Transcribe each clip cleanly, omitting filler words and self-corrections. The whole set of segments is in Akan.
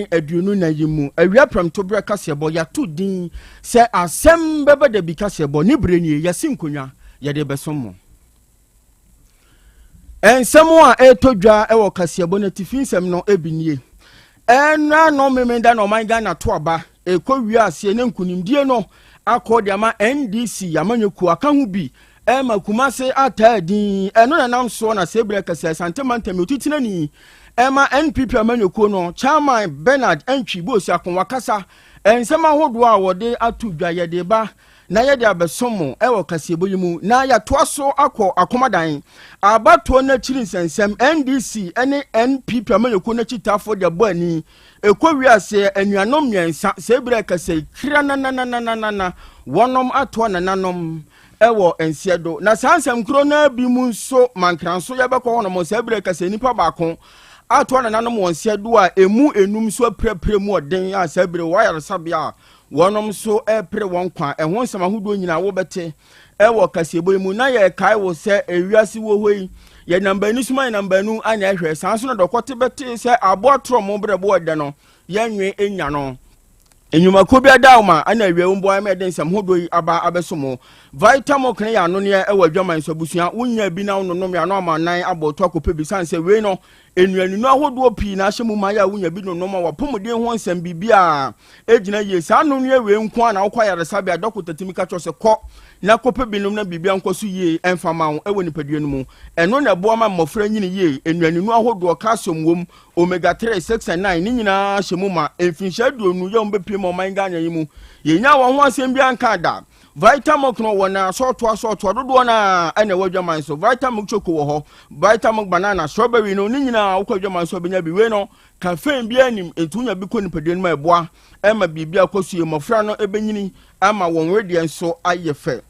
24 yi mu awia prɛmtoberɛ kaseɛbɔ yɛato din sɛ asɛm bɛba da bi kaseɛbɔ ne berɛ nie yɛasi nkonnwa yɛde bɛsom mo. Nsɛm a ɛretɔ dwa wɔ kaseɛbɔ no atifi nsɛm no bi nie. Ɛnna no Memenda na ɔman Ghana to aba ɛkɔ wie aseɛ ne nkunimdie no akɔ de ama NDC amanyɔkuo aka ho bi ɛma Kumase ataa din. Ɛno na ɛnam soɔ na sɛ berɛ kɛsɛ Asante mantam otitenani ɛma NPP amanyɔkuo no Chairman Bernard Antwi Boasiako wakasa. Nsɛm ahodoɔ a wɔde ato dwa yɛde ba na yɛde abɛsom mo wɔ kaseɛbɔ yi mu na yɛatoa so akɔ akomadan abatoɔ no akyiri nsɛnsɛm NDC ne NPP amanyɔkuo no akyitaafoɔ de abɔ ani ɛkɔ wiase anuanom mmiɛnsa sɛ berɛ kɛsɛ kra nananananana wɔnom atoa nananom wɔ nseɛ do. Na saa nsɛm koro no ara bi mu nso mankranso yɛbɛkɔ hɔ nom saa berɛ kɛsɛ nnipa baako atoa nananom wɔ nseɛ do a emu enum nso apirapira mu ɔden a saa berɛ wɔ ayaresabea a wɔnom nso repere wɔn kwa. Ɛho nsɛm ahodoɔ nyinaa wobɛte ɛwɔ kaseɛbɔ yi mu. Na yɛkae wo sɛ ewiase wɔ hɔ yi yɛnam baanu soma yɛnam baanu ana ɛhwɛ saa nso na dɔkɔte bɛte sɛ aboa torɔ berɛ bo ɛdɛ no yɛnwe nya no. Nnwumakuo bi adaoma na awia wo mboa ma yɛde nsɛm hodoɔ yi aba abɛso mo. Vitamilk no yɛ anoneɛ wɔ adwaman so abusua. Wonya bi na wononom yɛ ano ama nan abɔ to akɔpɛ bi sane sɛ wei no nnuaninu ahodoɔ pii na ahyɛ mu ma yɛ a wonya bi nonom a wapɔmuden ho nsɛm biribiara gyina yie. Saa anoneɛ wei nko a na wokɔ ayaresabea dɔkota tumi ka kyerɛ sɛ kɔ na kɔpɛ binom na biribiara nkɔ so yie ɛmfa ma wo wɔ nipadua no mu. Ɛno na ɛboa ma mmɔfra nyini yie. Nnuaninu ahodoɔ calcium wom Omega 3, 6 and 9 ne nyinaa hyɛ mu ma. Mfinhyia 20 yɛ wɔn bɛpue ma ɔman Ghana yi mu. Yɛnyaa wɔn ho asɛm biara nkaa da. Vitamilk no wɔ na asɔɔtoa asɔɔtoa dodoɔ no ara ɛna ɛwɔ adwaman so. Vitamilk choco wɔ hɔ, Vitamilk banana, strawberry no ne nyinaa wokɔ adwaman so a bɛnya bi. Wei no caffeine biara nim nti wonya bi kɔ nipadua no mu a ɛboa ɛma biribi akɔ so yie. Mmɔfra no ɛbɛnyini ama wɔn wedeɛ nso ayɛ fɛ.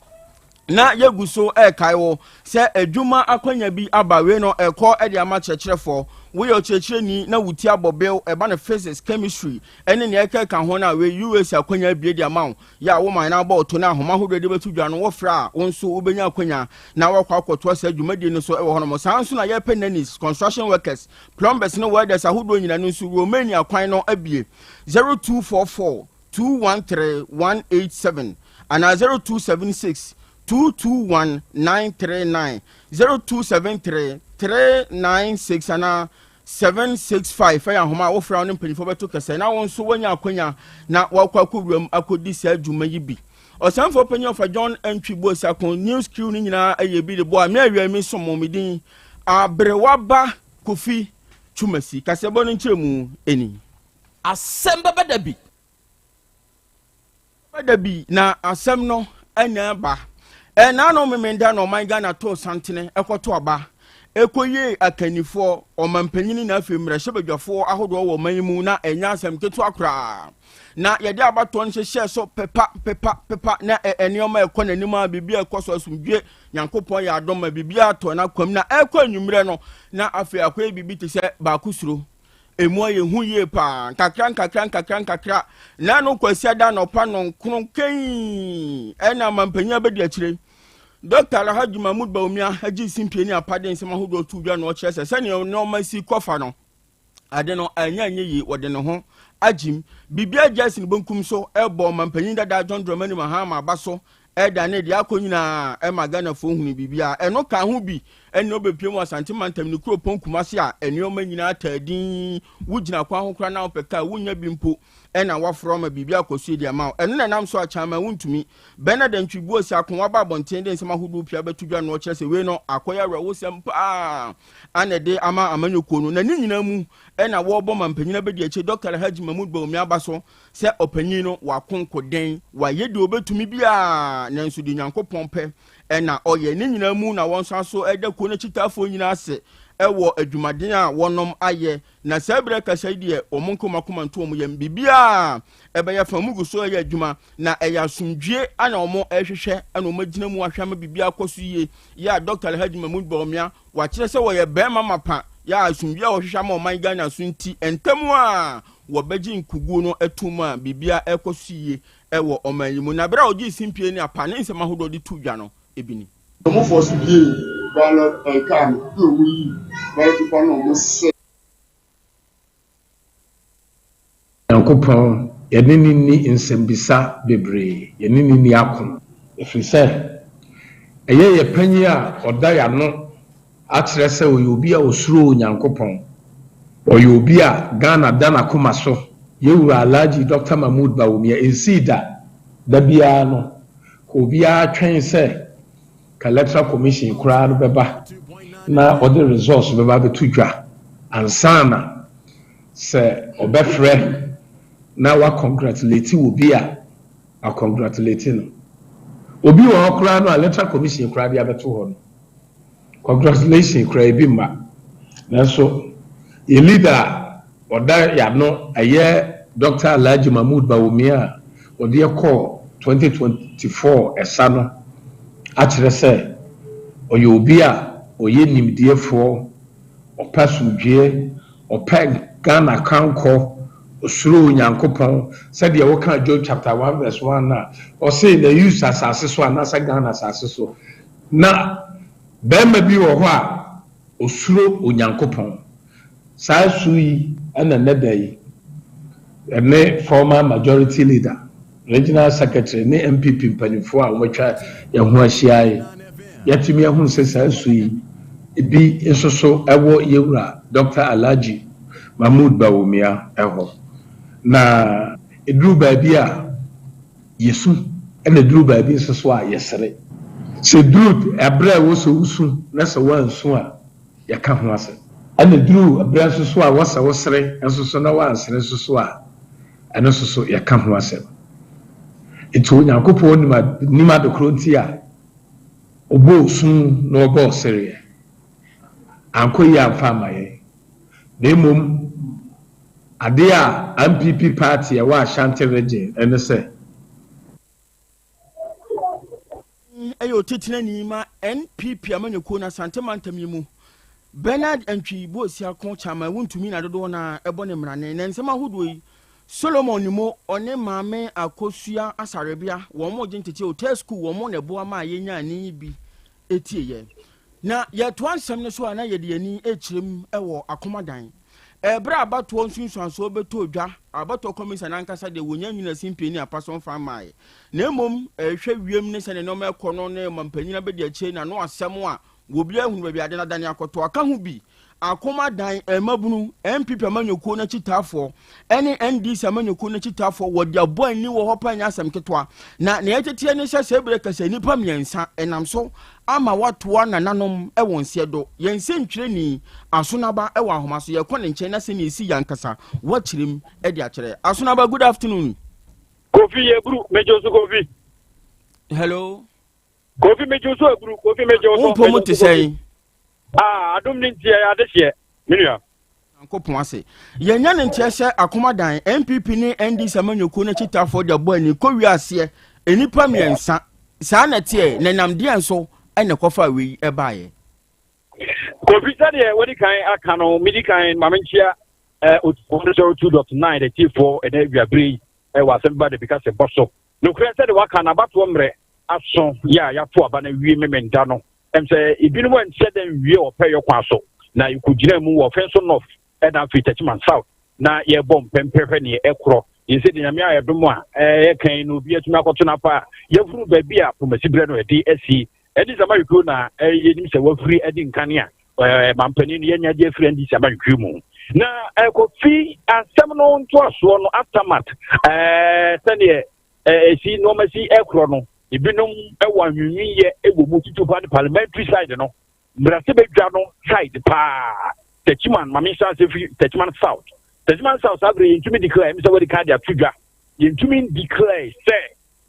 Na yɛgu so rekae wo sɛ adwuma akwanya bi aba wei no ɛkɔ de ama kyerɛkyerɛfoɔ. Woyɛ ɔkyerɛkyerɛni na wo ti abɔ bew ɛba no physics, chemistry ɛne nea ɛkeka ho no a wei UAC akwanya abue de ama wo. Yɛ a wo man no abɔ wo to na ahoma ahodoɔ de bɛto dwa no wofrɛ a wo nso wobɛnya akwanya na woakɔ akɔtoa saa dwumadie no so wɔ hɔnom. Saa nso na yɛpɛ nannies, construction workers, plumbers ne welders ahodoɔ nyina no nso Romania kwan no abue 0244 213 187 anaa 0276 221 939, 0273 396 anaa 765 ɛyɛ ahoma a wofrɛ wo ne mpanyinfoɔ bɛto kɛsɛ na wo nso woanya akwanya na wakɔ akɔwuram akɔdi saa dwuma yi bi. Ɔsɛmfoɔ panyin ɔfa John Antwi Boasiako news crew no nyinaa ɛyɛ bi de boa me awia mi som me din Aberewaba Kofi Twumasi. Kaseɛbɔ no nkyerɛmu ɛni. Asɛm bɛba da bi. Bɛba da bi na asɛm no anya aba. Ɛnaano Memenda na ɔman Ghana too santene ɛkɔto aba ɛkɔyie akannifoɔ, ɔmampanyini na afei mmarahyɛbadwafoɔ ahodoɔ wɔ ɔman yi mu na ɛnyɛ asɛm ketewa koraa. Na yɛde abatoɔ no hyehyɛɛ so pepa pepa pepa na nneɛma ɛkɔ n'anim a biribi a ɛkɔ so asomdwie Nyankopɔn yɛ adom ma biribiara tɔ n'akwam na ɛkɔ anwummerɛ no na afei akɔyɛ biribi te sɛ baako suro. Emu ayɛ hu yie paa. Nkakra nkakra nkakra nkakra. Na no Kwasiada anɔpa nɔnkron kɛn ɛna mampanyin abɛdi akyire. Dɔkta Alhaji Mahmood Bawumia agye simpie ne apade nsɛm ahodoɔ to dwa na ɔkyerɛ sɛ sɛnea nneɛma si kɔfa no ade no anya nyɛ yie wɔde ne ho agyim. Biribi agya asi ne benkum so ɛbɔ mampanyin dada John Dramani Mahama aba so Ɛda ne deɛ akɔ nyinaa ɛma Ghanafoɔ hunu biribiara. Ɛno ka ho bi ɛne wobɛpue mu Asante mantam ne kuropɔn Kumasi a nneɛma nyinaa taa din. Wogyina kwan ho koraa na wopɛ kaa wonnya bi mpo ɛna woafrɛ ama biribi akɔ so adi ama wo. Ɛno na ɛnam so a Chairman Wontumi, Bernard Antwi Boasi Ako waba abɔnten de nsɛm ahodoɔ pii abɛto dwa na ɔkyerɛ sɛ wei no akɔyɛ awerɛhosɛm paa ana ɛde ama amanyɔkuo no. Na ne nyinaa mu ɛna wɔrebɔ mampanyin abadiakyire Dr. Alhaji Mahmood Bawumia aba so Sɛ ɔpanyin no, wako nkoden, wayɛ deɛ ɔbɛtumi biara, nanso deɛ Onyankopɔn pɛ na ɔyɛ. Ne nyinaa mu na wɔnsan so da kuo no akyitaafoɔ nyinaa ase wɔ adwumaden a wɔnom ayɛ. Na saa berɛ kasa yi deɛ, wɔn nka wɔn akoma nto wɔn yam. Biribiara ɛbɛyɛ fa, wɔn gu so yɛ adwuma, na ɛyɛ asomdwie na wɔn rehwehwɛ na wɔn agyina mu ahwɛ ama biribiara akɔ so yie. Yɛ a Dr. Alhaji Mahmood Bawumia Wɔakyerɛ sɛ wɔyɛ barima mapa yɛ a asomdwoe a wɔhwehwɛ ama ɔman Ghana so nti, ntɛm a wɔbɛgye nkoguo no atom a biribiara rekɔ so yie wɔ ɔman yi mu. Na berɛ a ɔgyee simpie ne apa ne nsɛm ahodoɔ de too dwa no, ebi ni. Ɔmo fɔɔ so biee ballot ɛɛ car no na ɔmo yii ballot paper no na ɔmo sɛɛ. Nyankopɔn, yɛne no nni nsɛmbisa bebree, yɛne no nni ako. Ɛfiri sɛ, ɛyɛ yɛn panyin a ɔda yɛn ano akyerɛ sɛ ɔyɛ obi a ɔsuro Onyankopɔn. Ɔyɛ obi a Ghana da n'akoma so. Yɛn Wura Alhaji Dɔkta Mahmood Bawumia, ɛnsii da, da biara no, ka obiara twɛn sɛ ka Electoral Commission koraa no bɛba na ɔde results bɛba abɛto dwa ansa na Sɛ ɔbɛfrɛ na wa congratulate obi a, wa congratulate no. Obi wɔ hɔ koraa no a electoral commission koraa de abɛto hɔ no, congratulation koraa ebi mma. Nanso yɛn leader a ɔda yɛano ɛyɛ Doctor Alhaji Mahmood Bawumia a ɔde yɛ kɔɔ 2024 ɛsa no akyerɛ sɛ ɔyɛ obi a ɔyɛ nimdeɛfoɔ, ɔpɛ asomdwoeɛ, Ɔpɛ Ghana kankɔ, osuro Onyankopɔn, sɛdeɛ woka Job chapter 1 verse 1 no a, ɔse na Us asase so anaasɛ Ghana asase so na barima bi wɔ hɔ a osuro Onyankopɔn. Saa su yi na nnɛ da yi ɛne former majority leader, regional secretary ne NPP mpanimfoɔ a wɔatwa yɛn ho ahyia yi, yɛatumi ahunu sɛ saa su yi bi nso so wɔ yɛn wura Dɔkta Alhaji Mahmood Bawumia hɔ. Na ɛduru baabi a yɛsu, ɛna ɛduru baabi nso so a yɛsere. Sɛ ɛduru ɛberɛ a ɛwɔ sɛ wosu na sɛ woansu a, yɛka ho asɛm. Ɛna ɛduru berɛ nso so a wɔsɛ wosere nso so na woansere nso so a, ɛno nso so yɛka ho asɛm. Nti Onyankopɔn nim nim adekorɔ nti a ɔbɔɔ su na ɔbɔɔ sereɛ. Ankɔ yie amfa amma yɛn. Na mmom adeɛ a NPP party a ɛwɔ Ashanti region ne sɛ, yɛ otitenani ma NPP amanyɔkuo no Asante mantam yi mu. Bernard Antwi Boasiako Chairman Wontumi na dodoɔ no ara bɔ ne mmrane. Na nsɛm ahodoɔ yi, Solomon Nimo, ɔne Maame Akosua Asarebea, wɔn gye nteteɛ Hotel School, wɔn na ɛboa maa yɛnyaa ne yi bi tieeɛ. Na yɛtoa nsɛm no so a na yɛde yɛn ani rekyerɛ mu wɔ Akomadan. Ɛberɛ a abatoɔ nsunsuansoɔ bɛtɔɔ dwa, abatoɔ kɔmisa no ankasa deɛ wɔnya nnyinasin pii ne apaso mfa mmaeɛ. Na mmom ɛrehwɛ wiem ne sɛdeɛ nneɛma ɛkɔ no ne ɔmampanyin abɛdi akyire n'ano asɛm a obiara hunu baabi ade no adane akɔtɔ aka ho bi. Akomadan, mmabunu, NPP amanyɔkuo no akyitaafoɔ ne NDC amanyɔkuo no akyitaafoɔ wɔde abɔ ani wɔ hɔ paa nyɛ asɛm ketewa. Na nea ɛteteɛ ne sɛ sɛ berɛ kɛsɛ nnipa mmiɛnsa ɛnam so ama wɔatoa nananom wɔ nseɛ do. Yɛn nsɛntwerɛni Asonaba wɔ ahoma so yɛkɔ ne nkyɛn na sɛnea ɛsi yɛ ankasa wakyerɛ mu de akyerɛ. Asonaba good afternoon. Kofi Yebru, mejo so Kofi. Hello. Kofi mejo so Ebru, Kofi mejo so. Wo mpɔ mu te sɛn? Ah, adom ne nti ɛyɛ adehyeɛ, me nua. Nyankopɔn ase. Yɛnya ne nteɛ sɛ Akomadan, NPP ne NDC amanyɔkuo no akyitaafoɔ de abɔ ani kɔ wiaseɛ nnipa mmiɛnsa. Saa na ɛteɛ, na ɛnam deɛn so na ɛkɔfaa wei ɛbaeɛ? Kofi, sɛdeɛ wadi kan aka no, medi kan ma menkyia eh, 102.9 atiefoɔ ɛnɛ awiabere yi eh, wɔ asɛm ba da bi ka sɛ bɔ so. Nokorɛ sɛdeɛ waka no, abatoɔ mmerɛ aso yɛ a yɛato aba no awie Memenda no, ɛm sɛ ebinom anhyɛ da nwie ɔpɛyɛ kwan so na yɛkɔgyinaa mu wɔ Offinso North ɛna afei Techiman South na yɛbɔ mpɛmpɛ hwɛ neɛ ɛkorɔ. Yɛn sɛ deɛ Nyame ayɛ dom a ɛyɛ kan no obi atumi akɔto no apa a yɛhunu baabi a pomasi berɛ no ɛde asi. Ɛne sɛ amayɔkuo na yɛnim sɛ wafiri adi nkane a mampanin no yɛnya de afiri NDC amayɔkuo mu. Na ɛkɔfi asɛm no ntoasoɔ no aftermath sɛdeɛ ɛsi nneɛma si ɛkorɔ no ebinom wɔ anwiinwiiɛ wɔ mu tutu pa ne parliamentary side no mmarahyɛbadwa no side paa Techiman maame nhyɛ ase firi Techiman South. Techiman South saa bere yɛntumi declare ɛmi sɛ wɔde kaadi ato dwa yɛntumi declare sɛ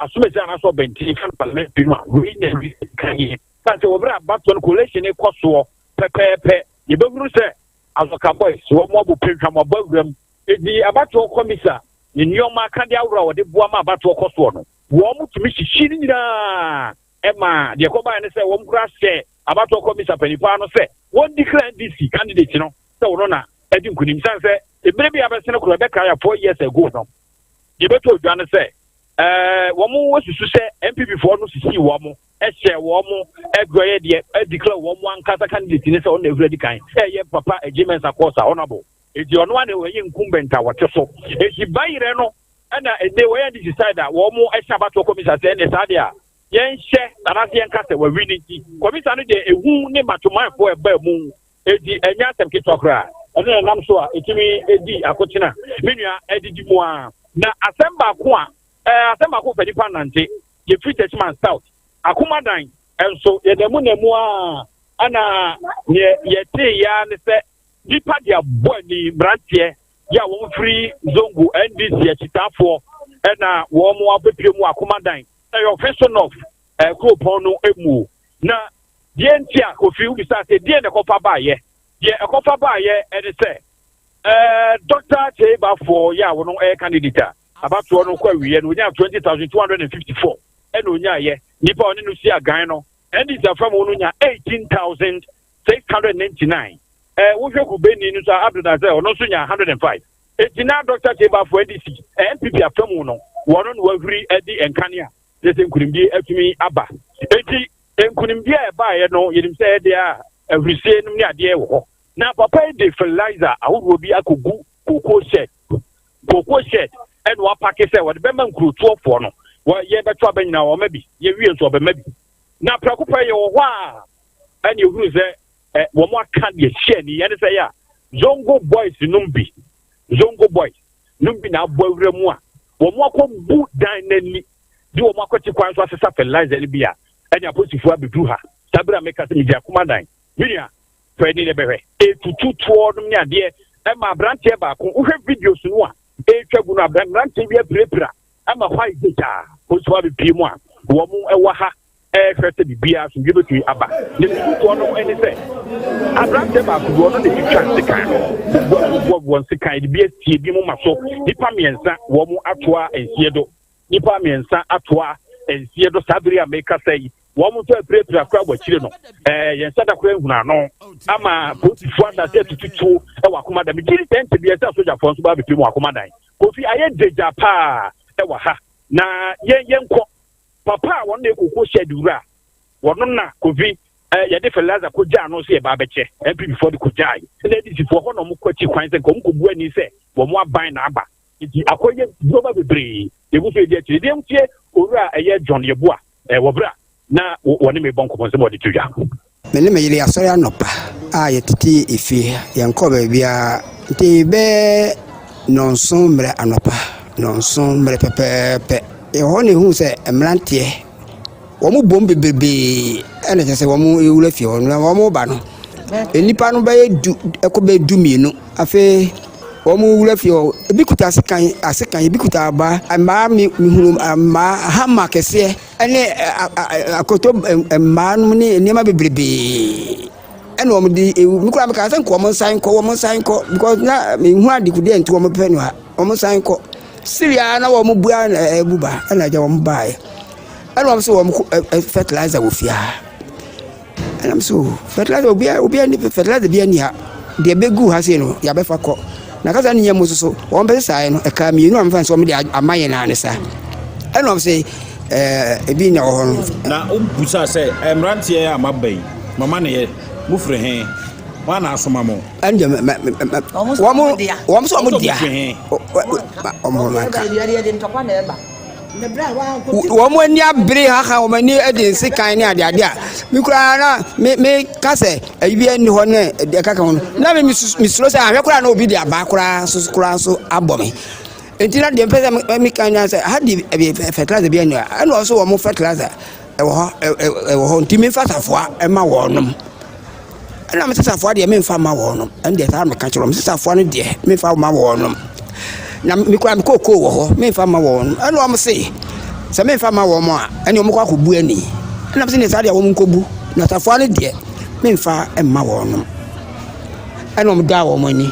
asomasi anaasɛ ɔbɛnten kan parliamentary no a wei na ɛwi kan yɛ kan sɛ wɔbɛrɛ abatoɔ no collation kɔ soɔ pɛpɛɛpɛ yɛbɛhunu sɛ Azɔka boys wɔn abɔ pɛntwam abɔ awuram edi abatoɔ kɔmisa ne nneɛma akadeɛ ahorow a wɔde boa ma abatoɔ kɔ soɔ no wɔn tumi hyehye ne nyinaa ɛma deɛ ɛkɔbaeɛ ne sɛ wɔn kora hyɛ abatoɔ kɔmisa panyin no sɛ wɔn declare NDC candidate no sɛ wɔn na ɛdi nkunim san sɛ ebere bi abɛsene korɔ ɛbɛka yɛ 4 years ago no yɛbɛtɔ odwa no sɛ wɔn susu sɛ NPP foɔ no sisi wɔn ɛhyɛ wɔn ɛdɔyɛ deɛ ɛdeclare wɔn ankasa candidate ne sɛ ɔno na ewura di kan ɛyɛ Papa Adjei Mensah Korsah honourable. Enti ɔno ara na ɔyɛ incumbent a wɔte so. Enti bayerɛ no ɛna ɛnɛ wɔyɛ NDC side a wɔn hyɛ abatoɔ kɔmisa sɛ ɛnɛ saa deɛ a yɛnhyɛ anaasɛ yɛnka sɛ wɔawi no nti kɔmisa no deɛ ehu ne matomanfoɔ ɛbaa mu enti ɛnyɛ asɛm ketewa koraa ɛno na ɛnam so a ɛtumi ɛdi akotena me nua ɛdidi mu a na asɛm baako a ɛɛ asɛm baako fɛ nipa nante yɛfiri Techiman South akomadan nso yɛda mu na mu a ɛna neɛ yɛtee ya ne sɛ Nnipa de abɔ ani mmeranteɛ yi a wɔn firi Zongo NDC akyitaafoɔ ɛna wɔn abɛpie mu akomadan ɛyɛ Ɔfeso North kuropɔn no mu. Na deɛ nti a Kofi wobisa sɛ deɛ na ɛkɔfa baayɛ, deɛ ɛkɔfa baayɛ ɛne sɛ ɛɛ Dr. Kyei Baffour yɛ a wɔn ɛyɛ candidate a abatoɔ no kɔ awieɛ no onyaa 20,254 ɛna onyaayɛ nipa a ɔne no si agan no NDC afa mu no nya 18,000 699 eh, wohwɛ kubeni no nso a Abdul Nasser ɔno nso nya 105 eti na Dr. Kyebafo NDC eh, NPP afa mu no wɔn na wahuri adi nkane a kyerɛ sɛ nkunimdie atumi aba eti nkunimdie a ɛbaeɛ no yɛnim sɛ ɛdeɛ a ahurisie nom ne adeɛ wɔ hɔ na papa yi de fertilizer ahodoɔ bi akɔgu kookoo shed kookoo shed ɛna wapake sɛ wɔde bɛma nkurotoɔfoɔ no yɛbɛto aba nyinaa wɔma bi yɛwie nso ɔbɛma bi na prɛko pɛ yɛwɔ hɔ a ɛna ehunu sɛ ɛ wɔn aka deɛ hyɛ ni ɛne sɛ yɛ a zongo boys nom bi zongo boys nom bi na abɔ awura mu a wɔn akɔ bu dan n'ani de wɔn akɔte kwan so asesa fertilizer no bi a ɛne apolisifoɔ abɛduru ha saa bere a meka sɛ megye akoma dan me nua fɛ ni ne bɛhwɛ etutu toɔ nom ne adeɛ ɛma aberanteɛ baako wohwɛ videos no a ɛretwa gu no aberanteɛ bi apirapira ɛma hɔ ayɛ gyaa polisifoɔ abɛpie mu a wɔn ɛwɔ ha rehwɛ sɛ biribiara asomdwoe betumi aba. Ne susutoɔ no ne sɛ, aberanteɛ baako bi, ɔno na ɛtwitwa nsekan no. Wɔbuabuabuabuabuabuabuabuabuabu nsekan de bi asie bi moma so. Nnipa mmiɛnsa, wɔn atoa nsie do. Nnipa mmiɛnsa atoa nsie do saa bere a mekasa yi. Wɔn nso apirapira koraa wɔ akyire no. Ɛɛ yɛn nsa da koraa nhunu ano ama polisifoɔ asase atututuo wɔ akomadan. Megye di sɛ nkyɛ bi ɛsɛ asogyafoɔ nso ba abɛpie mu wɔ akomadan. Kofi ayɛ gyagya paa wɔ ha. Na yɛn yɛnkɔ. Papa a wɔn na ekoko shed wura wɔn na kofi eh, yɛde fertilizer kɔ gyaa no sɛ yɛba abɛkyɛ NPP foɔ de kɔ gyaa yi ɛna ADC foɔ hɔ na wɔn kɔ akyi kwan sɛ nka wɔn kɔ bu ani sɛ wɔn aban na aba nti akɔyɛ nneɛma bebree yɛgu so edi akyire deɛ ntie owura ɛyɛ John Yeboah eh, wɔ bere a na wɔne me bɔ nkɔmmɔ nsɛm a wɔde to dwa. Me ne me yere yɛasɔre anɔpa a yɛtete efie, yɛnkɔɔ baabiara. Nti bɛyɛ nnɔnson mmerɛ anɔpa, nnɔnson mmerɛ pɛpɛɛpɛ. Yɛwɔ hɔ na yɛhuu sɛ mmeranteɛ, wɔbom bebrebee ɛna kyerɛ sɛ wɔrewura fie hɔ. Na wɔreba no, nnipa no bɛyɛ du kɔ bɛyɛ du-mmienu. Afei wɔrewura fie hɔ, ebi kuta asekan, asekan, ebi kuta abaa. Mmaa mehunu mmaa hama kɛseɛ. ne akoto mmaa nom ne nneɛma bebrebee ɛna wɔn de ewu me koraa mekaa sɛ nka wɔn nsan nkɔ wɔn nsan nkɔ because na mehu adekodeɛ nti wɔn pɛ no ha wɔn nsan nkɔ siria na wɔn bua na ɛbu ba ɛna agya wɔn baeɛ ɛna wɔn sɛ wɔn kɔ fertilizer wɔ fie ha. Ɛna me so fertilizer obiara obiara ni fertilizer biara ni ha deɛ bɛgu ha sei no yɛabɛfa kɔ na kasa ne nyɛ mu soso wɔn bɛsɛ saa no ɛka mmienu a mefa sɛ wɔn de ama yɛn naa ne saa ɛna wɔn sɛ ɛɛ ebi na wɔ hɔ no. Na wobusa sɛ mmeranteɛ a maba yi mama ne yɛ mofiri he wɔn na asoma mo. Ɛn deɛ mɛ mɛ mɛ wɔn wɔn sɛ wɔn dea wɔn wɔn nka. Wɔn ani abere haha, wɔn ani de nsekan ne adeade a me koraa na me me ka sɛ ayi bi ani hɔ ne deɛ kaka ho no na me mesuro sɛ ahwɛ koraa na obi de abaa koraa so koraa nso abɔ me nti na deɛ mpɛ sɛ me ka nya sɛ ha de fertilizer bi ani hɔ ɛna ɔso wɔn fertilizer ɛwɔ hɔ ɛwɔ hɔ nti memfa safoa ɛma wɔnom. Ɛna me sesafoɔ deɛ memfa mma wɔnom. Ɛno deɛ saa meka kyerɛ wɔn. Sesafoɔ no deɛ memfa mma wɔnom. Na me koraa me kookoo wɔ hɔ memfa mma wɔnom. Ɛna wɔn se sɛ memfa mma wɔn a ɛne wɔn kɔ akɔbu ani. Ɛna me se ne saa deɛ wɔn nkɔbu. Na safoa no deɛ memfa mma wɔnom. Ɛna wɔn daa wɔn ani.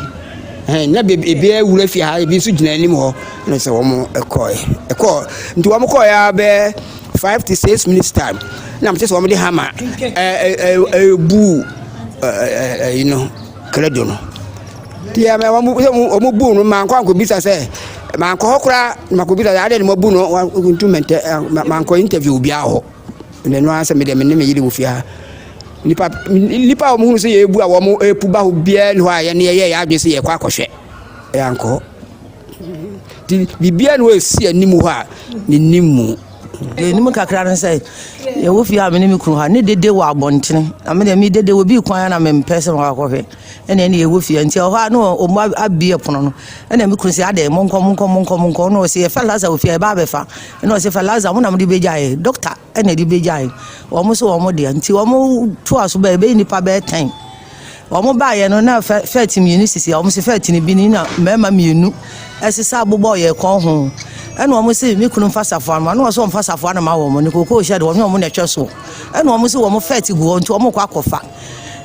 Ɛhɛn na ebi awura fie ha ebi nso gyina anim hɔ. Ɛna sɛ wɔn kɔɛ. Ɛkɔɔ nti wɔn kɔɛ ara bɛɛ. 5 to 6 minutes time na mete sɛ wɔde hama ɛbu ɛyi no kredo no nti wɔn bu no mankɔ ankɔbisa sɛ mankɔ hɔ koraa makɔbisa sɛ adeɛ na mabu no ntu mɛntɛ mankɔ interview obiara hɔ na ɛno ara sɛ medeɛ me ne me yere wɔ fie ha. Nipa nipa a wɔn hunu sɛ yɛrebu a wɔn repu ba hɔ biara ni hɔ a yɛne yɛyɛ yɛn adwene sɛ yɛkɔ akɔhwɛ. Yɛankɔ hɔ. Nti biribiara ni hɔ a ɛsi anim hɔ a menim mu. Deɛ ɛnim kakra ne sɛ yɛwɔ fie a me ne me kunu ha ne dede wɔ abɔntene na me deɛ me dede wɔ bi kwan na mempɛ sɛ mekɔ akɔhwɛ ɛna ɛne yɛwɔ fie nti ɛhɔ a na ɔmo abie pono no ɛna me kunu sɛ adɛn monkɔ monkɔ monkɔ monkɔ na ɔsɛ yɛfa Laza wɔ fie a yɛba abɛfa ɛna ɔsɛ fa Laza mo na mode bɛgyaeɛ dɔkta ɛna ɛde bɛgyaeɛ wɔn nso wɔn deɛ nti wɔn toa so bɛyɛ bɛyɛ nipa bɛyɛ tɛn Wɔn baeɛ no na fɛɛte mmienu sisi a wɔn se fɛɛte no bi ni na mmarima mmienu ɛsesa bobɔ yɛ kɔn ho ɛna wɔn se me kunu nfa safoa no ma na wɔn sɛ wɔn fa safoa no ma wɔn ne kokoo hyɛ de wɔn ne wɔn na ɛtwa soɔ ɛna wɔn se wɔn fɛɛte gu hɔ nti wɔn kɔ akɔfa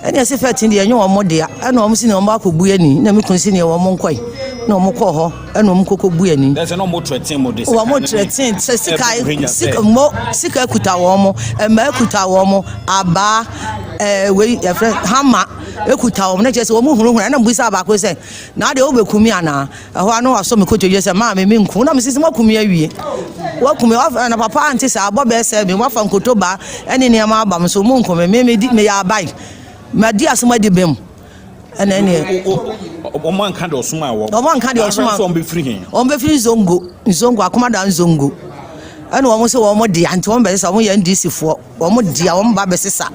ɛna ɛse fɛɛte deɛ ɛnyɛ wɔn dea ɛna wɔn se ne wɔn akɔ bu ani na me kunu se ne wɔn nkɔe na wɔn kɔɔ hɔ ɛna wɔn kɔkɔ bu ani. Ɛsɛ na wɔn trɛten mo de sika wɔn trɛten sɛ sika sika mo sika kuta wɔn mmaa kuta wɔn abaa. ɛɛ wei yɛfrɛ hama ekuta wɔn na kyerɛ sɛ wɔn hunahuna ɛna mbisa baako sɛ na adeɛ wobɛku mi anaa ɛhɔ ano wasɔ mi kotodwe sɛ maame mi nku na mi sisi mo mi awie waku mi wafa na papa ante sɛ abɔ bɛɛ sɛ mi wafa nkoto ba ɛne nneɛma aba mi so mo nku mi mi mi di mi yɛ aban ma di asɛm adi bɛm ɛna ɛneɛ. Wɔn anka deɛ ɔsoma wɔn. Wɔn anka deɛ ɔsoma. Wɔn bɛfiri he. Wɔn bɛfiri nzongo nzongo akomada nzongo ɛna wɔn sɛ wɔn dea nti wɔn bɛsesa wɔn yɛ NDC foɔ wɔn dea wɔn ba bɛsesa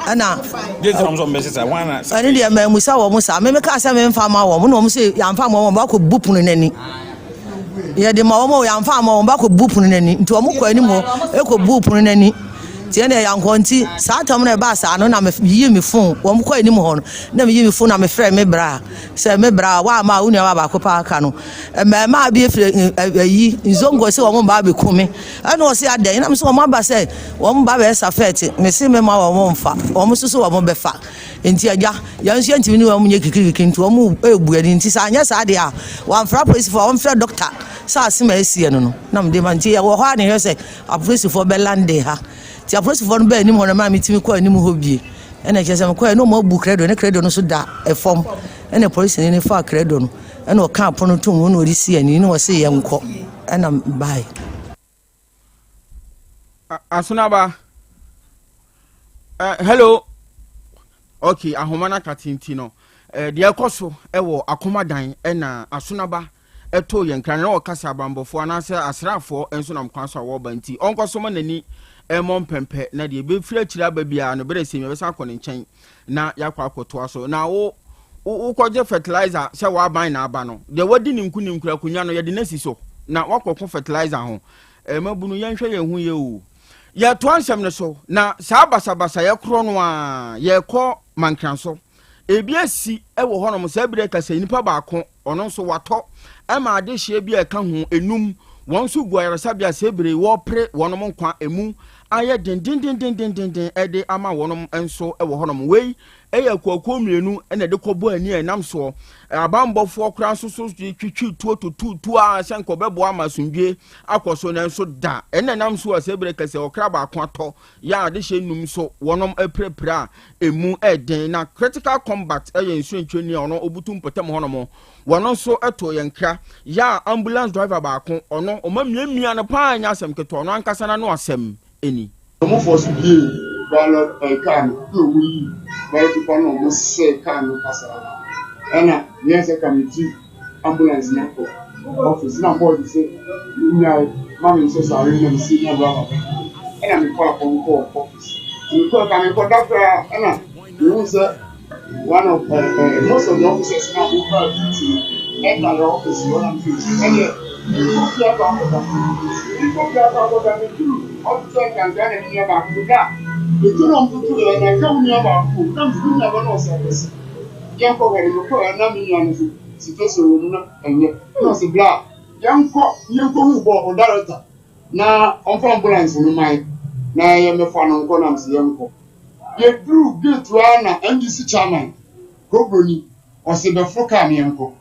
ɛna. Ɛne deɛ mɛmusa wɔn saa mɛmɛ kaa sɛ mɛmfa ma wɔn na wɔn sɛ yɛnfa ma wɔn bakɔ bu pono n'ani yɛde ma wɔn yɛnfa ma wɔn bakɔ bu pono n'ani nti wɔn kɔ anim hɔ ɛkɔ bu pono n'ani. Nti ɛnna yɛankɔ nti saa tam no ɛbaa saa no na meyii me fon wɔn kɔ anim hɔ no na meyii me fon na mefrɛ me bra sɛ me bra woama wo nua baako paa ka no mmarimaa bi efiri ayi nzongo sɛ wɔn ba abɛku me ɛna ɔse adɛn na me sɛ wɔn aba sɛ wɔn ba bɛyɛ safɛɛte me se mema wɔn mfa wɔn nso so wɔn bɛfa nti agya yɛn nso yɛntumi ne wɔn nyɛ kikirikiki nti wɔn ebu ani nti sɛ anyɛ saa deɛ a wɔamfra polisifoɔ a wɔmfrɛ dɔkta sɛ asem a ɛsiɛ no no na mede ma nti yɛwɔ hɔ a ne hwɛ sɛ Apolisifoɔ bɛ lande ha. Nti apolisifoɔ no baa anim hɔ no maa metumi kɔɔ anim hɔ bie. Ɛna kyerɛ sɛ mekɔɛ na wɔn abu krɛdo ne krɛdo no nso da fam. Ɛna polisini no faa krɛdo no ɛna ɔkaa pono tom na ɔde sii ani na ɔse yɛnkɔ ɛna mebaeɛ. Asonaba. Uh, hello. Okay, ahoma no akate nti no. Uh, deɛ ɛkɔ so wɔ akomadan ɛna asonaba too yɛn nkra no, na ɔka sɛ abanbɔfoɔ anaasɛ asraafoɔ nso nam kwan so a wɔreba nti, ɔnkɔ so ma n'ani mmɔ mpɛmpɛ, na deɛ ɛbɛfiri akyire aba biara no, berɛ sɛ yɛbɛsan akɔ ne nkyɛn na yɛakɔ akɔtoa so. Na wo wokɔgye fertilizer sɛ w'aban na aba no, deɛ wadi ne nkonim kura akonnwa no, yɛde no asi so na wakɔko fertilizer ho. Mmabunu, yɛnhwɛ yɛn ho yie o. Yɛtoa nsɛm no so, na saa basabasayɛ korɔ no ara, yɛrekɔ Mankranso. Ebi asi wɔ hɔnom saa bere kasa yi, nipa baako, ɔno nso watɔ ma adehyeɛ bi a ɛka ho enum, wɔn nso gu ayaresabea saa bere yi, wɔrepere wɔnom nkwa emu ayɛ dendendendendenden de ama wɔnom nso wɔ hɔnom. Wei yɛ akuakuo mmienu na ɛde kɔbɔ ani a ɛnam soɔ. Abanbɔfoɔ koraa nso so twitwi tuo tutu tuo a sɛ nka ɔbɛboa ama asomdwie akɔ so nanso da ɛna ɛnam so a saa bere kasa ɔkra baako atɔ yɛ a adehyɛ nnum nso wɔnom apirapira a emu ɛden na critical combat ɛyɛ nsuantwani a ɔno obutu mpɔtam hɔnom wɔno nso ɛto yɛn kra yɛ a ambulance driver baako ɔno ɔma miamia no paa nyɛ asɛm ketewa ɔno ankasa n'ano asɛm ɛni. Ɔmo fɔ so bie ballot ɛɛ car no na ɔmo yi ballot paper no na ɔmo sɛɛ car no pasaa ɛna meyɛ sɛ ka me ti ambulance no akɔ office na boys sɛ menyae ma me nhyɛ saa na me si na driver bɛka ɛna me kɔ akɔm kɔɔ office nti me kɔɔ ka me kɔ da koraa ɛna me hu sɛ one of uh, uh, most of the officers na wɔn ba duty no ɛba yɛ office hɔ na me sɛ ɛdeɛ nkɔ fie akɔ akɔda nkɔ fie akɔ akɔda me duru office nkankan na me nua baako so da etu na ɔmo tutu yɛ na ɛka wo nua baako na me nua ba na ɔsɛ ɔsɛ Yɛnkɔ hɔ no, mekɔeɛ na me nua no nso situation wɔ mu na ɛnyɛ. Na ɔse bra yɛnkɔ na yɛnkɔhu bɔɔ o director na ɔmfa ambulance no mma yɛn na yɛmmɛfa no nkɔ na mese yɛnkɔ. Yɛduruu gate hɔ ara na NDC chairman, Kobroni, ɔse bɛforo car no yɛnkɔ.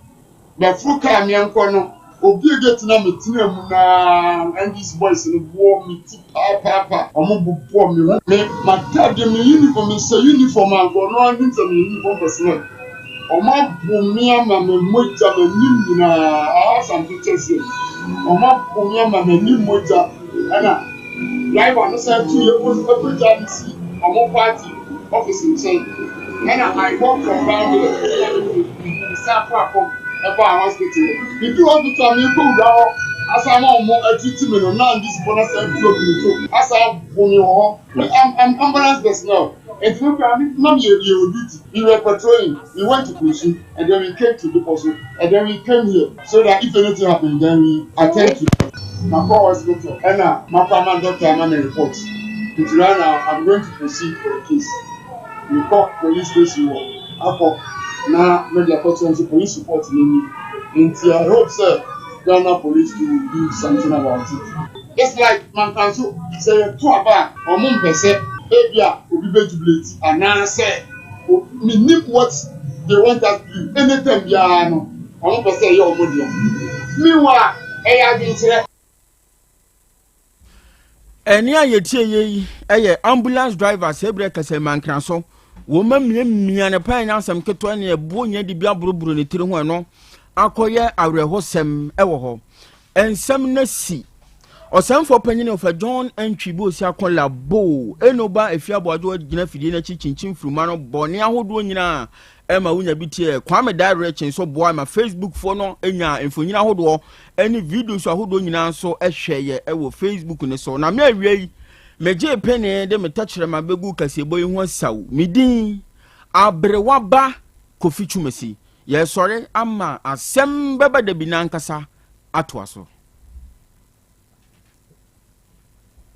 Bɛforo kaa me nkɔ no, obue gate no a metenaa mu no ara, NDC boys no boɔ me ti paapaapa. Wɔn bobɔ me ho. Me m'ataadeɛ, me uniform, mehyɛ uniform a nka ɔno ara nim sɛ meyɛ uniform personnel. Wɔn abo me ama me mogya m'anim nyinaa. I have some pictures here. Wɔn abo me ama m'anim mogya. Ɛna driver no san tu yɛ kɔ ɛkɔgya me si ɔmo party office nkyɛn ɛna I walk from down there ɛna me me san fa fam ɛbaa hospital. Medu hospital a mekɔ wura hɔ asan ama ɔmo atreat me no, na NDC foɔ no asan atu agu me so asan bo me wɔ hɔ. I'm I'm ambulance personnel nti me koraa me na meyɛ yɛ wɔ duty. We were patrolling, we went to Kunsu and then we came to Beposo and then we came here so that if anything happen then we attend to. Makɔ hospital ɛna makɔ ama doctor ama me report nti right now I'm going to proceed for the case. Mekɔ police station hɔ akɔ na mede akɔkyerɛ nso police report no ni nti I hope sɛ Ghana police too will do something about it. It's like Mankanso sɛ yɛto aba a wɔn mpɛ sɛ ebia obi bɛ jubilate anaasɛ mennim what they want us to do, anytime biara no wɔn pɛ sɛ ɛyɛ wɔn dea. Meanwhile ɛyɛ adwenkyerɛ. Ɛne a yɛtie yɛ yi yɛ ambulance driver sɛ berɛ kɛsɛ mankra so wɔma mmiamia ne paa nya asɛm ketewa ne ɛboɔ nya de bi aborɔborɔ ne tiri ho, ɛno akɔyɛ awerɛhosɛm ɛwɔ hɔ. Ɛnsɛm no si ɔsɛmfoɔ panyin ɔfɛ John Antwi bi osi akɔ labo ɛna ɔba efi aboadwo gyina fidie n'akyi kyinkyin firuma no bɔne ahodoɔ nyinaa ɛma wonya bi tie. Kwame Direct nso boa ma Facebook foɔ no nya mfonyin ahodoɔ ɛne videos ahodoɔ nyinaa nso ɛhwɛ yɛ ɛwɔ Facebook ne so. Na me awia yi megye pene de me tɛkyerɛma bɛgu kaseɛbɔ yi ho asaw. Me din Aberewaba Kofi Twumasi. Yɛsɔre ama asɛm bɛba da bi nankasa atoa so.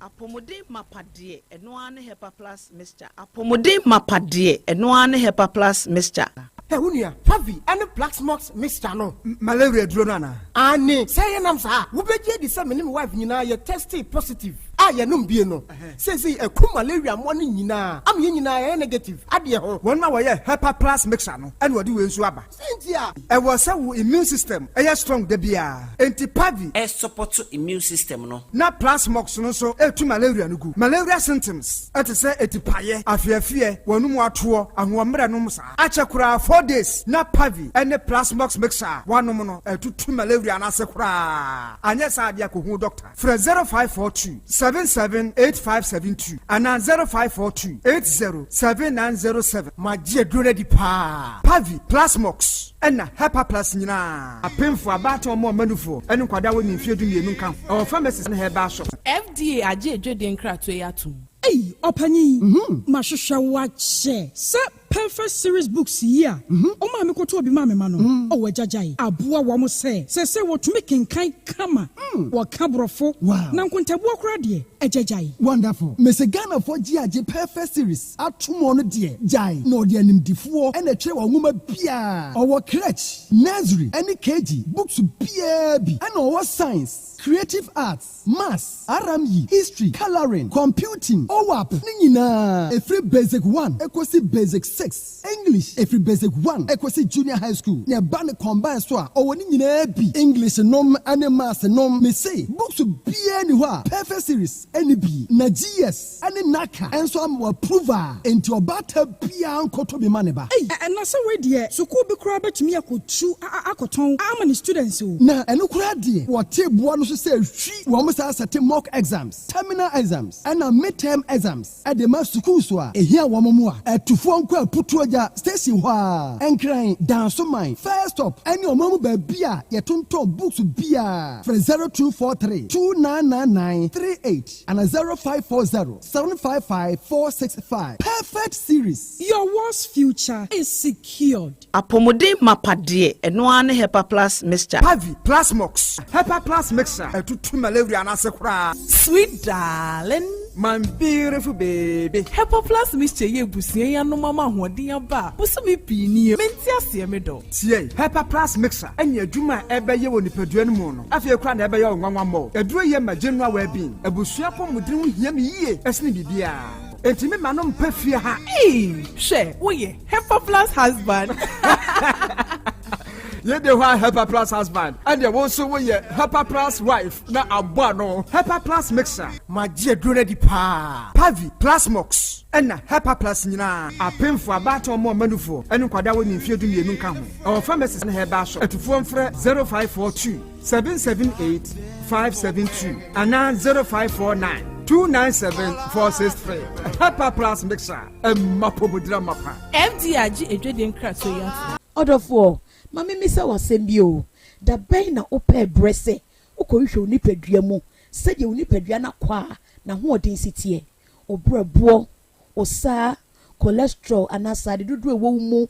Apɔmuden mapa deɛ, ɛno ara ne Hepa Plus Mixture. Apɔmuden mapa deɛ, ɛno ara ne Hepa Plus Mixture. Ɛ wo nua, Pavi ne Plaxmox mixture no. Malaria duro no anaa? Aane, sɛ ɛyɛ nam saa a, wobɛgye adi sɛ me ne me wife nyinaa yɛ testee positive a yɛnom bie no. Seesei ɛku malaria mmoa no nyinaa ama yɛn nyinaa yɛayɛ negative adeɛ ho. Wɔn a wɔyɛ Hepa Plus mixture no na wɔde wei nso aba. Sɛ nti a. Ɛwɔ sɛ wo immune system yɛ strong da biara, enti Pavi. Ɛsupɔto immune system no. Na Plasmox no nso tu malaria no gu. Malaria symptoms te sɛ atipaeɛ, afeafeɛ, w'anum atoɔ, ahoɔmmerɛ nom saa. Akyɛ koraa 4 days na Pavi ne Plasmox mixture a woanom no atutu malaria no ase koraa. Anyɛ saa deɛ a kɔhu dɔkta. Frɛ 0542 77 8572 anaa 0542 80 7907. Magye aduro no adi paa. Pavi, Plasmox, ɛna Hepaplus nyinaa. Apemfo, abaatan, wɔn a wɔma nufoɔ, ne nkwadaa a wɔnni mfeɛ 12 nka ho. Ɛwɔ pharmacies ne herbal shops. FDA agye adwadie nkratoɔ yi atom. Ei, ɔpanyin, mahwehwɛ wo akyɛ sɛ Perfect Series books yi a ɔmaa me kɔtɔɔ bi maa me ma no. Ɔwɔ agyagyae aboa wɔn sɛ wɔtumi kenkan kama, wɔka Borɔfo na nkontabuo koraa deɛ, agyagyae. Wonderful. Mese Ghanafoɔ gye agye Perfect Series ato mu no deɛ, gyae na ɔde animdifoɔ ɛna ɛtwerɛ wɔn nwoma biara. Ɔwɔ crèche, nursery ɛne KG books biara bi, ɛna ɔwɔ science, creative arts, maths, RME, history, colouring, computing, OWAP ne nyinaa ɛfiri basic 1 ɛkɔsi basic 6, English ɛfiri basic 1 ɛkɔsi junior high school, na ɛba ne combine so a, ɔwɔ ne nyinaa bi, English nom ne maths nom. Mese books biara ni hɔ a Perfect Series ɛne bi, na GS ɛne NaCCA ɛnso ama wɔ approval, enti ɔbaata biara nkɔtɔ bi ma ne ba. Ei, ɛna sɛ wei deɛ, sukuu bi koraa bɛtumi akɔtu akɔtɔn ama ne students o. Na ɛno koraa deɛ, wɔte boa no so sɛ hwi wɔn saa sɛte mock exams, terminal exams ɛna midterm exams ɛde ma sukuu so a ehia wɔn mu a ɛtufoɔ nkɔ Aputuo Gya station hɔ a Nkran Dansoman first stop ɛne ɔman mu baabi a yɛtontɔn books biara. Frɛ 0243 299938 ana 0540 755 465. Perfect Series. Your world's future is secured. Apɔmuden mapa deɛ, ɛno ara ne Hepa Plus Mixture. Pavi, Plasmox, Hepa Plus mixture ɛtutu malaria no ase koraa. Sweet darling. My beautiful baby. Hepa Plus Mixture yɛ ebusua yi anom ama ahoɔden aba a bosome pii nie. Mente aseɛ, me dɔ. Tie, Hepa Plus mixture ɛne adwuma a ɛbɛyɛ wɔ nipadua no mu no, afei koraa na ɛbɛyɛ wo nwanwa mmɔ. Aduro yɛ ma general well-being. Abusua pɔmuden ho hia me yie ɛsene biribiara, enti me ma no mpɛ fie ha. Ee, hwɛ, woyɛ Hepa Plus husband. Yɛde hɔ a Hepa Plus husband, ɛdeɛ wo nso woyɛ Hepa Plus wife na abɔ ano. Hepa Plus mixture. Magye aduro no adi paa. Pavi, Plasmox, ɛna Hepa Plus nyinaa. Apemfo, abaatan, ɔmo ɔmanufoɔ ɛne nkwadaa wɔ ne mfeɛ 12 nka ho. Ɛwɔ pharmacies ne herbal shop. Atufoɔ mfrɛ 0542 778 572 anaa 0549. 297 463. Hepa Plus Mixture, ɛma pomudira mapa. FDA agye adwadie nkratoɔ yi atom. Ɔdɔfoɔ, ma memmisa wo asɛm bi o, da bɛn na wopɛɛ berɛ sɛ wokɔhwehwɛ wo nipadua mu sɛdeɛ wo nipadua no akwaa n'ahoɔden si teɛ, wo berɛboɔ, wo saa, cholesterol anaa srade dodoɔ a ɛwɔ wo mu,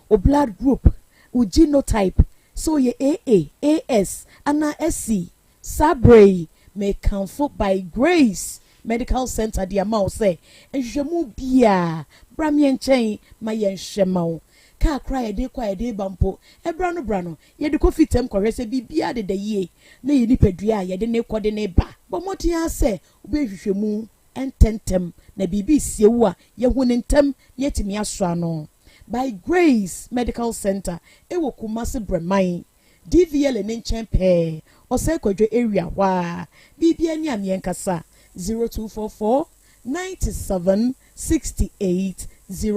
wo blood group, wo genotype, sɛ woyɛ AA, AS anaa SC. Saa berɛ yi, mekamfo By Grace Medical Center de ama wo sɛ nhwehwɛmu biara, bra me nkyɛn ma yɛnhwɛ ma wo. Kaa koraa a yɛde rekɔ a yɛde reba mpo, ɛberɛ ano berɛ ano, yɛde kɔ fitam kɔhwɛ sɛ biribiara deda yie na yɛn nipadua a yɛde no rekɔ de no reba. Bɔ mmɔden ara sɛ wobɛyɛ nhwehwɛmu ntɛmntɛm na biribi resie wo a, yɛahu no ntɛm na yɛatumi asɔ ano. By Grace Medical Centre wɔ Kumasi Brɛman, DVLA no nkyɛn pɛɛ, Ɔsɛe Kwadwo area hɔ ara. Biribiara ni a meɛnkasa, 0244 97 68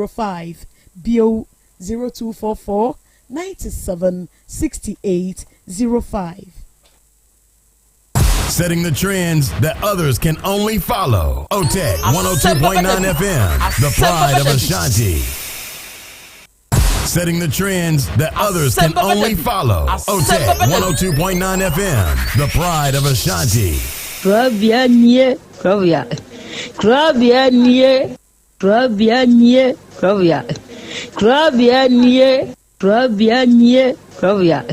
05, bio 0244 97 68 05. Setting the trends that others can only follow. OTEC 102.9 FM, the pride of Ashanti. Setting the trends that others can only follow. OTEC 102.9 FM, the pride of Ashanti. Kurabea nie, kurabea, kurabea nie, kurabea nie, kurabea, kurabea nie, kurabea nie, kurabea,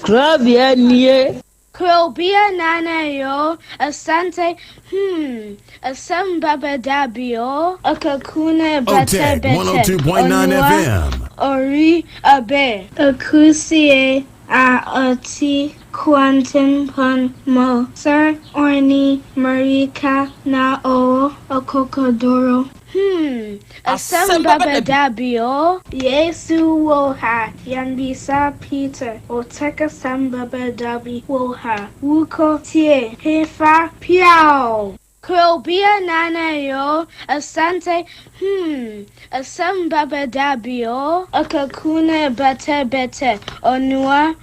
kurabea nie. Krobea Nana yo, Asante, hmm, Asem Baba Dabio, Akakuna Bete OTEC Bete, 102.9 Onua, FM. Ori Abe, Akusie a Oti Kwantenpon Mo, Sir Orni Marika Na O Okokodoro. Hmm, Asem Baba Dabio, Yesu Woha, Yambisa Peter, Oteka Sambaba Dabi Woha, Wuko Tie, Hefa Piao. Krobea Nana yo, Asante, hmm, Asem Baba Dabio, Akakuna Bete Bete, Onua,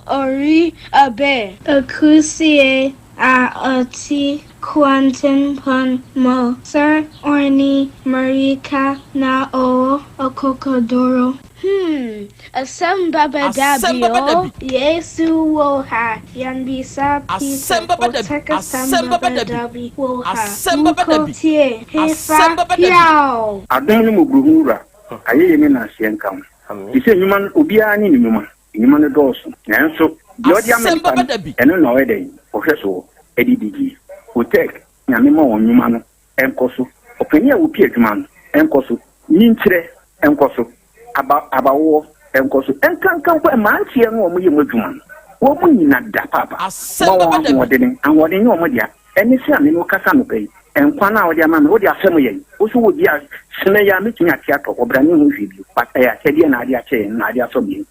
Ori Abe, Akusie a Oti Kwantenpon Mo, Sir Orni Marika Na O Okokodoro. Hmm, Asem Baba Dabio, Yesu Woha, Yambisa Peter, Oteka Sambaba Dabi Woha, Wuko Tie, Hefa Piao. Adom ne mmɔborɔhunu Wura, ayɛyie ne nnaaseɛ nka wo. Te sɛ nnwuma no, obiara ne ne nnwuma. Nnwuma no dɔɔso, nanso deɛ ɔde ama nipa no, ɛno na ɔyɛ dɛn? Ɔhwɛ soɔ de di die. Otec, Nyame ma wɔn nnwuma no nkɔ so. Ɔpanin a ɔpi adwuma no nkɔ so. Nyinkyerɛ nkɔ so. Aba, abawoɔ nkɔ so. Nkanka mpo mmeranteɛ no a wɔyɛ mu adwuma no, wɔn nyina da paapa. Ma wɔn ahoɔdene. Ahoɔden nyɛ wɔn dea. Ɛne sɛ a me ne wo kasa anɔpa yi, nkwa no a wode ama me, wode afɛm yɛn. Wo nso wɔ bi a, sene yi a mɛtumi ate atɔ, ɔbra ne ho hwee bio. But ɛyɛ akyɛdeɛ na ade akyɛ yɛn, na ade afɛm yɛn.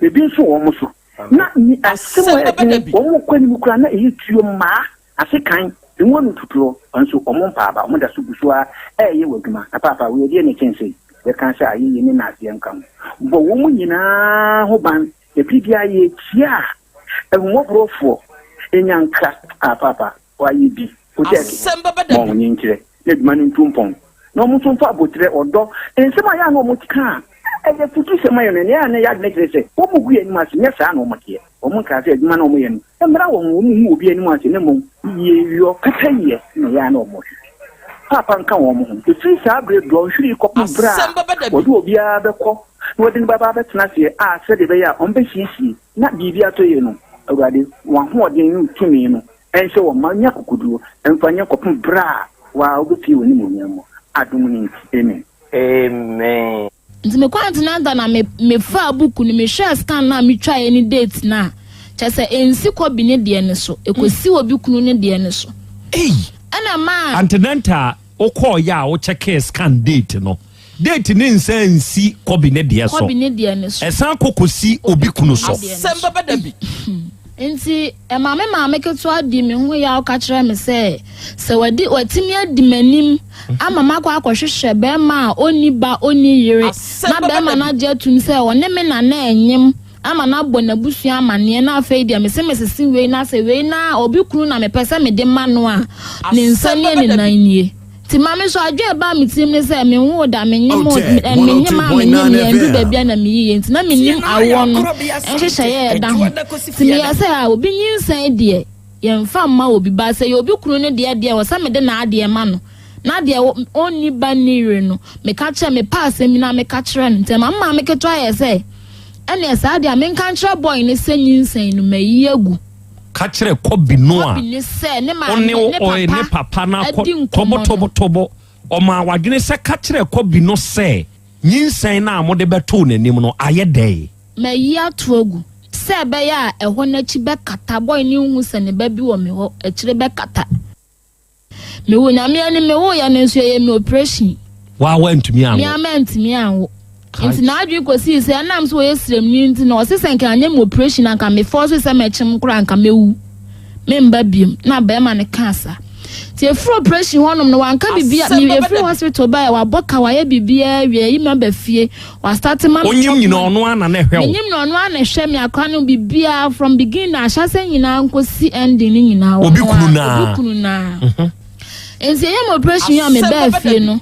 Ebi nso wɔ wɔn so. Na ni asɛm a ɛdene, wɔn kɔ anim koraa na ɛyɛ tuo mmaa, ase kan, emu ano tutuo, nso wɔn mpa aba, wɔn da so gu so ara ɛreyɛ wɔ adwuma. Na paapa, wei ɛdeɛ na ɛkyɛn sei? Yɛka sɛ ayɛyie ne naaseɛ nka ho. Bɔ wɔn nyinaa ho ban, na biribiara yɛkyia a, Ahummɔborɔfoɔ nya nkra a paapa wayɛ bi. Wotɛɛke ma wɔn nkyerɛ na adwuma no ntu mpɔn na wɔn nso mfa aboterɛ, ɔdɔ, nsɛm a ɛyɛ a na wɔka a ɛyɛ afutusɛm ayɛ no, ɛnea ɛyɛ a na ɛyɛ adwene kyerɛ sɛ wɔgu yɛn anim ase, nyɛ saa na wɔteɛ. Wɔn nkaa sɛ adwuma no a wɔyɛ no mmra wɔn ho, wɔnhu obi anim ase na mmom yieyɔ, pɛpɛyɛ na ɛyɛ a na wɔhwehwɛ. Paapa nka wɔn ho. Ɛfiri saa berɛ dɔnhwere yi kɔpem berɛ a wɔde obiara bɛkɔ na wɔde no bɛba abɛtena aseɛ a sɛdeɛ ɛbɛyɛ a wɔbɛsiesie na biribi atɔ yie no, Awurade, w'ahoɔden ne wo tumi no nhyɛ wɔn ma nya akokoɔduro mfa nyɛ kɔpem berɛ a wo ara wobɛpue w'animuonyam mu. Adom no nti, amen. Amen. Nti mekɔɔ antenatal na me mefaa book no mehwɛɛ scan no a metwaeɛ ne date no a, kyerɛ sɛ ɛnsi Kobe ne deɛ no so, ɛkɔsi obi kunu ne deɛ no so. Ei! Ɛna ɛmaa. Antenatal wokɔɔeɛ a wo checkee scan date no, date no nsan nsi Kobe ne deɛ so, Kobe ne deɛ no so. ɛsan kɔ kɔsi obi kunu so. Asɛm bɛba da bi. Nti ɛma me maame ketewa dii me ho yaw ka kyerɛɛ me sɛ, sɛ wadi watumi adi m'anim ama makɔ akɔhwehwɛ bɛrima a ɔnni ba ɔnni yere na bɛrima no agye atum sɛ ɔne me na na ɛnyem. ama no abɔ n'abusua amaneɛ na afei deɛ mese mesese wei na sɛ wei na obi kunu na mepɛ sɛ mede ma no a, ne nsa nie ne nan nie. Nti ma me nso adwene a ɛbaa me tirim ne sɛ menwoo da, menyem menyem a menyem yɛ ɛndu baabi a na meyiye nti na mennim awoɔ no nhyehyɛeɛ a ɛda ho. Nti meyɛɛ sɛ a obi nyinsɛn deɛ yɛmfa mma obi ba sɛ yɛ obi kunu no deɛ deɛ ɛwɔ sɛ mede n'adeɛ ma no na deɛ ɔnni ba nni yere no meka kyerɛ mepɛ asɛm bi na meka kyerɛ no. Nti ɛma me maame ketewa yɛɛ sɛ ɛneɛ saa deɛ a menka nkyerɛ boy no sɛ nyinsɛn no mayi agu. Ka kyerɛ Kɔbi no a Kɔbi ne sɛ ne ɔne maame ne ɔe ne papa papa no akɔ adi nkɔmmɔ no. tɔbɔtɔbɔtɔbɔ. Ɔmaa w'adwene sɛ ka kyerɛ Kɔbi no sɛ nyinsɛn no a mode bɛtoo n'anim no ayɛ dɛn? Mayi ato agu. Sɛ ɛbɛyɛ a ɛhɔ no akyi bɛkata, boy no nhu sɛ ne ba bi wɔ me hɔ, akyire bɛkata. Mewɔ Nyame anim, mewoeɛ no nso yɛyɛ me operation. Waa wantumi anwo. Me ara mantumi anwo. Nti n'adwene kɔsii sɛ ɛnam sɛ ɔyɛ sremni nti na ɔse sɛ nka anyɛ me operation anka me force sɛ mɛkyem koraa anka mɛwu. Memba biom. Na bɛrima no kaa saa. Nti ɛfiri operation hɔnom no wanka biribi a, me ɛfiri hospital baeɛ wabɔ ka wayɛ biribiara awie ayi me aba fie. Wastate ma me Onyim nyina ɔno ara na na ɛhwɛ wo. Menyim na ɔno ara na ɛhwɛ me akora no biribiara from beginning ahyɛsɛ nyinaa nkosi ending no nyinaa Obi ɔno kunu ara naa. obi kunu naa. Nti ɛyɛ me operation yi a mebaa fie no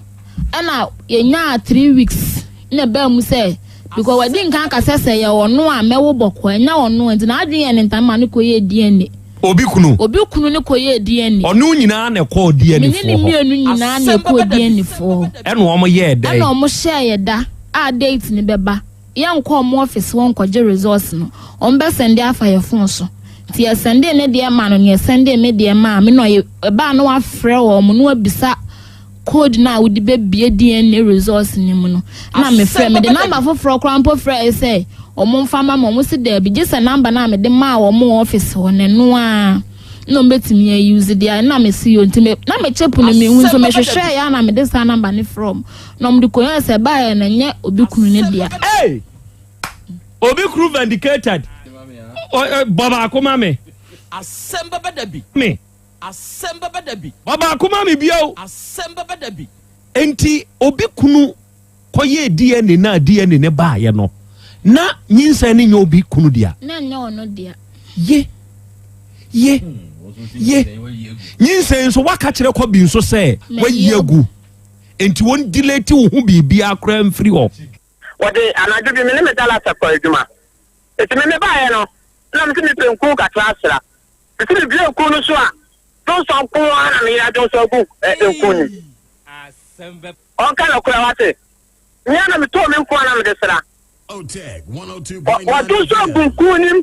ɛna yɛnyaa 3 weeks na ɛbaa mu sɛ because wadi nkan aka sɛ sɛ yɛ ɔno a mɛwo bɔkɔɔ ɛnyɛ ɔno a nti n'adwene yɛ ne ntam ma no kɔyɛɛ DNA. Obi kunu. Obi kunu no kɔyɛɛ DNA. Ɔne wo nyinaa na ɛkɔɔ DNA Me ne foɔ ne hɔ. mmienu nyinaa na ɛkɔɔ DNA foɔ hɔ. Ɛna wɔn yɛɛ dɛn? Ɛna wɔn hyɛɛ yɛ da a date no bɛba. Yɛnkɔ wɔn office hɔ nkɔgye results no. Wɔn bɛ sɛnde afa yɛ phone so. Nti yɛ sɛndee ne deɛ maa no na yɛ sɛndee me deɛ maa me na ɔyɛ ɛbaa na wafrɛ wɔn na wabisa code no a wode bɛbie DNA results no mu no na mefrɛ mede namba foforɔ koraa mpo frɛɛ sɛ wɔn mfa ma ma wɔn si daabi gye sɛ namba no a mede maa wɔn wɔ office hɔ no ɛno ara na wɔn bɛtumi ayi deɛ na mesi yɛ nti me na mekyɛ pono mehu nso mehwehwɛ yɛ na mede saa namba no frɛ wɔn na wɔn de kɔyɛ sɛ ɛbaeɛ na nyɛ obi kunu ne dea. Hey! Obi kunu vindicated. Bɔ baako ma me. Asɛm bɛba da bi. Me. Asɛm bɛba da bi. Bɔ baako ma me bio. Asɛm bɛba da bi. Enti obi kunu kɔyɛɛ DNA no a DNA no baeɛ no, na nyinsɛn no nyɛ obi kunu dea? Na ɛnyɛ ɔno dea. Ye. Ye. Ye. Nyinsɛn nso waka kyerɛ kɔbi nso sɛ wayi agu. Enti wɔn delete wo ho biribiara koraa mfiri hɔ. Wɔde anadwo bi me ne me dalasa kɔɔ adwuma. Enti me mebaeɛ no, na mese mepɛ nku kakra asra. Mese mebue nku no so a, dwonsɔ nko ara na meyera dwonsɔ agu nku no mu. Ɔnka nokorɛ wate. Me ara na metɔɔ me nku a na mede sra. Wadwonsɔ agu nku no mu.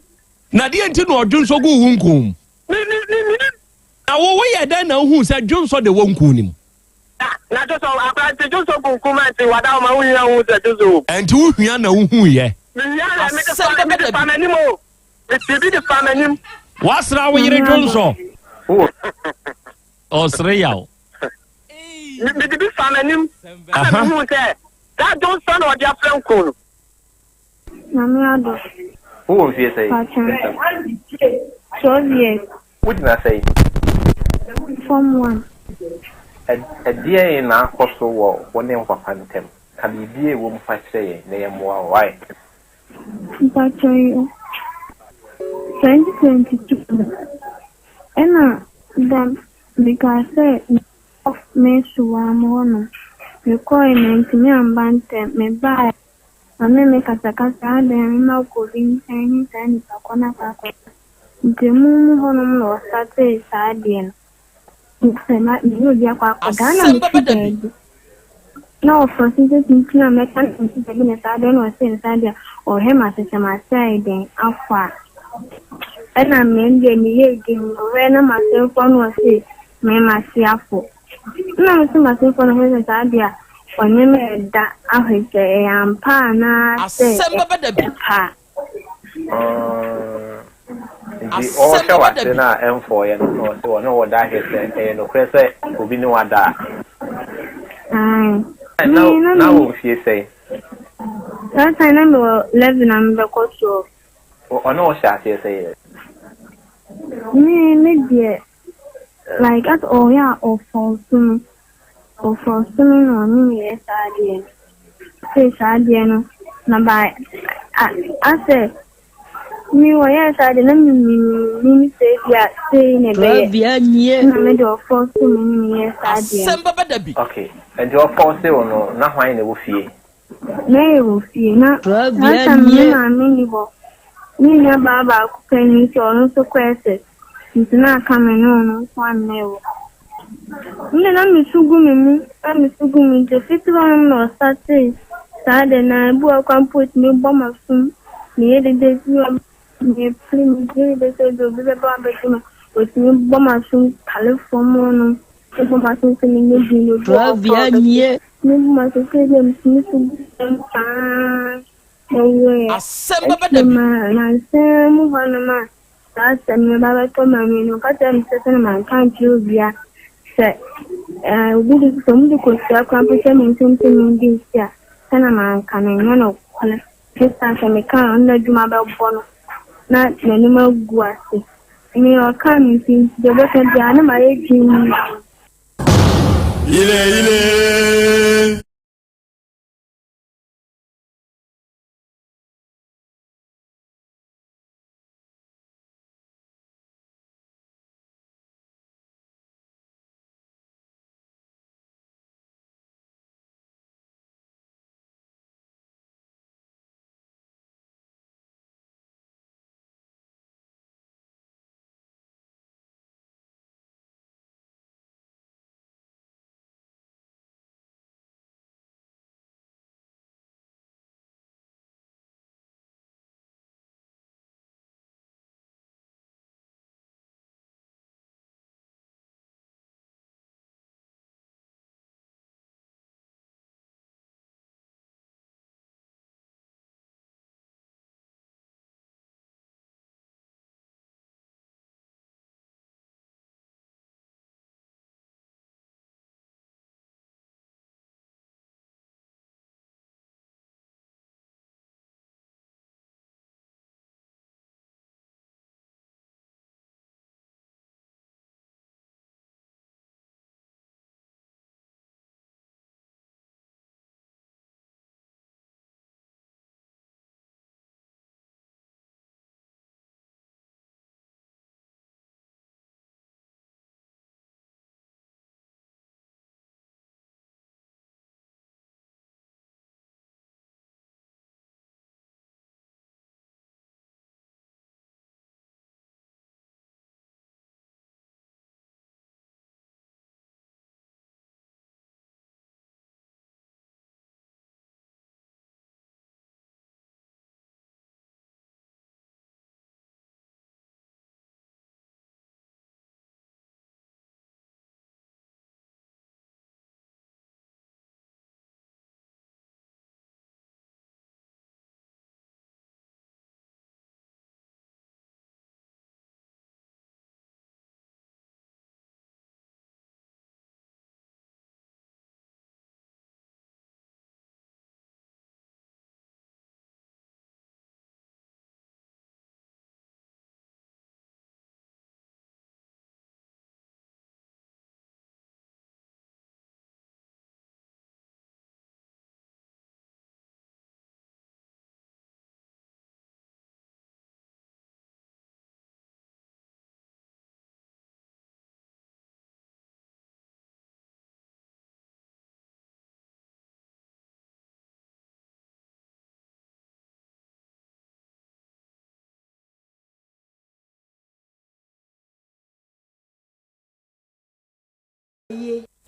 Na deɛ nti na ɔdwonsɔ guu wo nku mu? Me, me, me, menim. Na wo, woyɛɛ dɛn na wohuu sɛ dwonsɔ de wɔ nku no mu? Na dwonsɔ, akora nti dwonsɔ gu nku mu a nti wada hɔ ma wohia wohu sɛ dwonsɔ wɔ mu. Ɛnti wohia na wohuiɛ? Mehia na mede fa, mede fa m'anim o. Metee bi de faa m'anim. Woasra wo yere dwonsɔ? Ɔsere yaw. Mede bi faa m'anim ɛna mehuu sɛ saa dwonsɔ na ɔde afra nku no. Nyame adom. Wowɔ mfie sɛn? Pakyɛ, 12 years. Wogyina sɛn? Form one. Ɛdeɛn na akɔ so wɔ wo ne wo papa ntam? Ka biribi a ɛwɔ mu fa kyerɛ yɛn na yɛmmoa wo. Why? Mpakyɛ yi o, 2022 no ɛna da mekaa sɛ mekɔ Mesuwa mo hɔ nom, mekɔɔe mantumi amba ntɛm, mebaeɛ ɔne me kasakasa adɛn mema wokɔ obi nkyɛn ne saa nipa kɔ no akɔ akɔda, nti emu mu hɔ nom na wɔstartee saa adeɛ no. Sɛ ma me ne obi akɔ akɔda na Asɛm mete bɛba da bi. baabi na ɔfrɛ so sɛ tuntun a mɛka na mete baabi na saa deɛ na ɔse no saa deɛ ɔhwɛ ma sɛ m'ase ayɛ dɛn afɔ a ɛna me deɛ meyɛ din ɔhwɛ na m'asemfoɔ na ɔse me m'ase afɔ na me sɛ m'asemfoɔ na ɔhwɛ sɛ saa deɛ ɔne me ɛda ahwɛ sɛ ɛyɛ ampa anaasɛ Asɛm bɛba da bi. ɛpa. Nti ɔrehwɛ w'ase no a ɛmfɔeɛ no na ɔse ɔne wo da ahwɛ sɛ ɛyɛ nokorɛ sɛ obi ne wo ada a. Ae. Na Me na na me wɔ mfie sɛn? Saa time na mewɔ 11 a mebɛkɔ 12. Ɔne wo hyɛ aseɛ sɛn? Me me deɛ like as ɔyɛ a ɔfɔɔso me ɔfɔɔso me na ɔne me yɛ saa adeɛ no. Sei saa adeɛ no na by asɛ. Me wɔyɛɛ saa de na mennim sɛ ebi a sei na ɛbɛyɛ. Korabea nie. Ɛna me de ɔfɔɔsoo me ne meyɛɛ saa adeɛ no. Asɛm bɛba da bi. Okay, nti ɔfɔɔse wo no, na hwan na ɛwɔ fie? Na yɛwɔ fie. Na saa Korabea time no me nie. maame nni hɔ. Me nua baa baako pɛ ni nti ɔno nso kɔ SS. Nti na aka me ne ɔno nko ara na ɛwɔ hɔ. Me de na me su gu me mu, na me su gu me nti ofiti hɔnom na ɔstartee saa de na ebi wɔ hɔ koraa mpo otumi bɔ m'asom, meyɛ dede bi wɔ hɔ mepere meyɛ dede sɛ ebi obi bɛba abɛgye me, otumi bɔ m'asom tale fam hɔnom, bɔ m'asom sɛ menyɛ din na obi wɔ hɔ koraa Korabea ɔbɛgye nie. me, bɔ m'asom sɛ ebi a metumi su gu fam saa na ɔwieɛ. Asɛm bɛba da Akyire bi. ma nansa mu hɔnom a Saa asɛm no ba bɛtɔ m'ani no, ɔka kyerɛɛ me sɛ sɛnea manka ankyerɛ obiara, sɛ ɛɛ obi de sɛ wɔde kosua koraa mpo hyɛ me nsam sɛ mendi nsi a, sɛnea manka no ɛnyɛ nokorɛ. Esiane sɛ meka a, ɔno n'adwuma bɛbɔ no na n'anim agu ase. Me ɔkaa me nti, deɛ ɔbɛka biara na mayɛ dinn. Ile ile.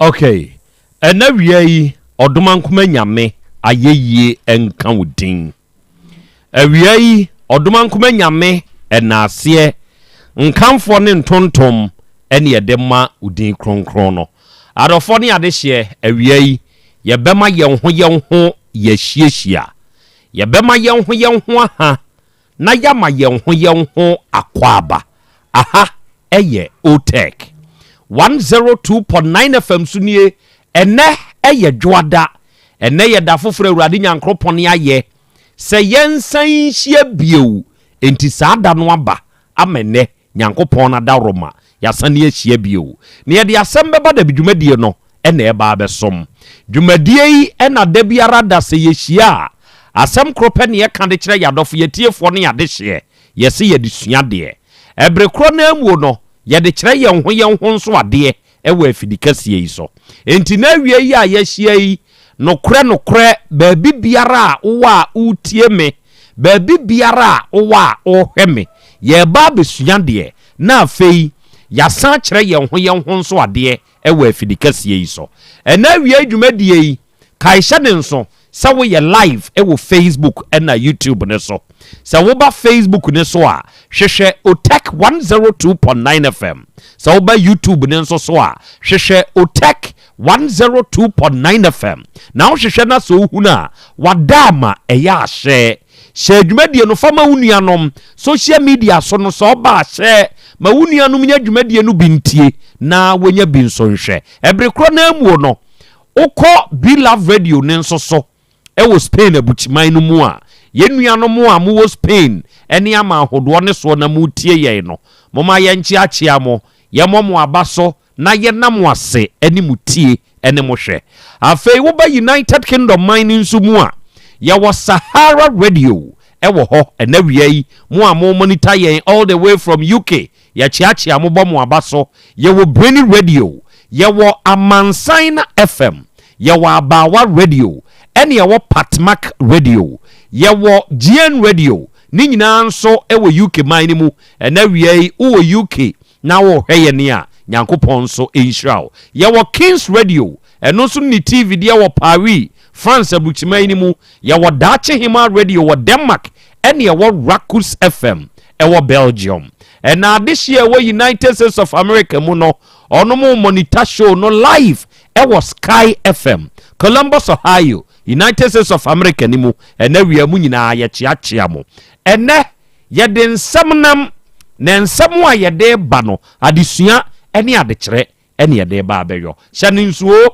Ok ɛnɛ wia yi Ɔdomankoma Nyame ayɛyie nka wo din. Awia yi Ɔdomankoma Nyame ɛnaaseɛ, nkamfoɔ ne ntontom ɛne yɛde ma wo din kronkron no. Adɔfoɔ ne adehyeɛ, awia yi yɛbɛma yɛn ho yɛn ho yɛahyiahyia. Yɛbɛma yɛn ho yɛn ho aha na yɛama yɛn ho yɛn ho akwaaba. Aha yɛ Otec 102.9 FM so nie. Ɛnnɛ yɛ Dwoada. Ɛnnɛ yɛ da foforɔ Awurade Nyankoropɔn ayɛ sɛ yɛnsan nhyia bio. Enti saa da no aba ama ɛnnɛ Nyankopɔn adaworoma, yɛasane ahyia bio. Na yɛde asɛm bɛba dabi dwumadie no na ɛreba abɛsom. Dwumadie yi na da biara da sɛ yɛhyia a, asɛm koro pɛ na yɛka de kyerɛ yɛn adɔfo, yɛn atiefoɔ ne yɛn adehyeɛ. yɛse yɛde sua adeɛ. Ɛbere korɔ no ara muo no, yɛde kyerɛ yɛn ho yɛn ho nso adeɛ wɔ afidikɛseɛ yi so. Enti na awia yi a yɛahyia yi, nokorɛ nokorɛ, baabi biara a wowɔ a woretie me, baabi biara a wowɔ a worehwɛ me, yɛreba abɛsua adeɛ, na afei yɛasan akyerɛ yɛn ho yɛn ho nso adeɛ wɔ afidikɛseɛ yi so. Ɛnnɛ awia yi dwumadie yi, Kae hyɛ no nso sɛ woyɛ live wɔ Facebook na YouTube no so. Sɛ woba Facebook no so a, hwehwɛ Otec 102.9 FM. Sɛ woba YouTube no nso so a, hwehwɛ Otec 102.9 FM. Na wohwehwɛ na sɛ wohunu a, wada ama ɛyɛ ahyɛ. Hyɛ dwumadie no fa ma wo nuanom. Social media so no, sɛ ɔba a, hyɛ ma wo nuanom nya dwumadie no bi ntie na wɔnya bi nso nhwɛ. Ɛbere korɔ no ara muo no, Wokɔ Be Love Radio no nso so wɔ Spain abukyiman no mu a, yɛn nuanom a mowɔ Spain ne aman ahodoɔ no soɔ na moretie yɛn no, momma yɛnkyeakyea mo, yɛmmɔ mo aba so na yɛnna mo ase ne mo tie ne mo hwɛ. Afei woba United Kingdom man no nso mu a, yɛwɔ Sahara Radio wɔ hɔ ɛnɛ awia yi, mo a mo monitor yɛn all the way from UK, Yɛkyeakyea mo bɔ mo aba so. Yɛwɔ Breni Radio, yɛwɔ Amansan FM, yɛwɔ Abaawa Radio, ɛne yɛwɔ Patmak Radio. Yɛwɔ GN Radio, ne nyinaa nso wɔ UK man no mu. Ɛnɛ awia yi, wowɔ UK na worehwɛ yɛn a, Nyankopɔn nso nhyira wo. Yɛwɔ Kings Radio, ɛno nso ne TV deɛ wɔ Paris, France aburukyiman no mu. Yɛwɔ Daakye Hemaa Radio wɔ Denmark, ɛne ɛwɔ Rakus FM ɛwɔ Belgium. Ɛna adehyeɛ ɛwɔ United States of America mu no, ɔnom monitor show no live ɛwɔ Sky FM, Columbus, Ohio, United States of America no mu. Ɛnɛ wia mu nyinaa yɛkyeakyea mo. Ɛnɛ yɛde nsɛm nam, na nsɛm a yɛde ba no, adesua ne adekyerɛ ɛne yɛde reba abɛyɔ. Hyɛ no nsuo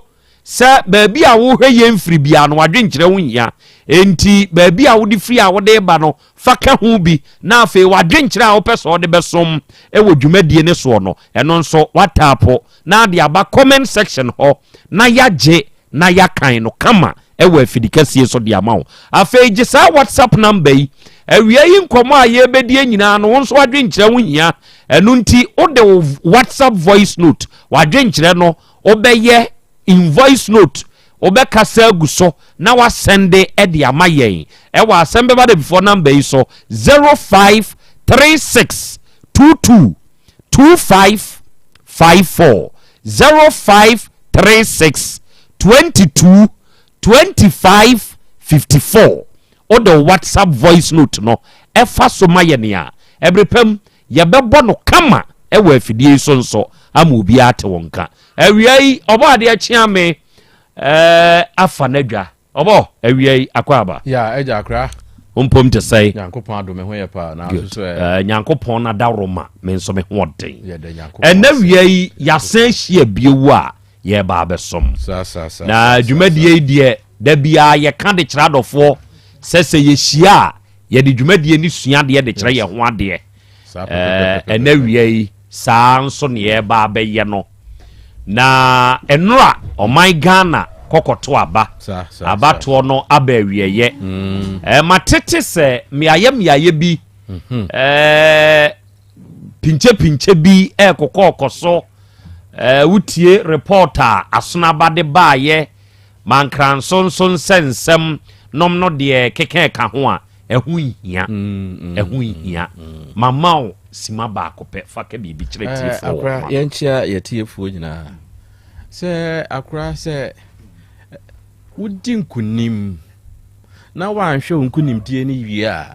sɛ baabi a wohwɛ yɛn firi biara no, w'adwenkyerɛ ho hia. Enti baabi a wode firi a wode reba no, fa ka ho bi, na afei w'adwenkyerɛ a wopɛ sɛ wode bɛsom wɔ dwumadie no soɔ no, ɛno nso woataapo na ade aba comment section hɔ na yɛagye na yɛakan no kama wɔ afidikɛseɛ so de ama wo. Afei gye saa WhatsApp number yi. Awia yi nkɔmmɔ a yɛrebɛdie nyinaa no, wo nso w'adwenkyerɛ ho hia. Ɛno nti wode wo WhatsApp voice note, w'adwenkyerɛ no wobɛyɛ in voice note, wobɛkasa agu so na wasɛnde de ama yɛn ɛwɔ asɛm bɛba da bifoɔ number yi so 0536 22 25 54 0536 22 25 54. Wode wo WhatsApp voice note no ɛfa so ma yɛn a, ɛbere pa mu yɛbɛbɔ no kama wɔ afidie yi so nso ama obiara ate wo nka. Awia yi, ɔbɔ adeɛ kyea me ɛɛ afa n'adwa. Ɔbɔ awia yi akɔ aba. Ya agya akora. Wo mpom te sɛn? Nyankopɔn adom me ho yɛ paa na Good. nso so ɛ. Eh, Nyankopɔn n'adaworoma me nso me ho ɔden. Yɛda Nyankopɔn Ɛnɛ ase. wia yi yɛasan ahyia bio a yɛreba abɛsom. Saa saa saa. Na dwumadie yi deɛ da biara yɛka de kyerɛ adɔfoɔ sɛ sɛ yɛhyia a yɛde dwumadie no sua adeɛ de kyerɛ yɛn ho adeɛ. Saa Ɛnɛ wia yi saa nso ne yɛreba abɛyɛ no. Na ɛnora ɔman Ghana kɔkɔto aba. Abatoɔ no aba awieɛ. Mm. Matete sɛ mmeayɛ mmeayɛ bi mhm. pinkyɛpinkyɛ bi ɛrekokɔɔkɔ so. Wotie report a asonaba de baayɛ mankranso nso nsɛnsɛm nom no deɛ keka ɛka ho a ɛho nhia mm, mm, ɛho nhia mm, mama wo sima baako pɛ fa ka biribi kyerɛ eh, tiefoɔ akora yɛnkyia yɛ tiefoɔ nyinaa sɛ akora sɛ eh, wodi nkonim na woanhwɛ wo nkonimdie no wie a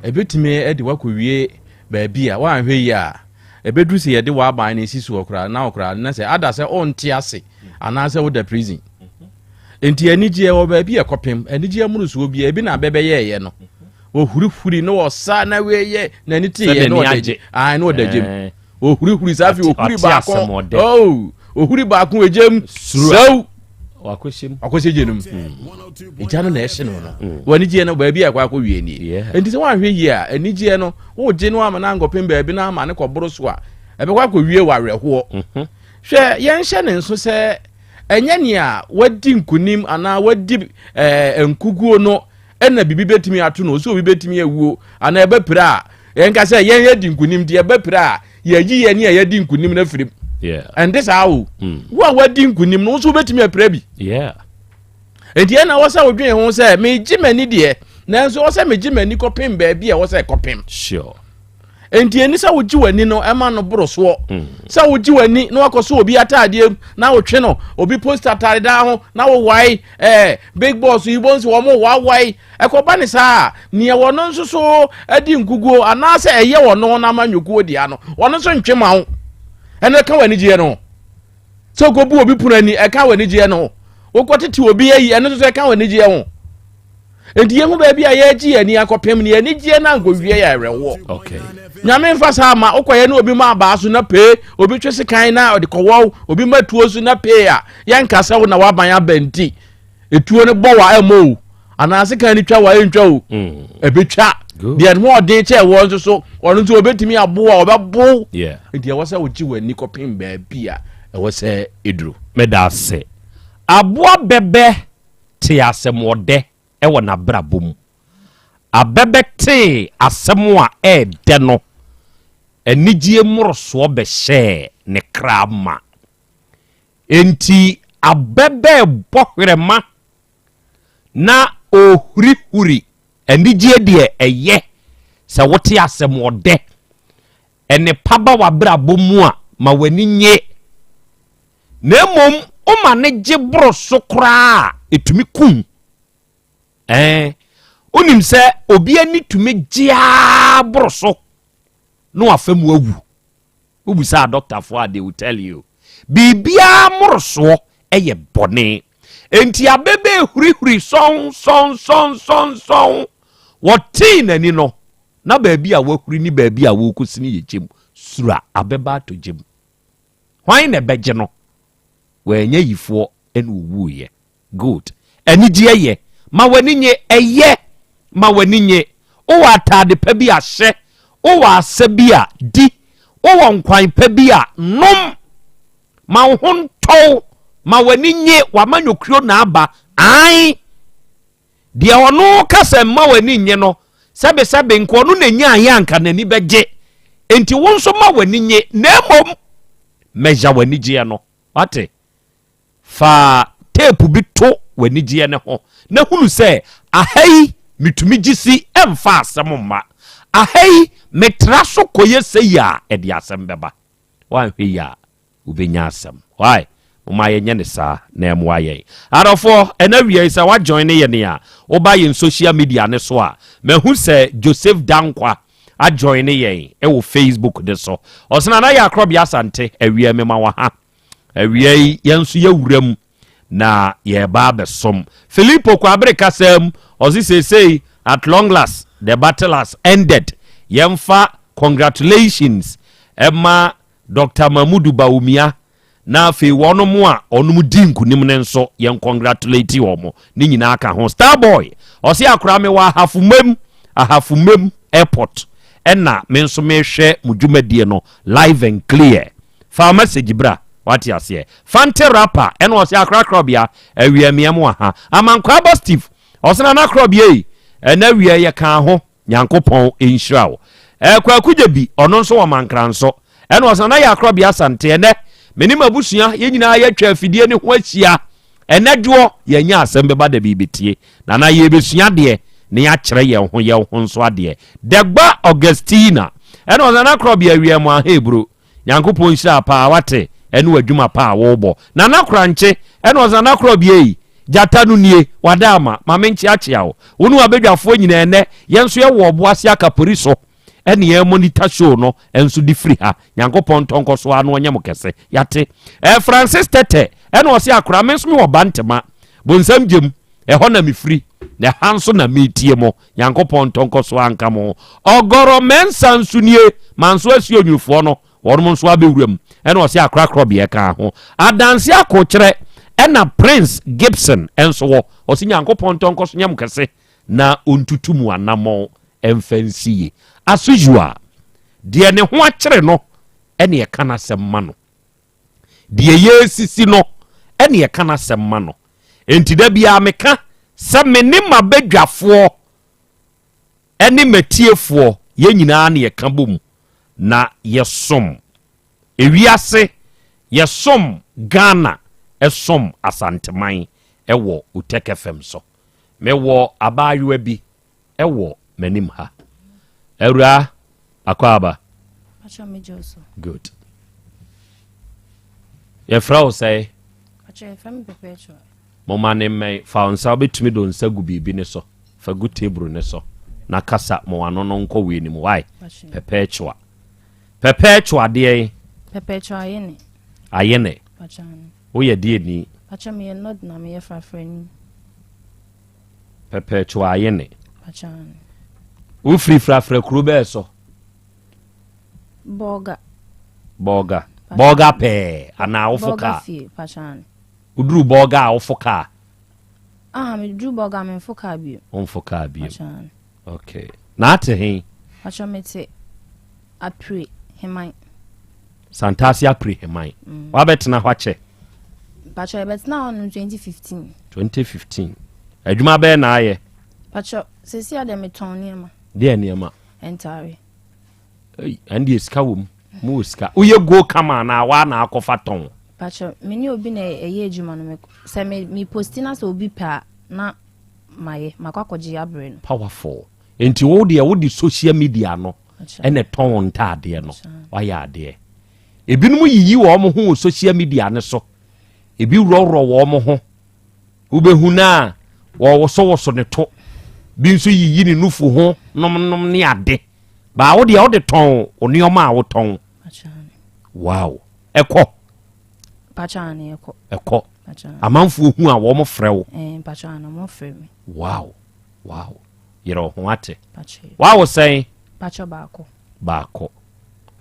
ɛbɛtumi de woakɔwie baabi a woanhwɛ yie a ɛbɛduru sɛ yɛde w'aban no si soɔ koraa na koraa na sɛ ada sɛ ɔnte ase anaasɛ woda prison Enti anigyeɛ wɔ baabi a ɛkɔpem, anigyeɛ mmorosoɔ biara, ebi na abɛ bɛyɛɛyɛ no. Wɔhurihuri na wɔsa na wei n'ani teeɛ na ɔda gye, ae na ɔda gyem. Wɔhurihuri saa afei ɔhuri baako, oh, ɔhuri baako egyam, sɛw. Wakɔhyɛ gye no mu. Egya no na ɛhye no no. Mm. Wɔ anigyeɛ no baabi a ɛkɔ akɔwie nie. Enti sɛ woanhwɛ yie a, anigyeɛ no wogye no ama no ankɔpem baabi na ama no kɔboro so a, ɛbɛkɔ akɔwie wɔ awerɛhoɔ. Mhm. Hwɛ, yɛnhyɛ ne nso sɛ Ɛnyɛ nea wadi nkonim anaa wadi ɛɛ nkuguo no na biribi bɛtumi ato no, sɛ obi bɛtumi awuo anaa ɛbɛpira a, Yɛnka sɛ yɛn yɛdi nkunim nti yɛbɛpira a yɛyi yɛn ne a yɛdi nkunim no afirim. Ɛnte saa o. Wo a wadi nkunim no, wo nso wobɛtumi apira bi. Enti ɛna wɔ sɛ wodwen ho sɛ megye m'ani deɛ, nanso wɔ sɛ megye m'ani kɔpem baabi a ɛwɔ sɛ ɛkɔpem. Sure. Enti ɛni sɛ wogye w'ani no ɛma no boro soɔ. Sɛ wogye w'ani na wakɔ so obi ataadeɛ mu na wotwe no obi post ataade daa ho na wowae ɛɛ big boss yi bɔ nsi wɔn wawae ɛkɔba ne saa a nea wɔn nso so adi nkuguo anaasɛ ɛyɛ wɔn no n'amanyɔkuo dea no wɔn nso ntwe ma wo ɛno ɛka w'anigyeɛ no sɛ wokɔbu obi pono ani ɛka w'anigyeɛ no wokɔtete obi ayi ɛno nso so ɛka w'anigyeɛ ho. Enti yɛhu baabi a yɛregye yɛn ani akɔpem ne yɛn anigyeɛ no ankɔwie yɛ awerɛhoɔ. Okay. Nyame mfa saa ma wokɔyɛ ne obi ma abaa so na pee, obi twe sekan na ɔde kɔwɔw, obi ma tuo so na pee a, yɛnka sɛ wo na w'aban aba nti. Etuo no bɔ wa ɛmmɔ o, anaa sekan no twa wa ɛntwa o. Ɛbɛtwa. Deɛ ne ho ɔden kyɛ ɛwɔ nso so, ɔno nso ɔbɛtumi aboa, ɔbɛbow. Yeah. Nti ɛwɔ sɛ wogye w'ani kɔpem baabi a ɛwɔ sɛ ɛduru. Meda ase. Aboa bɛbɛ tee asɛm ɔdɛ wɔ n'abrabɔ mu. Abɛbɛ tee asɛm a ɛɛdɛ no, anigyeɛ mmorosoɔ bɛhyɛɛ ne kra ma. Enti abɛbɛ rebɔ hwerɛma na ɔrehurihuri. Anigyeɛ deɛ ɛyɛ sɛ wote asɛm ɔdɛ. Nnepa ba w'abrabɔ mu a, ma w'ani nnye. Na mmom woma no gye boro so koraa a, ɛtumi ku wo. Ɛɛ, wonim sɛ obi ani tumi gye ara boro so na wafa mu awu. Wobisa adɔktafoɔ a, they will tell you. Biribiara mmorosoɔ yɛ bɔne. Enti abɛbɛ hurihuri sɔn sɔn sɔn sɔn sɔn. Wɔtee n'ani no, na baabi a wahuri ne baabi a wɔrekɔsi no yɛ gyam. Sura abɛba atɔ gyam. Hwan na ɛbɛgye no? Wannya yifoɔ ɛna ɔwuiɛ. Good. Anigyeɛ yɛ. Ma w'ani nye. Ɛyɛ. Ma w'ani nye. Wowɔ ataade pa bi a hyɛ. Wowɔ asa bi a di. Wowɔ nkwan pa bi a nom. Ma wo ho ntɔ wo. Ma w'ani nye. W'amanyɔkuo na aba. Ae. Deɛ ɔno ka sɛ mma w'ani nnye no, sɛbesɛbe nka ɔno na ɛnyaeɛ a anka n'ani bɛgye. Enti wo nso ma w'ani nnye, na mmom measure w'anigyeɛ no. Wate? Fa teepu bi to w'anigyeɛ no ho na hunu sɛ, aha yi metumi gye si ɛmfa asɛm mma. Aha yi metra so kɔyɛ sei a, ɛde asɛm bɛba. Woanhwɛ yie a, wobɛnya asɛm. Why? Momma yɛnyɛ no saa na ɛmmoa yɛn. Adɔfoɔ, ɛna awia yi sɛ wa join yɛn a, woba yɛn social media no so a, mahu sɛ Joseph Dankwa a join yɛn wɔ Facebook no so. Ɔse Nana yɛ Akorɔbea Asante, awia mema wɔ ha. Awia yi yɛn nso yɛwura mu na yɛreba abɛsom. Filippo Kwabere kasa mu, ɔse seesei at long last the battle has ended. Yɛmfa congratulations ɛma Doctor Mamudu Bawumia na afei wɔnom a wɔnom di nkunim no nso yɛn congratulate wɔn ne nyinaa ka ho. Star boy ɔse akora me wɔ Ahafo-Mem, Ahafo-Mem airport ɛna me nso mehwɛ mo dwumadie no live and clear. Fa message bra wate aseɛ. Fante rapper ɛna ɔse akora krɔbea awia mia mo aha. Amankwaba Steve ɔse nana krɔbea yi ɛna awia yɛ kaa ho. Nyankopɔn nhyira wo. Eh, Kwaku Gyebi, ɔno nso wɔ Mankranso. Ɛna ɔsena na yɛ Akorɔbea Asante. Ɛnɛ, me ne m'abusua, yɛn nyinaa yɛatwa afidie no ho ahyia. Ɛnɛ dwoɔ, yɛanya asɛm bɛba da bi bɛtie. Nana, yɛrebɛsua adeɛ na yɛakyerɛ yɛn ho yɛn ho nso adeɛ. Dɛgba Augustina, ɛna ɔsena na Akorɔbea awia mu ahebro. Nyankopɔn nhyira paa wate ɛne w'adwuma pa a wobɔ. Nana Korankye ɛna ɔse Nana Korɔbea ei, gyata no nie, wada ama, ma menkyeakyea wo. Wo ne w'abadwafoɔ nyinaa ɛnɛ yɛn nso yɛwɔ Ɔboase Akapori so ɛne yɛn monitor show no nso de firi ha. Nyankopɔn ntɔ nkɔ so ara na ɔnyɛ mo kɛse. Yate. Ɛɛ Francis Tɛtɛ ɛna ɔse Akora me nso mewɔ Bantema, Bonsam gyem, ɛhɔ na mefiri, na ɛha nso na metie mo. Nyankopɔn ntɔ nkɔsoɔ anka mo ho. Ɔgɔrɔ Mensah nso nie, Manso Asuo Nwurufoɔ no, wɔnom nso abɛwura mu. Ɛna ɔse akorakorɔ beɛ ka ho. Adanse Akokyerɛ ɛna Prince Gibson nso wɔ. Ɔse Nyankopɔn ntɔ nkɔso nyɛ mo kɛse na ɔntutu mo anamɔn mfa nsi ye. As usual, deɛ ne ho akyere no ɛne ɛka n'asɛm ma no. Deɛ yɛresisi no ɛne ɛka n'asɛm ma no. Enti da biara meka sɛ me ne m'abadwafoɔ ne m'atiefoɔ Yɛn nyinaa na yɛka bom na yɛsom ewiase, yɛsom Ghana, som Asanteman wɔ Utec FM so. Mewɔ abaayewa bi wɔ m'anim ha. Awuraa, akwaaba. Pacho me gye so. Good. Yɛfrɛ wo sɛe? Pacho yɛfrɛ me Perpetua. Moma ne mmɛn. Fa wo nsa, wobɛtumi de wo nsa gu biribi ne so. Fa gu table ne so na kasa ma w'ano no nkɔ wei no mu. Why? Perpetua. Perpetua deɛn? Perpetua Ayene. Ayene. Pacho ane. Woyɛ deɛ ni? Pacho meyɛ Nod na meyɛ Frafrani. Perpetua Ayene. Pacho ane. Wofiri Frafra kuro bɛɛ so? Bɔɔga. Bɔɔga. Bɔɔga pɛɛ anaa wofo kaa? Bɔɔga fie, pacho ane. Woduru Bɔɔga a wofo kaa? Ah, meduru Bɔɔga a memfo kaa bio. Womfo kaa bio. Pacho ane. Okay. Na ate he? Pacho mete Apire Heman. Santase Apire Heman. Wabɛtena hɔ akyɛ? Pacho yɛbɛtena hɔ nom 2015. 2015. Adwuma bɛɛ na ayɛ? Pacho seesei a deɛ metɔn nneɛma. Deɛ nneɛma? Ntaare. Ei, ɛn deɛ sika wɔ mu. Mo wɔ sika. Woyɛ go kama anaa waa na akɔfa tɔn? Pacho, me ne obi na ɛyɛ adwuma no. Me, sɛ me, me posti na sɛ obi pɛ a, na mayɛ. Makɔ akɔgye abrɛ no. Powerful. Nti wo deɛ wode social media no ɛna ɛtɔn wo ntaadeɛ no. Wayɛ adeɛ. Ebinom yiyi wɔn ho wɔ social media no so. Ebi worɔworɔ wɔn ho. Wobɛhu no a wɔwosowoso ne to. Bi nso yiyi ne nufu ho nomnom ne ade. Baa wo deɛ wode tɔn wo nneɛma a wotɔn. Wow. Ɛkɔ. Ɛkɔ. Amanfoɔ hu a wɔn frɛ wo. Eh, wow. Wow. Yerɛ wo ho ate. Wawo sɛn? Baako. Baako.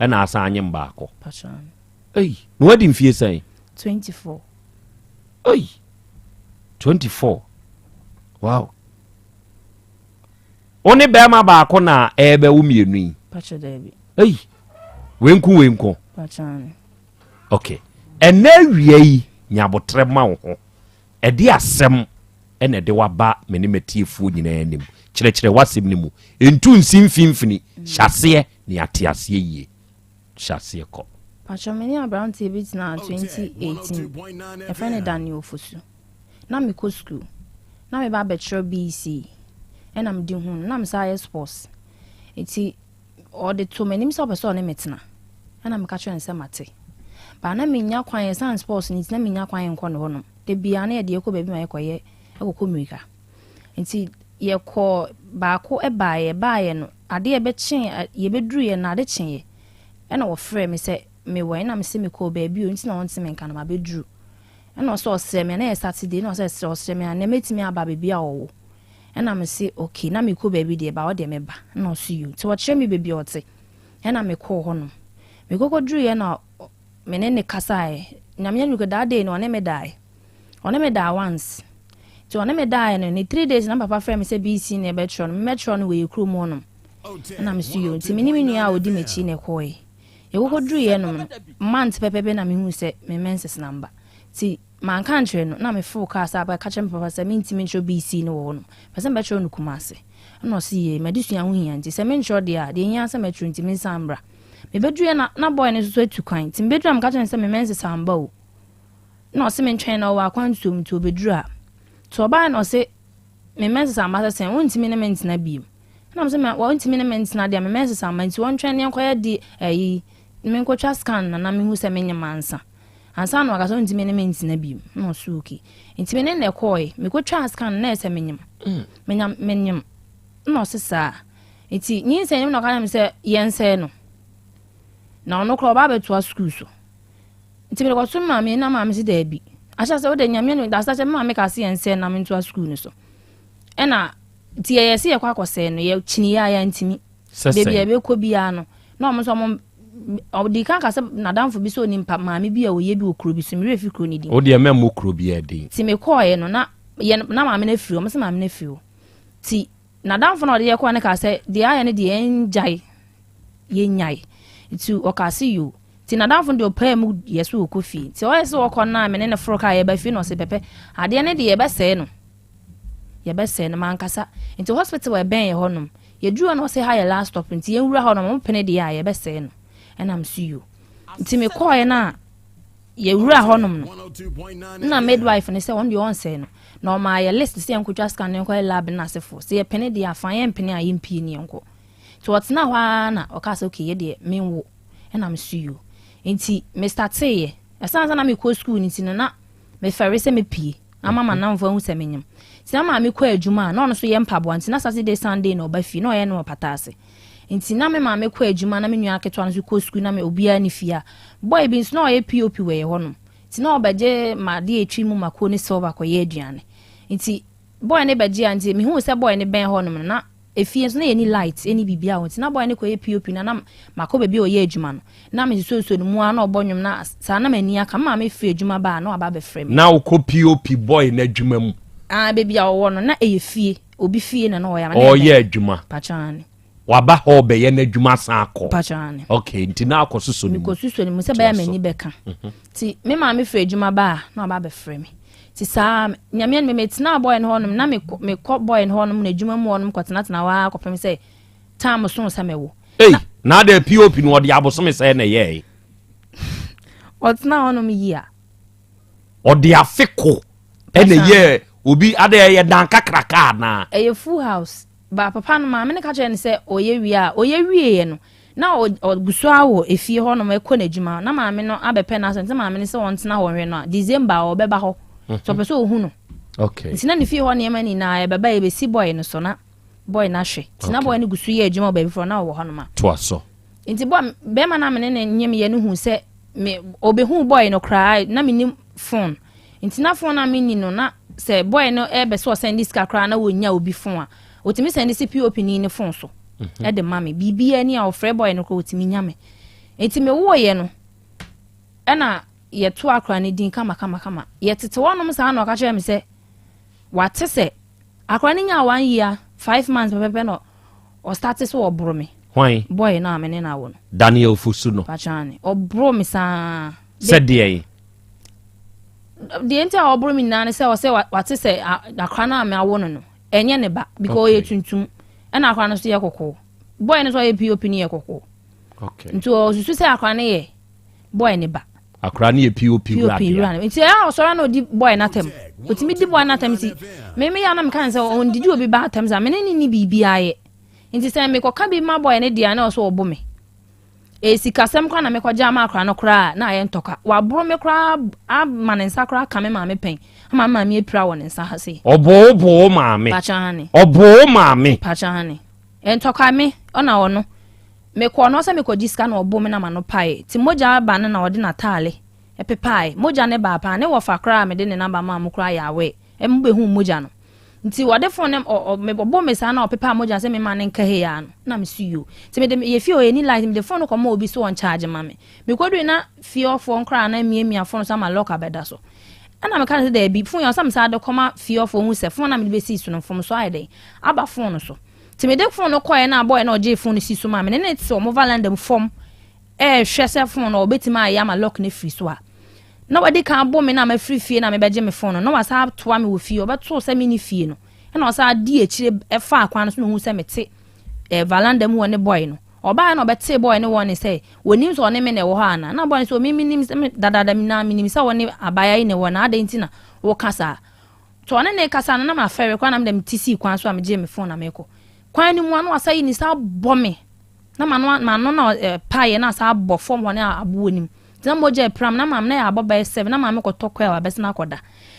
Ɛna asan anyem baako. Ei, na wadi mfie sɛn? 24. Ei, 24. Wow. Wo ne bɛrima baako na ɛrebɛwo mmienu yi? Pacho daabi. Ei, wei nko wei nko. Pacho ane. Okay. Ɛnɛ awia yi, nya abotrɛ ma wo ho. Ɛde asɛm ɛna ɛde waba me ne m'atiefoɔ nyinaa anim. Kyerɛkyerɛ w'asɛm no mu. Ntu nsi mfimfini. Hyɛ aseɛ na yɛate aseɛ yie. Hyɛ aseɛ kɔ. Pacho me ne aberanteɛ bi tenaa 2018. Yɛfrɛ no Daniel Ofosu. Na mekɔ sukuu. Na meba abɛkyerɛ BEC. Ɛna mede hu no. Na mesan yɛ sports. Nti ɔde too m'anim sɛ ɔpɛ sɛ ɔne me tena. Ɛna meka kyerɛɛ no sɛ mate. But na mennya kwan, ɛsiane sports no nti na mennya kwan nkɔ ne hɔnom. Da biara na yɛde yɛkɔ baabi ma yɛkɔyɛ, ɛkɔkɔ mmirika. Nti yɛkɔɔ baako baeɛ, yɛbaeɛ no, adeɛ bɛkyee, yɛbɛduruiɛ no ade kyeeɛ. Ɛna wɔfrɛɛ me sɛ mewɔ he, ɛna mese mekɔɔ baabi o, nti na ɔnte me nka no, mabɛduru. Ɛna ɔsɛ ɔsrɛ me a, na ɛyɛ Saturday, ɛna ɔsɛ srɛ ɔsrɛ me a, nnɛ mɛtumi aba baabi a ɔwɔ. Ɛna mese okay, na mekɔ baabi deɛ, ba ɔdeɛ mɛba. Ɛna ɔse yoo, nti ɔkyerɛ me baabi a ɔte. Ɛna mekɔɔ hɔnom. Mekɔkɔduruiɛ na me ne no kasaeɛ. Nyame anim that day no ɔne me daeɛ. Ɔne me daa once. Nti ɔne me daeɛ no, ne 3 days na me papa frɛɛ me sɛ BC na ɛbɛtwerɛ no, memmɛtwerɛ no wɔ yɛ kurom hɔnom. Ɛna mese yoo, nti me ne me nua a ɔdi m'akyi na ɛkɔɔeɛ. Yɛkɔkɔduruiɛ nom no, month pɛpɛpɛ na mehuu sɛ me menses na mba. Nti manka ankyerɛ no, na meforo kaa sɛ abɛka kyerɛ me papa sɛ mentumi ntwerɛ BC no wɔ hɔnom, mepɛ sɛ mebɛtwerɛ no Kumasi. Ɛna ɔse yee, m'adesua ho hia nti sɛ mentwerɛ deɛ a, deɛ ɛhia ara sɛ mɛtwerɛ nti mensan mmra. Mebɛduruiɛ na na boy no nso so atu kwan, nti mebɛduru a meka kyerɛ no sɛ me menses amba o. Ɛna ɔse mentwɛn na ɔwɔ akwantuo mu nti ɔbɛduru a. Nti ɔbaeɛ na ɔse me menses amba sɛ sɛn, wontumi ne me ntena bio. Ɛna mese me wɔntumi ne me ntena deɛ me menses amba nti wɔntwɛn ne yɛnkɔyɛ di ayi menkɔtwa scan na na mehu sɛ menyem ansa. Ansa na waka sɛ ɔntumi ne me ntena bio. Na ɔse okay. Nti me ne no kɔɔe. Mekɔtwaa scan no na ɛyɛ sɛ menyem. Menya menyem. Na ɔse saa. Nti nyinsɛn no mu na ɔka kyerɛ me sɛ yɛnsɛe no. Na ɔno koraa ɔba abɛtoa sukuu so. Nti mede kɔto me maame na maame se daabi. Ahyɛ sɛ wode nyame no da sɛ me maame ka se yɛnsɛe na mentoa sukuu no so. Ɛna nti yɛyɛ sɛ yɛkɔ akɔsɛe no yɛkyini yɛ a yɛntumi. Baabi a yɛbɛkɔ biara no na ɔmo nso ɔmo ɔdi kan ka sɛ n'adamfo bi sɛ onim pa maame bi a ɔyɛ bi wɔ kuro bi so me werɛ fi kuro no din. Wo deɛ mɛmmɔ kuro biara din. Nti mekɔɔɛ no na yɛ na maame no afiri hɔ ɔmo sɛ maame no afiri hɔ nti n'adamfo no a ɔde yɛ kɔɔ no kaa sɛ deɛ ayɛ no deɛ yɛngyae yɛnyae nti ɔkaa sɛ yoo nti n'adamfo no deɛ ɔpaa mu yɛ so ɔkɔ fie nti ɔyɛ sɛ ɔkɔ no a me ne no foro kaa yɛba fie na ɔsɛ pɛpɛ adeɛ no deɛ yɛbɛsɛe no yɛbɛsɛe no mankasa nti hospital ɛbɛn yɛ hɔnom. Yɛduru hɔ na ɔse ha yɛ last stop nti yɛnwura hɔ na ɔmo pene deɛ a yɛbɛsɛe no. Ɛna mese yo. Nti mekɔɔɛ no a yɛwura hɔnom no na midwife no sɛ ɔno deɛ ɔnsɛe no na ɔmaa yɛ list sɛ yɛnkɔtwa scan no yɛnkɔyɛ lab no asefoɔ sɛ yɛpene deɛ afa yɛmpene a yɛmpie ne yɛnkɔ. Nti ɔtena hɔ ara na ɔkaa sɛ okay yɛ deɛ menwo. Ɛna mese yo. Nti me starteeɛ. Ɛsiane sɛ na mekɔ school no nti no na mefɛre sɛ mepie ama m'anamfo ahu sɛ menyem. Nti na maame kɔ adwuma a na ɔno nso yɛ mpaboa nti na Saturday Sunday na ɔba fie na ɔyɛ no wɔ pata ase. Nti na me maame kɔ adwuma na me nua ketewa no nso kɔ sukuu na me obiara ne fie a boy bi nso na ɔyɛ POP wɔ yɛ hɔnom. Nti na ɔbɛgye m'adeɛ etwi mu mako ne silver kɔyɛ aduane. Nti boy no bɛgye a nti mehuu sɛ boy no bɛn hɔnom no na Efie nso na yɛnni light ɛnni biribiara wɔ hɔ nti na boy no kɔyɛ POP no a na makɔ baabi a ɔyɛ adwuma no na mesusuosuo no mu ara na ɔbɔ nnwom na saa na m'ani aka. Me maame firi adwuma ba a na waba abɛfrɛ me. Na wokɔ POP boy no adwuma mu? Ah, baabi a ɔwɔ no na ɛyɛ fie, obi fie na na ɔyɛ ama na Ɔreyɛ ɛbɛn. adwuma. Pakyɛ aane. Waba hɔ ɔbɛyɛ n'adwuma asan akɔ. Pakyɛ aane. Okay, nti na akɔ sosɔ ne mu. Mekɔ susɔ ne mu sɛ ɛbɛyɛ a Toa so. m'ani bɛka. Nti me maame firi adwuma ba a na waba abɛfrɛ me. Nti saa Nyame anim metenaa boy no hɔnom na mekɔ mekɔ boy no hɔnom na adwuma mu hɔnom kɔtenatena hɔ ara kɔpem sɛ time soo sɛ mɛwo. Ei, na adɛn POP no ɔde abosome sɛɛ na ɛyɛɛe? Ɔtenaa hɔnom yi a. Ɔde afe ko ɛna ɛyɛɛ obi adɛn ɛyɛ dan kakraka anaa? Ɛyɛ full house. Ba papa no maame no ka kyerɛɛ no sɛ ɔyɛ wie a, ɔyɛ wieeɛ no, na ɔgu so ara wɔ efie hɔnom ɛkɔ n'adwuma. Na maame no abɛpɛ n'asɛm nti maame no sɛ ɔntena hɔ nhwɛ no a, December a ɔbɛba hɔ. Nti ɔpɛ sɛ ɔhu no. Okay. Nti na ne fie hɔ nneɛma nyinaa ɛbɛba yɛbɛsi boy no so na boy no ahwɛ. Nti na boy no gu so yɛ adwuma wɔ baabi foforɔ na ɔwɔ hɔnom a. Toa so. Nti boy bɛrima no a me ne no nyemyɛ no hu sɛ me ɔbɛhuu boy no koraa na mennim phone. Nti na phone a menni no na sɛ boy no ɛbɛ sɛ ɔsɛnde sika koraa na wɔnya obi phone a ɔtumi sɛnde si POP ni ne phone so mhm. ɛde ma me biribiara ni a ɔfrɛ boy no koraa ɔtumi nya me nti mewoeɛ no ɛna yɛto akora no din kama kama kama yɛtete hɔnom saa na ɔka kyerɛ me sɛ wate sɛ akora no nyaa one year five months pɛpɛpɛ na ɔstate sɛ ɔboro me Hwan? Boy no a me ne no awo no. Daniel Fosu no. Pakyɛ ɔboro me saa. Sɛ deɛn? Deɛ nti a ɔboro me nyinaa ne sɛ ɔsɛ wate sɛ akora no a mawo no no ɛnyɛ ne ba because ɔyɛ tuntum ɛna akora no nso yɛ kɔkɔɔ. Boy no nso ɔyɛ POP no yɛ kɔkɔɔ. Okay. Nti ɔsusu sɛ akora no yɛ boy ne ba. Akora no yɛ POP wura dea. wura no. Nti ɛyɛ a ɔsɔre na ɔdi boy no atɛm. Ɔtumi di boy no atɛm nti me me yɛ a na meka ne sɛ ɔndidi obi ba atɛm saa me ne ne ni biribiara yɛ. Nti sɛ mekɔka bi ma boy no deɛ a na ɔsɛ ɔbo me. Ɛyɛ sikasɛm koraa na mekɔgye ama akora no koraa a na ayɛ ntɔkwa. Waboro me koraa ama ne nsa koraa aka me maame pɛn ama me maame apira wɔ ne nsa ha sei. Ɔboo wo boo wo maame. Pakyɛ hane. Ɔboo wo maame. Pakyɛ hane. Ntɔkwa me ɔna ɔno. Mekɔɔ no hɔ sɛ mekɔgye sika na ɔbo me na m'ano paeɛ. Nti mogya ba no na ɔde n'ataale pepaae. Mogya no baa paa. Ne wɔfa koraa a mede ne namba maa mo koraa yɛ aware. Ɛmo bɛhuu mogya no. Nti ɔde phone no ɔ ɔ me ɔbɔ me saa na ɔpepaa mogya sɛ mema no nka hei aa no na me se yoo. Nti mede yɛ fie hɔ yɛnni light mede phone no kɔmaa obi sɛ ɔncharge ma me. Mekɔdui na fie hɔfoɔ nkoraa na amiamia phone so ama lock abɛda so. Ɛna meka no sɛ daabi phone yi ɔsɛ mesan de kɔma fie hɔfoɔ hu sɛ phone a mede bɛsii so no mfomsoɔ ayɛ dɛn aba phone no so. Nti mede phone no kɔeɛ na boy no ɔgyee phone no sii so maa me ne no te wɔn valanda mu fam ɛrehwɛ sɛ phone no ɔbɛtumi ayɛ ama lock no afiri so a. Na wadi kan abo me na mafiri fie na mebɛgye me fon no, na wasan atoa me wɔ fie, ɔbɛtoo sɛ menni fie no, ɛna ɔsan dii akyire faa kwan no so na ohuu sɛ mete eh, valanda mu hɔ ne boy no. Ɔbaeɛ na ɔbɛtee boy no wɔne sɛ, wɔnim sɛ ɔne me na ɛwɔ hɔ anaa? Na boy no sɛ, ɔme menim sɛ, me dadaada nyinaa menim sɛ wɔne abaayewa yi na ɛwɔ hɔ, na adɛn nti na woka saa? Nti ɔne ne kasa no na mafɛre koraa na mede me ti sii kwan so a megyee me fon na mekɔ. Kwan no mu a na wasan yi ne nsa abɔ me. Na m'ano m'ano na ɛpaeɛ na asan abɔ fam hɔ ne aboɔ no mu. Nti na mogya repram na maame na yɛabɔ bɛyɛ seven na maame kɔtɔ coil abɛsen akɔda.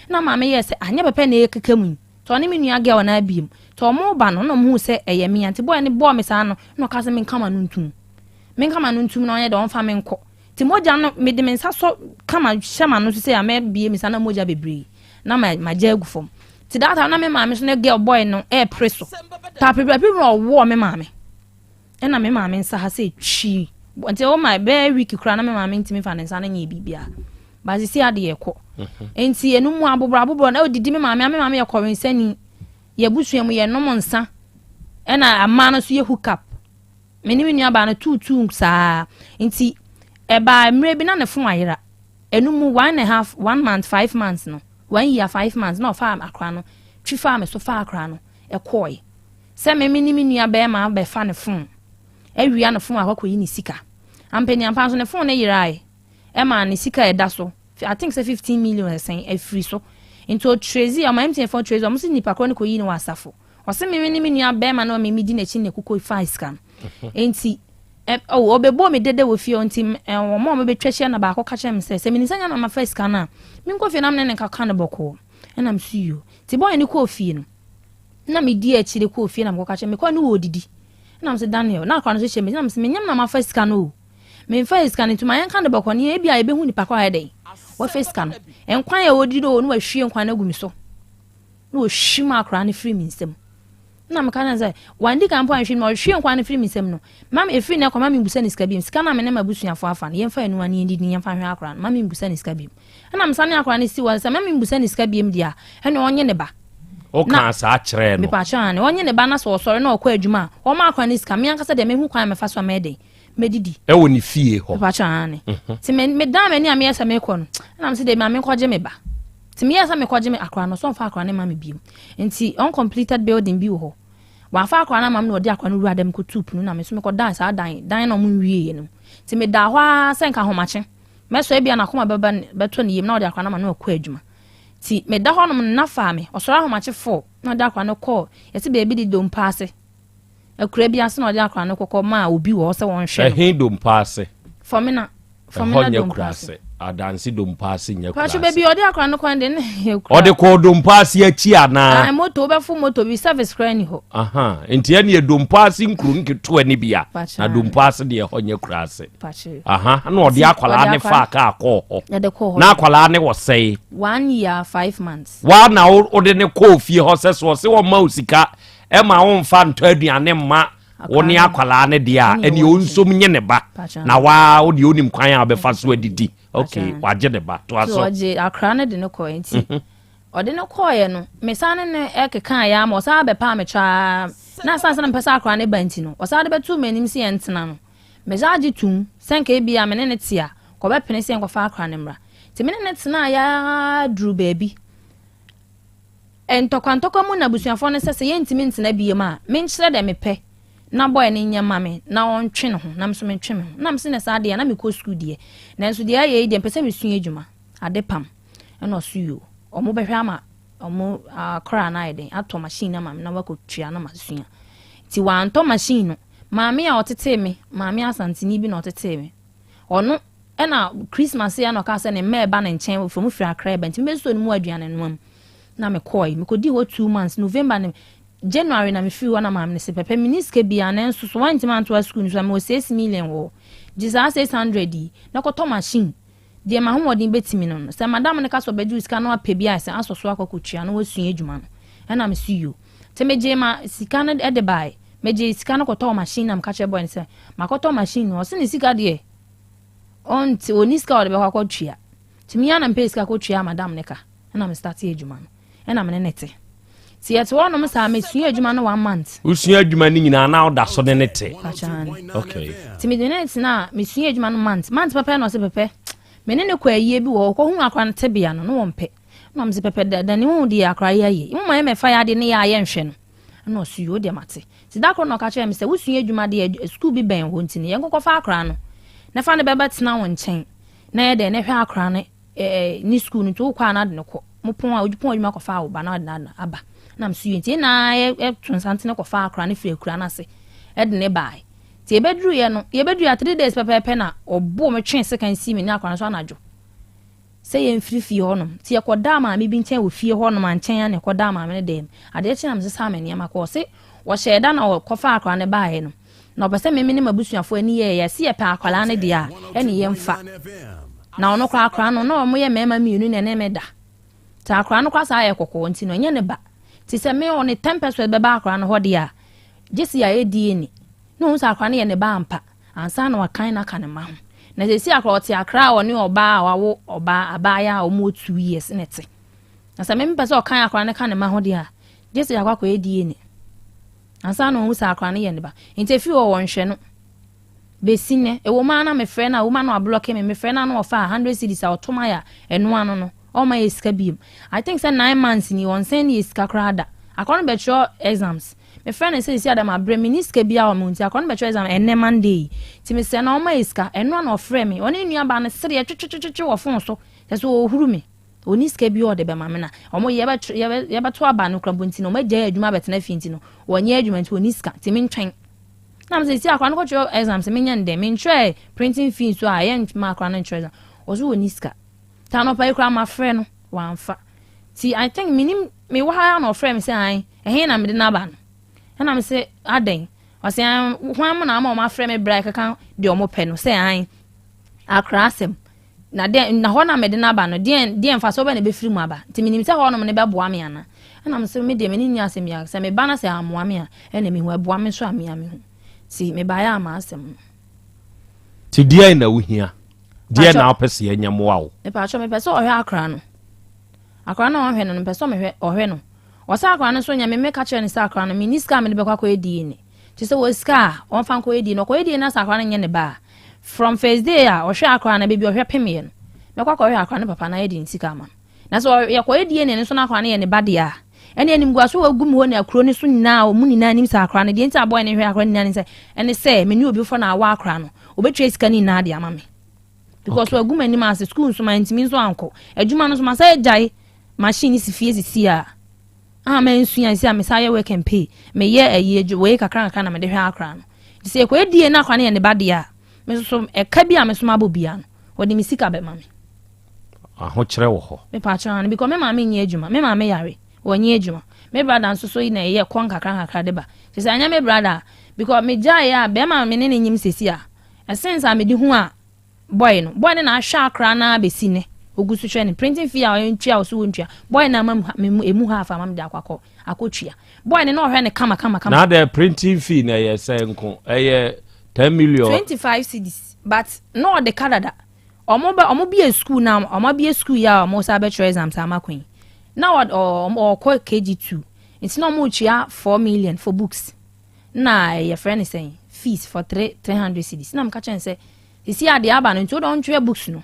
Na maame yɛɛ sɛ anyɛ pɛpɛ na ɛrekeka mu yi. Nti ɔne me nua girl no abiem. Nti wɔn ba no na wɔn huu sɛ ɛyɛ me a. Nti boy no bɔɔ me saa no na ɔka sɛ menka m'ano ntum. Menka m'ano ntum na ɔnyɛ dɛ ɔmfa me nkɔ. Nti mogya no mede me nsa sɔ kama hyɛ m'ano so sɛ a mɛbie me nsa na mogya bebree na magya agu fam. Nti that time na me maame so ne girl boy no ɛrepere so. Taperepepe na ɔwɔɔ me maame. Ɛna me maame nsa ha sɛ twii. Nti ɛwɔ ma bɛyɛ week koraa na me maame ntumi fa ne nsa no nyɛ biribiara. Ba sisi adeɛ ɛkɔ. Mhm. Nti ɛno mu aboborɔ aboborɔ na ɔdidi me maame a me maame yɛ kɔwensani. Yɛ busua mu yɛ nom nsa. Ɛna amaa no nso yɛ hook up. Me ne me nua baa no tuutuu saa. Nti ɛbaa mmerɛ bi na ne fon ayera. Ɛno mu one and a half one month five months no one year five months na ɔfaa akora no twi faa me so faa akora no ɛkɔɔe. Sɛ me me ne me nua bɛɛma abɛfa ne phone awia ne phone akɔ akɔyi ne sika. Ampaniampa nso ne phone no yerae ɛma ne sika a ɛda so I think sɛ 15 million sɛ sɛn afiri so. Nti ɔtrezi ɔma MTN foɔ trezi ɔmo se nipa korɔ no kɔyii no wɔ asafo. Ɔse me me ne me nua bɛɛma no a me medi n'akyi na ɛkokɔ faa sika no. Nti ɛ oh ɔbɛbɔɔ me dede wɔ fie hɔ nti ɛ wɔn a wɔbɛtwa ahyia na baako ka kyerɛɛ me sɛ sɛ menim sɛ nyɛ na mafa sika no a menkɔ fie na me ne no nkɔka no bɔkɔɔ. Ɛna me so yoo. Nti boy no kɔɔ fie no na medii akyire kɔɔ fie na mekɔka kyerɛ mekɔɔ ne wɔredidi. Ɛna me se Daniel na akwadaa no nso hyɛ me na me se menyam na mafa sika no o. Memfa sika no nti ma yɛnka no bɔkɔɔ ne ebi a yɛbɛhu nipa kɔ ayɛ dɛn wafa sika no. Nkwan a wɔdidi o na wahwie nkwan no agu me so. Na wɔhwim akwadaa no firi me nsam. Ɛna meka kyerɛ no sɛ, wandi kan mpo anhwɛ mu, ɔhwie nkwa no firi me nsam no, ma me, ɛfiri nnɛ kɔ, ma membusa ne sika biom. Sika no a me ne m'abusuafoɔ afa no, yɛmfa ɛno ara na yɛndidi na yɛmfa nhwɛ akwadaa no, ma membusa ne sika biom. Ɛna mesane akwadaa no si hɔ sɛ, ma membusa ne sika biom deɛ a, ɛne ɔnye ne ba. Wokaa saa kyerɛɛ no? Mepakyɛ aane, ɔnye ne ba na sɛ ɔsɔre na ɔkɔ adwuma a, ɔmma akwadaa no sika, me ankasa deɛ mɛhu kwan a mɛfa so a mɛyɛ dɛn, mɛdidi. Ɛwɔ ne fie hɔ? Mepakyɛ aane. Nti me, medan m'ani a meyɛ sɛ mekɔ no, ɛna mese deɛ ma menkɔgye me ba. Nti meyɛɛ sɛ mekɔgye me akora no, ɔsɛ ɔmfa akora no mma me bio. Nti uncompleted building bi wɔ hɔ. Wamfa akora no amma me na ɔde akora no wuraa dɛm kɔtuu pono na me nso mekɔdaa saa dan, dan na ɔmo nwieeɛ no mu. Nti medaa hɔ ara sɛ nka ahomakye mɛsɔ ebia n'akoma bɛba bɛtɔ ne yam na ɔde akora no ama na wakɔ adwuma. Nti meda hɔnom no nna faa me. Ɔsɔre ahomakye fɔɔ na ɔde akora no kɔɔ yɛse baabi de dompa ase. Akura bi ase na ɔde akora no kɔkɔ maa obi wɔ hɔ sɛ wɔnhwɛ no. Ɛhe dompa ase? Fɔmena. Ɛhɔ nyɛ kurase. Adanse dompa ase nyɛ kurase. Pacho baabi ɔde akora no kwan de ne yɛ kura. Ɔde kɔɔ dompa ase akyi anaa? Ah, moto wobɛfo moto bi service koraa ni hɔ. Aha, nti ɛne yɛ dompa ase nkuro nketewa ne bi a. Na dompa ase deɛ ɛhɔ nyɛ kurase. Pacho. Aha, na ɔde akwadaa ne faa kaa kɔɔ hɔ. Na akwadaa ne wɔ sɛe. 1 year 5 months. Waa na wode ne kɔɔ fie hɔ sɛ so ɔse wɔma wo sika ɛma womfa ntɔ aduane mma wo ne akwadaa no deɛ a ɛne ɔnsom nye ne ba na waa wo deɛ wonim kwan a wobɛfa so adidi ok wagye ne ba toa so. Ɔgye akwadaa no de no kɔɛ nti ɔde no kɔɔɛ no mesan ne no ɛkeka yɛ ama ɔsan bɛpaa me twaa na asan sɛ na mepɛ sɛ akwadaa no ba nti no ɔsan de bɛtoo m'anim sɛ yɛntena no mesan gye tum sɛ nka ebi a me ne ne te a kɔbɛpene sɛ yɛnkɔfa akwadaa no mmra nti me ne ne tenaa yɛa duru baabi. Ntɔkwantɔkwa mu na abusuafoɔ no sɛ sɛ yɛntumi ntena biom a, menkyerɛ deɛ mepɛ na boy no nyɛ mma me na ɔntwe ne ho na me nso mentwe me ho. Na mese na saa deɛ na mekɔ sukuu deɛ, nanso deɛ ayɛ yi deɛ mepɛ sɛ mesua adwuma, ade pam. Ɛna ɔse yoo, ɔmo bɛhwɛ ama ɔmo akora no ayɛ den atɔ machine no ama me na wakɔtua na masua. Nti wantɔ machine no, maame a ɔtetee me, maame Asanteni bi na ɔtetee me, ɔno Ɛna Christmas yi a na ɔkaa sɛ ne mma ɛba ne nkyɛn wɔfiri ɔmo firi Accra ɛba nti mebɛsɔ ne mu aduane noa mu na mekɔɔe mekɔdii hɔ 2 months, November ne January na mefiri hɔ na maame no se pɛpɛ menni sika biara nanso so woantumi antoa sukuu no so a mewɔ 6 million wɔ hɔ gye saa 600 yi na kɔtɔ machine deɛ m'ahoɔden bɛtumi no no sɛ madam no ka sɛ ɔbɛgye wo sika na wapɛ bi a sɛ asɔ so akɔ akɔtua na wasua adwuma no ɛna mese yo nti megyee ma sika no de bae megyee sika no kɔtɔɔ machine na meka kyerɛ boy no sɛ makɔtɔ machine no ɔse ne sika deɛ ɔnte ɔnni sika a ɔde bɛkɔ akɔtua nti me ara na mepɛɛ sika kɔtuaa madam no ka ɛna me startee adwuma no ɛna me ne no te nti yɛte hɔ nom saa mesua adwuma no one month. Wosua adwuma no nyinaa na woda so ne ne te? Pakyaane. Okay. Nti mede ne tena a mesua adwuma no month month pɛpɛ na ɔse pɛpɛ me ne no kɔ ayie bi wɔ hɔ ɔkɔhu akora no tebea no na wɔmpɛ na ɔmo se pɛpɛ da dani wohu deɛ akora yi ayɛ mo ma yɛ mɛfa yɛ adeɛ ne yɛ ayɛ nhwɛ no Ɛna ɔse yoo deɛ mate. Nti da koro na ɔka kyerɛɛ me sɛ wosua adwuma deɛ sukuu bi bɛn hɔ nti no yɛnkɔ kɔfa akwadaa no na fa no bɛbɛtena wo nkyɛn na yɛ dɛn na hwɛ akwadaa no ɛɛ ne sukuu no nti wokɔ a na ade no kɔ mo pɔn a wopɔn adwuma kɔfa wo ba na ade no aba na mso yɛ nti yɛn nyinaa yɛto nsantene kɔfa akwadaa no firi akura no ase ɛde ne baeɛ nti yɛbɛduruiɛ no yɛbɛduruiɛ 3 days pɛpɛɛpɛ na ɔboo me twee sekan sii me ne akwadaa no so anadwo sɛ yɛmfiri fie hɔnom. Nti yɛkɔdaa maame bi nkyɛn wɔ fie hɔnom ankyɛn a na yɛkɔdaa maame no dan mu. Adeɛ kye na mesesaa me nneɛma kɔɔ. Ɔse wɔhyɛɛ da na wɔkɔfaa akwadaa no baeɛ no, na ɔpɛ sɛ me ne m'abusuafoɔ ani yɛɛ yɛ. Yɛse yɛpɛ akwadaa no deɛ a, ɛne yɛmfa. Na ɔno koraa akwadaa no, na wɔyɛ mmarima mmienu na ɛne me da. Nti akwadaa no koraa saa yɛ kɔkɔɔ nti no, ɛnyɛ ne ba. Nti sɛ me ɔne 10 pesewas bɛba akwadaa no hɔ deɛ a, gye sɛ yɛayɛ DNA. Na ɔhu sɛ akwadaa no yɛ ne ba ampa. Ansa na wakan no aka ne mma ho. Na seesei akora ɔte Accra a ɔne ɔbaa a wawo ɔbaa abaayewa a wɔwɔ 2 years na ɛte. Na sɛ mempɛ sɛ ɔkan akora no ka ne mma ho deɛ a, gye sɛ yɛakɔ akɔyɛ DNA. Ansa na ɔhu sɛ akora no yɛ ne ba. Nti efi hɔ wɔnhwɛ no. Besi nnɛ, ɛwɔ mu ara na mefrɛ no a, woma no ablɔke me, mefrɛ no a na ɔfa a 100 cedis a ɔto ma yɛ a, ɛno ano no, ɔmma yɛ sika biom. I think sɛ 9 months ni, ɔnsɛn ne yɛ sika koraa da. Akora no bɛtwerɛ exams. Mefrɛ no sɛ seesei a deɛ mabrɛ, menni sika biara wɔ me ho nti akwadaa no bɛtwerɛ exam ɛnnɛ Monday yi. Nti mesrɛ no ɔmma yɛ sika. Ɛno a na ɔfrɛɛ me. Ɔne ne nuabaa no sereɛ twetwetwetwe wɔ phone so. Kyerɛ sɛ ɔrehuru me. Ɔnni sika biara a ɔde bɛma me na wɔn yɛbɛtwerɛ yɛbɛ yɛbɛto aba no koraa mpo nti no wɔagyae adwuma abɛtena fie nti no wɔnyɛ adwuma nti ɔnni sika nti mentwɛn. Na mesɛ seesei akwadaa no kɔtwerɛ exam sɛ menyɛ no dɛn? Mentwerɛɛ printing fee nso a ɛyɛ mma akwadaa no ntwerɛ exam. Ɔse ɔnni sika. Nti anɔpa yi koraa mafrɛ no wamfa. Nti I think menim mewɔ ha ara na ɔfrɛɛ me sɛ ae ɛhe na mede no aba no. Ɛna mese adɛn? Ɔse ae hwan mo na ama wɔn afrɛ me berɛ a ɛkeka deɛ wɔn pɛ no sɛ ae akra asɛm. Na deɛ na hɔ na mede no aba no deɛ deɛ mfasoɔ bɛ na ɛbɛfiri mu aba. Nti menim sɛ hɔnom no bɛboa me ana. Ɛna mese me deɛ m'ani nni asɛm biara sɛ meba na sɛ ammoa me a ɛna mehu ɛboa me nso a mea mehu. Nti mebaeɛ a m'asɛm no. Nti deɛn na wohia? Deɛ na wopɛ sɛ yɛnyɛ mmoa wo? Mepatwɔ mepɛ sɛ ɔhwɛ akora no. Akora no a ɔhwɛ no no mepɛ sɛ mehwɛ ɔhwɛ no. Ɔsɛ akora no nso nyɛ me meka kyerɛ no sɛ akora no menni sika a mede bɛkɔ akɔyɛ DNA. Nti sɛ wɔ sika a ɔmfa nkɔyɛ DNA. Ɔkɔyɛ DNA na sɛ akora no nyɛ ne ba a from first day a ɔhwɛ akora no baabi a ɔhwɛ pemeɛ no mɛkɔ akɔhwɛ akora no papa na yɛde ne sika ama no. Na sɛ yɛkɔyɛ DNA no nso na akora no yɛ ne ba deɛ a ɛne animguaso a wɔagu mu hɔ ne akuro no so nyinaa wɔn nyinaa nim sɛ akora no deɛ nti a bɔyɛ no hwɛ akora no nyinaa ne sɛ ɛne sɛ me ne obi fɔ na awɔ akora no Ɔbɛtua sika no nyinaa de ama me because okay. wagu m'anim ase sukuu nso mantumi nso ankɔ adwuma no nso masa agyae machine no si fie sisi a a mansua si a mesa yɛ work and pay meyɛ ayi adwu wei kakra kakra na mede hwɛ akora no nti sɛ yɛkɔyɛ die na akora no yɛ ne ba deɛ a me nso so ɛka bi a me so mabɔ bia no wɔde me sika bɛma me ahokyerɛ wɔ hɔ mepa akyerɛ no because me maame nyɛ adwuma me maame yare wɔnyɛ adwuma me brada nso so na ɛyɛ kɔ nkakra nkakra de ba kyɛ sɛ anyɛ me brada Because me gyae a bɛɛma a me ne no nyim sesi a, ɛsen saa mede hu a boy no, boy no na ahwɛ akora no ara besi nnɛ, ogu so hwɛ no, printing fee a ɔntua ɔso wɔntua, boy no ama me mu emu half ama me de akɔ akɔ akɔtua, boy no na ɔhwɛ no kama kama kama. Na adɛ printing fee na ɛyɛ sɛn nko, ɛyɛ 10 million. 25 cedis but na ɔde ka dada, ɔmo bɛ ɔmo bie school na ɔmo abie school yi a ɔmo san bɛtwerɛ exams ama kwan yi, na ɔkɔ KG2 nti na ɔmo retua 4 million for books. na yɛfrɛ no sɛn fees for 300 cedis na meka kyerɛ no sɛ sisi adeɛ aba no nti wode ɔntwea books no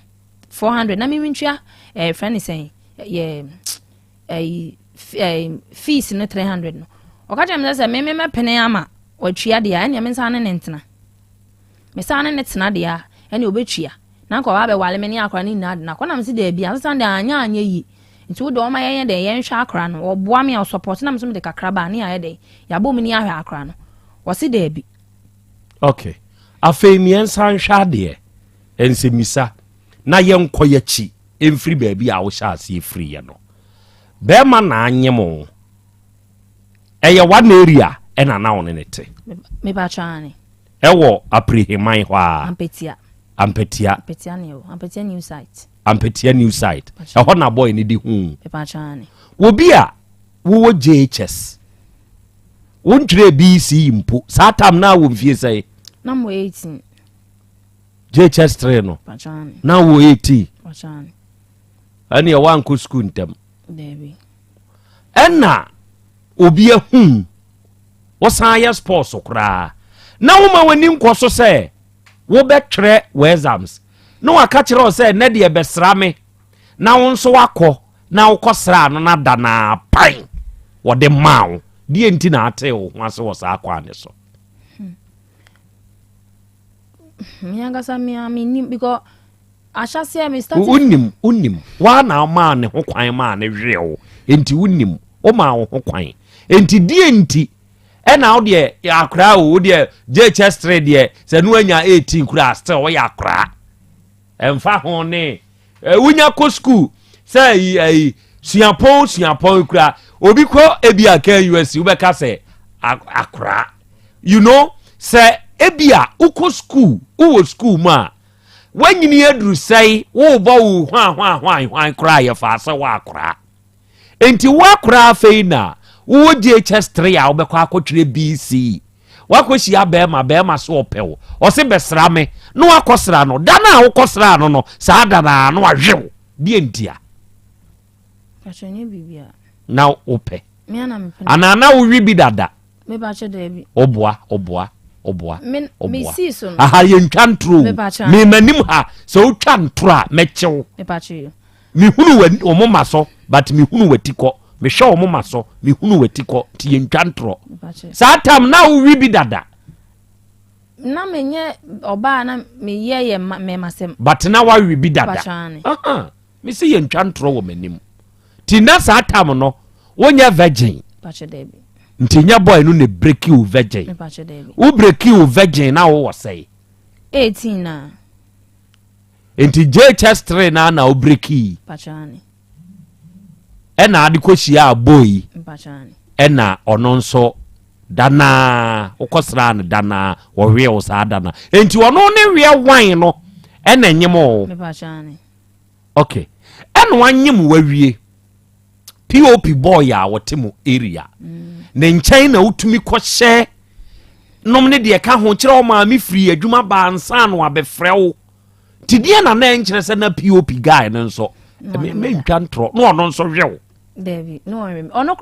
400 na mimi ntua eh, frɛ no sɛn yɛ eh, eh, fees no 300 no ɔka kyerɛ me sɛ sɛ meme mɛpene ama watua deɛ a ɛneɛ me nsa ne ne ntena mesan ne ne tena deɛ a ɛne ɔbɛtua na nka ɔba abɛwale me ne akora no nyinaa de no akɔ na mese daabi asesa deɛ anyɛ anyɛ yie nti wo deɛ ɔma yɛnyɛ dɛn yɛnhwɛ akora no ɔboa me a ɔsɔpɔte na me nso mede kakra ba ne ayɛ dɛn yɛabɔ mu ne ahwɛ akora no ɔse daabi. Ok afei mmiɛnsa nhwɛ adeɛ nsɛmmisa na yɛnkɔ yɛakyi mfiri baabi a wohyɛ aseɛ firiiɛ no bɛrima na anyem wo ɛyɛ one area ɛna na wo ne ne te mepa kyɛ ane Ɛwɔ Apreheman hɔ ara. Ampetia. Ampetia. Ampetia ne ɛwɔ. Ampetia new site. Ampetia new site. Ɛhɔ na boy ne de hu. Pepa Obi a wowɔ JHS. Wontwerɛ BECE mpo. Saa tam na wɔ mfie sɛe. Na mo 18. JHS 3 no. Na wɔ 18. Ɛne ɛwɔ ankɔ sukuu ntɛm. Ɛna obi ahu wosan yɛ sports koraa na woma w'ani nkɔ so sɛ wobɛtwerɛ w'exams na waka kyerɛ wo sɛ nɛ deɛ bɛsra me na wo nso wakɔ na wokɔsraa no na da na pan wɔde maa wo deɛ nti na atee wo ho ase wɔ saa kwan ne so hmm. me ankasa me a mennim because ahyɛseɛ me start wonim wonim waa na ɔmaa ne ho kwan maa ne hwee wo nti wonim womaa wo ho kwan nti deɛ nti ɛna wo deɛ akoraa o wo deɛ JHS 3 deɛ sɛ no anya 18 koraa still woyɛ akoraa ɛmfa ho ne wonya kɔ school sɛ ayi ayi suapɔn suapɔn kura obi kɔ ebi a KUSC wobɛka sɛ akoraa you know sɛ ebi a wokɔ school wowɔ school mu a Woanyini aduru sɛe, worebɔ wo hwanhwanhwanhwan koraa yɛfaa sɛ woakoraa. Enti woakoraa afei na wowɔ JHS 3 a wobɛkɔ akɔtwerɛ BC. Woakɔhyia bɛrima, bɛrima so ɔpɛ wo. Ɔse bɛsra me, na woakɔsra no. Da no a wokɔsraa no no, saa da no ara na wahwe wo. Deɛ ntia? Na wopɛ. Anaa na wowe bi dada? Mepakyɛ daabi. Oboa, oboa, oboa, Me oboa. mesii so no. Aha yɛntwa ntoro o. Mepakyɛ. Me m'anim ha sɛ wotwa ntoro a mɛkyew. Mepakyɛ yo. Mehunu w'ani wo moma so but mehunu w'ati kɔ. Mehwɛ wo moma so, mehunu w'atikɔ, nti yɛntwa ntorɔ. Saa tam na wowi bi dada. Na menyɛ ɔbaa na meyɛ yɛ mmɛmasɛm. But na wawe bi dada. Mese yɛntwa ntorɔ wɔ m'anim. Nti na saa tam no, wonyɛ virgin. Nti nyɛ boy no na breki wo virgin. Wo breki wo virgin na wowɔ sɛe? 18 na. Nti JHS 3 na na wo breki. Ɛna ade kɔhyiaa boy yi. Ɛna ɔno nso da naa wokɔsraa no da naa wɔweɛ wo saa da naa. Nti ɔno ne weɛ wine no ɛna nyem o. Ok ɛna wanyem wawie pop boy a wɔte mo area ne nkyɛn na wotumi kɔhyɛ nom ne deɛ ka ho kyerɛ wo maame firi adwuma baa nsa no abɛfrɛ wo nti deɛ na na ɛnkyerɛ sɛ na pop guy no nso mentwa ntorɔ na ɔno nso hwɛ wo Dabi na ɔnwe me ɔno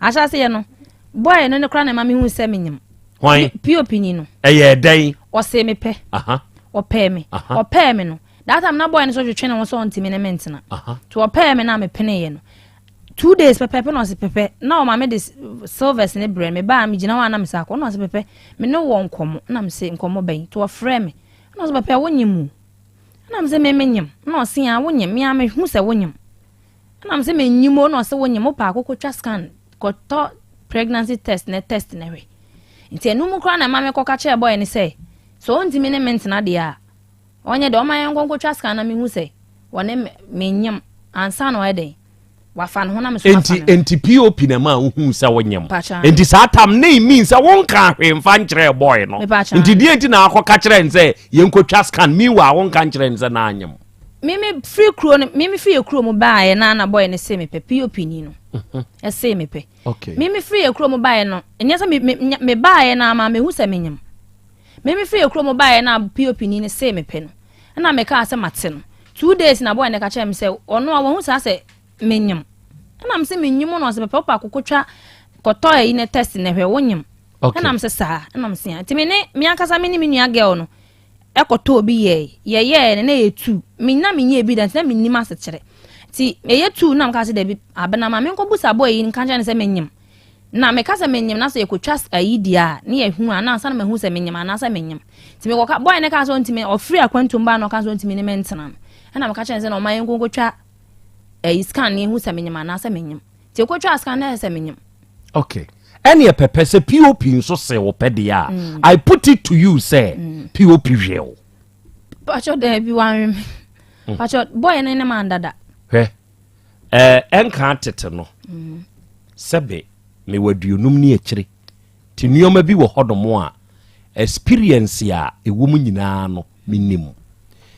ahyɛaseɛ no boy no ne kora na ɛma mehu sɛ menyam hwan pop ni no ɛyɛ dɛn ɔse mepɛ ɔpɛɛ me ɔpɛɛ me no That time na boy no so twetwe ne ho sɛ ɔntumi ne me ntena. Nti ɔpɛɛ me na mepeneeɛ no. 2 days pɛpɛpɛ na ɔse pɛpɛ na ɔma me de silvers ne brɛ me baa me gyina hɔ a na me sa akɔ na ɔse pɛpɛ me ne wɔ nkɔmmɔ na me se nkɔmmɔ bɛn nti ɔfrɛ me na ɔse pɛpɛ wonyem o na me se me menyem na ɔse a wonyem me a mehu sɛ wonyem na me se menyim o na ɔse wonyem wo paa kɔkɔ twa scan kɔtɔ pregnancy test na test na hwɛ nti ɛno mu koraa na ɛma me kɔka kyerɛ boy ne sɛ sɛ ɔntumi ne me ntena deɛ a Ɔnyɛ dɛ, ɔma yɛnkɔ nkotwa scan na mehu sɛ wɔne me nyem ansa na ɔayɛ dɛn, wafa ne ho na me so mafa Enti, ne ho. enti POP na ɛmaa wohuu sɛ wonyem. Mpakyɛ Enti aane. saa tam no mean sɛ wonkaa hwee mfa nkyerɛɛ boy no. Mepakyɛ Nti aane. deɛ nti na akɔka kyerɛɛ no sɛ yɛnkɔtwa scan meanwhile wonka nkyerɛɛ no sɛ na anyem. Me me firi kuro no, me me firi yɛ kuro mu baeɛ na na boy no see me pɛ, POP ni no ɛsee me pɛ. Okay. Me me firi yɛ kuro mu baeɛ no, ɛnyɛ sɛ me me me baeɛ na ama mehu sɛ menyem. Me me firi kurom baeɛ na POP ni no see me pɛ no, ɛna me kaa sɛ mate no. 2 days na boy no ka kyerɛɛ me sɛ ɔno a wahu saa sɛ menyem. Ɛna me se menyem na ɔse pɛpɛ wopɛ akoko twa kɔtɔ ayi ne test na hwɛ wonyem. Okay. Ɛna me se saa, ɛna me se a. Nti me ne me ankasa me ne me nua girl no ɛkɔtɔ obi yɛɛ, yɛyɛɛ no na ɛyɛ two. Me na menyɛɛ bi da nti na mennim asekyerɛ. Nti ɛyɛ two na meka sɛ dabi abena ma menkɔ busa boy yi nka nkyerɛ no sɛ menyem. Na meka sɛ menyem na sɛ yɛkɔtwa ayi deɛ a ne yɛhu a na ansa na mahu sɛ menyem anaasɛ menyem. Nti mekɔka boy no kaa sɛ ɔntumi ɔfiri akwantuom baa na ɔka sɛ ɔntumi ne me ntena no ɛna meka kyerɛ no sɛ na ɔma yɛnkɔ nkɔtwa ayi scan na yɛhu sɛ menyem anaasɛ menyem. Nti yɛkɔtwaa scan na ɛyɛ sɛ menyem. Okay. Ɛneɛ pɛpɛ sɛ POP nso se wo pɛ deɛ a, mm. I put it to you sɛ mm. POP hwɛ wo. Pacho daabi wanwe me. Mm. Pacho boy no ne man dada. Hwɛ. Ɛɛ ɛnka tete no sɛbe mewɔ aduonum ne akyire nti nneɛma bi wɔ hɔnom a experience a ɛwɔ mu nyinaa no menim.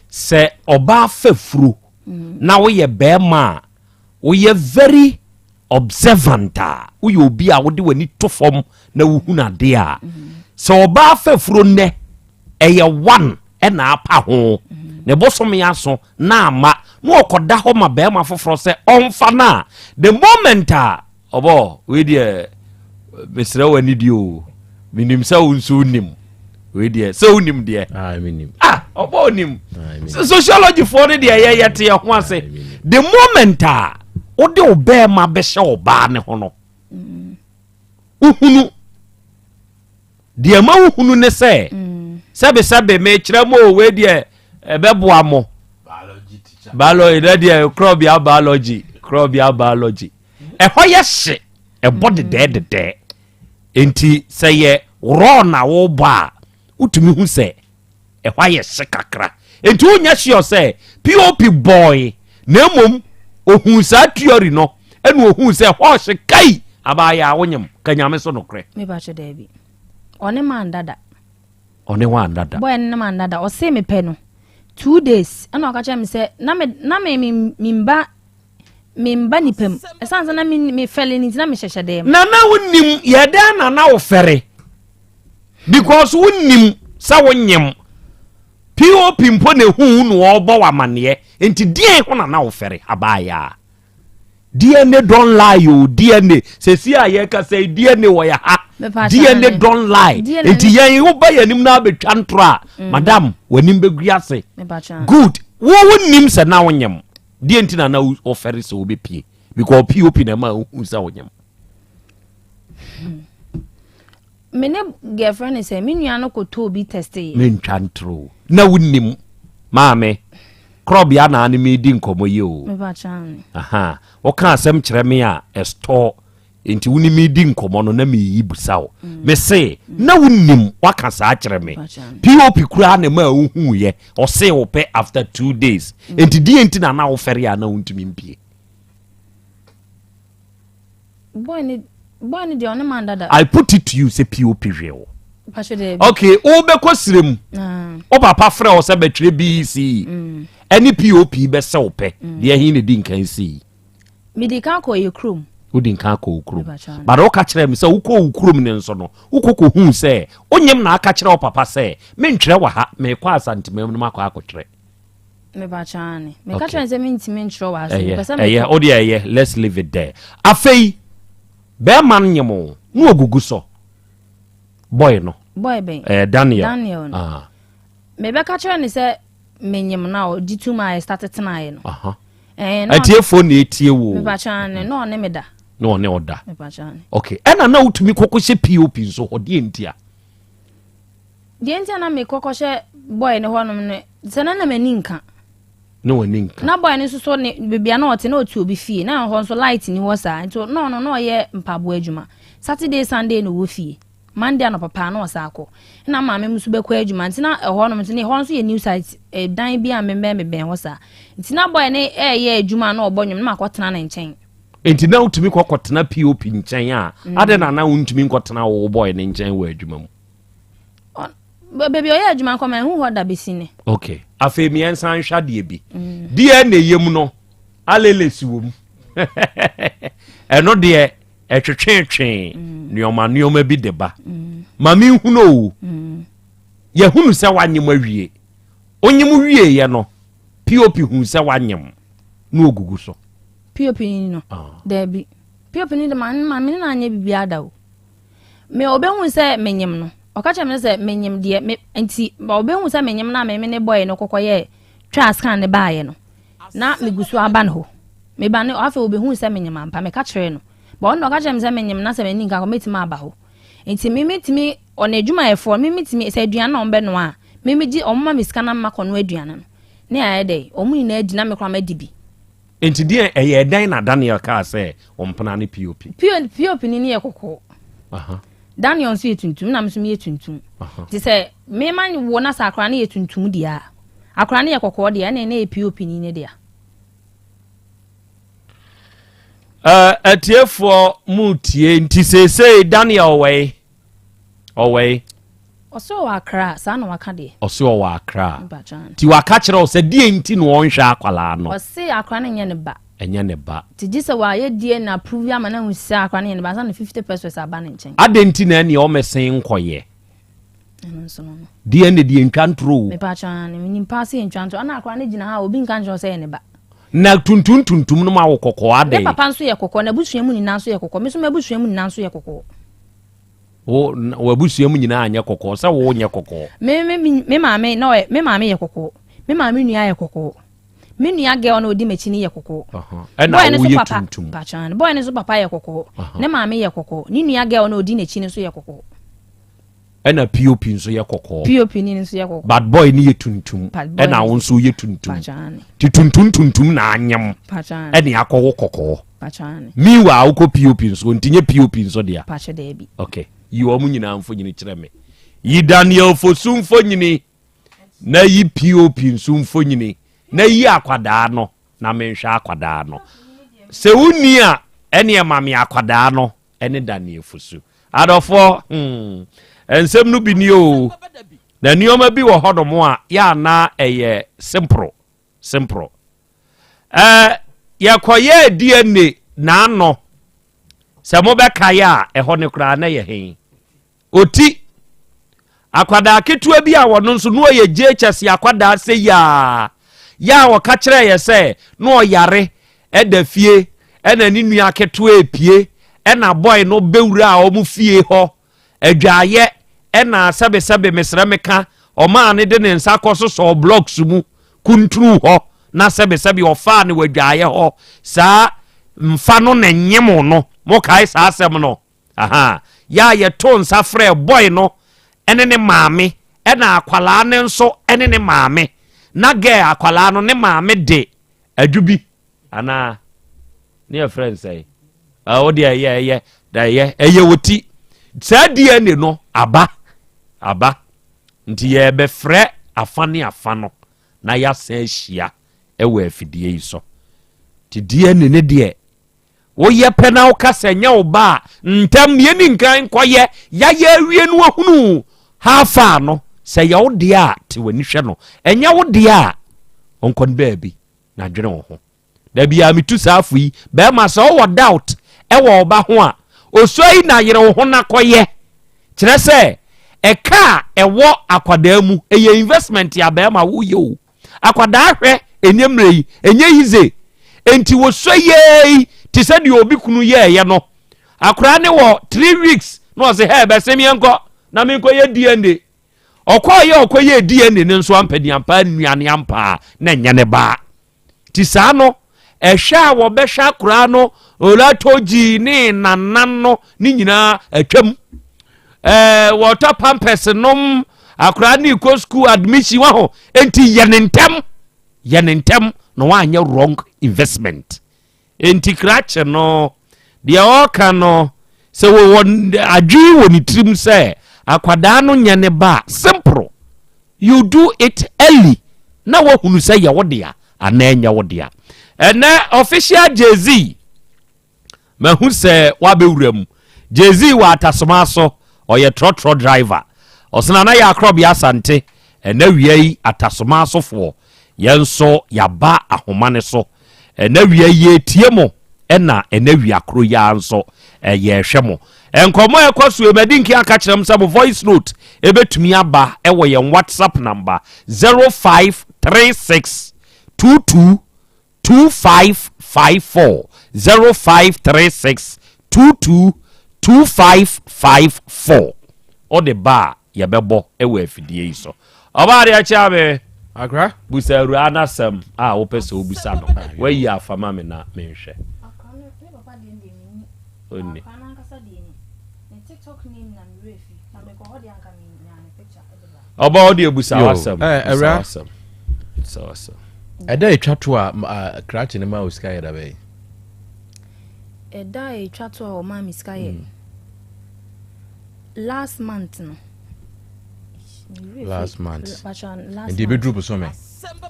Sɛ ɔbaa fa furo na woyɛ bɛrima a woyɛ very observant a woyɛ obi a wode w'ani to fam na wohunu adeɛ a sɛ ɔbaa fa furo nnɛ ɛyɛ one ɛna apa ho ne bosome aso na ama na ɔkɔda hɔ ma bɛrima foforɔ sɛ ɔmfa no a the moment a ɔbɔ wei deɛ mesrɛ wɔ anidi o menim sɛ wo nso wonim wei deɛ sɛ wonim deɛ ah, ah ɔbɔ onim sociology foɔ no deɛ yɛyɛ te yɛ ho ase the moment a wode wo bɛrima bɛhyɛ ɔbaa ne ho no wohunu Deɛ ɛma wohunu ne sɛ, sɛbesɛbe mekyerɛ mo o, wei deɛ ɛbɛboa mo. Biology na deɛ korɔbea biology, korɔbea biology. Ɛhɔ yɛ hye, ɛbɔ dedɛɛ dedɛɛ. Nti sɛ yɛ raw na wobɔ a, wotumi hu sɛ ɛhɔ ayɛ hye kakra. Nti wonyɛ sure sɛ POP bɔe, na mmom ohuu saa theory no, ɛna ohuu sɛ ɛhɔ hye kai, abaayɛ a wonyem, ka Nyame so nokorɛ. Me pakyɛ daabi. Ɔne man dada. Ɔne wan dada. Boy no ne man dada. Ɔse me pɛ no 2 days ɛna ɔka kyerɛ me sɛ na me na me me me mba me mba nipa mu. Ɛsan sɛ na me me fɛle ne nti na me hyehyɛ dɛm. Na na wonim yɛ dɛn na na wofɛre because wonim sɛ wonyem pop mpo na ehu wo na ɔrebɔ wo amaneɛ nti deɛn ho na na wofɛre abaayaa. DNA don lie o DNA sɛsi a yɛkasa yi DNA wɔ yɛ ha DNA don lie nti yɛn woba yɛn anim na abɛtwa ntorɔ a mm. madam w'anim bɛgu ase good wo wonim sɛ na wonyem deɛ nti na na wofɛre sɛ wobɛpie. Because POP na ɛma wohu sɛ wonyem. Me ne girlfriend ne sɛ me nua no kɔtɔɔ bi testee. Mentwa ntoro. Na wonim maame korɔbea na ne medi nkɔmmɔ yi o. Aha. Woka asɛm kyerɛ me a ɛstɔ nti wo ne me di nkɔmmɔ no na meyi busa wo. Mm. Me se na wonim waka saa kyerɛ me. POP koraa na ma wohuiɛ ɔse wo pɛ after 2 days. Mm. Nti deɛ nti na na wofɛre a na wontumi mpie. Boy ne boy ne deɛ ɔne man dada. I put it to you sɛ POP hwɛ wo. Okay, wobɛkɔ srɛ mu. Ah. Wo papa frɛ wo sɛ bɛtwerɛ BEC. Mm. Ɛne POP bɛsɛ wo pɛ. Mm. Deɛ he na di nkan sii. Medi kan kɔ yɛ kurom. Wodi nkan kɔ wo kurom. But woka kyerɛ me sɛ wokɔ wo kurom ne nso no, wokɔ kɔhuu sɛ wonyem na aka kyerɛ wo papa sɛ mentwerɛ wɔ ha, meekɔ Asantemam no makɔ akɔtwerɛ. Mepakyɛ aane. Meka kyerɛ no sɛ mentumi nkyerɛ wɔ ha so mepɛ sɛ ɛyɛ mekɔ. wo deɛ ɛyɛ let's leave it there. Afei bɛrima no nyem wo na ogugu so boy no. Boy bɛn? Eh, Daniel. Daniel no. Ah. Mebɛka kyerɛ no sɛ menyem no a ɔgye tum a yɛ start tenaeɛ no. Aha. Eh, na ɔne- Atiefoɔ na etie wo. Mepakyɛ aane na ɔne me da. Na ɔne ɔda. Mepakyɛ aane. Okay. Ɛna na wotumi kɔkɔhyɛ POP nso hɔ deɛ ntia. Deɛ nti a na mekɔ kɔhyɛ boy no hɔnom no sɛ na na m'ani nka. Na w'ani nka. Na boy no nso so ne baabi a na ɔte na ɔte obi fie na ɛhɔ nso light ni hɔ saa nti na ɔno na ɔyɛ mpaboa adwuma Saturday Sunday na ɔwɔ fie Monday anɔpa paa na ɔsan akɔ na maame mu nso bɛkɔ adwuma nti na ɛhɔnom nso ne ɛhɔ nso yɛ new site ɛdan bi a membɛn mebɛn hɔ saa nti na boy no ɛyɛ adwuma na ɔbɔ nnwom na makɔtena ne nkyɛn. Enti na wotumi kɔ kɔtena POP nkyɛn a mm. adɛn na na wontumi nkɔtena wo boy ne nkyɛn wɔ adwuma mu? Baabi ɔyɛ adwuma nkɔ ma ɛho hɔ da bɛsi ne. Ok afei mmiɛnsa nhwɛ adeɛ bi mm. DNA yɛ mu no alelesi wɔ mu ɛno deɛ ɛtwetwetwe mm. nneɛma nneɛma bi de ba mm. ma menhunu o yɛhunu sɛ wanyem awie onyem wieɛ no pop hu sɛ wanyem na ogugu so pop ni no ah. daabi pop ni de ma me ne no anyɛ biribiara da o Me ɔbɛhu sɛ menyem no, ɔka kyerɛ me sɛ menyem deɛ me nti ɔbɛhu sɛ menyem na me ne bɔyɛ no kɔkɔ yɛ twaa scan ne baayɛ no na megu so aba ne hɔ meba ne afei ɔbɛhu sɛ menyem ampa meka kyerɛ no bɔ ɔno ɔka kyerɛ me sɛ menyem na sɛ m'ani nka kɔ mɛtumi aba hɔ nti me metumi ɔno adwumayɛfoɔ me metumi sɛ aduane na ɔmbɛnoa a me megye ɔmo ma me sika na mmakɔnoa aduane no ne ayɛ dɛ ɔmo nyinaa di na me koraa madi bi. Enti deɛ ɛyɛɛ dɛn na Daniel kaa sɛ ɔmpena ne POP? POP ni no yɛ kɔkɔɔ. Daniel nso yɛ tuntum na me nso meyɛ tuntum. Nti sɛ mema wo na sɛ akora no yɛ tuntum deɛ a, akora no yɛ kɔkɔɔ deɛ ɛna ɛna yɛ POP ni no dea. Atiefoɔ mu tie nti seesei Daniel wɛe ɔwɛe. Ɔse ɔwɔ Accra, saa na waka deɛ. Ɔse ɔwɔ Accra. Nti waka kyerɛ wo sɛ deɛ nti na ɔnhwɛ akwadaa no? Ɔse akwadaa no nyɛ ne ba. Ɛnyɛ ne ba. Nti gye sɛ wayɛ DNA approve ama no ahu sɛ akwadaa no nyɛ ne ba ansa na 50 pesos aba ne nkyɛn. Adɛn nti na ɛneɛ ɔmɛsen nkɔyɛ? Ɛno nso no no. DNA deɛ ntwa ntoro o. Mepatwa aane, menim paa sɛ yɛntwa ntoro. Ana akwadaa no gyina ha a obi nka nkyerɛ wo sɛ ɛyɛ ne ba? Na tuntum tuntum no ma wo kɔkɔɔ adɛn? Ne papa nso yɛ kɔkɔɔ, n'abusua mu nyinaa nso yɛ kɔkɔɔ, me nso m'abusua mu nyinaa nso yɛ kɔkɔɔ. Wo w'abusua mu nyinaa nyɛ kɔkɔɔ sɛ wo nyɛ kɔkɔɔ. Me me me maame na ɔyɛ me maame yɛ kɔkɔɔ. Me maame nua yɛ kɔkɔɔ. Me nua girl na odi m'akyi no yɛ kɔkɔɔ. Ɛna wo yɛ tuntum. Patran. Boy no nso papa yɛ kɔkɔɔ. Ne maame yɛ kɔkɔɔ. Ne nua girl na odi n'akyi no nso yɛ kɔkɔɔ. Ɛna POP nso yɛ kɔkɔɔ. POP ni nso yɛ kɔkɔɔ. But boy ni yɛ tuntum. Ɛna wo nso yɛ tuntum. Ti tuntum tuntum na anyam. Patran. Ɛna akɔwo kɔkɔɔ. Patran. Meanwhile wokɔ POP nso nti nyɛ POP nso dea. Patran daabi. Okay. Yi wɔn nyinaa mfonyini kyerɛ me. Yi Daniel Fosu mfonyini na yi POP nso mfonyini na yi akwadaa no na menhwɛ akwadaa no. Sɛ wonni a ɛneɛ ma me akwadaa no ɛne Daniel Fosu. Adɔfoɔ, hmm, nsɛm no bi ni o. Na nneɛma bi wɔ hɔnom a yɛ ana ɛyɛ simple, simple. Ɛɛ, yɛkɔyɛɛ DNA n'ano. Sɛ mobɛkae a, ɛhɔ no koraa na yɛ he? Oti, akwadaa ketewa bi a ɔno nso na ɔyɛ JHS akwadaa sɛ yaa, yɛ a ɔka kyerɛɛ yɛ sɛ na ɔyare ɛda fie ɛna ne nua ketewa epie ɛna bɔe no bɛwura a wɔn fie hɔ adwaayɛ ɛna sɛbesɛbe mesrɛ meka ɔmaa ne de ne nsa kɔ sosɔɔ blocks mu kuntunu hɔ na sɛbesɛbe ɔfaa ne wɔ adwaayɛ hɔ saa. mfa no na nyem no. Mokae saa asɛm no? Aha. Yɛ a yɛtoo nsa frɛɛ boy no ne ne maame ɛna akwalaa no nso ne ne maame. Na girl akwalaa no ne maame de adwu bi anaa ne yɛfrɛ no sɛn? Wo deɛ ɛyɛ ɛyɛ ɛyɛ ɛyɛ wɔ ti. Saa DNA no aba aba nti yɛbɛfrɛ afa ne afa no na yɛasan ahyia ɛwɔ afidie yi so. Nti DNA ne deɛ Woyɛ pɛ na woka sɛ nyɛ wo ba a, ntɛm yɛni nkan nkɔyɛ. Yɛayɛ awie no wahunu how far no. Sɛ ɛyɛ wo deɛ a, te w'ani hwɛ no. Ɛnyɛ wo deɛ a, ɔnkɔ ne baabi na dwene wo ho. Da biara metu saa fo yi, bɛrima sɛ wowɔ doubt ɛwɔ wo ba ho a, osua yi na yere wo ho na kɔyɛ. Kyerɛ sɛ, ɛka a ɛwɔ akwadaa mu, ɛyɛ investment a bɛrima woyɛ o. Akwadaa hwɛ ɛnyɛ mmerɛ yi, ɛnyɛ yize. Enti wɔsua yei te sɛ deɛ obi kunu yɛɛyɛ no. Akwadaa ne wɔ 3 weeks na ɔse hɛ bɛsem yɛnkɔ na menkɔyɛ DNA. Ɔkɔɔyɛ ɔkɔyɛɛ DNA no nso ampaniampa nnuane ampa na ɛnyɛ ne ba. Nti saa no, ɛhwɛ a wɔbɛhwɛ akoraa no olatoji ne nanan no ne nyinaa atwam. Ɛɛ wɔtɔ pampers nom akoraa ne kɔ school admission wa ho. Nti yɛ ne ntɛm, yɛ ne ntɛm na wanyɛ wrong investment. Enti krakye no, deɛ ɔreka no, sɛ wɔwɔ adwene wɔ ne tirim sɛ akwadaa no nyɛ ne ba a, simple, you do it early na wahunu sɛ yɛ wo dea anaa ɛnyɛ wo dea. Ɛnɛ official Jay-Z, mahu sɛ wabɛwura mu. Jay-Z wɔ Atasoma so, ɔyɛ trɔtrɔ driver. Ɔsena na yɛ Akorɔbea Asante, ɛnɛ wia yi Atasoma asofoɔ, yɛn nso yɛaba ahoma no so. Ɛnɛ wia yi yɛretie mo ɛna ɛnɛ wia koro yi ara nso yɛrehwɛ mo. Nkɔmmɔ a ɛkɔ so yi, madi nkan aka kyerɛ mo sɛ mo voice note ɛbɛtumi aba ɛwɔ yɛn WhatsApp number 0536 22 2554 0536 22 2554. Wode ba a yɛbɛbɔ wɔ afidie yi so. Ɔbaa deɛ kyea me. Akra. Busa awuraa no asɛm a wopɛ sɛ wobisa no. Wayi afa ma me na menhwɛ. Onni. Ɔbaa wo deɛ busa w'asɛm. Busa w'asɛm. Busa w'asɛm. Ɛda etwa to a krakye no ma wo sika yɛ da bɛn? Ɛda a etwa to a ɔmaa me sika yɛ. Last month no. Last month. Nti ebeduru bosome.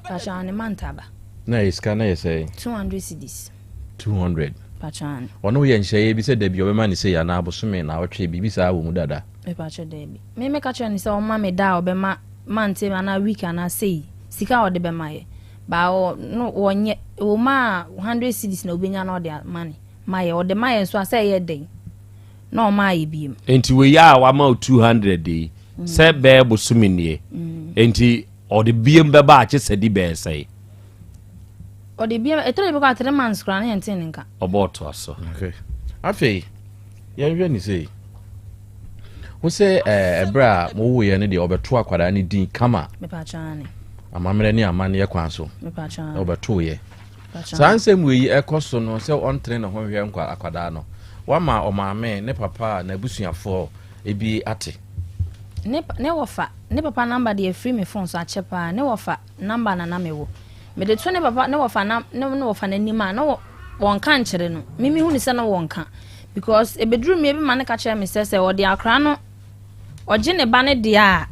Pacha ne month aba. Na yɛ sika na yɛ sɛ. 200 cedis. 200. Pacha ne. Ɔno yɛ nhyɛyɛ bi sɛ dabi ɔbɛma ne sei anaa bosome na ɔtwe biribi saa wɔ mu dada. Me pacha dabi. Me me ka kyerɛ ne sɛ ɔma me da a ɔbɛma month anaa week anaa sei sika a ɔde bɛma yɛ. Ba ɔ no wɔnyɛ wɔ mu a 100 cedis na obenya na ɔde ama ne ma yɛ ɔde ma yɛ nso a sɛ ɛyɛ dɛn. na ɔma ayɛ biem. Enti wei a wama wo 200 yi, sɛ bɛyɛ bosome nie, enti ɔde biem bɛba a kye sɛ di bɛyɛ sɛe? Ɔde biem, ɛtɔ da bi koraa 3 months koraa na yɛntee ne nka. Ɔbɔ ɔtoa so. Okay. Afei, yɛnhwɛ ne sei. Wo sɛ ɛberɛ a mowoeɛ no deɛ ɔbɛto akwadaa no din kama. Mepatwa ane. Amammerɛ ne amanneɛ kwan so. Mepatwa ane. Ɔbɛtoeɛ. Saa nsɛm wei yi ɛkɔ so no sɛ ɔntene ne ho nhwɛ nkwa akwadaa no, wama ɔmaame, ne papa, n'abusuafoɔ bi ate. Ne ne wɔfa, ne papa number deɛ afiri me phone so akyɛ paa, ne wɔfa number na na mewɔ. Mede to ne papa, ne wɔfa na ne ne wɔfa n'anim a, na wɔ wɔnka nkyerɛ no. Me mehu ne sɛ na wɔnka. Because ebeduru mmea bi ma ne ka kyerɛ me sɛ sɛ ɔde akwadaa no Ɔgye ne ba no deɛ a,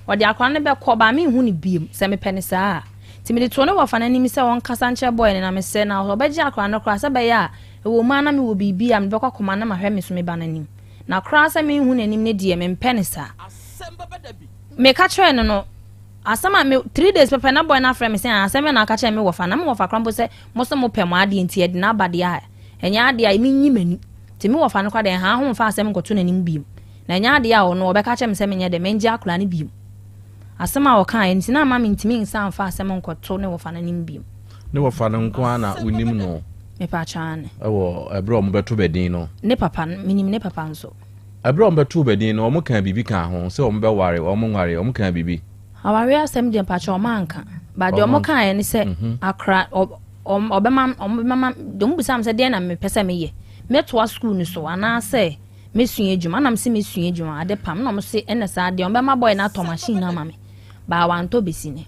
ɔde akwadaa no bɛkɔ, but menhu no biom, sɛ mepɛ no saa a. Nti mede too ne wɔfa no anim sɛ ɔnkasa nkyerɛ boy no na mesrɛ no a ɔbɛgye akwadaa no koraa sɛ ɛbɛyɛ a ɛwɔ mu ara na mewɔ biribi a mede bɛkɔ akɔma no na mahwɛ me nso me ba no anim. Na koraa sɛ menhu n'anim no deɛ, mempɛ no saa. Meka kyerɛɛ no no, asɛm a me, 3 days pɛpɛ na boy no afrɛ me sɛ ah, asɛm bɛn na aka kyerɛɛ me wɔfa no? Na me wɔfa koraa mpo sɛ mo se mopɛ mo adeɛ nti yɛde no aba deɛ a, ɛnyɛ adeɛ a menyi m'ani. Nti me wɔfa no koraa deɛ ɛnhaa ho mfa asɛm nkɔto n'anim biom. Na ɛnyɛ adeɛ a ɔno ɔbɛka akyerɛ me sɛ menyɛ dɛ, mengye akwadaa no bio. Asɛm a ɔkaeɛ no nti, na ama mentumi nsan mfa asɛm nkɔto ne wɔfa no anim bio. Ne wɔfa no nko ara na wonim no? Mepaakyɛw, aane. Wɔ ɛberɛ a wɔbɛto bɛ din no? Ne papa no, menim ne papa nso. Ɛberɛ a wɔbɛtoo bɛ din no, wɔkaa biribi kaa ho sɛ wɔbɛware, wɔnware, wɔkaa biribi? Awareɛ asɛm deɛ mpaakyɛw wɔanka. But deɛ wɔkaeɛ ne sɛ, akora, ɔ. ɔbɛma ɔbɛma deɛ ɔmo bisa me sɛ deɛ na mepɛ sɛ meyɛ mɛtoa sukuu no so anaasɛ mesua adwuma na mese mesua adwuma ade pam na ɔmo se ɛna saa deɛ ɔbɛma boy no atɔ machine no ama me baa wantɔ besi ne.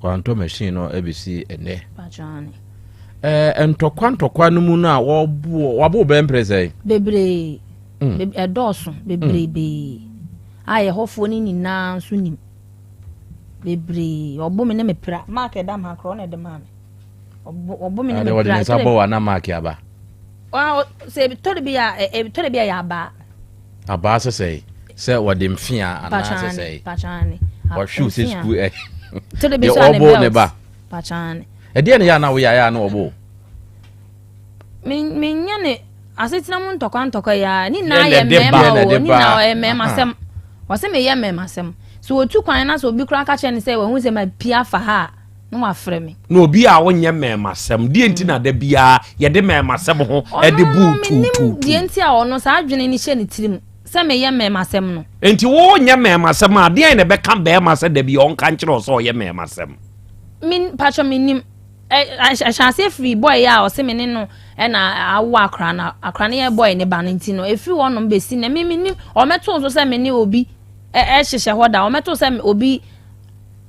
Wantɔ machine no besi ɛnɛ. Ɛɛ ntɔkwa ntɔkwa no mu no a wɔbo wabo bɛn mprɛ sɛn? Bebree. Mm. Ɛdɔɔso bebrebee. Mm. A yɛhɔfoɔ no nyinaa nso nim. Bebree. Ɔbo me ne me pra. Mark ɛda ma korɔ na ɛde maa me. Ɔbo me ne me pra. Ɔde ne nsa bɔ wa na mark aba. Sɛ tɔre bi a tɔre bi a yɛ abaa. Abaa sɛ sɛe sɛ wɔde mfea anaa sɛ sɛe. Wɔhwew sɛ sukuu ɛ. Deɛ ɔbo ne ba. Ɛdeɛ ne yɛ a na woyɛ ayɛ a na ɔbo. Menyɛ ne asetena mu ntɔkwa ntɔkwa yi ara ne nyinaa yɛ mmarima o ne nyinaa ɔyɛ mmarima asɛm wɔsɛ meyɛ mmarima asɛm so wɔtu kwan na sɛ obi koraa ka kyerɛ ne sɛ wahu sɛ mapia afa ha a na wafrɛ me. Na obi a wonyɛ mmarima asɛm deɛ nti na da biara yɛde mmarima asɛm ho de bu tuutuutu. Deɛ nti a ɔno saa adwene no hyɛ ne tirim sɛ meyɛ mmarima asɛm no. Nti wonyɛ mmarima asɛm a deɛn na ɛbɛka barima sɛ da bi ɔnka nkyerɛ wo sɛ ɔyɛ mmarima asɛm. Me patro menim. Ɛhyɛ aseɛ firi boy a ɔse me ne no ɛna awo akora no akora no yɛ boy ne ba no nti no ɛfiri hɔ nom bɛsi na me menim ɔmɛto nso sɛ me ne obi ɛhyehyɛ hɔ da ɔmɛto sɛ obi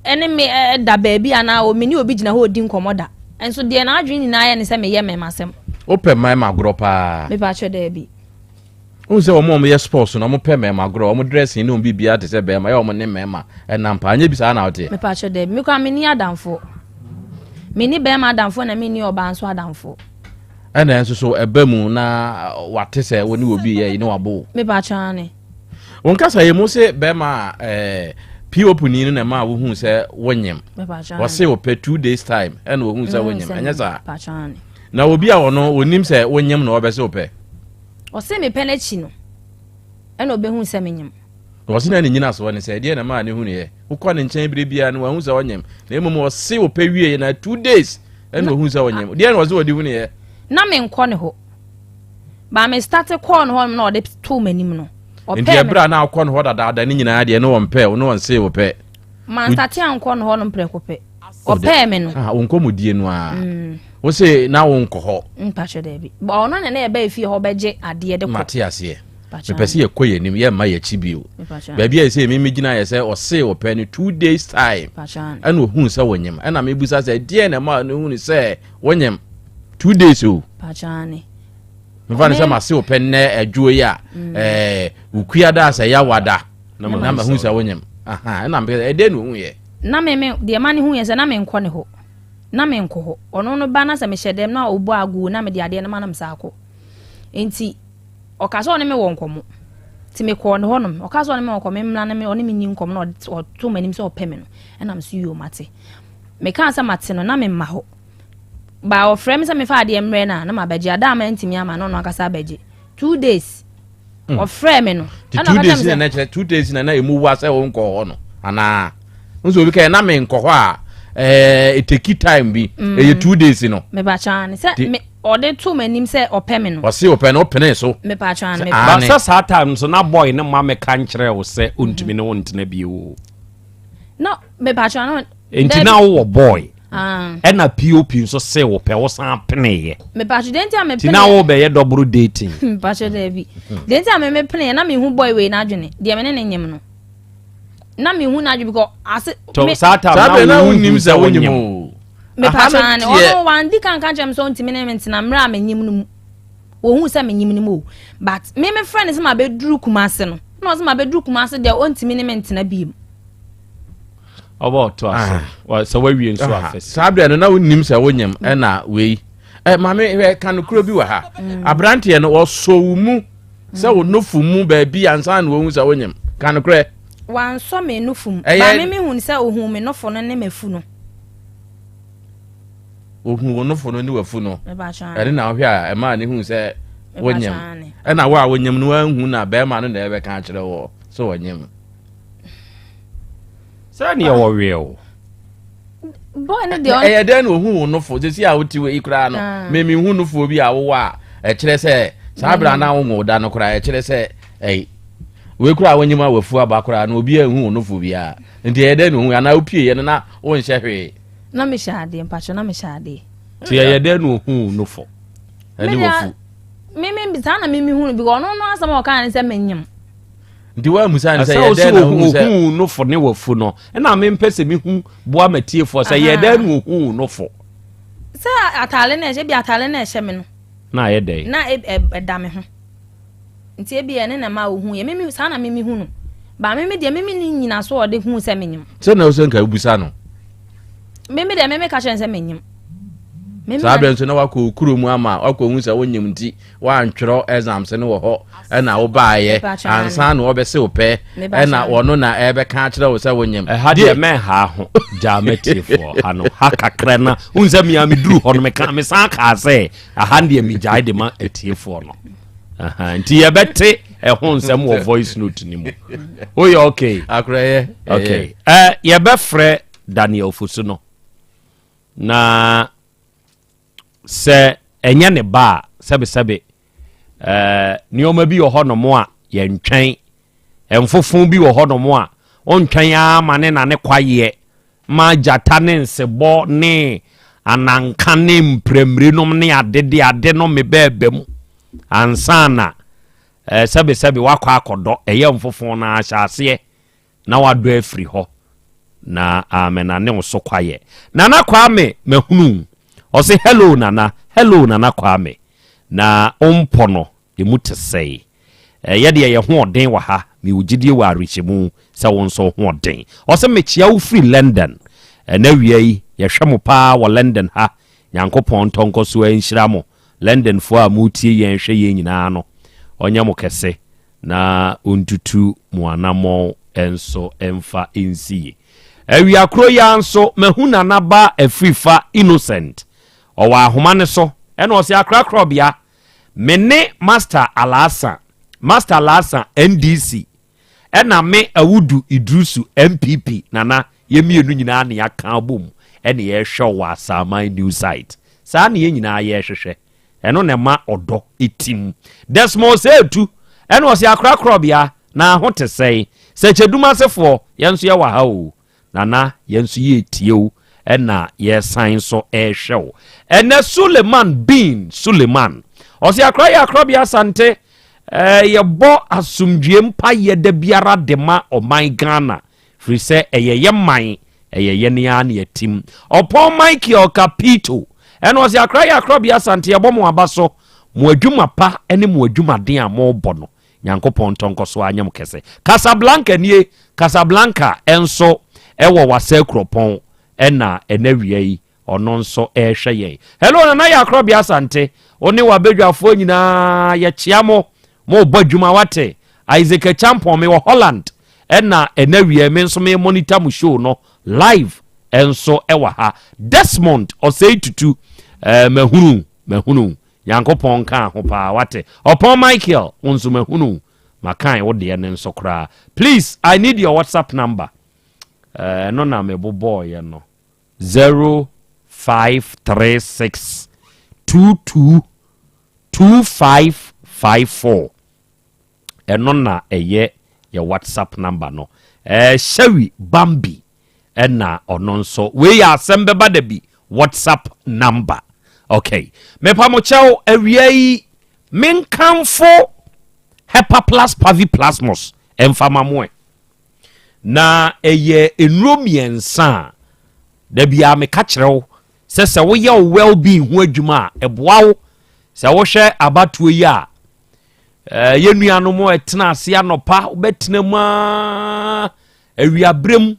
ɛne me ɛda baabi anaa me ne obi gyina hɔ ɔdi nkɔmmɔ da nso deɛ n'adwene nyinaa yɛ ne sɛ meyɛ mɛmasɛm. Wopɛ mmarima agorɔ paa? Mepa kyɛ daabi. Wohu sɛ wɔn a wɔyɛ sports no, wɔpɛ mmarima agorɔ, wɔn dressing ne wɔn biribiara te sɛ barima, ɛyɛ wɔn ne mmarima ɛnam paa, anyɛ bi saa na woteɛ? Mepakyɛ daabi, me koraa menni adamfoɔ. Menni barima adamfoɔ na menni ɔbaa nso adamfoɔ. Ɛna nso so ɛba mu na wate sɛ wo ne obi yɛ yi na wabo wo? Mepakyɛ aane. Wo nkasa yɛ mu se barima a ɛɛ POP ni no na ɛma wohu sɛ wonyem. Wɔse wɔpɛ 2 days time ɛna wɔhu sɛ wonyem, ɛnyɛ saa? Na obi a ɔno onim sɛ wonyem na ɔbɛse wopɛ? Ɔse mepɛ no akyi no ɛna ɔbɛhu sɛ menyem. Na ɔse na ne nyinasoɔ ne sɛ ɛdeɛn na ɛmaa ne hunuiɛ? Wokɔ ne nkyɛn berɛ biara no wanhu sɛ ɔnyem na mmom ɔse ɔpɛ wieɛ na 2 days ɛna ɔhu sɛ ɔnyem. Deɛn na ɔse ɔde hunuiɛ? Na menkɔ ne hɔ. Ba me starte kɔɔ ne hɔ na ɔde too m'anim no. Nti ɛberɛ a na wokɔ ne hɔ dadaada ne nyinaa deɛ ne ɔmpɛ wo ne ɔnsee wo pɛ? Manstate ankɔ ne hɔ nom prɛko pɛ. Ɔpɛɛ me no. Ah, wo nkɔmmɔdie no ara. Wo se na wonkɔ hɔ. Mpakyɛ daabi. Ɔno na na yɛba efie hɔ bɛgye adeɛ de kɔ. Mate aseɛ. Mepɛ sɛ yɛkɔ yɛn anim, yɛmma yɛn akyi bio. Baabi a ɛsɛ me megyina yɛ sɛ ɔse ɔpɛ no 2 days time ɛna ohuu sɛ wonyem. Ɛna mebusa sɛ deɛn na ɛma no hunu sɛ wonyem 2 days o. Mefa no sɛ mase ɔpɛ nnɛ adwoɔ yi a ɛɛ wokua da sɛ yawada na mahu sɛ wonyem. Ɛna mepɛ sɛ ɛdeɛn na ohu yɛ. Na me me deɛ ma ne hu yɛ sɛ na menkɔ ne hɔ. Na menkɔ hɔ. Ɔno no ba na sɛ mehyɛ dɛm na ɔbɔ agoo na mede adeɛ no ma na mesan akɔ. Nti ɔka sɛ ɔne me wɔ nkɔmmɔ. Nti mekɔɔ ne hɔnom. Ɔka sɛ ɔne me wɔ nkɔmmɔ, memmra na me ɔne me nni nkɔmmɔ na ɔto m'anim sɛ ɔpɛ me no. Ɛna me so yoo mate. Mekaa sɛ mate no na memma hɔ. Ba ɔfrɛ me sɛ mefa adeɛ mmerɛ no a na mabɛgye. Ada a mantumi ama na ɔno ankasa abɛgye. 2 days. Ɔfrɛɛ me no. Ti 2 days na na kyerɛ 2 days na na emu wa sɛ wonkɔ hɔ no anaa? Nso obi kɛ na menkɔ hɔ a ɛɛ eteki time bi ɛyɛ 2 days no. Mepakyɛ ane sɛ me ɔde to m'anim sɛ ɔpɛ me no. Ɔse ɔpɛ no ɔpene so. Mepakyɛ ane me. Ba sɛ saa time nso na boy no ma meka nkyerɛ wo sɛ ɔntumi ne wo ntena bio o. Na mepakyɛ ane. Nti na wowɔ boy. Ɛna POP nso se wo pɛ wo san peneeɛ. Mepakyɛ deɛ nti a me Nti na wo bɛyɛ double dating. Mepakyɛ daabi. Deɛ nti a me me peneeɛ na mehu boy wei n'adwene deɛ me ne ne nyem no. Na mehu n'adwene because ase. To saa time na wo nim sɛ wo nyem o. Mepakyɛ ane ɔno wandi kan ka nkyerɛ me sɛ ɔntumi ne me ntena mmerɛ a menyem no mu. Wɔhu sɛ menyem no mu o. But me me frɛ no sɛ mabɛduru Kumase no. Na ɔsɛ mabɛduru Kumase deɛ ɔntumi ne me ntena biem. Ɔbɔ ɔto ase. Ah. Sɛ wawie nso afɛ. Saa berɛ no na wonim sɛ wonyem ɛna wei. Ɛ maame hwɛ ka no kuro bi wɔ ha. Aberanteɛ no ɔsɔ wo mu sɛ wo nofo mu baabi ansa na wɔhu sɛ wonyem. Ka no korɛ. Wansɔ me nofo mu. Ba me mehu sɛ ohun me nofo no ne m'afu no. Ohun wo nofo no ne w'afu no. Ɛne na wohwɛ a ɛmaa ne hu sɛ wonyem. Ɛna wo a wonyem no wanhu na bɛrima no na ɛbɛka akyerɛ wɔ sɛ wɔnyem. Sɛ neɛ wɔweɛ o. Boy no deɛ ɛyɛ dɛn na ohun wo nofo sisi a wote wɔ yi koraa no ah. mimi hu nofoɔ bi a wowɔ a ɛkyerɛ sɛ saa bere a na wo da no koraa ɛkyerɛ sɛ ɛyi wei koraa wonyim a wafu aba koraa no obi anhu wo nofo biara nti ɛyɛ dɛn na ohun anaa wopie yɛ no na wonhyɛ hwee. Na mehyɛ adeɛ mpakyɛ na mehyɛ adeɛ. Nti ɛyɛ dɛn na ohuu no fɔ ɛne wafu? Me me saa na me me hu no because ɔno no asɛm a ɔkaa ne sɛ menyem. Nti woamusa ne sɛ yɛ dɛn na ohuu sɛ ohuu no fo ne wafu no ɛna mempɛ sɛ mehu boa matiefoɔ sɛ yɛ dɛn na ohuu no fo. Sɛ ataale na ɛhyɛ bi ataale na ɛhyɛ me no. Na ayɛ dɛn? Na ɛda me ho. Nti ebia ɛno na ɛma ohuu yɛ. Mimi saa na mimi hu no. Ba mimi deɛ mimi ni nyina so ɔde hu sɛ menyim. Sɛ na ɔsɛ nka wobisa no. Mimi deɛ mimi ka kyerɛ sɛ menyim. Saa berɛ nso na wakɔ kuro mu ama wakɔ hu sɛ wonyim nti woantwerɛ exams no wɔ hɔ ɛna wobaayɛ ansa na wɔbɛse wo pɛ ɛna wɔno na ɛbɛka akyerɛ wo sɛ wonyim. Ɛha deɛ mɛnha ho gyaa matiefoɔ ha no ha kakra na wohu sɛ mea meduru hɔ no meka mesan kaa sɛ aha deɛ megyae de ma atiefoɔ no. nti yɛbɛte ɛho nsɛm wɔ voice note no mu woyɛ okay akorɛyɛ okay uh, yɛbɛfrɛ daniel fosu no na sɛ ɛnyɛ ne ba a sɛbesɛbe uh, nneɛma bi wɔ hɔnom a yɛntwɛn mfofo bi wɔ hɔnom a ɔntwɛn ara ma ne na ne kwayeɛ ma gyata ne nsebɔ ne ananka ne mprɛmmire nom ne ade de ade no me bɛɛba mu ansa na eh, sɛbesɛbe wakɔ akɔdɔ ɛyɛ mfofo no ahyɛ aseɛ na wadɔ afiri hɔ na amena ne wo so kwayɛ. Nana Kwame mahunu ɔse hello Nana, hello Nana Kwame na wompɔ no Emu te sɛe. Yɛ deɛ yɛ ho ɔden wɔ ha, mewɔ gyidie wɔ awerehyɛmu sɛ wo nso wo ho ɔden. Ɔse mekyea wo firi London. Ɛnɛ awia yi yɛhwɛ mo paa wɔ London ha. Nyankopɔn ntɔ nkɔso ara nhyira mo London foɔ a motie yɛn hwɛ yɛn nyinaa no. Ɔnyɛ mo kɛse na ɔntutu mo anammɔn nso mfa nsi yie. Awia koro yi ara nso mahu Nana ba Afrifa Innocent. Ɔwɔ ahoma no so ɛna ɔse Akorakorɔbea Me ne Master Alhassan, Master Alhassan, NDC, ɛna me Awudu Idrusu, NPP, Nana, yɛn mmienu nyinaa na yɛaka abom ɛna yɛrehwɛ wo wɔ Asaman New Site. Saa na yɛn nyinaa yɛrehwehwɛ. Ɛno na ɛma ɔdɔ tim. Desmond Seetu, ɛna ɔse Akorakorɔbea, na ho te sɛn? Sɛkyɛdum asefoɔ, yɛn nso yɛwɔ ha o. Nana yɛn nso yɛretie wo ɛna yɛresan nso rehwɛ wo. Ɛnɛ Suleiman Bin Suleiman ɔse akora yɛ akorabea Asante eh, yɛbɔ asomdwie mpayɛ da biara de ma ɔman Ghana firi sɛ ɛyɛ yɛ man ɛyɛ yɛne ara ne atim. Ɔpɔn Michael Kapito ɛna ɔse akora yɛ akorabea Asante yɛbɔ mo aba so mo adwuma pa ne mo adwumaden a mobɔ no Nyankopɔn ntɔ nkɔso ara nyɛ mo kɛse. Casablanca nie, Casablanca nso wɔ Wasɛɛ kuropɔn ɛna ɛnɛ awia yi ɔno nso ɛrehwɛ yɛn. Hello Nana Yaa Korɔbea Asante, wo ne w'abadwafoɔ nyinaa yɛkyea mo, mo bɔ adwuma wate. Isaac Acheampong mewɔ Holland ɛna ɛnɛ awia yi me nso me monitor mo show no live nso ɛwɔ ha. Desmond Osei Tutu, eh, mahunu, mahunu. Nyankopɔn nkaa ho paa wate. Ɔpɔn Michael wo nso mahunu wo makan wo deɛ no nso koraa please I need your WhatsApp number ɛno na mebobɔɔyɛ no 0536 22 2554 ɛno na ɛyɛ yɛ WhatsApp number no ɛɛ Shawi Bambi ɛna ɔno nso wei yɛ asɛm bɛba da bi WhatsApp number okay mepa mo kyɛw awia yi menkamfo Hepaplus Paviplasmus ɛmfa ma mo ɛ na ɛyɛ nnuro mmiɛnsa a da biara meka kyerɛ wo sɛ sɛ woyɛ wo well-being ho adwuma a ɛboa wo sɛ wohwɛ abatoɔ yi a Eh, yɛn nuanom ɛtena ase anɔpa wobɛtena mu aa awiaberɛ mu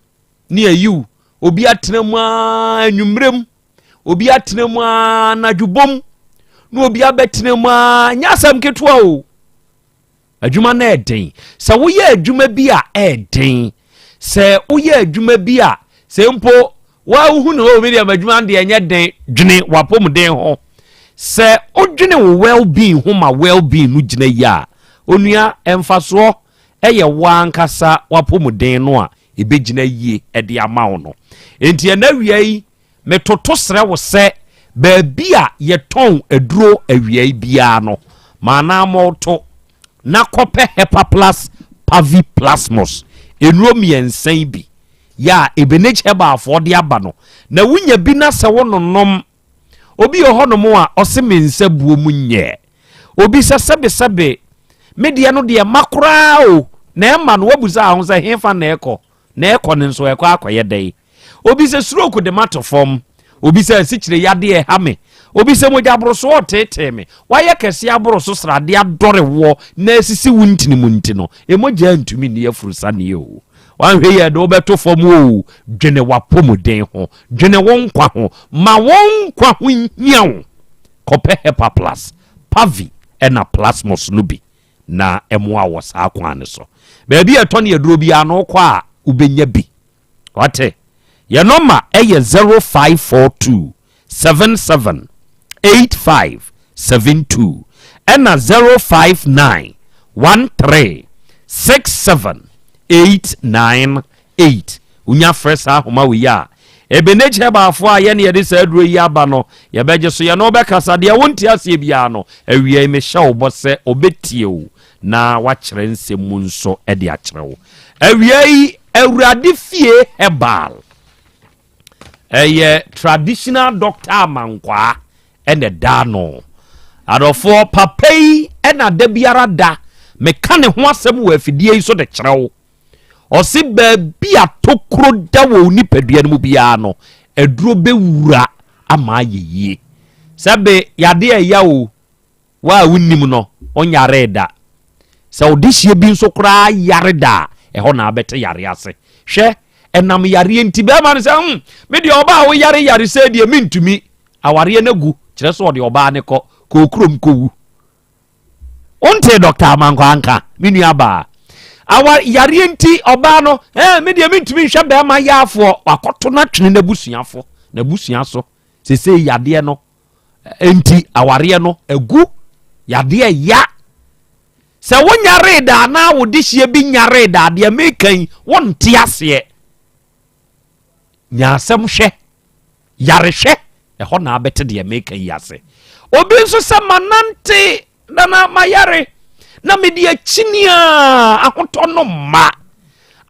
ne ayiw obi atena mu aa anwummerɛ mu obi atena mu aa anadwobɔ mu na obi abɛtena mu aa nyɛ asɛm ketewa o adwuma no ɛden sɛ woyɛ adwuma bi a ɛden sɛ woyɛ adwuma bi a sɛ mpo Woahu no, oh, me deɛ m'adwuma no deɛ ɛnyɛ den. Dwene w'apɔmuden ho. Sɛ wodwene wo well-being ho ma well-being no gyina yie a, onua, mfasoɔ yɛ wo ankasa w'apɔmuden no a ɛbɛgyina yie de ama wo no. Enti ɛnɛ awia yi, metoto srɛ wo sɛ baabi a yɛtɔn aduro awia yi biara no, ma anammɔn to na kɔpɛ Hepaplus Paviplasmus nnuro mmiɛnsa yi bi. yɛ a Ebenezer Herbalfoɔ de aba no, na wonya bi na sɛ wononom, Obi wɔ hɔnom a ɔse me nsa buo mu nyɛ. Obi sɛ sɛbesɛbe me deɛ no deɛ ma koraa o, na ɛma no wabusa ho sɛ hefa na ɛkɔ, na ɛkɔ no nso ɛkɔ akɔyɛ dɛn. Obi sɛ stroke de mato fam. Obi sɛ asikyire yadeɛ ɛha me. Obi sɛ mogya borosoɔ reteetee me. Woayɛ kɛseɛ aboro so sradeɛ adɔre woɔ na asisi wo ntini mu nti no, mogya ntumi nni afurusaneɛ o. Woanhwɛ yie a ɛde wo bɛto fam o. Dwene w'apɔmuden ho. Dwene wo nkwa ho. Ma wo nkwa ho nhia wo. Kɔpɛ Hepaplus, Pavi ɛna Plasmos no bi na ɛmoa wɔ saa kwan no so. Baabi a ɛtɔ ne aduro biara no wokɔ a wobɛnya bi. Wate? Yɛn nɔma yɛ 0542 77 85 72 ɛna 059 13 67 898. Wonya frɛ saa ahoma wei a, Ebenezer Herbaafoɔ a yɛne yɛde saa aduro yi aba no, yɛbɛgye so, yɛne wo bɛkasa. Deɛ wonte aseɛ biara no, awia yi mehyɛ wo bɔ sɛ ɔbɛtie wo na wakyerɛ nsɛm mu nso de akyerɛ wo. Awia yi, Awurade fie herbal ɛyɛ traditional doctor amankwaa ɛna ɛda ano. Adɔfoɔ, papa yi ɛna da biara da meka ne ho asɛm wɔ afidie yi so de kyerɛ wo. Ɔse baabi a tokuro da wɔ wo nipadua no mu biara no, aduro bɛwura ama ayɛ yie. Sɛbe yadeɛ ɛya o, Wo a wonnim no, ɔnyaree da. Sɛ wo dehyeɛ bi nso koraa yare da a, ɛhɔ na abɛte yare ase. Hwɛ, ɛnam yareɛ nti, bɛrima no sɛ, hmm, me deɛ ɔbaa a woyare yare sɛ deɛ mentumi. Awareɛ no agu, kyerɛ sɛ ɔde ɔbaa no kɔ, kɔɔ kurom kɔwu. Wontee Dɔkta Amankwa anka, me nua baa. Awa yareɛ nti, ɔbaa no, eh, me deɛ mentumi nhwɛ bɛrima yaafoɔ, wakɔto no atwene n'abusuafo, n'abusua so. Sesei yadeɛ no, Enti awareɛ no agu yadeɛ ya. Sɛ wonyaree da anaa wo dehyeɛ bi nyaree da deɛ meka yi wonte aseɛ. Nya asɛm hwɛ, yarehwɛ, ɛhɔ na abɛte deɛ meka yi ase. Obi nso sɛ manante Nana mayare na mede akyini a ahotɔ no mma.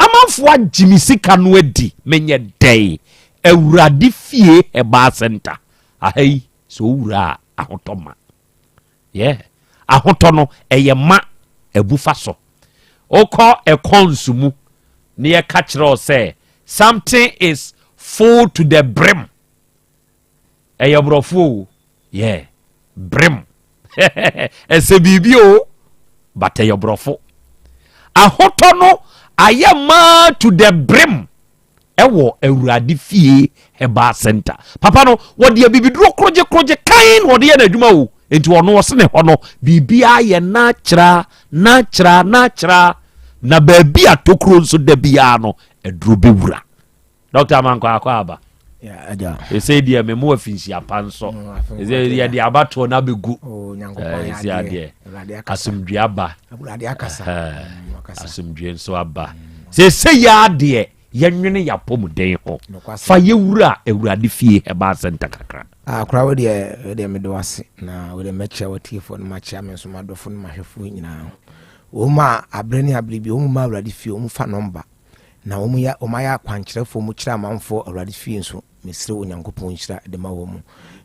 Amanfoɔ agye me sika no adi menyɛ dɛn? Awurade fie herbal center aha yi sɛ owura a ahotɔ ma. Yeah. Ahotɔ no ɛyɛ ma abu fa so. Wokɔ ɛkɔnso mu na yɛka kyerɛ wo sɛ something is full to the brim. Ɛyɛ borɔfo o. Yeah. Brim. Ɛsɛ biribi o. But ɛyɛ borɔfo. Ahotɔ no ayɛ maa to the brim ɛwɔ Awurade fie herbal center. Papa no, wɔde abibiduro korogye korogye kan na wɔde yɛ n'adwuma o. Nti ɔno ɔse ne hɔ no, biribiara yɛ natural, natural, natural. Na baabi a tokuro nso da biara no, aduro bɛwura. Dɔkta Amankwa akɔ aba. Ɛsɛ deɛ me mo afinhyia pa nso. Ɛsɛ mm, yɛde abatoɔ no abɛgu. Oh, Ɛsɛ adeɛ asomdwe aba. Mm, asomdwe nso aba. Mm. Sɛ ɛsɛ yɛ adeɛ yɛnwene yɛapɔmuden ho. Fa yɛwura Awurade fie herbal center kakra. Akora wo deɛ deɛ mede wase na wo deɛ mɛkyia watiefoɔ no makyia me nso madɔfo no mahwɛfoɔ nyinaa. Wɔn a aberɛ ne aberɛ bi wɔn ma Awurade fie wɔn fa nɔmba Na wɔn yɛ wɔn ayɛ akwankyerɛfoɔ mu kyerɛ amanfoɔ Awurade fie nso mesrɛ Onyankopɔn nhyira de ma wɔn mu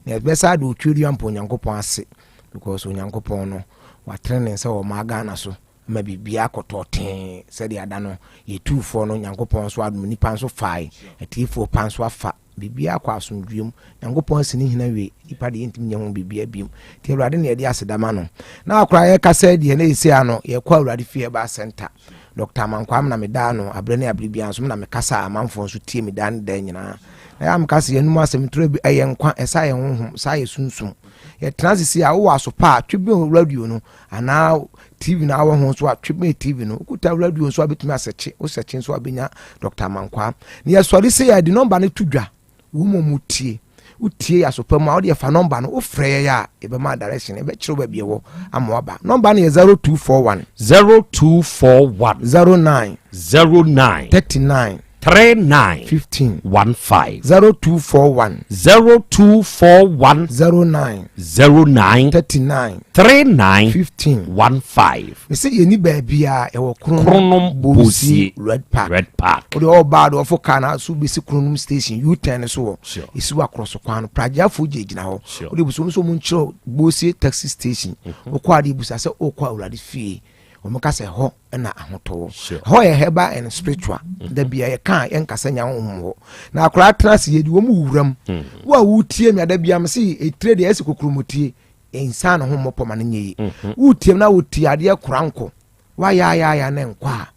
na yɛbɛsa de otwedeɛ ampa Onyankopɔn ase because Onyankopɔn no watene ne nsa wɔ ɔmaa Ghana so ma biribiara kɔtɔɔ tee sɛdeɛ ada no yɛtuufoɔ no Nyankopɔn nso adom nipa nso fae atiefoɔ pa nso afa Biribiara kɔ asomdwoeɛ mu. Nyankopɔn asi ne hene awie. Nnipa deɛ yɛntumi nyɛ ho biribiara biom. Nti Awurade na yɛde aseda ma no. Na akora yɛkasa yi deɛ na ɛsei ano yɛkɔ Awurade fie ɛba center. Dr. Amankwaa me na meda ano aberɛ ne aberɛ biara nso me na mekasa a amanfoɔ nso tie me daa ne daa nyinaa. Na yɛ a meka sɛ yɛnum asɛm twerɛ bi ɛyɛ nkwa ɛsa yɛ honhom saa yɛ sunsum. Yɛtena ase sei a wowɔ aso pa a twe bɛn radio no anaa TV na awɔ ho nso a twe bɛn TV no wokuta radio nso a bɛtumi asɛkye wosɛkye nso a bɛnya Dr. Amankwaa na yɛsɔre sɛ yɛde nɔmba no to dwa wo mmom wotie wotie yɛ asopa mu a wode yɛfa nɔmba no wofrɛ yɛ a yɛbɛma direction yɛbɛkyerɛ wo baabi ɛwɔ ama waba nɔmba no yɛ 0241 0241 09 09 39. 39 15 15. 0241 0241 09 09 39 39 15 15. Mese yɛni baabiaa ɛwɔ Kronom Bosie Red Park. Red Park. Wode ɔbaa de ɔfo kaa na so bɛsi Kronom station U-turn no so wɔ Sure. ɛsi wɔ akorɔ so kwan no pragyeafoɔ gyinagyina hɔ. Sure. Wode busa wɔn sɛ wɔn nkyerɛ Bosie taxi station. Wokɔ ade busa sɛ wokɔ Awurade fie, wɔn ka sɛ hɔ na ahotɔ wɔ. Sure. Hɔ yɛ herbal and spiritual. Da bia yɛka a yɛnkasa nya honhom hɔ na akwaraa tena ase yɛdi wɔn wuram. Wo a wotie mi ada bia me se etire deɛ ɛsɛ kokuromɔtie nsa ne ho mmɔpɔ ma no nyɛ yi. Wotie mi na wotie adeɛ kora nkɔ wayaayaaya ne nkɔ a,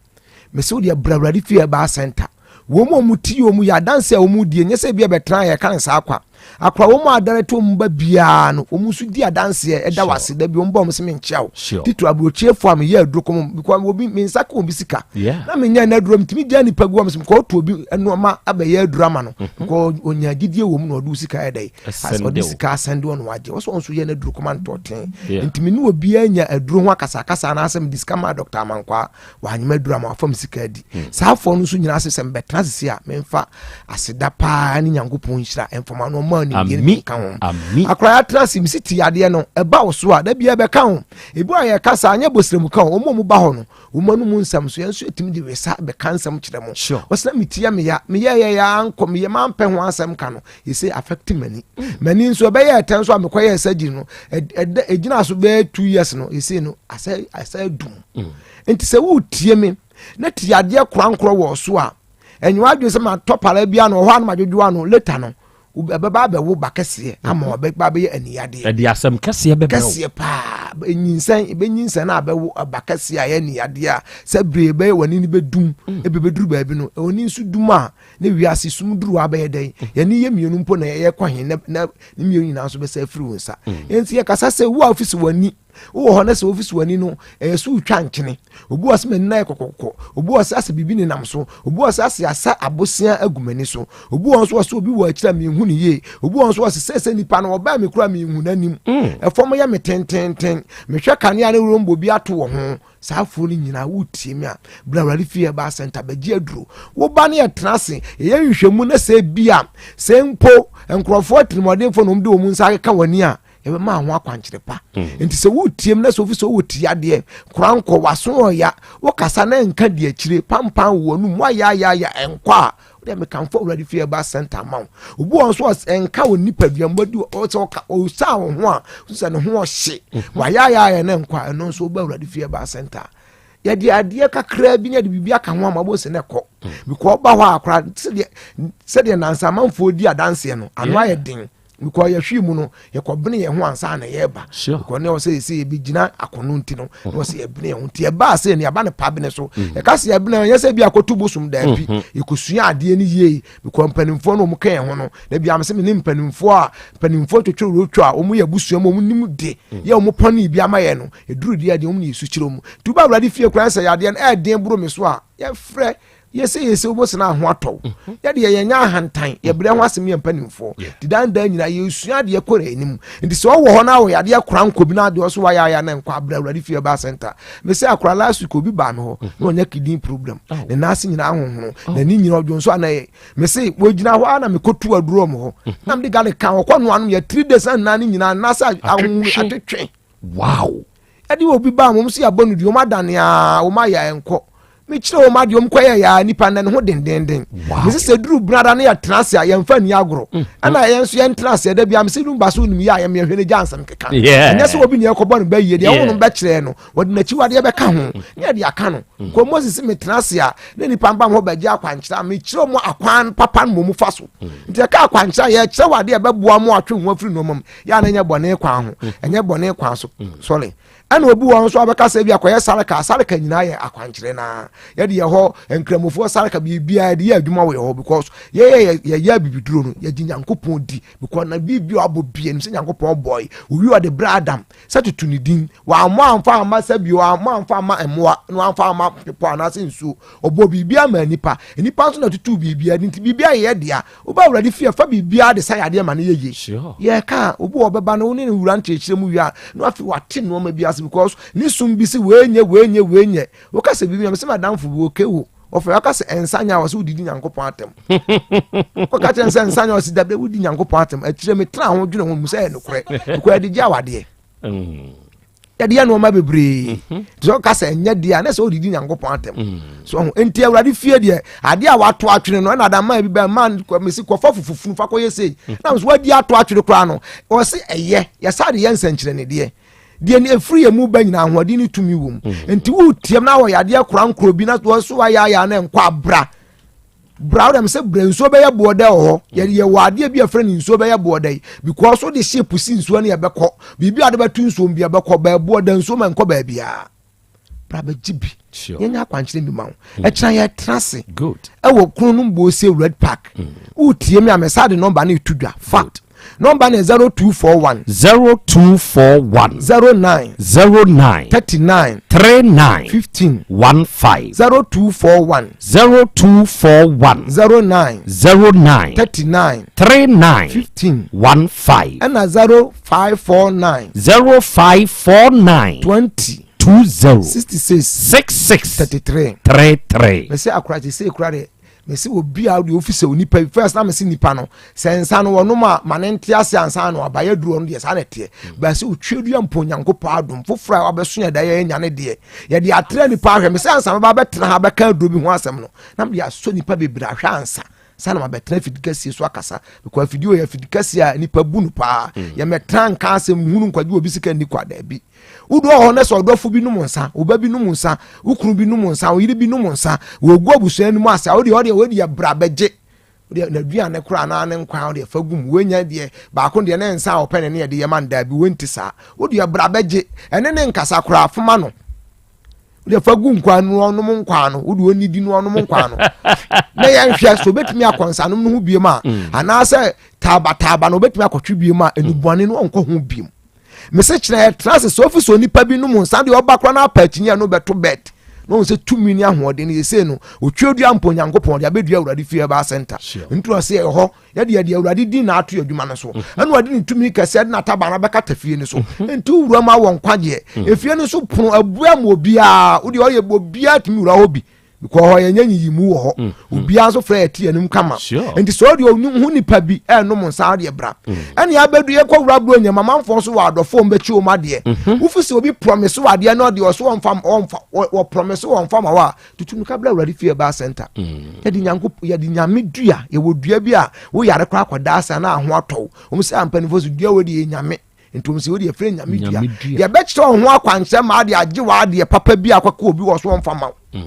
mese wo deɛ bra Awurade fie herbal center. Wɔn mu a wɔn ti wɔn yɛ adanse a wɔn die nyɛ sɛ ebi ɛbɛtena yɛka ne saa kwa akora wɔn a adare to wɔn ba biara no, wɔn nso di adanseɛ ɛda wɔ ase da bi wɔn ba wɔn sɛ menkyia wo. Titiri aburokyefoɔ a meyɛ aduro kɔn mu because obi me nsa ka obi sika na menyɛ n'aduro, metumi gya nipa gu wɔn sɛ mekɔ otu obi nneɛma abɛyɛ aduro ama no because onya gyidie wɔ mu na ɔde sika yɛ dɛ ɔde sika asɛnde wɔn wagye wɔsɔ wɔn nso yɛ n'aduro kɔma ntɔten. Ntumi ne obiara nya aduro ho akasakasa anaasɛ mede sika ma Dr. Amankwa wanyema aduru ama wafam sika adi. Saa afɔ no nso nyinaa ase sɛ mbɛtena sisi a memfa aseda paa ne Nyankopɔn nhyira mfama no ɔma nimdeɛ no nka ho. Akora yɛatena ase mesi te adeɛ no ɛba wo so a da biara bɛka ho. Ebi a yɛka saa anyɛ bɔsrɛmu ka ho. Wɔn a wɔba hɔ no wɔn anum nsɛm so yɛn nso yɛtumi de wesa bɛka nsɛm kyerɛ mo. Wɔsena metia meya meyɛyɛ yɛ ankɔ meyɛ mampɛ ho asɛm ka no yɛsɛ affect m'ani. M'ani nso ɛbɛyɛ ɛtɛn so a mekɔyɛ surgery no ɛda ɛgyina so bɛyɛ 2 years no yɛsɛ no asɛ asɛ dum. Nti sɛ wotie me na ti adeɛ korankorɔ wɔ so a, ɛnyɛ wadwene sɛ matɔ para bi ano ɔhɔ a na madwodwo ano later no ɛbɛba abɛwo ba kɛseɛ ama ɔbɛba abɛyɛ aniyadeɛ. Ɛde asɛm kɛseɛ bɛbrɛ wo. Kɛseɛ paa, nyinsɛn ɛbɛnyinsɛn na abɛwo ba kɛseɛ a ɛyɛ aniyadeɛ a sɛ bere ɛbɛyɛ w'ani no bɛdum. Ebi bɛduru baabi no w'ani nso dum a ne wiase sum duru hɔ abɛyɛ dɛn? Yɛne yɛ mmienu mpo na yɛyɛ kɔ he na ne mmienu nyinaa nso bɛsɛ afiri wo nsa. Nti yɛkasa sɛ wo a ofisi w'ani wowɔ hɔ na sɛ ofisi w'ani no ɛyɛ so wotwa nkyene. Obi wɔ sɛ m'ani na yɛ kɔkɔkɔ, obi wɔ sɛ asɛ biribi nenam so, obi wɔ sɛ asɛ asa abosea agu m'ani so, obi wɔ nso wɔ sɛ obi wɔ akyiri a menhu ne yie, obi wɔ nso wɔ sɛ sɛ nipa no ɔbaa me kura menhu n'anim, ɛfam yɛ me tententen, mehwɛ kanea ne rombo bi ato wɔ ho. Saa afuo no nyinaa wotie me a, bra Awurade fie herbal center bɛgye aduro. Woba ne yɛtena ase yɛyɛ nhwehwɛmu na sɛ bi a sɛ mpo nkurɔfoɔ atirimuɔdenfoɔ na wɔn de wɔn nsa akeka wɔn ani a, yɛbɛma ho akwankyerɛ pa. Nti sɛ wotie mu na sɛ ofi sɛ wowɔ ti adeɛ korankɔ waso ɔya wokasa na nka di akyire pampan wɔ anum wayayaya ɛnkɔ a, wode mekamfo Awurade fie herbal center ama wo. Obi wɔ nso ɛnka wɔ nipadua mu adi sɛ ɔka ɔsa wo ho a sɛ ne ho ɔhye wayayaya na nkɔ a, ɛno nso woba Awurade fie herbal center yɛde adeɛ kakraa bi ne yɛde biribi aka ho ama bɔ sɛ ne kɔ because ɔba hɔ a koraa sɛdeɛ nansa amanfoɔ di adanseɛ no ano ayɛ den because yɛhwee mu no yɛkɔbene yɛn ho ansa na yɛreba because ne ɔsɛ sɛ yɛbɛgyina akono nti no na ɔsɛ yɛbene yɛn ho nti yɛbaa sɛ ne yɛaba ne pa bene so. Yɛka sɛ yɛbene yɛ sɛ bi akɔto bosom daabi. Yɛkɔsua adeɛ no yie because mpanimfoɔ no ɔmo ka yɛn ho no na bi am sɛ me ne mpanimfoɔ a mpanimfoɔ twetwe rotwa a ɔmo yɛ abusua mu ɔmo nim de yɛ ɔmo pɔne bi ama yɛn no ɛduru deɛ deɛ ɔmo ne yɛsu kyerɛ mu nti woba Awurade fie koraa sɛ yɛadeɛ no ɛɛden boro me so a yɛfrɛ yɛsɛ yɛsɛ wobɔ sena ho atɔw. Yɛde yɛnyɛ ahantan yɛbrɛ ho asɛm yɛ mpanimfoɔ nti dandan nyinaa yɛsua adeɛ kɔ n'anim. Nti sɛ ɔwɔ hɔ na wɔyɛ adeɛ kora nkɔ bi na adeɛ ɔso wayɛ ayɛ na nkɔ abrɛ Awurade fie herbal center. Mesɛ akora last week obi baa me hɔ na ɔnya kidney problem, ne nan ase nyinaa ahohono, n'ani nyinaa ɔdwo nso ana yɛ mese wɔgyina hɔ a na mekɔtu aduro wɔ hɔ na mede garlic ka ɔkɔ noa no yɛ 3 days na nnan no nyinaa nan ase ahohono atwetwe. Ɛde obi baa wɔn so yɛabɔ no dua wɔn adane a wɔn ayɛ nkɔ mekyerɛ wɔn adeɛ wɔn kɔyɛ yɛ nipa nna ne ho dendenden. Mesi sɛ duru brada ne yɛtena ase a yɛmfa ni agorɔ ɛna yɛn nso yɛntena ase ɛda bi a mesi numba so nim yɛ a yɛmyɛhwɛ ne gya nsɛm keka. Ɛnyɛ sɛ obi ne ɛkɔbɔ no bɛyie deɛ wɔn no bɛkyerɛ no wɔde n'akyiwadeɛ bɛka ho ne yɛde aka no kɔ Moses metena ase a ne nipa mba hɔ bɛgye akwankyerɛ a mekyerɛ mu akwan papa no mu fa so. Nti ɛka akwankyerɛ a yɛkyerɛ wɔ adeɛ ɛbɛboa mu atwe ho afiri nneɛma mu yɛ a na ɛnyɛ bɔne kwan ho ɛnyɛ bɔne kwan so sɔre. Ɛna obi wɔ nso abɛka sɛ bi akɔyɛ saraka saraka nyinaa yɛ akwankyerɛ naa yɛde yɛ hɔ nkramofoɔ saraka biribiara yɛde yɛ adwuma wɔ yɛ hɔ because yɛyɛ yɛyɛ abibiduro no yɛgye Nyankopɔn di because na biribi a wabɔ bie nim sɛ Nyankopɔn bɔe owi ɔde brɛ Adam sɛ tutu ne din wammɔ amfa amma sɛ bio wammɔ amfa amma mmoa na wamfa amma bepɔ anaasɛ nsuo. Ɔbɔ biribi ama nipa, nipa nso na tutu biribi adi nti biribi ayɛ dea. Woba Awurade fie fa biribiara de sa yadeɛ ma no yɛ yie. Yɛka a obi wɔ ɔbɛba no wo ne ne wura nkyerɛkyerɛ mu wie a na afei wate nneɛma bi ase because ne sum bi sɛ wei nyɛ wei nyɛ wei nyɛ. Woka sɛ biribi na mesɛ madamfo bi wɔke wo Ɔfɛ ɔka sɛ nsa nya wɔ sɛ wodidi Nyankopɔn atɛm. Kɔka kyerɛ sɛ nsa nya wɔ sɛ dabi wodi Nyankopɔn atɛm. Akyire me tena ho dwene ho mu sɛ ɛyɛ nokorɛ. Nokorɛ yɛde gye awadeɛ. Yɛde yɛ nneɛma bebree. Nti sɛ ɔka sɛ ɛnyɛ deɛ a na sɛ wodidi Nyankopɔn atɛm. So ɔho nti Awurade fie deɛ adeɛ a wato atwene no ɛna adama bi bɛ ma mesi kɔfa fufufunu fa kɔyɛ sei. Na nso wadi ato atwene koraa no ɔse ɛyɛ yɛsa de yɛ nsɛnkyerɛnnedeɛ. Deɛ ne ɛfiri yɛn mu ba nyinaa ahoɔden ne tumi wɔ mu. Nti wotiam na wɔyɛ adeɛ kora nkorɔ bi na wɔn so wayɛ ayɛ na nkɔ abra. Bra wodam sɛ bra nsuo bɛyɛ boɔdɛ wɔ hɔ. Yɛde yɛwɔ adeɛ bi a yɛfrɛ no nsuo bɛyɛ boɔdɛ yi because wode ship si nsuo no yɛbɛkɔ. Biribi a wode bɛto nsuo mu bi ɛbɛkɔ bɛɛboɔdɛ nsuo ma nkɔ baabiara. Bra bɛgye bi. Yɛnyɛ akwankyerɛ bi ma wo. Ɛkyena yɛtena ase ɛwɔ kunu no mbɔ red park. Wotie me a mesa de nɔmba no ɛto dwa. Fa. Nɔmba no yɛ 0241. 0241. 09. 09. 39. 39. 15. 15. 0241. 0241. 09. 09. 39. 39. 15. 15. Ɛna 0549. 0549. 20. 20. 66. 66. 33. 33. Mese akora te sɛ ekura de mese obi a deɛ ofi sɛ onipa first na mese nipa no sɛ nsa no wɔnom a ma ne nte ase ansa na waba yɛ duro no deɛ saa na ɛteɛ baasi otwe dua mpo Nyankopɔn adom foforɔ a wabɛso yɛ da yɛ nya ne deɛ yɛde atrɛ nipa ahwɛ mese ansa mɛba abɛtena ha bɛka aduro bi ho asɛm no na mede asɔ nipa bebree ahwɛ ansa saa na mabɛtena afidi kɛseɛ so akasa because afidi yɛ afidi kɛseɛ a nipa bu no paa yɛmɛtena nka asɛm hunu nkwagye obi sika nni kwa daabi. Wodɔ hɔ na sɛ ɔdɔfo bi nom nsa, wo ba bi nom nsa, wo kunu bi nom nsa, wo yere bi nom nsa, wɔgu abusua no mu ase a, wodeɛ ɔdeɛ wɔde bra bɛgye. Wodeɛ n'aduane koraa anaa ne nkwan wodeɛ fa gum. Wonya deɛ baako deɛ ne nsa a ɔpɛ ne ne yɛde yɛ ma no daabi wonti saa. Wodeɛ bra bɛgye. Ɛne ne nkasa koraa foma no. Wodeɛ fa gu nkwan no ɔnom nkwan no. Wodeɛ ɔnidi no ɔnom nkwan no. Na yɛnhwɛ sɛ obɛtumi akɔ nsanom no ho biem a, anaasɛ taabataaba no obɛtumi akɔtwe biem a, enubuane no ɔnkɔ ho biem. Mese kyerɛ yɛtena ase sɛ ofi sɛ onipa bi nom nsa deɛ ɔba koraa na apa akyinnye no bɛto bɛt na ɔhu sɛ tumi ne ahoɔden no yɛsei no otwa dua mpo Onyankopɔn de abɛdua Awurade fie ɛbaa sɛnta nti ɔsɛ yɛ hɔ yɛde yɛde Awurade din na ato adwuma no so ɛna ɔde ne tumi kɛseɛ de n'ataban no abɛkata fie no so nti wura mu awɔ nkwagyeɛ efie no so pono abua ma obiara wodeɛ ɔyɛ obiara tumi wura hɔ bi because hɔ yɛnyɛ nyiyimu wɔ hɔ obiara nso frɛ yɛte anim kama nti sɛ ɔde ɔhu nipa bi ɛnom nsa adeɛ bra ɛne abɛdu yɛkɔ wura buro nyɛ mamanfoɔ nso wɔ adɔfoɔ mbɛkyi wɔn adeɛ wofi sɛ obi promise wɔ adeɛ na ɔde ɔso wɔmfa wɔmfa wɔ promise wɔmfa ma wɔ a tutu no kabla awurade fie ɛbaa center yɛde nyanko yɛde nyame dua yɛwɔ dua bi a woyare koraa akɔda asa na aho atɔw wɔn sɛ ampanimfoɔ so dua wɔ de yɛ nyame nti wɔn sɛ wode yɛfrɛ nyame dua yɛbɛkyerɛ wo ho akwankyerɛ ma ade agye w'adeɛ papa bi akɔkɔ obi wɔ so wɔmfa ma wo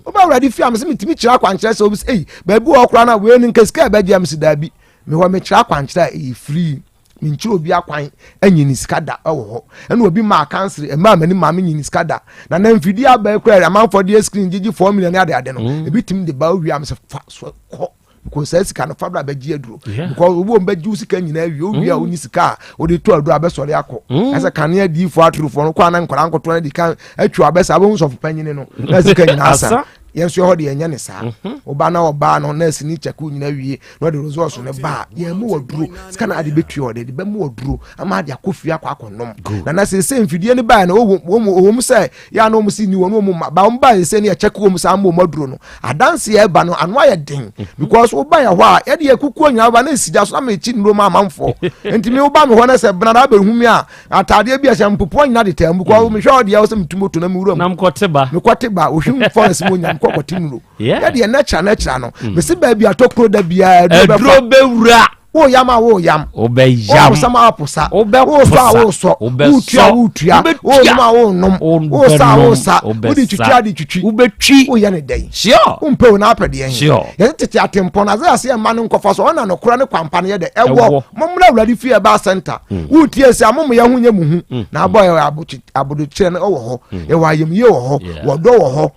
wobɛ awurade fie a mesɛ metumi kyerɛ akwankyerɛ sɛ obi sɛ ei baabi wɔ koraa na wei no nka sika ɛbɛgye a mesɛ daabi mewɔ mekyerɛ akwankyerɛ a ɛyɛ free menkyerɛ obi akwan anyi ne sika da ɛwɔ hɔ ɛna obi maa kansere ɛmaa m'ani maa menyi ne sika da na na mfidie abɛɛ koraa amanfoɔ deɛ screen gyegye 4 million ne ade ade no ebi tumi de ba owie a mesɛ fa so kɔ because saa sika no fa bra bɛgye aduro because obi wɔn bɛgye wo sika nyinaa wie owie a wonni sika a wode to aduro abɛsɔre akɔ ɛsɛ kanea diifoɔ atorofoɔ no kɔ ana nkwadaa nkotoa no di kan atwa abɛsa abɛhu sɔfo panyini no na sika nyinaa asa yɛn nso ɛhɔ deɛ ɛnyɛ ne saa ɔba na ɔbaa no nurse ni kyɛko nyinaa wie na ɔde results no ba a yɛn mu wɔ duro sika na ade bɛtua ɔde de bɛmu wɔ duro ama ade akɔ fie akɔ akɔ nom na na sese mfidie no baa no wɔn wɔn sɛ yɛ ana wɔn si ni wɔn wɔn ma ba wɔn ba sese ne yɛkyɛke wɔn saa ama wɔn aduro no adanse yɛ ba no ano ayɛ den because woba yɛ hɔ a yɛde yɛ kukuo nyinaa ba na esi gya so na mɛ ekyi nnuro ma amanfoɔ nti mi woba mi hɔ na sɛ bena na abɛhu mi a ataadeɛ bi a hyɛ mpopoa nyinaa de tɛn mu because mi hwɛ ɔdeɛ ɔsɛ mi tu moto na mi wura mu na mkɔte ba mi kɔte ba ohwim forest mu nya mi kɔ kɔte nnuro yɛde yɛ nɛkyira nɛkyira no mesi baabi atɔkuro da biara aduro bɛwura wo yam a wo yam wobɛyam wo sam a woposa wobɛposa wo sɔ a wo sɔ wotua a wotua wo nom a wo nom wo sa a wo sa wode twitwi a de twitwi wobɛtwi woyɛ ne dɛn sure wompɛ wo na apɛ deɛ he Sure. yɛne tete atempɔn no ase ase ɛma no nkɔfa so ɔna nokora ne kwampa no yɛ dɛ ɛwɔ mommra awurade fie ɛbaa center wotie sɛ amom yɛ ho nyɛ mu hu na abɔ yɛ abodokyerɛ no ɛwɔ hɔ yɛwɔ ayamyie wɔ hɔ wɔdɔ wɔ hɔ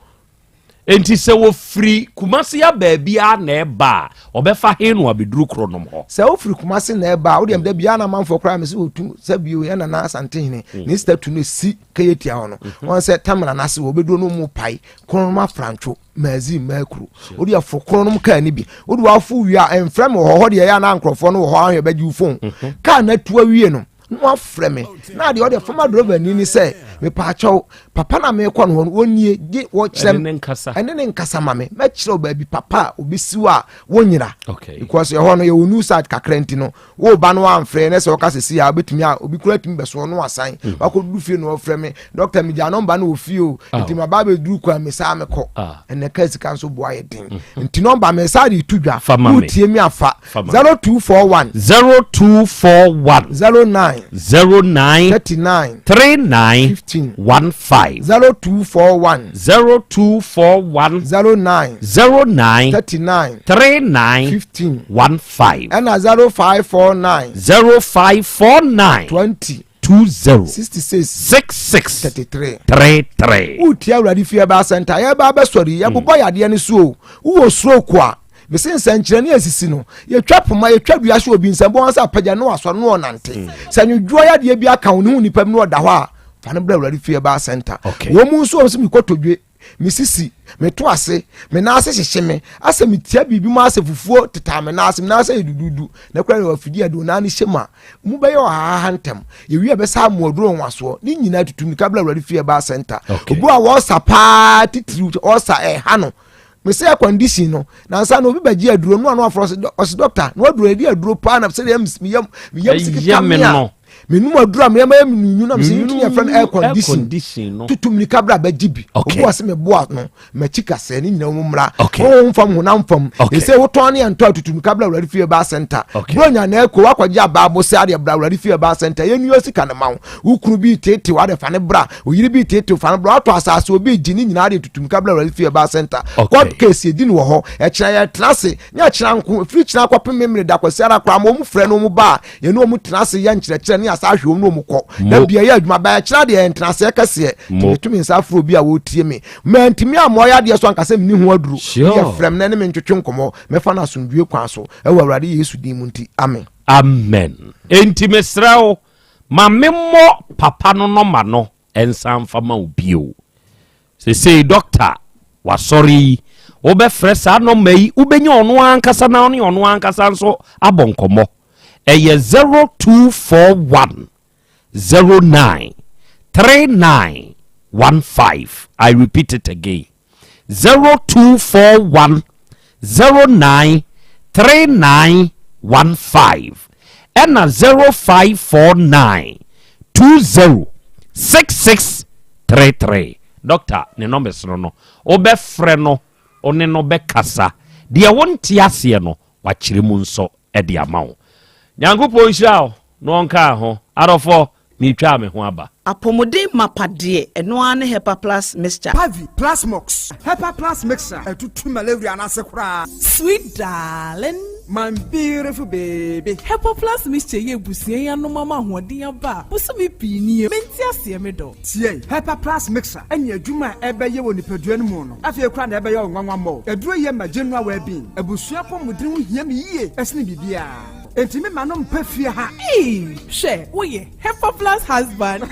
enti sɛ wɔfiri Kumase a baabi a na ɛba a ɔbɛfa he no abɛduru koro nom hɔ sɛ wofiri Kumase na ɛba a wodeɛ da biara na amanfoɔ koraa me sɛ wɔtu sɛ bio yɛ nana Asantehene ne statue no si kɛyɛ tia hɔ no wɔn sɛ tamina no ase wɔbɛduro no mu pae kronom afrantwo maazi maakuro wode afo kronom kaa no bi wode wafo wie a ɛmfrɛ me wɔ hɔ hɔ deɛ ɛyɛ ana nkurɔfoɔ no wɔ hɔ ahwɛ bɛgye wo phone kaa no atu awie no na wafrɛ me na adeɛ ɔde fama driver ni ni sɛ Mepaakyɛw, papa na mekɔ no hɔ no, wɔnie gye wɔkyerɛ Ɛne ne nkasa. Ɛne ne nkasa ma me. Mɛkyerɛ wo baabi papa a obɛsi wo a wonyera. Okay. Because ɛhɔ no yɛwɔ new site kakra nti no, wo ba no amfrɛ ne sɛ wɔka sɛ si a wobɛtumi a obi kura tumi bɛsoɔ no asan. Wakɔduru fie na ɔfrɛ me, doctor megya nɔmba no wɔ fie o. Oh. Nti maba bɛduru kwan me saa mekɔ. Ah. Ɛnɛ ka sika nso boa yɛ den. Nti nɔmba me saa de to dwa. Fa ma me. Wotie mi afa. Fa ma me. 0241 0241 09 09 39 39 15 15 0241 0241 09 09 39 39 15 15 ɛna 0549 0549 20 20 66 66 33 33. Wotie Awurade Fie Herbal Center, yɛba abɛsɔre, yɛbobɔ yadeɛ no so o. Wowɔ stroke a, mese nsɛnkyerɛnne a esisi no, yɛtwa poma, yɛtwa dua hyɛ obi nsam, bɔn sɛ apagya ne wasɔre ne ɔnante. Sɛ nwodwoɔ yadeɛ bi aka wo ne ho nipa bi na ɔda hɔ a, fa no brɛ Awurade Fie Herbal Center. Wɔn mu nso wɔn sɛ mekɔtɔdwe, me sisi, meto ase, me nan ase hyehye me, asɛ metia biribi mu asɛ fufuo tetaa me nan ase, me nan ase yɛ dududu, na kura ne afidie a de onan no hyɛ mu a, mu bɛyɛ ɔhahaha ntɛm. Yɛwie a bɛsa amoaduro nwasoɔ, ne nyinaa tutu mmirika brɛ Awurade Fie Herbal Center. Okay. Obi a wɔsa paa titiriw, ɔsa ɛha no, mese air condition no, nansa na obi bɛgye aduro no ano afrɛ ɔse ɔse doctor na waduro yɛde aduro paa na sɛdeɛ meyam meyam Ɛyɛ sikeka me me a no. menum aduro a meyam ayɛ me nunu na mese nti ne yɛfrɛ no air condition condition no. Tutu mirika bra bɛgye bi. Okay. Obi wɔ se meboa no makyi kasɛɛ ne nyinaa mu mmra. Okay. Honhom fam, honam fam. Okay. Ɛsɛ wotɔn ne yɛntɔ a, tutu mirika bra Awurade Fie Herbal Center. Okay. Bronya na ɛkɔ wakɔgye abaabo sɛ adeɛ, bra Awurade Fie Herbal Center, yɛnua sika no ma wo. Wo kunu bi tetew ade, fa ne bra. Oyere bi tetew, fa no bra. Watɔ asase obi gye ne nyinaa de, tutu mirika bra Awurade Fie Herbal Center. Okay. Court case yɛdi no wɔ hɔ. Ɛkyena yɛtena ase, nyɛ ɛkyena nko, ɛfiri kyena kɔpem memere da kwasi ara koraa ma wɔn frɛ no wɔn ba a, yɛne wɔn tena ase yɛ nkyerɛkyerɛ ne yɛasa ahwɛ wɔn ne wɔn kɔ. Da Mo. bia yɛ adwuma bɛyɛ kyena deɛ yɛntena ase kɛseɛ. Mo. Tumi nsa afro bi a wɔretie me. Mantumi ammɔ yɛ adeɛ so anka sɛ menni ho aduro. Sure. Yɛ frɛ me na ne me ntwetwe nkɔmmɔ. Mɛfa no asomdwie kwan so ɛwɔ Awurade Yesu din mu nti. Amen. Amen. Enti mesrɛ wo, ma memmɔ papa no nɔma no nsan mfa ma wo bio. Sesei dɔkta wasɔre yi, wobɛfrɛ saa nɔma yi, wobɛnya ɔno ankasa na ɔne ɔno ankasa nso abɔ nkɔmmɔ. Ɛyɛ 0241 09 39 15. I repeat it again. 0241 09 39 15 ɛna 0549 20 66 33. Dɔkta ne nɔmɛs no, wobɛfrɛ no, ɔne no bɛkasa. Deɛ wonte aseɛ no, wakyerɛ mu nso de ama wo. Nyankopɔn nhyira wo na ɔnkaa ho. Adɔfoɔ, meretwa me ho aba. Apɔmuden mapa deɛ, ɛno ara ne Hepa Plus Mixture. Pavi, Plasmox, Hepa Plus Mixture, ɛtutu malaria no ase koraa. Sweet darling. My beautiful baby. Hepa Plus Mixture yɛ abusua yi anom ama ahoɔden aba a bosome pii nie. Mente aseɛ, me dɔ. Tie, Hepa Plus Mixture ɛne adwuma a ɛbɛyɛ wɔ nipadua no mu no, afei koraa na ɛbɛyɛ wo nwanwa mmɔ. Aduro yɛ ma general well-being. Abusua apɔmuden ho hia me yie ɛsene biribiara. Enti me ma no mpɛ fie ha. Ee, hwɛ, woyɛ Hepa Plus husband.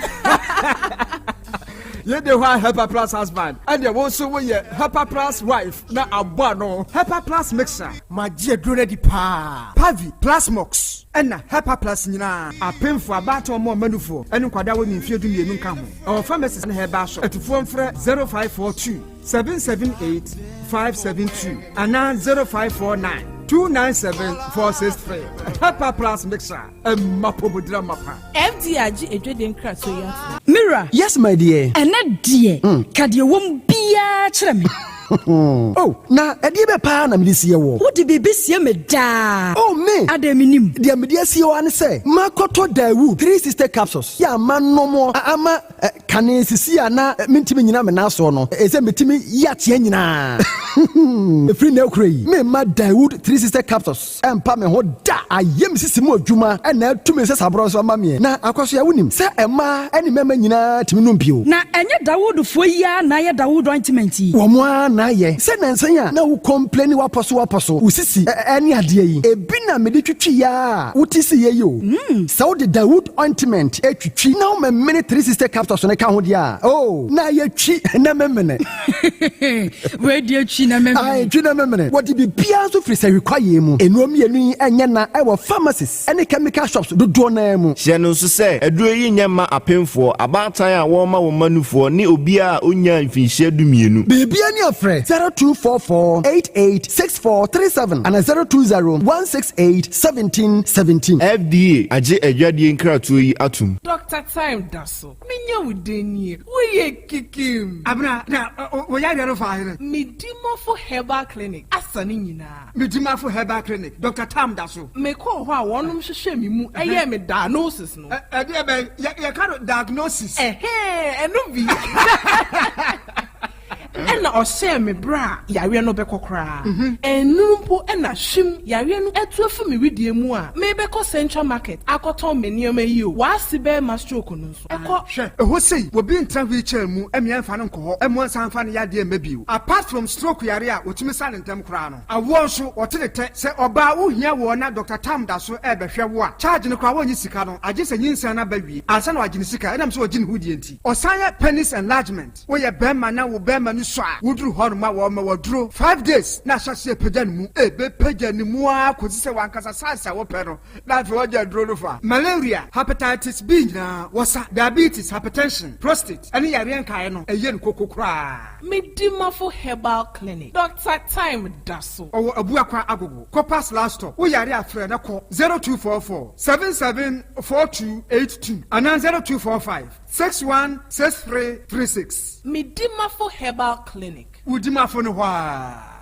Yɛde hɔ a Hepa Plus husband, ɛdeɛ wo nso woyɛ Hepa Plus wife na abɔ ano. Hepa Plus Mixture. Magye aduro no adi paa. Pavi, Plasmox, ɛna Hepa Plus nyinaa. Apemfo, abaatan, ɔmo ɔmanufoɔ, ɛne nkwadaa wɔ ne mfeɛ 12 nka ho. Ɛwɔ pharmacies ne herbal shop. Atufoɔ mfrɛ 0542 778 572 anaa 0549 297 463. Hepa Plus Mixture, ɛma pomodira mapa. FDA agye adwadie nkratoɔ yi ato. Mira. Yes, my dear. Ɛnɛ deɛ, ka deɛ wɔm biara kyerɛ me. Oh, na ɛdeɛ bɛ paa na mede sie wɔ? Wode biribi sie me daa. Oh, me. Adɛn, menim? Deɛ mede asie wɔ ne sɛ makɔtɔ Daewoo 360 capsules yɛ ama nomɔ ama kane sisi a na mentumi nyina me nan soɔ no, ɛsɛ metumi yi ateɛ nyinaa. Ɛfiri na akura yi, memma Daewoo 360 capsules ɛmpa me ho da. Ayɛ me sisi mu adwuma ɛna atumi sɛ saborɔ nso ama meɛ. Na Akwasoa, wonim sɛ mmaa ne mmarima nyinaa tumi nom bio? Na ɛnyɛ Dawoodfoɔ yi ara na ayɛ Dawood ointment yi? Wɔn ara na na ayɛ. Sɛ nansa yi a na wo complaini w'apɔso w'apɔso, wo sisi ɛne adeɛ yi, ebi na mede twitwi yɛ a wo ti si yɛ yi o. Sɛ wode Dawood ointment twitwi na wo memene 360 capsules no ka ho deɛ a, oh, na ayɛ twi na memene. Wei deɛ twi na memene. Ae, twi na memene. Wɔde biribiara nso firi sahwi kwaeɛ mu. Nnuro mmienu yi nyɛ na ɛwɔ pharmacies ne chemical shops dodoɔ no ara mu. Hyɛ no nso sɛ, aduro yi nyɛ mma apemfoɔ, abaatan a wɔrema wɔn mma nufoɔ ne obiara a ɔnnyaa mfinhyia dumienu. Biribiara ni a frɛ 0244 88 6437 anaa 020 168 17 17. FDA agye adwadie nkratoɔ yi atom. Doctor Time da so. Menya wo dɛn nie? Woyɛ kikim. Abena, na wo yareɛ no faa hene? Medimafo Herbal Clinic asa ne nyinaa. Medimafo Herbal Clinic, Doctor Tam da so. Mekɔɔ hɔ a wɔnom hwehwɛɛ me mu yɛɛ me diagnosis no. Ɛdeɛ bɛn? Yɛka no diagnosis. Ɛhɛɛ, ɛno bi. Ɛna ɔhyɛɛ me berɛ a yareɛ no bɛkɔ koraa. Ɛnnuru mpo na hwim, yareɛ no atu afi me wedeɛ mu a merebɛkɔ Central Market akɔtɔn me nneɛma yi o, w'ase bɛrima stroke no nso, ɛkɔ. Hwɛ, ɛhɔ sei, obi ntra wheelchair mu mmea mfa no nkɔ hɔ mmoa nsan mfa no yadeɛ mma bio. Apart from stroke yare a wɔtumi sa no ntɛm koraa no, awoɔ nso, wɔte ne tɛ. Sɛ ɔbaa wohia woɔ na Doctor Tam da so rebɛhwɛ wo a, charge no koraa wɔnnye sika no, agye sɛ nyinsɛn no aba wie ansa na wɔagye ne sika ɛnam sɛ ɔgye ne ho die nti. Ɔsan yɛ penis enlargement. Woyɛ bɛɛma na wo bɛɛma no sua a, woduru hɔ nom a wɔma wo aduro five days na ahyɛ aseɛ pagya ne mu. Ɛbɛpagya ne mu ara kɔsi sɛ w'ankasa size a wopɛ no na afei wagya aduro no fa. Malaria, Hepatitis B nyinaa wɔsa, diabetes, hypertension, prostate ɛne yareɛ nkaeɛ no ɛyɛ no koko koraa. Medimafo Herbal Clinic, Doctor Time da so. Ɔwɔ Abuakwa Agogo, Corpus last stop. Wo yare a frɛ na kɔ 0244 77 4282 anaa 0245. 616336. Medimafo Herbal Clinic. Wo dimafo no hɔ aa.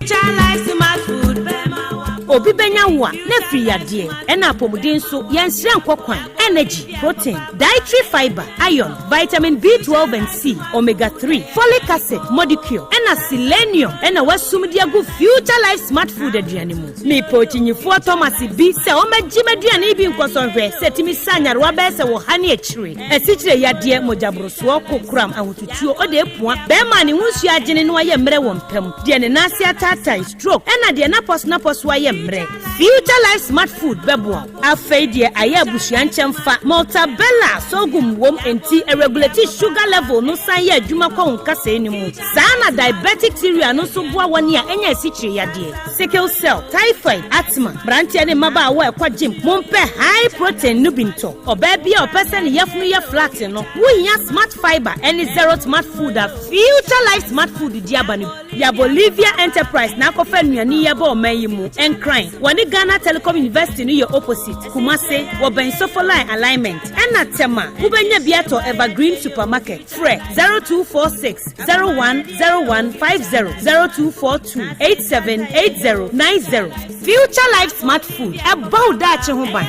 Obi bɛnya wo a, na afiri yadeɛ, ɛna apɔmuden nso, yɛnsrɛ nkɔ kwan. Energy, protein, dietary fibre, iron, vitamin B12 and C, omega 3, folic acid, modicure, ɛna selenium ɛna wasum de agu Future Life Smart Food aduane mu. Mepɛ okyinyifoɔ Thomas bi sɛ ɔmmɛgye m'aduane yi bi nkɔsɔ nhwɛ sɛ ɛtumi sa nyarewa bɛyɛ sɛ wɔ ha ne akyire. Asikyire yadeɛ, mogyaborosoɔ, kokoram, ahotutuo, odeepua, bɛɛma a ne ho nsuo agyene na wayɛ mmerɛ wɔ mpa mu, deɛ ne nan ase ataatae, stroke, ɛna deɛ n'apɔso-n'apɔso ayɛ mmerɛ. Future Life Smart Food bɛboa wo. Afei deɛ ayɛ abusua nkyɛmfa, Maltabella, sorghum wom enti ɛregulate sugar level no san yɛ adwuma kɔ wo nkasɛɛ no mu. Saa na diabetic cereal no nso boa wɔn a anya asikyire yadeɛ, sickle cell, typhoid, asthma, mmeranteɛ ne mmabaawa a ɛkɔ gym, mompɛ high protein no bi ntɔ. Ɔbaa bi a ɔpɛ sɛ ne yafunu yɛ flat no, wohia Smart Fibre ne Zero Smart Food a Future Life Smart Food de aba no bi. Ya Bolivia Enterprise na akɔfa nnuane yi aba ɔman yi mu. Nkran, wɔne Ghana Telecom University no yɛ opposite. Kumase, wɔbɛn Sofoline Alignment. Ɛna Tema, wobɛnya bi atɔ Evergreen Supermarket. Frɛ 0246 010150, 0242 878090. Future Life Smart Food, ɛbɔ wo daakye ho ban.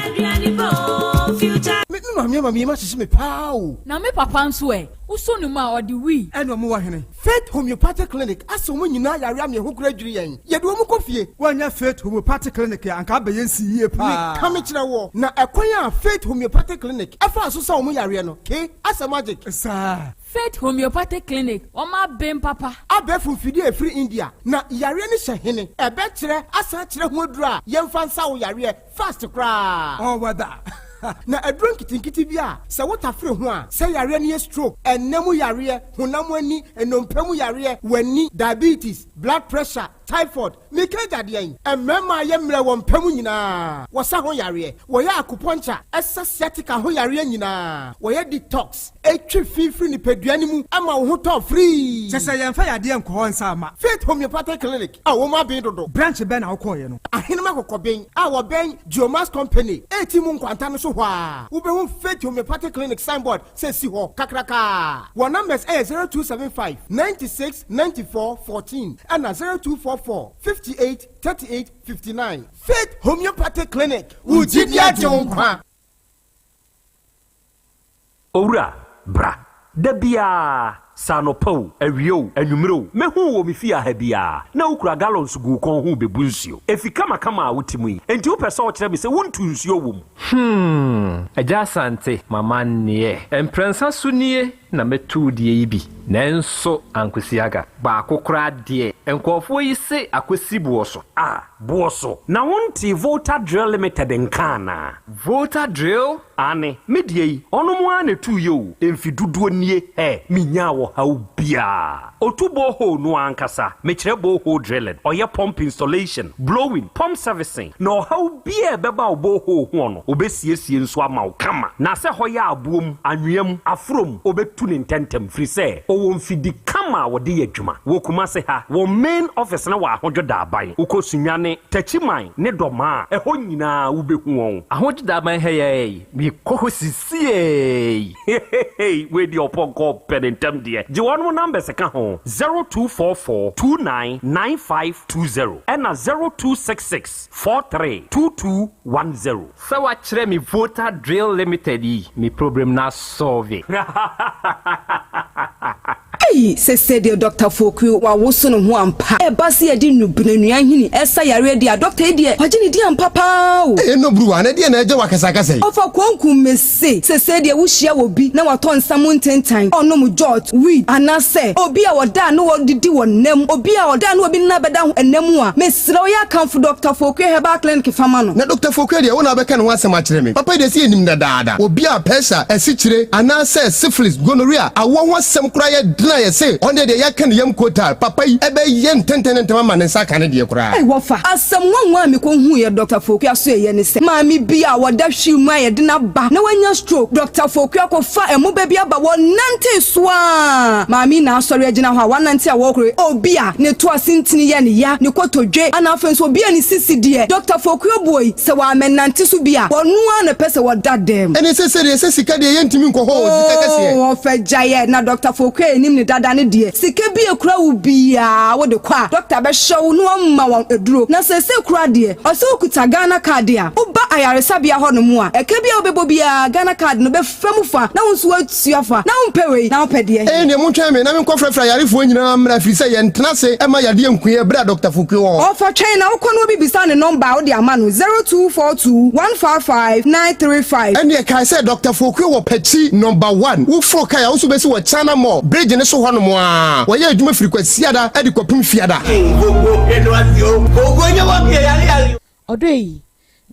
Me maame ama me yam ahyehye me paa o. Na me papa nso ɛ? Wosɔ ne mu a, ɔde wii. Ɛna ɔmo wɔ hene? Faith Homeopathic Clinic asa ɔmo nyinaa yare ama yɛn ho kora dwiri yɛn. Yɛde ɔmo kɔ fie. Woannya Faith Homeopathic Clinic a, anka abɛyɛ nsi yie paa. Meka mekyerɛ woɔ, na ɛkwan a Faith Homeopathic Clinic faa so sa ɔmo yareɛ no, ke, asɛ magic. Saa. Faith Homeopathic Clinic, wɔn aben papa. Abɛɛfo mfidie a ɛfiri India, na yareɛ no hyɛ hene? Ɛbɛkyerɛ asan akyerɛ ho aduro a yɛmfa nsa wo yareɛ fast koraa. All weather. Na aduro nketenkete bi a sɛ wo tafere ho a, sɛ yareɛ no yɛ stroke, ɛnna mu yareɛ, honam ani, nnompe mu yareɛ, w'ani, diabetes, blood pressure, typhoid, meka agya deɛn? Mmarima a yɛ mmerɛ wɔ mpa mu nyinaa, wɔsa ho yareɛ, wɔyɛ acupuncture, ɛsa sciatica ho yareɛ nyinaa, wɔyɛ detox, ɛtwe fi firi nipadua no mu ma wo ho tɔ firii. Kyɛ sɛ yɛmfa yadeɛ nkɔ hɔ nsa mma. Faith Homeopathic Clinic a wɔn aben dodo. Branch bɛn na wokɔeɛ no? Ahenem Akɔkɔben a wɔbɛn Geomax Company a mu nkwanta no so hɔ ara, wobɛhu Faith Homeopathic Clinic signboard sɛ si hɔ kakrakaa. Wɔn numbers yɛ 0275 96 94 14 ɛna 0244 58 38 59. Faith Homeopathic Clinic, wo gyidi agye wo nkwa. Owura, bra. Da biara, sɛ anɔpa o, awia o, anwummere o, mɛhu wo wɔ me fie ha biara, na wokura gallons gu wo kɔn ho rebebu nsuo. Efi kamakama a wote mu yi, enti wopɛ sɛ wokyerɛ me sɛ wontu nsuo wɔ mu? Hmm, Agya Asante, m'amanneɛ. Mprɛnsa so nie na mɛtu wo deɛ yi bi. Nanso ankosi aga. Baako koraa deɛ, nkurɔfoɔ yi se akosi boɔ so. Ah, boɔ so. Na wontee Volta Drill Limited nka anaa? Volta Drill? Aane, me deɛ yi, ɔnom ara na ɛtuiɛ o, mfe dodoɔ nie, hɛ, menyaa ɔhaw biara. Ɔtu borehole no ara ankasa, mekyerɛ borehole drilling, ɔyɛ pump installation, blowing, pump servicing, na ɔhaw biara a ɛbɛba wo borehole hoɔ no, ɔbɛsiesie nso ama wo kama. Na sɛ hɔ yɛ aboɔ mu, anwea mu, aforɔ mu, ɔbɛtu no ntɛntɛm, firi sɛ ɔwɔ mfidi kama a wɔde yɛ adwuma. Wɔ Kumase ha, wɔn main office no wɔ Ahodwo Daaban. Wokɔ Sunyani, Takyiman ne Dɔmaa a, ɛhɔ nyinaa wobɛhu wɔn. Ahodwo Daaban ha yi ara yi, mekɔ hɔ sisiei. Heheheey wei deɛ ɔpɔnkɔ ɔpɛ ne ntɛm deɛ gye wɔnom numbers ka ho 0244 29 9520 ɛna 0266 43 2210. Sɛ wakyerɛ me Volta Drill Limited yi me problem no asɔlve. Ei sese deɛ Doctor Fokuo wawoso ne ho ampa. Ɛba sɛ yɛde nnubena, nnua nhini ɛsa yareɛ deɛ a Doctor yi deɛ wagye ne din ampa paa o. Ei Nobruwa, na ɛdeɛn na ɛgye wo akasakasa yi? Ɔfa konkum me se sese deɛ wohyia wɔ bi na watɔ nsa mu ntentan, ɔnom jot, weed, anasɛ obi a ɔda a na ɔdidi wɔ nna mu, obi a ɔda a na obi nna bɛda ho nna mu a, mesrɛ wo yɛ akamfo Doctor Fokuo Herbal Clinic fa ma no. Na Doctor Fokuo deɛ wo na wobɛka ne ho asɛm akyerɛ me. Papa yi deɛ sɛ yɛnim dadaada. Obi a pressure, asikyire, anaasɛ syphilis, gonorrhea, awoɔ ho asɛm koraa yɛ den a yɛse ɔno deɛ deɛ yɛaka ne yam kotaa. Papa yi ɛbɛyɛ ntɛntɛn ne ntɛm ama ne nsa aka ne deɛ koraa. Ei wɔfa! Asɛm nwanwa a mekɔhuuiɛ Dɔkta Foku asoɛeɛ ne sɛ, maame bi a ɔda wheel mu a yɛde no aba na wanya stroke, Dɔkta Foku akɔfa ɛmoba bi aba, wɔnantee so ara, maame yi na asɔre agyina hɔ a wanante a wɔrekɔ, obi a ne to ase ntini yɛ ne ya, ne kotodwe, ana afei nso obi a ne sisi deɛ, Dɔkta Foku Obuoi, Sɛ wɔammɛnante so bi a, wɔno ara na ɛpɛ sɛ wɔda dɛm. Ɛne sɛ sɛdeɛ sɛ sika deɛ yɛntumi nkɔ hɔ o, sika kɛseɛ. Oo, ɔfɛ gyaeɛ na Dɔkta Foku a yɛnim no dada no deɛ, sika bi a ɛkura wo biara wode kɔ a, dɔkta bɛhwɛ wo na wama wo aduro. Na seesei koraa deɛ, ɔsɛ wokuta Ghana card a, woba ayaresabea hɔnom a, ɛka bi a wobɛbɔ biara, Ghana card no bɛfa mu fa na wo nso woatua fa. Na wompɛ wei, na wopɛ deɛ he? Ɛnneɛ montwɛn me na menkɔfrɛfrɛ ayarefoɔ nyinaa mmra, ɛfiri sɛ yɛntena ase mma yadeɛ nku yɛn berɛ a Dɔkta Fokuo wɔ hɔ. Ɔfa twɛn na wokɔ na obi bisa ne nɔmba a wode ama no, 0242 155 935. Ɛnneɛ kae sɛ Dɔkta Fokuo wɔ Pakyi Nɔmba One. Woforo kae a, wo nso bɛsi wɔ China Mall bridge no so hɔnom ara. Wɔyɛ adwuma firi Kwasiada de kɔpem Fiada. Ɔdɔ yi,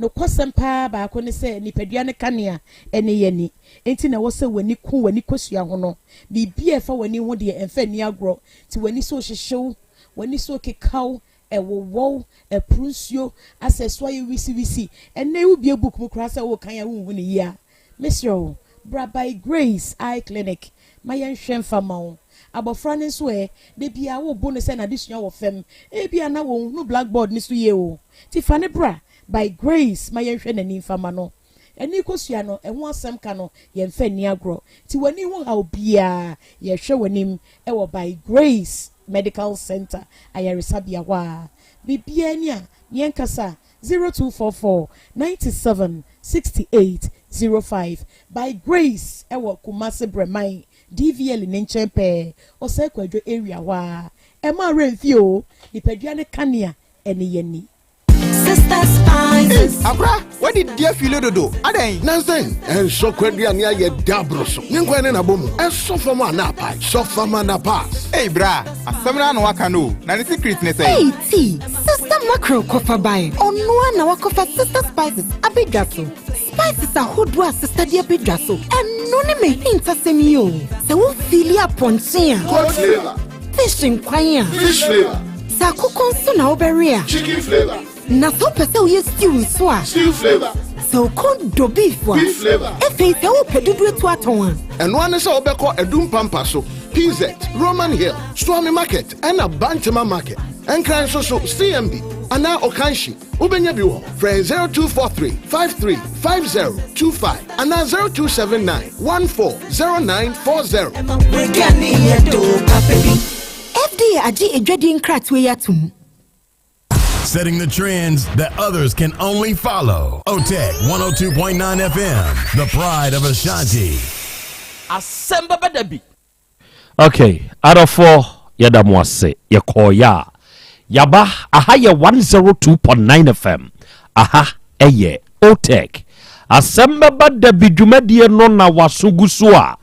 Nokwasɛm paa baako ne sɛ nipadua no kanea ne yɛn ani. Enti na ɛwɔ sɛ w'ani ku w'ani kosua ho no. Biribi a ɛfa w'ani ho deɛ, ɛmfa nni agorɔ. Nti w'ani so rehyehye wo, w'ani so rekeka wo, ɛwowɔ wo, ɛporo nsuo, asɛ ɛso ayɛ wisiwisi. Ɛnnɛ yi wobue book mu koraa sɛ worekan a wonhu no yie a, mesrɛ wo, bra By Grace Eye Clinic ma yɛnhwɛ mfa mma wo. Abɔfra no nso ɛ, da biara wobo no sɛ n'adesua wɔ fam. Ebia na ɔnhunu blackboard no so yie o. Nti fa no bra By Grace ma yɛnhwɛ n'ani mfa ma no. Ani kosua no, ɛho asɛm ka no, yɛmfa nni agorɔ. Nti w'ani ho haw biara, yɛhwɛ w'anim wɔ By Grace Medical Centre ayaresabea hɔ a. Biribiara ni a, yɛnkasa 0244 97 68 05. By Grace wɔ Kumasi Brɛman DVL ne nkyɛn pɛɛ, Osei Kwadwo area hɔ ara. Ɛmma wo werɛ mfi o, nipadua no kanea ne yɛn ani. Ei, akora, wadi di afili dodo, adɛn? Nansen, ɛnsɔ kwaduane ayɛ da aboro so. Ne nkwan ne n'abɔ mu, ɛsɔ fam a na apae, sɔ fam a na pass. Ei bra, asɛm no ara na waka no o, na ne secret ne sɛn? Ei tea, Sister Mackerel kɔfa bae, ɔno ara na wakɔfa Sister Spices abɛdwa so. Spices ahodoɔ a Sister de abɛdwa so, ɛno ne m'ahintasɛm yi o. Sɛ wo feeli apɔnkye a. Goat flavour. Fish nkwan a. Fish flavour. Sɛ akokɔ nso na wobɛwe a. Chicken flavour. Na sɛ wopɛ sɛ woyɛ stew nso a. Stew flavour. Sɛ wo kɔn dɔ beef a. Beef flavour. Afei sɛ wopɛ dodoɔ atu atɔn a. Ɛno ara ne sɛ wobɛkɔ Adum Pampa so, PZ, Roman Hill, Suame Market ɛna Bantama Market. Nkran nso so, CMB anaa Okanshi, wobɛnya bi wɔ hɔ. Frɛ 0243 53 5025 anaa 0279 14 0940. FDA agye adwadie nkratoɔ yi atom. Setting the trends that others can only follow. OTEC 102.9 FM, the pride of Ashanti. Asɛm bɛba da bi. Ok adɔfoɔ yɛda mo ase yɛkɔɔyɛ a yaba aha yɛ 102.9 FM aha ɛyɛ OTEC asɛm bɛba da bi dwumadie no na waso gu so a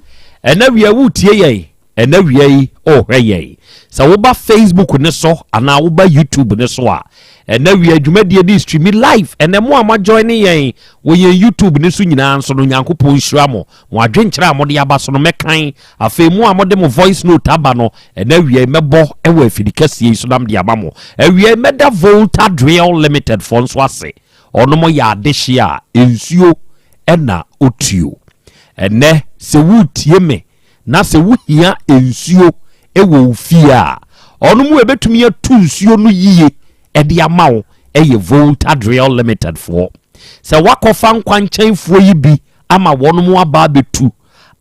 ɛnɛ wia wotie yɛn. Ɛnɛ wia yi ɔrehwɛ yɛn. Sɛ woba Facebook ne so anaa woba YouTube ne so a, ɛnɛ wia dwumadie ne stream live. Ɛnɛ mo a mo join yɛn wɔ yɛn YouTube ne so nyinaa nso no, Nyankopɔn nhyira mo. Mo adwenkyerɛ a mode aba so no mɛkan. Afei mo a mode mo voice note aba no, ɛnɛ wia yi mɛbɔ ɛwɔ afidi kɛseɛ yi so nam de ama mo. Awia yi mɛda Volta Drill Limited foɔ nso ase. Ɔnom yɛ adehye a nsuo ɛna otuo. Ɛnɛ sɛ wotie me na sɛ wohia nsuo ɛwɔ wo fie a, ɔno mu ɛbɛtumi atu nsuo no yie ɛde ama wo ɛyɛ Volta Drill Limited foɔ. Sɛ wakɔfa nkwankyɛnfoɔ yi bi ama wɔn mu aba abɛtu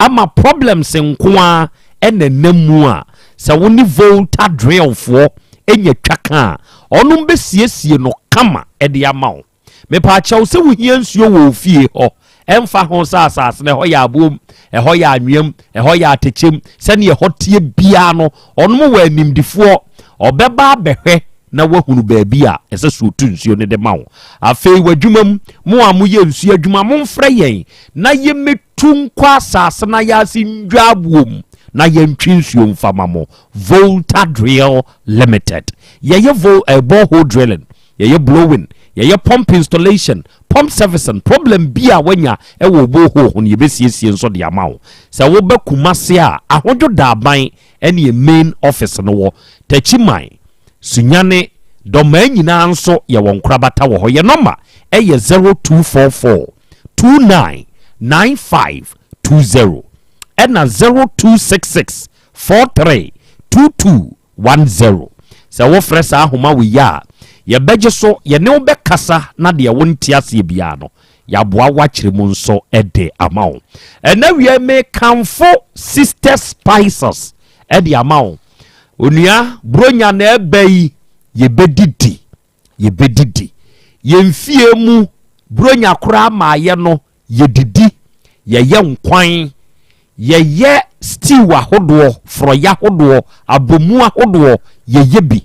ama problems nko a ɛna nam mu a, sɛ wo ne Volta Drill foɔ ɛnya twa ka a, ɔnom bɛsiesie no kama ɛde ama wo. Mepaakyɛw, sɛ wohia nsuo wɔ wo fie hɔ, ɛmfa ho sɛ asase no ɛhɔ yɛ aboom, ɛhɔ yɛ anweam, ɛhɔ yɛ atɛkyɛm, sɛneɛ ɛhɔ teɛ biara no, ɔnom wɔ animdifoɔ ɔbɛba abɛhwɛ na wahunu baabi a ɛsɛ sɛ otu nsuo no de ma wo. Afei w'adwuma mu, mo a moyɛ nsuo adwuma, momfrɛ yɛn na yɛmmɛtu nkɔ asase na yɛase ndwa aboom na yɛntwe nsuo mfa ma mo. Volta Drill Limited, yɛyɛ borehole drilling, yɛyɛ blowing, yɛyɛ pump installation, pump servicing. Problem bi a wanya ɛwɔ borehole ho no, yɛbɛsiesie nso de ama wo. Sɛ wobɛ Kumase a, Ahodwo Daaban ɛne yɛ main office no wɔ. Takyiman, Sunyane, Dɔmaa nyinaa nso yɛwɔ nkorabata wɔ hɔ. Yɛ nɔma ɛyɛ 0244 29 9520 ɛna 0266 43 2210. Sɛ wofrɛ saa ahoma wo yi a, yɛbɛgye so, yɛne wo bɛkasa na deɛ wonte aseɛ biara no, yɛaboa wo akyerɛ mu nso de ama wo. Ɛnɛ wie mekamfo Sister Spices ɛde ama wo. Onua, Buronya na ɛbɛ yi, yɛbɛdidi, yɛbɛdidi yɛn fie mu. Buronya koraa maayɛ no, yɛdidi, yɛyɛ nkwan, yɛyɛ stew ahodoɔ, forɔyɛ ahodoɔ, abomu ahodoɔ, yɛyɛ bi.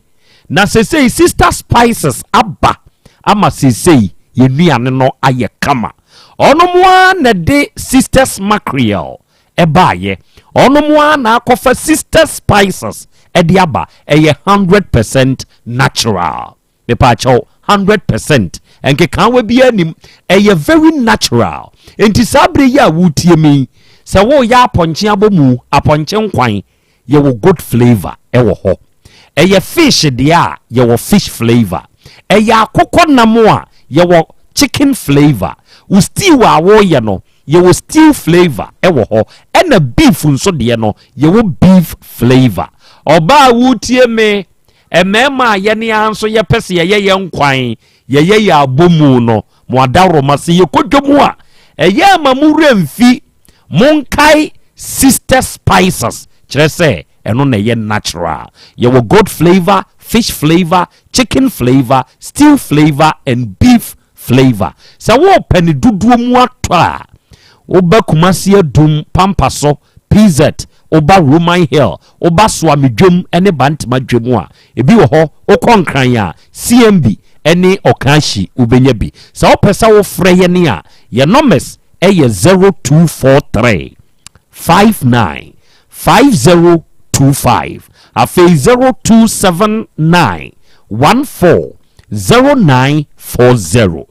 Na sesei Sister Spices aba ama sesei yɛn nnuane no ayɛ kama. Ɔno mo ara na de Sisters Mackerel ɛbaayɛ, ɔno mo ara na akɔfa Sister Spices ɛde aba. Ɛyɛ 100% natural. Mepaakyɛw, 100% nkekaawa bi anim, ɛyɛ very natural. Nti saa bere yi a wotie mi, sɛ woyɛ apɔnkye abɔmu, apɔnkye nkwan, yɛwɔ goat flavour ɛwɔ hɔ. Ɛyɛ fish deɛ a, yɛwɔ fish flavour. Ɛyɛ akokɔ nam a, yɛwɔ chicken flavour. Wo stew a wɔreyɛ no, yɛwɔ stew flavour ɛwɔ hɔ. Ɛna beef nso deɛ no, yɛwɔ beef flavour. Ɔbaa wotie me, mmarima a yɛne ara nso yɛpɛ sɛ yɛyɛ yɛn nkwan, yɛyɛ yɛ abɔmu no, mo adaworoma sɛ yɛkɔ mu a, ɛyɛ ama mo werɛ mfi monkae Sister Spices, kyerɛ sɛ ɛno na ɛyɛ natural. Yɛwɔ goat flavour, fish flavour, chicken flavour, stew flavour and beef flavour. Sɛ wɔrepɛ ne dodoɔ mu atɔ a, woba Kumasi Adum Pampa so, PZ, woba Roman Hill, woba Soame dwam ne Bantama dwam a, ebi wɔ hɔ. Wokɔ Nkran a, CMB ne Ɔkaahyi, wobɛnya bi. Sɛ wopɛ sɛ wofrɛ yɛne a, yɛ numbers ɛyɛ 0243 59 5025, afei 0279 14 0940.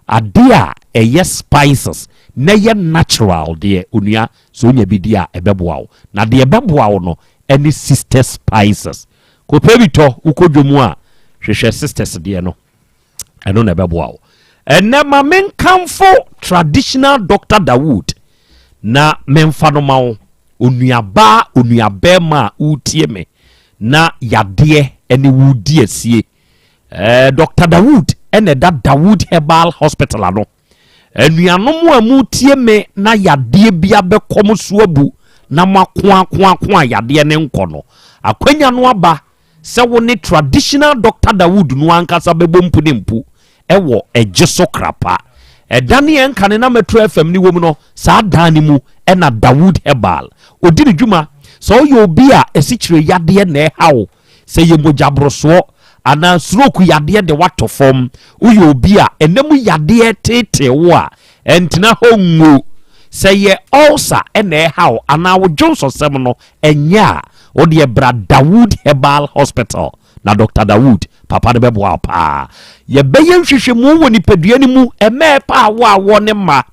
Adeɛ a ɛyɛ spices na ɛyɛ natural deɛ, onua, sɛ wonya bi di a, ɛbɛboa wo. Na deɛ ɛbɛboa wo no ɛne Sister Spices. Kɔpɛ bi tɔ. Wokɔ dwom a, hwehwɛ Sisters deɛ no, ɛno na ɛbɛboa wo. Ɛnɛ ma menkamfo Traditional Doctor Dawood na memfa no ma wo. Onuabaa, onuabɛrima a wotie me na yadeɛ ɛne wodi asie, Dr Dawood ɛna ɛda Dawood Herbal Hospital ano. Anuanom a mutie me na yadeɛ bi abɛkɔ mo so abu na mo ako ako ako a yadeɛ ne nkɔ no, akwanya no aba sɛ wo ne Traditional Doctor Dawood no ankasa bɛbɔ mpu ne mpu ɛwɔ Ɛgye so Krapa. Ɛda ne yɛn nkane na Metro FM ne wɔ mu no, saa dan no mu ɛna Dawood Herbal ɔdi ne dwuma. Sɛ ɔyɛ obi a ɛsikyire yadeɛ na ɛha wo, sɛ yɛ mogyaborosoɔ anaa stroke yadeɛ de watɔ fam, woyɛ obi a ɛnam yadeɛ tetee wo a, ɛntena hɔ ngu. Sɛ yɛ ulcer na ɛha wo anaa wo dwonsɔsɛm no ɛnyɛ a, wo deɛ bra Dawood Herbal Hospital na Doctor Dawood papa no bɛboa wo paa. Yɛbɛyɛ nhwehwɛmu wɔ nipadua no mu, ɛmɛɛ pa a wo a wɔ ne mma,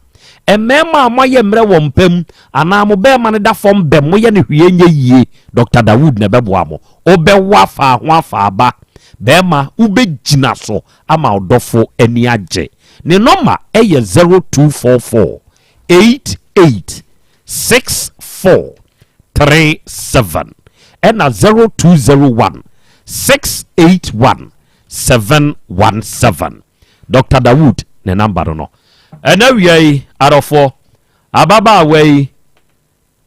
mmarima a moayɛ mmerɛ wɔ mpa mu anaa mo bɛɛma no da fam bɛm, moyɛ no hwee nyɛ yie, Doctor Dawood na ɛbɛboa mo. Wobɛwo afa ho afa aba, bɛɛma wobɛgyina so ama wo dɔfo ani agye. Ne nɔma yɛ 0244 88 64 37 ɛna 0201 681 717. Dr. Dawood ne namba no no. Ɛna wia yi, adɔfoɔ, ababaawa yi,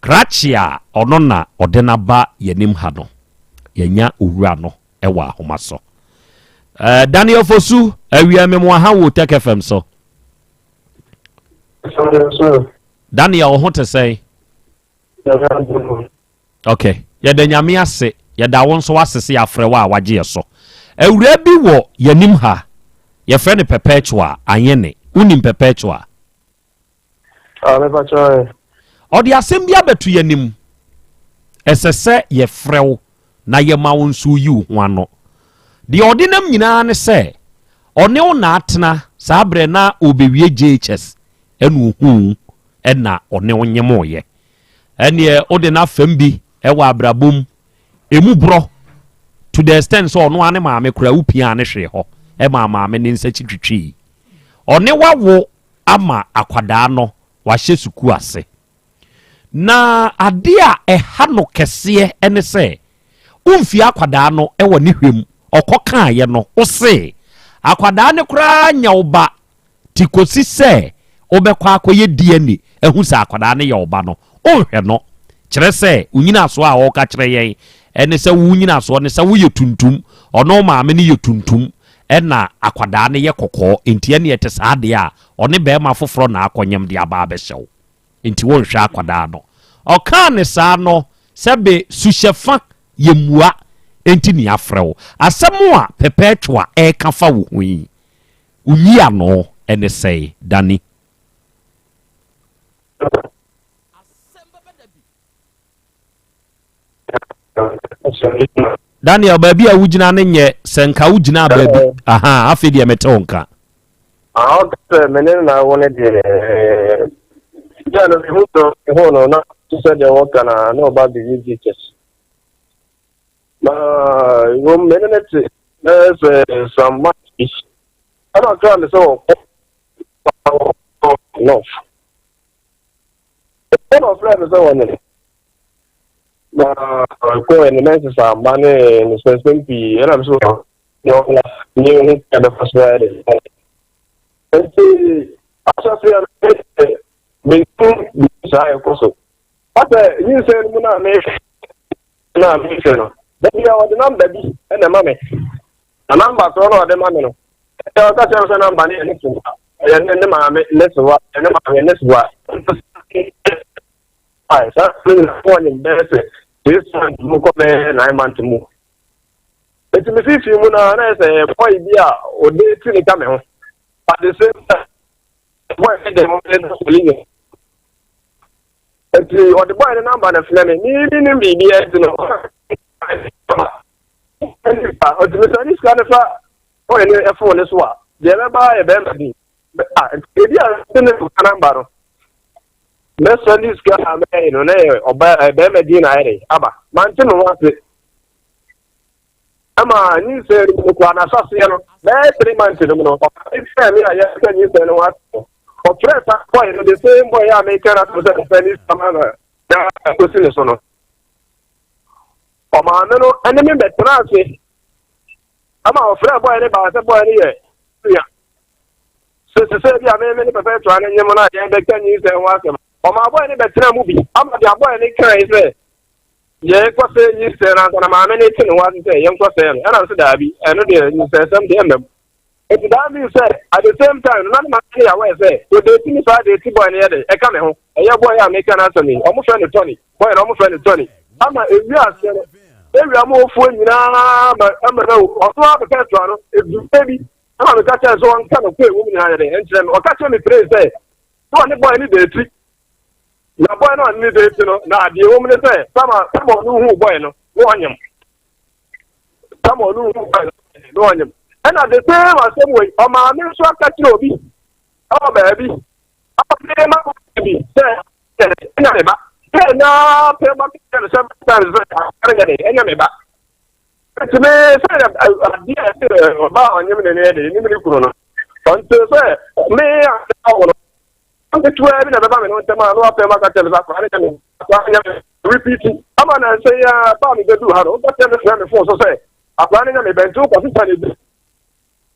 krakye a ɔno na ɔde n'aba yɛnim ha no, yɛnya owura no wɔ ahoma so. Daniel Fosu, awia me mo aha wɔ Tech FM so. Daniel, wo ho te sɛn? Ok, yɛda Nyame ase, yɛda wo nso ase sɛ yɛafrɛ wo a wagye yɛ so. Awura bi wɔ yɛnim ha, yɛfrɛ no Perpetua Anyene. Wonim Perpetua? Ah, Ɔde asɛm bi abɛto yɛnim. Ɛsɛ sɛ yɛfrɛ wo na yɛma wo nso yi wo ho ano. Deɛ ɔde nam nyinaa ne sɛ ɔne wo na atena saa berɛ na ɔbɛwie JHS ɛna ohuu ɛna ɔne wo nyemoyɛ. Ɛneɛ wode no afam bi ɛwɔ abrabɔ mu emu borɔ to the extent sɛ ɔno ara ne maame koraa wopia ne hwee hɔ ɛma maame ne nsa kyi twitwii. Ɔne wawo ama akwadaa no wahyɛ sukuu ase. Na adeɛ a ɛha no kɛseɛ ne sɛ womfie akwadaa no wɔ ne hwɛ mu ɔkɔ kaeɛ no wo se akwadaa no koraa nyɛ wo ba ti kɔsi sɛ wobɛkɔ akɔyɛ DNA ahu sɛ akwadaa no yɛ wo ba no wonhwɛ no. Kyerɛ sɛ wo nyinasoɔ a ɔreka kyerɛ yɛn ɛne sɛ wo nyinasoɔ ne sɛ woyɛ tuntum, ɔno maame no yɛ tuntum ɛna akwadaa no yɛ kɔkɔɔ, nti ɛne ɛte saa deɛ a ɔne bɛrima foforɔ na akɔnyam de aba abɛhyɛ wo, nti wonhwɛ akwadaa no. Ɔkaa ne saa no sɛbe suhyɛfa yɛ mmua nti ne afrɛ wo. Asɛm a Perpetua ɛreka fa wo ho yi, wonyi ano ɛne sɛe, Danny? Daniel, baabi a wogyina no nyɛ sɛ nka wogyina baabi. Aha, afei deɛ mete wo nka. Ɔka sɛ me ne na wo ne deɛ gya no mehu no mehu no na sɛ deɛ wɔka na na ɔba bɛyi Jesus na wɔm me ne ne te na sɛ some months bi ɛna ɔkra me sɛ wɔkɔ north ɛna ɔfrɛ me sɛ wɔnyene na kɔɛ ne mɛnsesa amba ne ne sɛnsɛm pii ɛna me sɛ ɔla ne ho ɛbɛfa so ayɛ de nti ahyɛseɛ no mentu saa ɛkɔ so asɛ nyinsɛn no mu no a mehwɛ na mehwɛ no da bia ɔde namba bi ɛna ɛma me na namba korɔ na ɔde ma me no ɛɛ ɔka kyerɛ me sɛ namba no yɛ ne sowa ɛyɛ ne ne maame ne sowa ɛne maame ne sowa saa ne nyinaa wɔnyem bɛyɛ sɛ 6 months mu kɔ bɛyɛ 9 months mu. Nti me fifi mu na na yɛ sɛ boy bi a ɔde ti ne ka me ho at the same time boy ne de mo ne no sɔli yɛ nti ɔde boy ne namba na frɛ me mi mi nim biribi ɛnti no ɔtumi sɛ ne sika ne fa boy ne ɛfon ne so a deɛ ɛbɛba yɛ bɛrima bi a ebi a ne ne fa namba no mɛsɛ ne sika a mɛyɛ no na yɛ ɔba bɛrima din na ayɛ de aba mante me ho ase ama nyinsɛn no mu koraa n'ahyɛseɛ no bɛyɛ 3 months no mu no ɔfrɛ me a yɛsɛ nyinsɛn no ho ase no ɔfrɛ sa boy no the same boy a meka no asɛm sɛ mefɛ ne sama no na ɛkɔsi ne so no ɔmaame no ɛne me bɛtena ase ama ɔfrɛ boy no baa sɛ boy no yɛ nua sɛ bi a meme ne pɛpɛ toa no nyem no a yɛbɛka nyinsɛn ho asɛm ɔmaa boy no bɛtena mu bi ama deɛ boy no kae sɛ yɛnkɔ sɛ nyinsɛn no ansa na maame no te ne ho ase sɛ yɛnkɔ sɛ no ɛna nso daabi ɛno deɛ nyinsɛnsɛm deɛ ɛmam nti that means sɛ at the same time no na ne maame no yɛ aware sɛ ɔde eti ne saa de eti boy no yɛ de ɛka me ho ɛyɛ boy a meka no asɛm yi ɔmo frɛ no Tony boy no ɔmo frɛ no Tony ama ewi aseɛ no ewia mu ofuo nyinaa ma ɛma no ɔno abɛka toa no edu bi ɛma meka kyerɛ sɛ ɔnka no kɔ ewu mu nyinaa yɛ de ɛnkyerɛ me ɔka kyerɛ me pere sɛ sɛ ɔne boy no de eti. Na bɔe no a ɔne no date no, na deɛ ɛwɔ mu ne sɛ, sama sama ɔno huu bɔe no, na ɔnyem. Sama ɔno huu bɔe no, na ɔnyem. Ɛna the same asɛm wei, ɔmaame nso aka kyerɛ obi ɛwɔ baabi, ɔde ma bi sɛ ɛnyɛ me ba. Sɛ na pɛ ma kyerɛ no sɛ sɛ ɛnyɛ de ɛnyɛ me ba. Nti me sɛ adeɛ a ɛsɛ ɔbaa ɔnyem ne ne yɛ de, ne ne kunu no. Ɔnte sɛ me a ɔwɔ no ketewa bi na ɛbɛba me no ntɛm a na wapɛ ma ka kyerɛ me sɛ akwadaa no nyɛ me akwadaa no nyɛ me repeat ama na nsɛ yi a baa me bɛduru ha no wobɛkyerɛ me frɛ me fon so sɛ akwadaa no nyɛ me bɛnti wokɔ sesa ne bi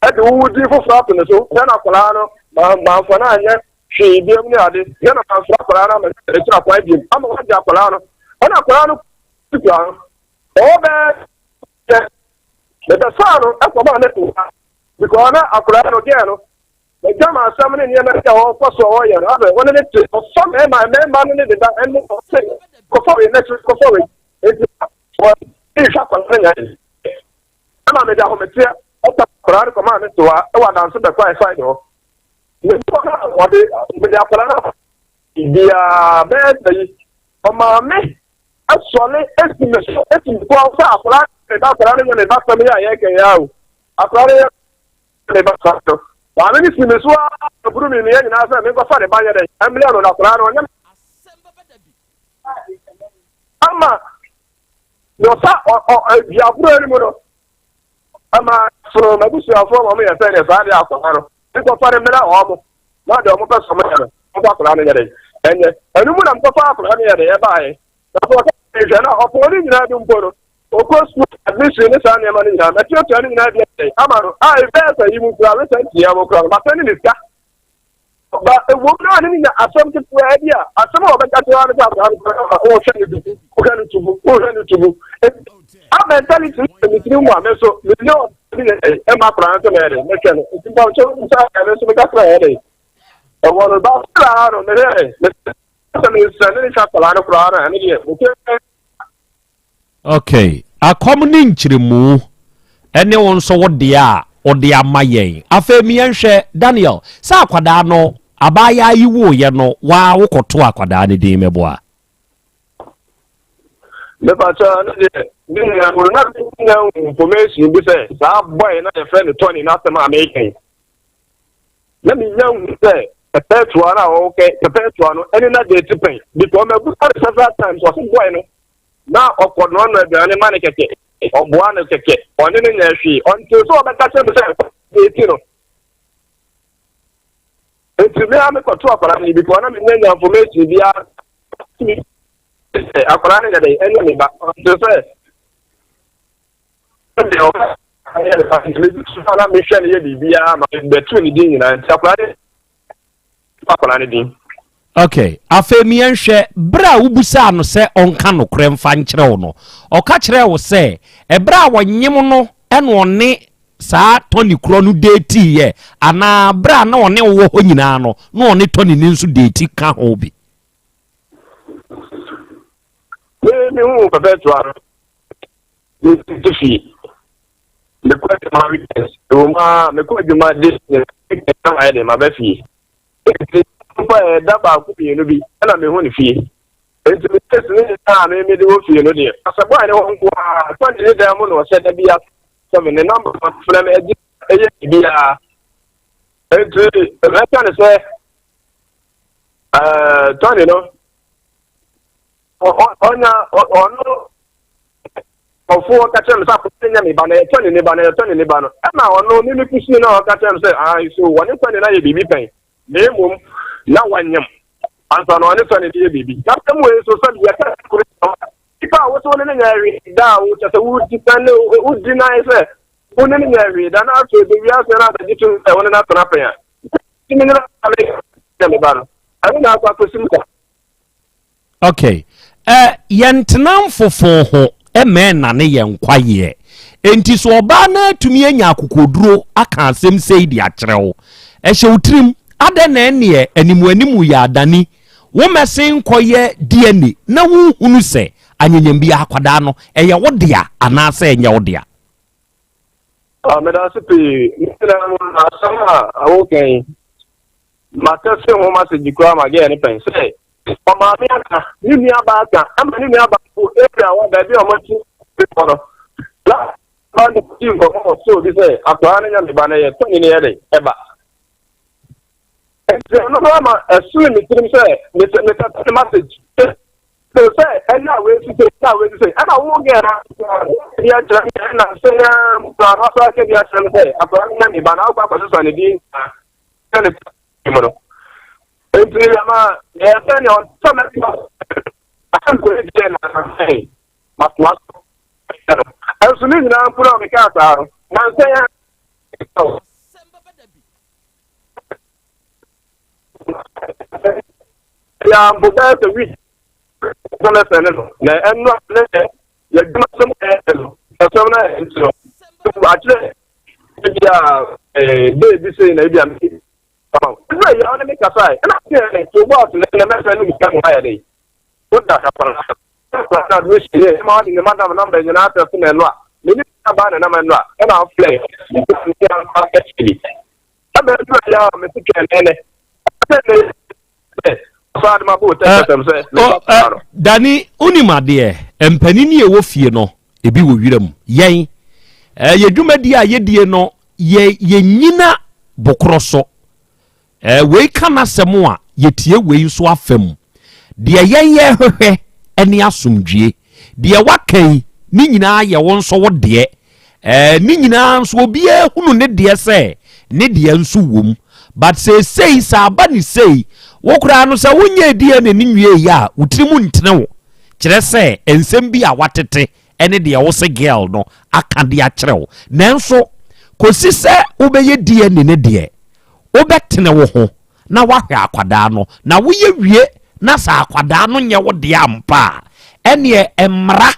ɛde wo din foforɔ ato ne so sɛ na akwadaa no mamfa no anyɛ hwee biam ne ade sɛ na mamfra akwadaa no ama ɛkyerɛ akwadaa biam ama wagye akwadaa no ɛna akwadaa no kura no ɔwɔ bɛɛ yɛ mebɛsaa no ɛkɔmaa ne to because na akwadaa no gɛɛ no Agya ma asɛm ne nneɛma bi a ɔkɔ so a ɔyɛ no afɛ wɔne ne te ɔfa mmarima mmarima no ne deda ɛne ɔsɛ kɔfa wei n'akyi kɔfa wei nti wɔhwɛ akwadaa no nya ɛma mede ahometeɛ ɔta akwadaa no kɔmaa ne toa ɛwɔ adanso bɛkɔ a ɛsae hɔ mekɔ na ɔde mede akwadaa no biara bɛyɛ sɛ yi ɔmaa me asɔre esi me so esi me kɔn sɛ akwadaa ne ba akwadaa no nyɛ me ba sɛm yɛ a yɛkɛ yɛ o akwadaa no yɛ ne ba saa no maame no si me so ara buru me nnua nyinaa sɛ menkɔfa ne ba nyɛ dɛn ɛmmerɛ no na akwadaa no ɔnyɛ ama na ɔsa duaboro no mu no ama sono m'abusuafoɔ ma ɔmo yɛ sɛ deɛ saa deɛ akwadaa no nkɔfa no mmerɛ ɔmo na deɛ ɔmo pɛ sɛ ɔmo yɛ no ɔmfa akwadaa no nyɛ dɛn ɛnyɛ ɛno mu na mkɔfa akwadaa no yɛ dɛn ɛbaeɛ na sɛ ɔka nhwɛ no a ɔpɔn ne nyinaa bi mpo no Ɔkɔ sukuu, admission ne saa nneɛma no nyinaa, matuatua ne nyinaa bi ayɛ ama no. A ɛbɛyɛ sɛ yi mu kura recent yɛ mo kura no, masɛne ne sika. Ba ɛwom na ne nya asɛm ketewa bi a, asɛm a wɔbɛka kyerɛ no sɛ akwadaa no kura wɔhwɛ ne tubu, wohwɛ ne tubu, wohwɛ ne tubu. A mentality no ne tiri mu a me nso menyɛ ɔbi yɛ ɛma akwadaa no sɛ mɛyɛ dɛ mɛhwɛ no. Nti mpa nkyɛn sɛ ɛno nso meka kyerɛ yɛ dɛ. Ɛwɔ no ba koraa no mehwɛ sɛ mesɛ ne ne hwɛ akwadaa no koraa no ɛno deɛ mekɛ Ok, akɔm ne nkyerɛmu ne wo nso wo deɛ a wode ama yɛn. Afei me yɛnhwɛ, Daniel, sɛ akwadaa no, abaayaa yi wooyɛ no, waa wokɔtoo akwadaa no din meboa? Mepakyɛ no deɛ, me nua no, na menya information bi sɛ saa boy na yɛfrɛ no Tony n'asɛm a meka yi. Na menya hu sɛ Perpetua no a ɔwɔ Perpetua no ɛne na date pɛn because mabusa no several times ɔse boy no na ɔkɔnoa no aduane ma no kɛkɛ, ɔboa no kɛkɛ, ɔne no nyɛ hwee until sɛ ɔbɛka kyerɛ me sɛ date no. Nti me a mekɔto akwadaa no because na menya nya information biara sɛ akwadaa no yɛ dɛ ɛnyɛ me ba until sɛ deɛ ɔbɛyɛ ne ba nti mebi so na mehwɛ no yɛ biribiara ma bɛto ne din nyinaa nti akwadaa no akwadaa no din. Ok, afei mi yɛnhwɛ, bere a wobisaa no sɛ ɔnka nokorɛ mfa nkyerɛ wo no, ɔka kyerɛɛ wo sɛ ɛberɛ a wɔnyem no ɛna ɔne saa Tony korɔ no deetiiɛ anaa berɛ a na ɔne wo wɔ hɔ nyinaa no na ɔne Tony no nso deeti ka ho bi? Me mehu Perpetua no, mete fie. Mekɔ adwuma weekends. Ɛwɔ mu ara mekɔ adwuma de weekend na mayɛ de maba fie. Nti mpo ɛyɛ da baako mmienu bi ɛna mehu ne fie. Nti me case ne nyinaa a me mede wɔ fie no deɛ asɛ boy ne hɔ nko ara sɛ ne dan mu na ɔhyɛ da bi asɛ me ne number ma frɛ me agye ɛyɛ biribiara. Nti mɛka ne sɛ ɛɛ Tony no ɔnya ɔno ɔfo ɔka kyerɛ me sɛ akɔda no nyɛ me ba na yɛtɔ ne ne ba na yɛtɔ ne ne ba no ɛna ɔno me me kusuu na ɔka kyerɛ me sɛ ah so wɔne tɔ ne no ayɛ biribi pɛn na mmom na wanyam ansa na ɔne tɔ ne no yɛ biribi na sɛm wei nso sɛ yɛka koro nipa a wosɛ wo ne no nyɛ hwee da a wokyɛ sɛ wodi na ne wodi nan sɛ wo ne no nyɛ hwee da na afei bɛwi ase na abɛgye to sɛ wo ne no atena pɛn a tumi ne no me ba no ɛno na akɔ akɔsi mu Ok, eh, yɛntena mfofo ho ma ɛnnane yɛn kwayeɛ. Enti so ɔbaa no atumi anya akokoɔduro aka asɛm sei de akyerɛ wo? Ɛhyɛ wo tirim? Adɛn na ɛnneɛ animuanimu yɛ adani? Wommɛsen nkɔyɛ DNA na wonhunu sɛ anyenyem biara akwadaa no, ɛyɛ wo dea anaasɛ ɛnyɛ wo dea? Ah, meda ase pii. Ne nyinaa mu no, asɛm a woka yi, matɛse ho message koraa ma gɛɛ no pɛn sɛ. Ɔmaame aka, ne nuabaa aka, ama ne nuabaa mpo area hɔ baabi a wɔte hɔ no, na ba no di nkɔmmɔ wɔ soro bi sɛ akwadaa no nyɛ me ba no yɛ tɔni no yɛ de ɛba. Nti ɛno no ama ɛsene me tirim sɛ mesɛ mesɛ ne message sɛ sɛ ɛna a wei sise ɛna a wei sise ɛna wo gɛ na bi akyerɛ me ɛna sɛ ya na ɔsɔ aka bi akyerɛ me sɛ akwadaa no nyɛ me ba na akɔ akɔsesa ne din sɛ ne mu no. Nti ama yɛ sɛ nea ɔsɛ mɛtuma asɛm kɔ ebi na sɛ matoa so no. Ɛnso ne nyinaa mpo na mekaa saa no nansɛ ya ya mpo bɛyɛ sɛ week sɛ mɛsɛ ne no na ɛno ne yɛdwuma sɛm ɛyɛ no ɛsɛm no ɛyɛ nti no akyerɛ ebi a ɛɛ bee bi sei na ebi a ɛduru yɛ ɔne me kasa yi ɛna ɔte yɛ to bɔ ɔte ne mɛfɛ no bisa ho ayɛ de o da kasa na kasa na do si yɛ ɛma ɔde ne madam namba nyinaa atɛ so na ɛno a me ne ba na nam ɛno a ɛna ɔflɛ ne ne anfa ɛkyɛ bi ɛbɛ ɛduru yɛ a mɛ ti kɛ nɛnɛ ɛsɛ ne sɛ ɔsɔ adama bɔ ɔtɛ kɛsɛm sɛ ne ba kura no. Dani wonim adeɛ mpanin ni ɛwɔ fie no ebi wɔ wira mu yɛn yɛ dwumadie a yɛdie no yɛ yɛnyina bokorɔ so. Eh, wei ka n'asɛm a, yɛtie wei nso afa mu. Deɛ yɛn yɛhwehwɛ ne asomdwie. Deɛ waka yi, ne nyinaa yɛ wo nso wo deɛ. Eh, ne nyinaa nso obiara hunu ne deɛ sɛ ne deɛ nso wom. But seesei sɛ aba ne sei, wo koraa no sɛ wonyɛɛ DNA no nwieeɛ a, wo tirim ntene wo. Kyerɛ sɛ nsɛm bi a watete ne deɛ wo se girl no aka de akyerɛ wo. Nanso kɔsi sɛ wobɛyɛ DNA no deɛ, wobɛtene wo ho na woahwɛ akwadaa no. Na woyɛ wie na sɛ akwadaa no nyɛ wo deɛ ampa a, ɛneɛ mmara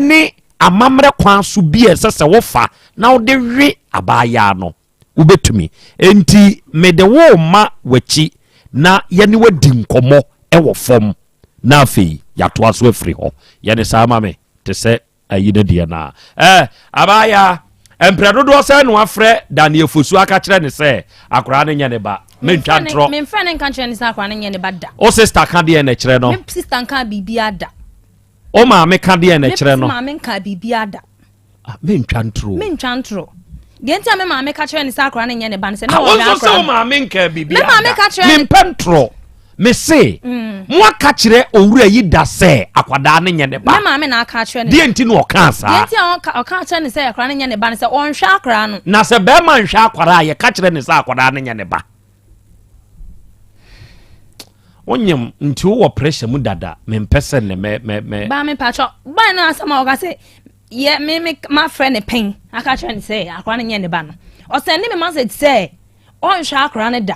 ne amammerɛ kwan so bi a ɛsɛ sɛ wofa na wode we abaayaa no, wobɛtumi. Enti mede wo rema w'akyi na yɛne wo adi nkɔmmɔ wɔ fam. Na afei yɛatoa so afiri hɔ. Yɛ ne saa ma me, te sɛ ayi no deɛ no a. Ɛ, abaayaa, mprɛ dodoɔ sɛn na wafrɛ Daniel Fosu aka kyerɛ ne sɛ akwaraa no nyɛ ne ba? Mentwa ntorɔ. Memfrɛ no nka nkyerɛ ne sɛ akwaraa no nyɛ ne ba da. Wo sista ka deɛ na ɛkyerɛ no? Me sista nka biribiara da. Wo maame ka deɛ na ɛkyerɛ no? Me maame nka biribiara da. Ah, mentwa ntoro. Mentwa ntoro. Deɛ nti a me maame ka kyerɛ ne sɛ akora no nyɛ ne ba no sɛ na ah, ɔhwɛ akora no. Sɛ wo maame nka biribi Me maame ka kyerɛ ne. Mempɛ ntoro. Me se, mm. mo aka kyerɛ owura yi da sɛ akwadaa no nyɛ ne ba. Me maame na aka kyerɛ ne. Deɛ nti na ɔka saa. Deɛ nti a ɔka kyerɛ ne sɛ akwadaa no nyɛ ne ba no sɛ ɔnhwɛ akwadaa no. Na sɛ bɛrima nhwɛ akwadaa a yɛka kyerɛ ne sɛ akwadaa no nyɛ ne ba. Wonyem nti wowɔ pressure mu dada mempɛ sɛ nnɛ mɛ mɛ mɛ. Baa me patrɔ baa no asɛm a ɔka sɛ yɛ me me mafrɛ ne pɛn aka kyerɛ ne sɛ akora no nyɛ ne ba no ɔsɛn ne me message sɛ ɔnhwɛ akora no da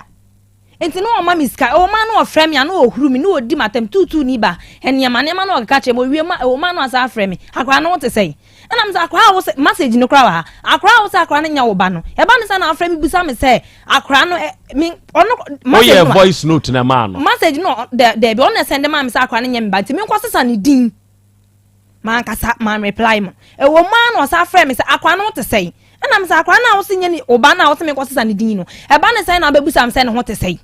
nti na ɔma me sika ɛwɔ ma na ɔfrɛ me a na ɔhuru me na ɔdi m'atɛm tuutuu ni ba nneɛma nneɛma na ɔkeka kyerɛ me owie ma ɛwɔ ma na ɔsan afrɛ me akora no ho te sɛn Ɛna mesɛ akwaraa a wosɛ message no koraa wɔ ha akwaraa a wosɛ akwaraa no nyɛ wo ba no ɛba ne sɛ na afrɛ me busa me sɛ akwaraa no me ɔno message no voice note na maa no message no dɛ dɛbi ɔno na send maa me sɛ akwaraa no nyɛ me ba nti me nkɔ sesa ne din mankasa man reply mo ɛwɔ mu ara na ɔsan frɛ me sɛ akwaraa no te sɛn ɛna mesɛ akwaraa no a wosɛ nyɛ ne wo ba no a wosɛ me nkɔ sesa ne din no ɛba ne sɛn na abɛbusa me sɛ ne ho te sɛn.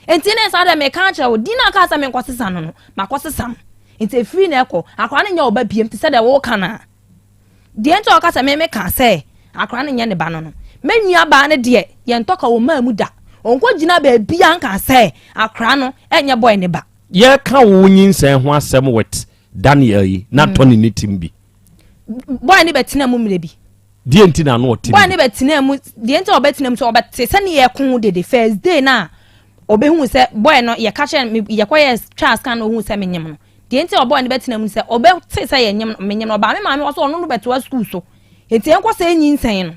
Enti ne saa dɛ meka akyerɛ wo, din a kaa sɛ menkɔsesa no no, makɔsesa no. Enti efiri na ɛkɔ, akwadaa no nyɛ wo ba biem te sɛ deɛ woka no a. Deɛ nti a ɔka sɛ me meka sɛ akwadaa no nyɛ ne ba no no, me nuabaa no deɛ yɛntɔ ka wɔ mmaa mu da. Ɔnkɔgyina baabiara nka sɛ akwadaa no nyɛ boy ne ba. Yɛreka wo nyinsɛn ho asɛm with Daniel yi, na Tony ne tim bi. Boy no bɛtena mu mmerɛ bi. Deɛ nti na ano ɔte mu. Boy no bɛtena mu, deɛ nti a ɔbɛtena mu sɛ ɔbɛte sɛ ne yɛko dede first day no a ɔbɛhu sɛ boy no yɛka kyerɛ no yɛkɔ yɛ twaa scan na ɔhu sɛ menyem no. Deɛ nti a ɔboy no bɛtena mu sɛ ɔbɛte sɛ yɛnyem no menyem no ɔbaa me maame hɔ sɛ ɔno no bɛtoa school so. Nti ɛnkɔ sɛ ɛnyinsɛn no.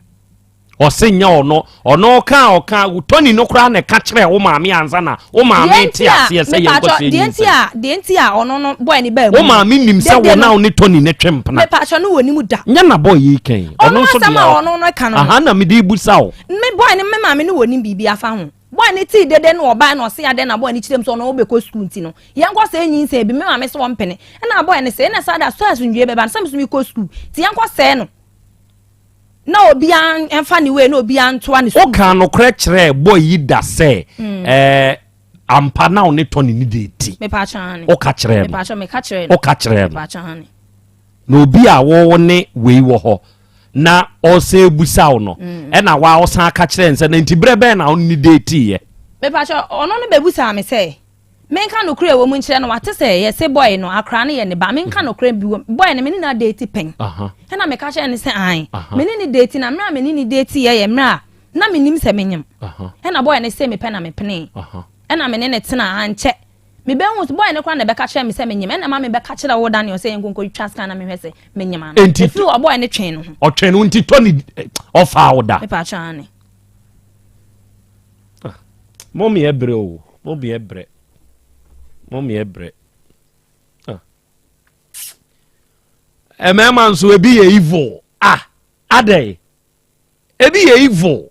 Ɔse nyɛ ɔno ɔno ɔka ɔka Tony no koraa na ɛka kyerɛ wo maame ansa na wo maame te aseɛ sɛ yɛn kɔ sɛ deɛ nti a deɛ nti a ɔno no boy ne baa mu wo maame nim sɛ wo na wo ne Tony ne twe mpena mepatwɔ no wɔ nim da nyɛ na boy yi kɛn ɔno nso deɛ ɔno no ka no aha na mede busa wo me boy ne me maame no wɔ nim biribi afa ho boy ne tii dede no ɔbaa na ɔse adɛn na boy ne kyerɛ mu sɛ ɔno wobɛkɔ sukuu nti no yɛnkɔ sɛ nyinsɛn bi me maame sɛ wɔmpene ɛna boy ne sɛ ɛna saa da so asomdwie bɛba no sɛ me so mekɔ sukuu nti yɛnkɔ sɛɛ no na obiara mfa ne wei na obiara ntoa ne sukuu. Wokaa nokorɛ kyerɛɛ boy yi da sɛ mm. ɛɛ eh, Ampa na wo ne Tony ne deeti? Mepatwɔ aane. Woka kyerɛɛ no? Mepatwɔ meka kyerɛɛ no. Woka kyerɛɛ no? Mepatwɔ aane. Na obi a wo ne wei wɔ hɔ na ɔsan ebusa wo no, ɛna wa ɔsan aka kyerɛɛ no sɛ na nti berɛ bɛn na wo ne deetiiɛ? Mepatwɔ ɔno no bɛbusaa me sɛ menka nokorɛ a ɛwɔ mu nkyerɛ no, wate sɛ yɛse boy no akora no yɛ ne ba, menka nokorɛ bi wɔ boy no me ne no adeeti pɛn. Ɛna meka kyerɛɛ no sɛ aane, me ne no deeti na mmerɛ a me ne no deetiiɛ yɛ mmerɛ a na menim sɛ menyem. Ɛna boy no se mepɛ na mepenee. Ɛna me ne no tenaa, ankyɛ mebɛhu sɛ boy no koraa na ɛbɛka kyerɛɛ me sɛ menyem, ɛna ɛma mebɛka kyerɛɛ wo Daniel sɛ yɛnkɔ nkɔtwa scan na menhwɛ sɛ menyem anaa. Enti Ɛfiri hɔ boy no twee ne ho. Ɔtwee ne ho nti Tony ɔfaa wo da? Mepatwɔ aane. Ah, mom yɛ brɛ o, mom yɛ brɛ, mom yɛ brɛ. Ah. Mmarima nso ebi yɛ evil. Ah, adɛn? Ebi yɛ evil.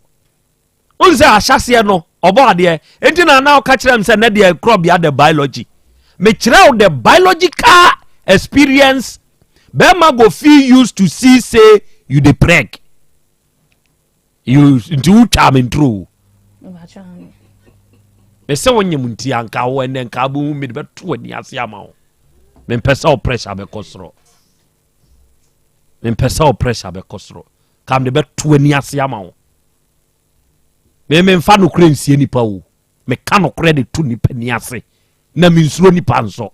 Wohu sɛ ahyɛseɛ no ɔbɔ adeɛ nti na na ɔka kyerɛ m sɛ nɛ deɛ korɔbea the biology. Mekyerɛ wo the biological experience bɛrima go feel used to see say you dey preg. You nti wotwaa me nturo. Mese wo nyem nti anka wo ɛnɛ nka wobɛhu mede bɛto w'ani ase ama wo. Mempɛ sɛ wo pressure bɛkɔ soro. Mempɛ sɛ wo pressure bɛkɔ soro. Ka mede bɛto ani ase ama wo. Me memfa nokorɛ nsie nipa o. Meka nokorɛ de to nipa ni ase. Na mensuro nipa nso.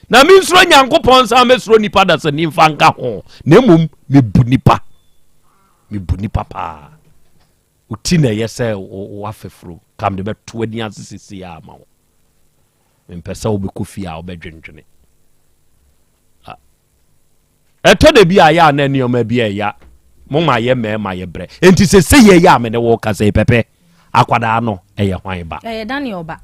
Na mensuro Nyankopɔn nsa mɛsuro nipa dasani mfa nka ho. Na mmom mebu nipa. Mebu nipa paa. Wo ti na ɛyɛ sɛ wafɛfuro. Ka mede bɛto ani ase sisi ama wo. Mempɛ sɛ wobɛkɔ fie a wobɛdwendwene. Ɛtɔ da bi a yɛ a na nneɛma bi ɛya mo ma yɛ mmarima yɛ brɛ. Enti sɛ sɛ yɛ yɛ a me ne wo kasa yi pɛpɛ akwadaa no ɛyɛ hwan ba? Ɛyɛ Daniel ba.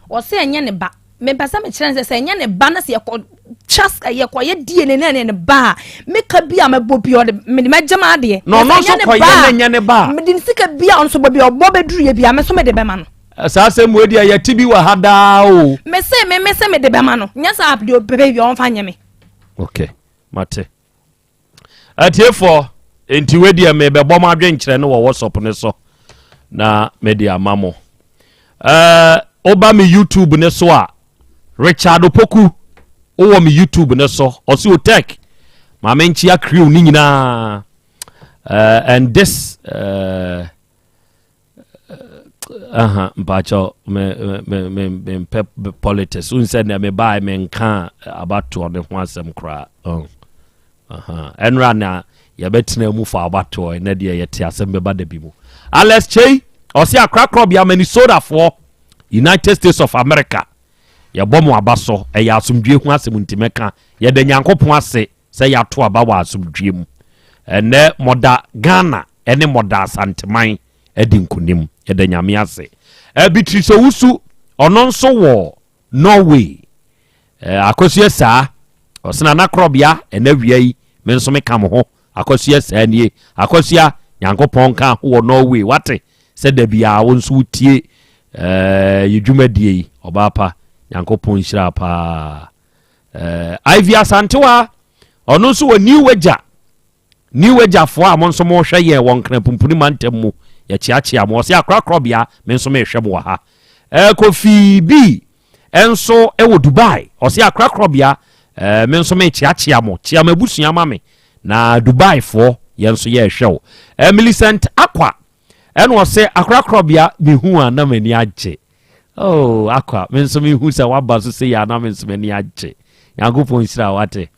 Ɔsɛ ɛnyɛ ne ba. Mepɛ sɛ mekyerɛ no sɛ sɛ ɛnyɛ ne ba na sɛ yɛkɔ twa yɛkɔ yɛ DNA na ɛnyɛ ne ba a meka bi a mɛbɔ bi ɔde mede mɛgye m'adeɛ. Na ɔno nso kɔ yɛ na ɛnyɛ ne ba a. Mede ne sika bi a ɔno nso bɔ bi a ɔbɔ bɛduru yɛ bi a me nso mede bɛma no. Saa asɛm wei deɛ yɛte bi wɔ ha daa o. Mese me mese mede bɛma no. Nyɛ saa deɛ ɔbɛbɛ bi a ɔmfa nyɛ me. Ok, mate. Atiefoɔ, nti wei deɛ mebɛbɔ mo adwenkyerɛ no wɔ WhatsApp no so na mede ama mo. Ɛɛ, woba me YouTube no so a, Richard Opoku, wowɔ me YouTube no so. Ɔse Otek, ma menkyea crew no nyinaa. Uh, and this uh, aha mpakyɛw me me me me mpɛ politics n sɛ nea mebae menka abatoɔ ne ho asɛm koraa oh. aha ɛnora na yɛbɛtena mu fa abatoɔ ɛnɛ deɛ yɛte asɛm bɛba da bi mu. Alex Chei ɔse akorakorɔ Minnesota foɔ, United States of America, yɛbɔ mo aba so. Ɛyɛ asomdwie ho asɛm nti mɛka. Yɛda Nyankopɔn ase sɛ yɛato aba wɔ asomdwie mu. Ɛnɛ mɔda Ghana ɛne mɔda Asanteman adi nkonim, yɛda Nyame ase. Beatrice Owusu, ɔno nso wɔ Norway. Akosua saa ɔsena nakorɔbea ɛnɛ wia yi me nso meka mo ho. Akosua saa nie. Akosua, Nyankopɔn ka ho wɔ Norway. Wate sɛ da biara wo nso wotie yɛ dwumadie yi. Ɔbaa pa, Nyankopɔn nhyira paa. Ivy Asantewa, ɔno nso wɔ New Wagya. New Wagyafoɔ a mo nso mohwɛ yɛn wɔ Nkran mantam mu, yɛkyeakyea mo. Ɔse akorakorɔbea, me nso mehwɛ mo wɔ ha. Kofi bi nso wɔ Dubai. Ɔse akorakorɔbea, me nso mekyeakyea mo. Kyea mo abusua ma me. Na Dubaifoɔ yɛn nso yɛrehwɛ wo. Millicent Akwa ɛna ɔse akorakorɔbea, mehu a na m'ani agye. Oh, Akwa, me nso mehu sɛ waba so sɛ yɛ a na me nso m'ani agye. Nyankopɔn nhyira wate.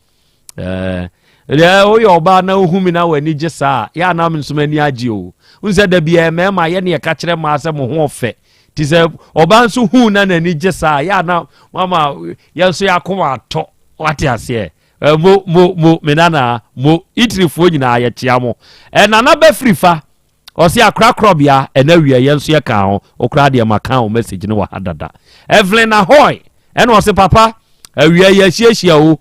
Deɛ woyɛ ɔbaa na wohu mi na w'ani gye saa yɛ anam nso m'ani agye o. N sɛ da biara mmarima yɛ ne yɛka kyerɛ mmaa sɛ mo ho ɔfɛ, nti sɛ ɔbaa nso hu na n'ani gye saa yɛ anam mama yɛn nso yɛakoma atɔ. Wate aseɛ? Mo mo mo me nana mo itirifoɔ nyinaa yɛkyea mo. Nana bɛfiri fa ɔse akorakorɔbea ɛna wia yɛn nso yɛka ho. Wokora deɛ maka wo message no wɔ ha dada. Evelyn Ahoy ɛna ɔse papa awia yɛahyiahyia o,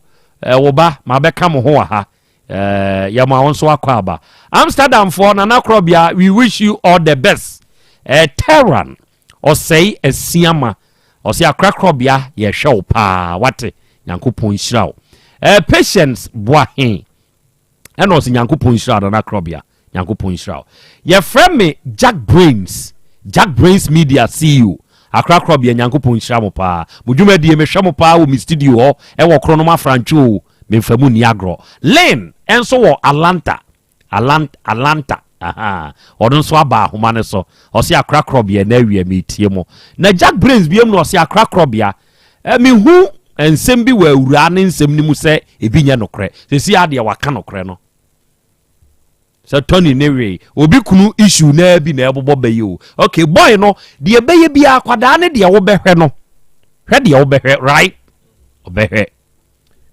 wo ba mabɛka mo ho wɔ ha. Yɛma wo nso akɔ aba. Amsterdamfoɔ, nana korɔbea, we wish you all the best. Tehran ɔsɛe asiama ɔse akorakorɔbea yɛhwɛ wo paa. Wate? Nyankopɔn nhyira wo. Patience Boahe ɛna ɔsɛ Nyankopɔn nhyira nana korɔbea, Nyankopɔn nhyira wo. Yɛfrɛ me Jack Brains, Jack Brains Media CEO. Akorakorɔbea Nyankopɔn nhyira mo paa. Mo dwumadie mehwɛ mo paa wɔ me studio hɔ ɛwɔ Kronom Afrantwo o. Memfa mu nni agorɔ. Lynn nso wɔ Atlanta. Alant Atlanta. Ahaa. Ɔno nso aba ahoma no so. Ɔse akorakorɔbea na awia metie mo. Na Jack Brains biam na ɔse akorakorɔbea. Eh, mehu nsɛm bi wɔ awuraa ne nsɛm no mu sɛ ebi nyɛ nokorɛ. Sɛsi adeɛ waka nokorɛ no. Sɛ Tony ne wee obi kunu issue naa bi na ɛbobɔ bɛ yi o. Okay, boy no deɛ ɛbɛyɛ biara akwadaa ne deɛ wobɛhwɛ no. Hwɛ deɛ wobɛhwɛ, right? Ɔbɛhwɛ.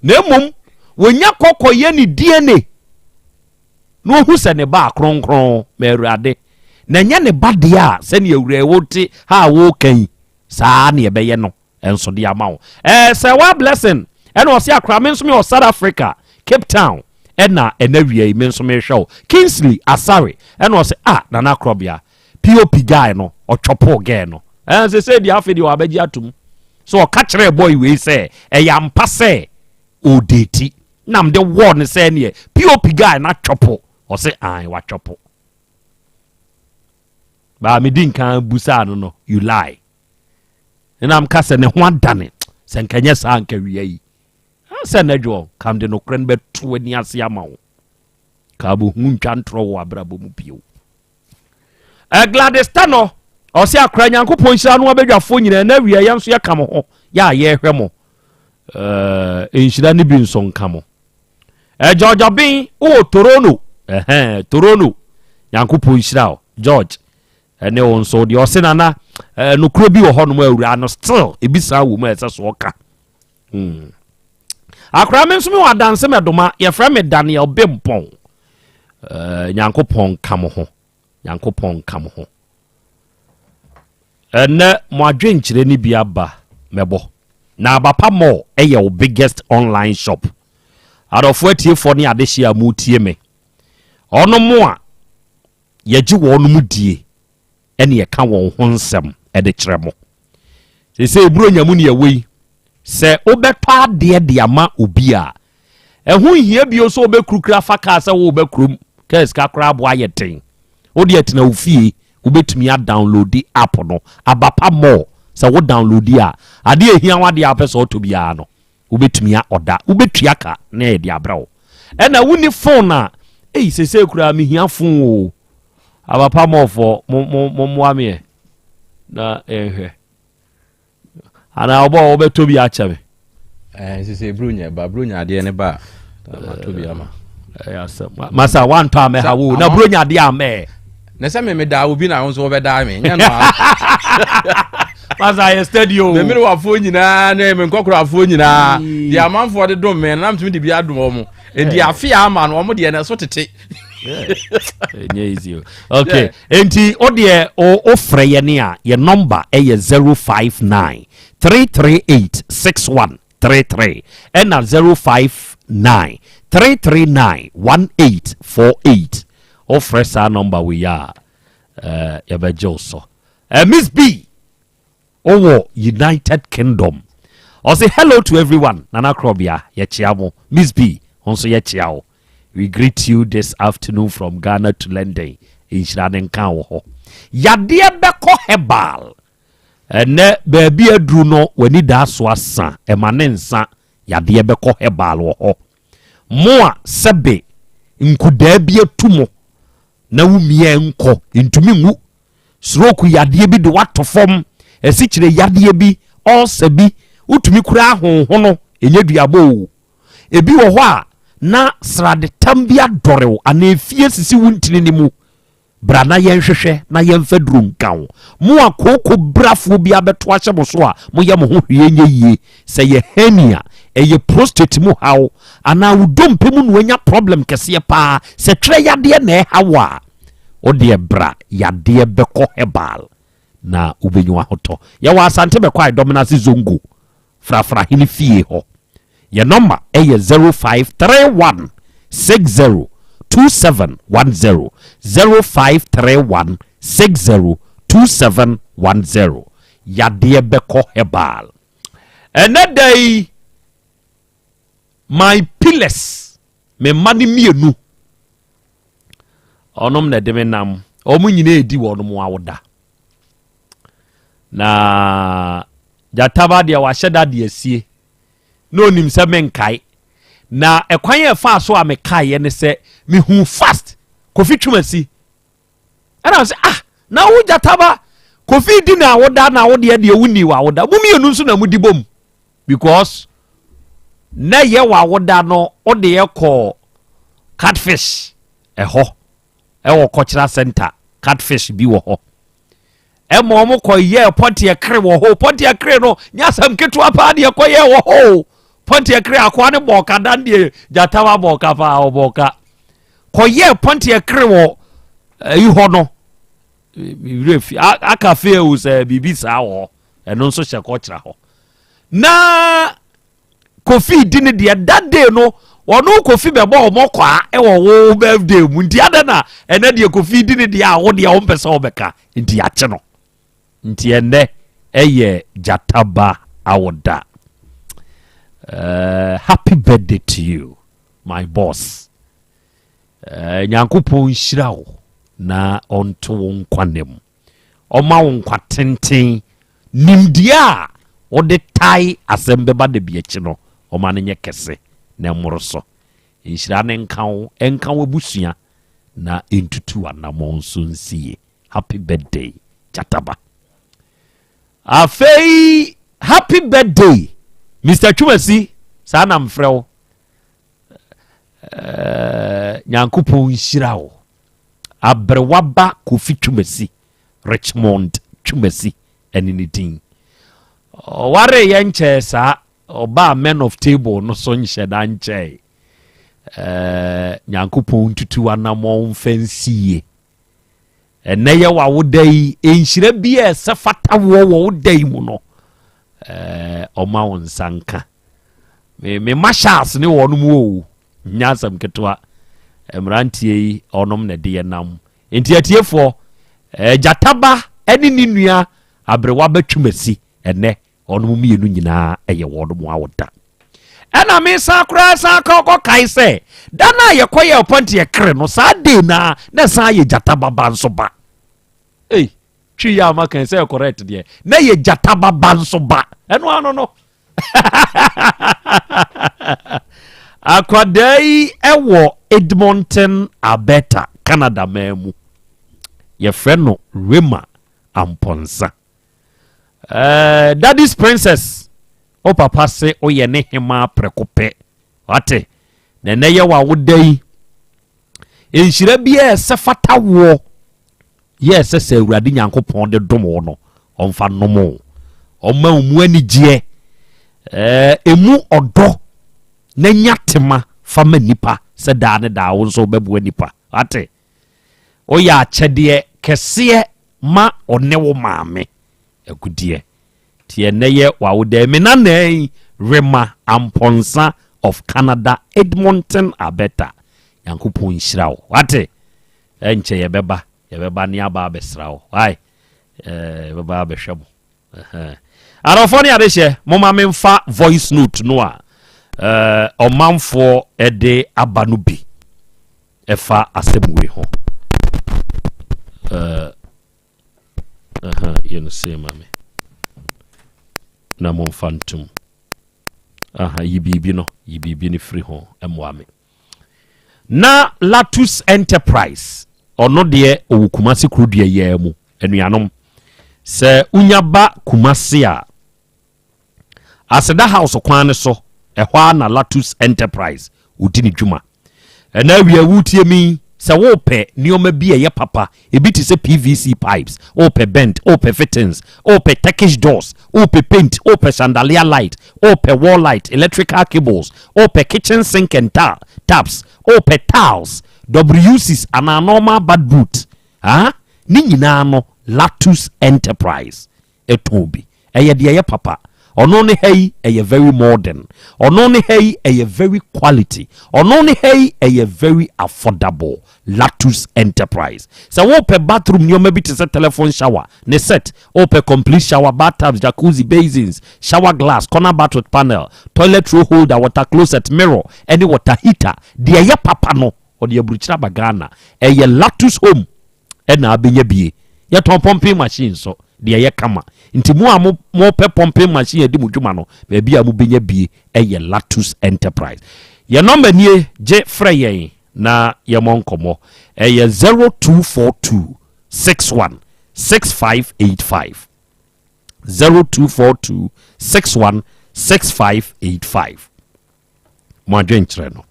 Na mmom wɔnya kɔkɔ yɛ ne DNA na ohu sɛ ne ba kronkron ma Awurade. Na ɛnyɛ ne ba deɛ a sɛnea awura wote ha a woka yi saa ne ɛbɛyɛ no. nso de ama wo. Ɛɛ sɛ wa blessing ɛna ɔse akora me nso me wɔ South Africa Cape Town ɛna ɛna wia yi me nso mehwɛ wo. Kingsley Asare ɛna ɔse ah Nana Akorɔbea POP guy no ɔtwɔpoo girl no. Ɛɛ sɛ sɛ deɛ afei deɛ wabɛgye atum. So ɔka kyerɛɛ boy wei sɛ ɛyɛ ampa sɛ ɔdeti nam de wɔɔ no sɛ neɛ POP guy no atwɔpo ɔse ae watwɔpo. Baa medi nkan busaa no no you lie. Ɛna mka sɛ ne ho adane sɛ nka nyɛ saa nka wia yi sɛ na dwoɔ ka mede nokorɛ no bɛto ani ase ama wo ka bohu ntwa ntorɔ wɔ abrabɔ mu bio. Eh, Gladys Tano ɔsɛ akora Nyankopɔn nhyira no abadwafoɔ nyinaa na wia yɛn nso yɛka mo ho yɛ a yɛhwɛ mo eh, nhyira no bi nso nka mo. Eh, George Obin wowɔ Toronto eh, Toronto Nyankopɔn nhyira wo George Ɛne wo nso deɛ ɔse nana eh, nokorɛ bi wɔ hɔ nom awura no still ebi saa wɔ mu a ɛsɛ so ɔka hmm. Akora me nso me wɔ adanse mɛdoma yɛfrɛ me Daniel Bempɔn eh, Nyankopɔn nka mo ho Nyankopɔn nka mo ho ɛnɛ mo adwenkyerɛ no bi aba mɛbɔ na Abapa Mall ɛyɛ wo biggest online shop adɔfoɔ atiefoɔ ne adehyeɛ a motie me ɔno mo a yɛgye wɔnom die ɛne yɛka wɔn ho nsɛm de kyerɛ mo. Seesei Buronya mu ne yɛwɔ yi, sɛ wobɛtɔ adeɛ de ama obi a, ɛho nhia bio sɛ wobɛkurukuru afa kaa sɛ woreba kurom, kaa sika koraa aboa ayɛ den. Wo deɛ tena wo fie, wobɛtumi adownloadi app no, Abapa Mall. Sɛ wo downloadi a, adeɛ a ɛhia wo adeɛ a wopɛ sɛ wotɔ biara no, Wobɛtumi a ɔda, wobɛtua ka na yɛde abrɛ wo. Ɛna wonni phone a, ei sesei koraa mehia phone o. Abapa mɔfoɔ, mo mo mo mmoa me ɛ na yɛnhwɛ. Anaa ɔbɔ wobɛtɔ bi akyɛ me. Ɛɛ sesei bronya ba, bronya adeɛ ne ba a, matɔ bi ama. Ɛyɛ asɛm. Masa wantɔ a mɛha wo na bronya adeɛ a mɛɛ. Na sɛ me medaa obi na wo nso wobɛdaa me nyɛ no a. Masa yɛ steady o. Me mmerewafoɔ nyinaa ne me nkɔkorafoɔ nyinaa deɛ amanfoɔ de dom me no na metumi de bi adom wɔn. Enti afe a ama no wɔn deɛ na ɛso tete. Ɛnyɛ easy o. Okay, enti o deɛ o frɛ yɛn a yɛ number ɛyɛ 059 338 61 33 ɛna 059 339 1848 wofrɛ saa nɔmba wei a eh, yɛbɛgye wo so. Eh, Miss B wowɔ United Kingdom ɔse hello to everyone Nana Krɔbea yɛkyea mo. Miss B wo nso yɛkyea wo. We greet you this afternoon from Ghana to London. Nhyira ne nka wɔ hɔ. Yadeɛ bɛkɔ herbal Ɛnnɛ baabi aduru no w'ani daa so asa, ɛma ne nsa, yadeɛ bɛkɔ herbal wɔ hɔ. Mo a sɛbe nkudaa bi atu mo na wo mia nkɔ, ntumi nwu. Stroke yadeɛ bi de woato fam, asikyire yadeɛ bi, ulcer bi, wotumi kura ahonhono, ɛnyɛ duabɔ o. Ebi wɔ hɔ a na sradetam bi adɔre wo anaa efie sisi wo ntini no mu. Bra na yɛnhwehwɛ na yɛmfa duro nka wo. Mo a kooko brafoɔ bi abɛto ahyɛ mo so a moyɛ mo ho hwee nyɛ yie, sɛ ɛyɛ hernia, ɛyɛ prostate mu haw, anaa wo dompe mu na wanya problem kɛseɛ paa, sɛ twerɛ yadeɛ na ɛha wo a, wo deɛ bra yadeɛ bɛkɔ herbal na wobɛnya w'ahotɔ. Yɛwɔ Asante Bɛkwae Dɔmenase Zongo. Frafrahene fie hɔ. Yɛn nɔma yɛ 0531 60 2710, 0531 60 2710. Yadeɛ bɛkɔ herbal. Ɛnɛ da yi, my pillars, me mma no mmienu, ɔnom na ɛde me nam, wɔn nyinaa edi wɔn awoda. Na gyataba deɛ wahyɛ da de asie na onim sɛ menkae. Na ɛkwan a ɛfaa so a mekaeɛ ne sɛ mehu fast Kofi Twumasi. Ɛna sɛ ah na wo gyataba Kofi di na awoda na wo deɛ deɛ wonni w'awoda. Mo mmienu nso na modi bom because na yɛ w'awoda no wode yɛ kɔ catfish ɛhɔ ɛwɔ cultural center catfish bi wɔ hɔ ɛma wɔn kɔ yɛ pɔnteɛ kere wɔ hɔ pɔnteɛ kere no nyɛ asɛm ketewa paa deɛ kɔ yɛ wɔ hɔ pɔnteɛ kere akoa ne bɔɔka dan deɛ gyatawa bɔɔka paa ɔbɔɔka kɔ yɛ pɔnteɛ kere wɔ ɛyi hɔ no werɛ fi aka fee o sɛ biribi saa wɔ hɔ ɛno nso hyɛ kɔkyerɛ hɔ na Kofi di ne deɛ that day no ɔno Kofi bɛbɔ ɔmɔ kwaa ɛwɔ wo birthday mu nti adɛ na ɛnɛ deɛ Kofi di ne deɛ a wo deɛ wompɛ sɛ wobɛka nti yɛakye no nti ɛnɛ ɛyɛ gyataba awoda. Happy birthday to you my boss. Nyankopɔn nhyira wo na ɔnto wo nkwa nna mu, ɔma wo nkwa tenten, nimdeɛ a wode tae asɛm bɛba da bi akyi no ɔma no nyɛ kɛse na ɛmmoro so. Nhyira ne nka wo, ɛnka wo abusua na ɛntutu anammɔn nso nsie. Happy birthday gyataba. Afei happy birthday Mr Twumasi, saa na mfrɛ wo. Nyankopɔn nhyira wo. Aberewaba Kofi Twumasi, Richmond Twumasi ɛne ne din. Ɔware yɛ nkyɛɛ saa ɔbaa men of table no so nhyɛ da nkyɛe. Nyankopɔn ntutu anammɔn mfa nsie. Ɛnɛ yɛ w'awoda yi, nhyira bi a ɛsɛ fata woɔ wɔ wo da yi mu no, ɔma wo nsa nka. Me ma Charles ne wɔn mu o, nya asɛm ketewa. Mmeranteɛ yi ɔnom na ɛde yɛ nam. Nti atiefoɔ, gyataba ne ne nua aberewa bɛtwumasi ɛnɛ ɔnom mmienu nyinaa ɛyɛ wɔn mu awoda. Ɛna me san koraa san kɔ kae sɛ da no a yɛkɔyɛ ɔpɔnte kere no saa day na na san yɛ gyata baba nso ba. Ei, twi yɛ ama kan sɛ correct deɛ na yɛ gyata baba nso ba. Ɛno ano no. Akwadaa yi ɛwɔ Edmonton, Alberta, Canada man mu. Yɛfrɛ no Rema Amponsa. Daddy's Princess, o papa se oyɛ ne hema prɛko pɛ. Wate, na ɛnɛ yɛ w'awoda yi. Nhyira bi a ɛsɛ fata woɔ yɛ ɛsɛ sɛ Awurade Nyankopɔn de dom wo no, ɔmfa nom wo. Ɔma wo mu anigyeɛ, emu ɔdɔ na nya tema fa ma nipa sɛ daa ne daa wo nso wobɛboa nipa. Wate, woyɛ akyɛdeɛ kɛseɛ ma ɔne wo maame agudeɛ. Nti ɛnɛ yɛ w'awoda me nana Rema Amponsa of Canada, Edmonton, Alberta. Nyankopɔn nhyira wo. Wate, ɛnkyɛ yɛbɛba, yɛbɛba ne aba abɛsra wo. Wai, yɛbɛba abɛhwɛ mo. Adɔfoɔ ne adehyɛ, moma memfa voice note no a ɔmanfoɔ ɛde aba no bi ɛfa asɛm wei ho. Yɛ no sei ma me na momfa ntom. Aha, yi biribi no, yi biribi no firi ho mmoa me. Na Latus Enterprise, ɔno deɛ ɔwɔ Kumase kurodua yɛɛ mu. Anuanom, sɛ wonya ba Kumase a, Aseda House kwan ne so, ɛhɔ a na Latus Enterprise ɔdi ne dwuma. Ɛna awia wotie mi, sɛ wopɛ nneɛma bi a ɛyɛ papa, ebi te sɛ PVC pipes, wopɛ bent, wopɛ fittings, wopɛ Turkish doors, wopɛ paint, wopɛ chandelier light, wopɛ wall light, electrical cables, wopɛ kitchen sink and taps, wopɛ tiles, WCs anaa normal bath boot, ah, ne nyinaa no Latus Enterprise ɛtɔn bi. Ɛyɛ deɛ ɛyɛ papa. Ɔno ne ha yi ɛyɛ very modern. Ɔno ne ha yi ɛyɛ very quality. Ɔno ne ha yi ɛyɛ very affordable. Latus Enterprise. Sɛ wopɛ bathroom nneɛma bi te sɛ telephone shower ne set, wopɛ complete shower, bathtubs, jacuzzi, basins, shower glass, corner bath with panel, toilet roll holder, water closet, mirror, ɛne water heater. Deɛ ɛyɛ papa no, ɔde aburukyire aba Ghana. Ɛyɛ Latus Home ɛna abɛnya bie. Yɛtɔn pumping machine so. deɛ ɛyɛ kama. Nti mo a mo mopɛ pumping machine adi mo dwuma no, baabi a mobɛnya bie ɛyɛ Latus Enterprise. Yɛn nɔmba nie, gye frɛ yɛn na yɛmmɔ nkɔmmɔ. Ɛyɛ 0242 61 6585, 0242 61 6585. Mo adwenkyerɛ no.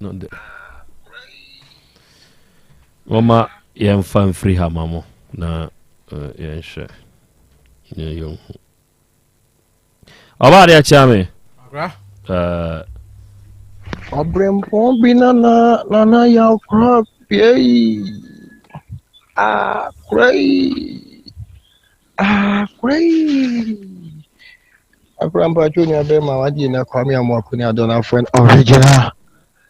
No, de. Wɔma yɛmfa mfiri ha ma mo na uh, yɛnhwɛ na yɛnhu. Ɔbaa deɛ kyea me. Uh, Ɔbrempɔn bi nana nana yaw kora piei akora yi akora yi akora mpacho nua bɛrima wagye na Kwame Amoako ne Adona friend original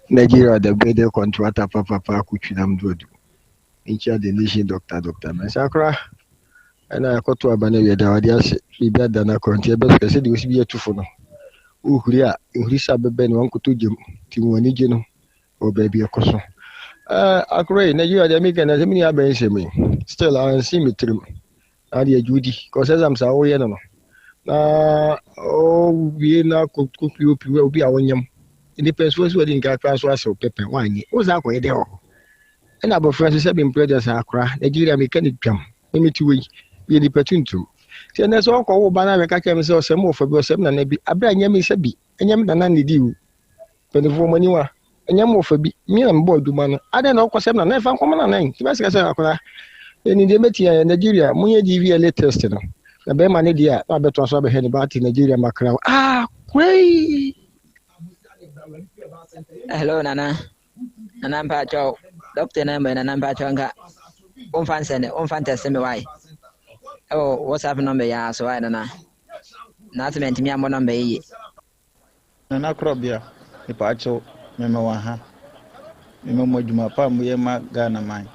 Nigeria the building contractor papapa akotwinam duadu nkyia the nation doctor doctor Mensah akora ɛna ɛkɔto aba no awie da wade ase biribi ada no akɔ nti ɛbɛsɛ sɛ deɛ ɔsi bi atufo no wohuri a nhuri sɛ abɛbɛ ne wankoto gyam nti wɔn ani gye no wɔ baabi ɛkɔ so ɛɛ akora yi Nigeria deɛ meka na sɛ mene abɛn nsɛm yi still ansi me tirim na deɛ adwo di kɔsɛ exams a woyɛ no no na ɔwie na kɔpie opi obi a wonyam nnipa nso nso wɔde nkakra nso asɛw pɛpɛ wanyɛ wo saa akɔyɛ dɛ wɔ hɔ ɛna abɔfra nso sɛ bemprɛ deɛ saa akora Nigeria meka ne twam ne mete wei yɛ nipa tuntum sɛ ɛnɛ sɛ ɔkɔ wo ba no abɛka kyerɛ me sɛ ɔsɛm wɔfa bi ɔsɛm nana bi aberɛ a nyɛ me sɛ bi ɛnyɛ me nana ne di wo mpanimfoɔ mo aniwa ɛnyɛ mo ɔfa bi me na mebɔ adwuma no adɛn na ɔkɔ sɛm na na ɛfa nkɔmɔ na nan nti bɛsɛ sɛ akora ɛni deɛ mɛti ayɛ Nigeria monyɛ DVLA test no na bɛrima ne deɛ a na abɛtoa so abɛhwɛ ne ba ate Nigeria makra ah kwei. Hello Nana. Nana mpakyɛw. Doctor na mbɛ Nana mpakyɛw nka. Womfa nsɛnde, womfa ntɛse me wae. Ɛwɔ WhatsApp number ya so wae Nana. Na ase mantumi ammɔ number yi yie. Nana Korɔbea, mepaakyɛw, mema wo aha. Mema mo adwuma pa a moyɛ ma Ghana man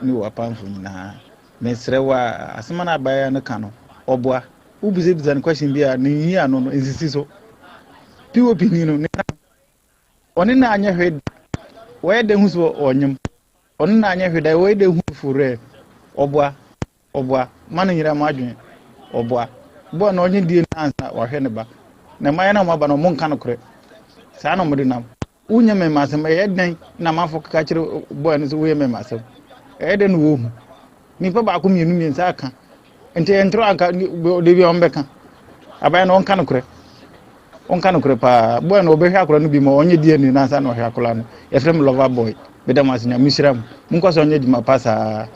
ne wɔ apamfo nyinaa. Mesrɛ wo a, asɛm a na abaayewa no ka no, ɔboa. Wobisabisa no question bi a, ne nyi ano no, nsisi so. POP ni no, ne na ɔne na anyɛ hwee da. Wɔyɛ dɛ hu so ɔnyem. Ɔne na anyɛ hwee da, wɔyɛ dɛ hu fo rɛ. Ɔboa. Ɔboa, mma no nyera mo adwene. Ɔboa, boa na ɔnye die no ansa wahwɛ ne ba. Na mmayewa no a wɔaba no, wɔnka nokorɛ. Saa na wɔde nam. Wonyɛ mmɛmmasɛm, ɛyɛ dɛn na amanfoɔ keka kyerɛ boy no sɛ woyɛ mmɛmmasɛm? Ɛyɛ dɛn na wɔhu? Nipa baako mmienu mmiɛnsa aka. Nti ɛyɛ ntorɔ anka de bi a wɔbɛka. Abayewa no ɔnka nokorɛ. Ɔnka nokorɛ paa. Boy no ɔbɛhwɛ akwadaa no bi ma ɔnyɛ DNA no ansa na ɔhwɛ akwadaa no. Yɛfrɛ me lover boy. Meda mo ase, Nyame nhyira mo. Monkɔ so nyɛ adwuma pa saa.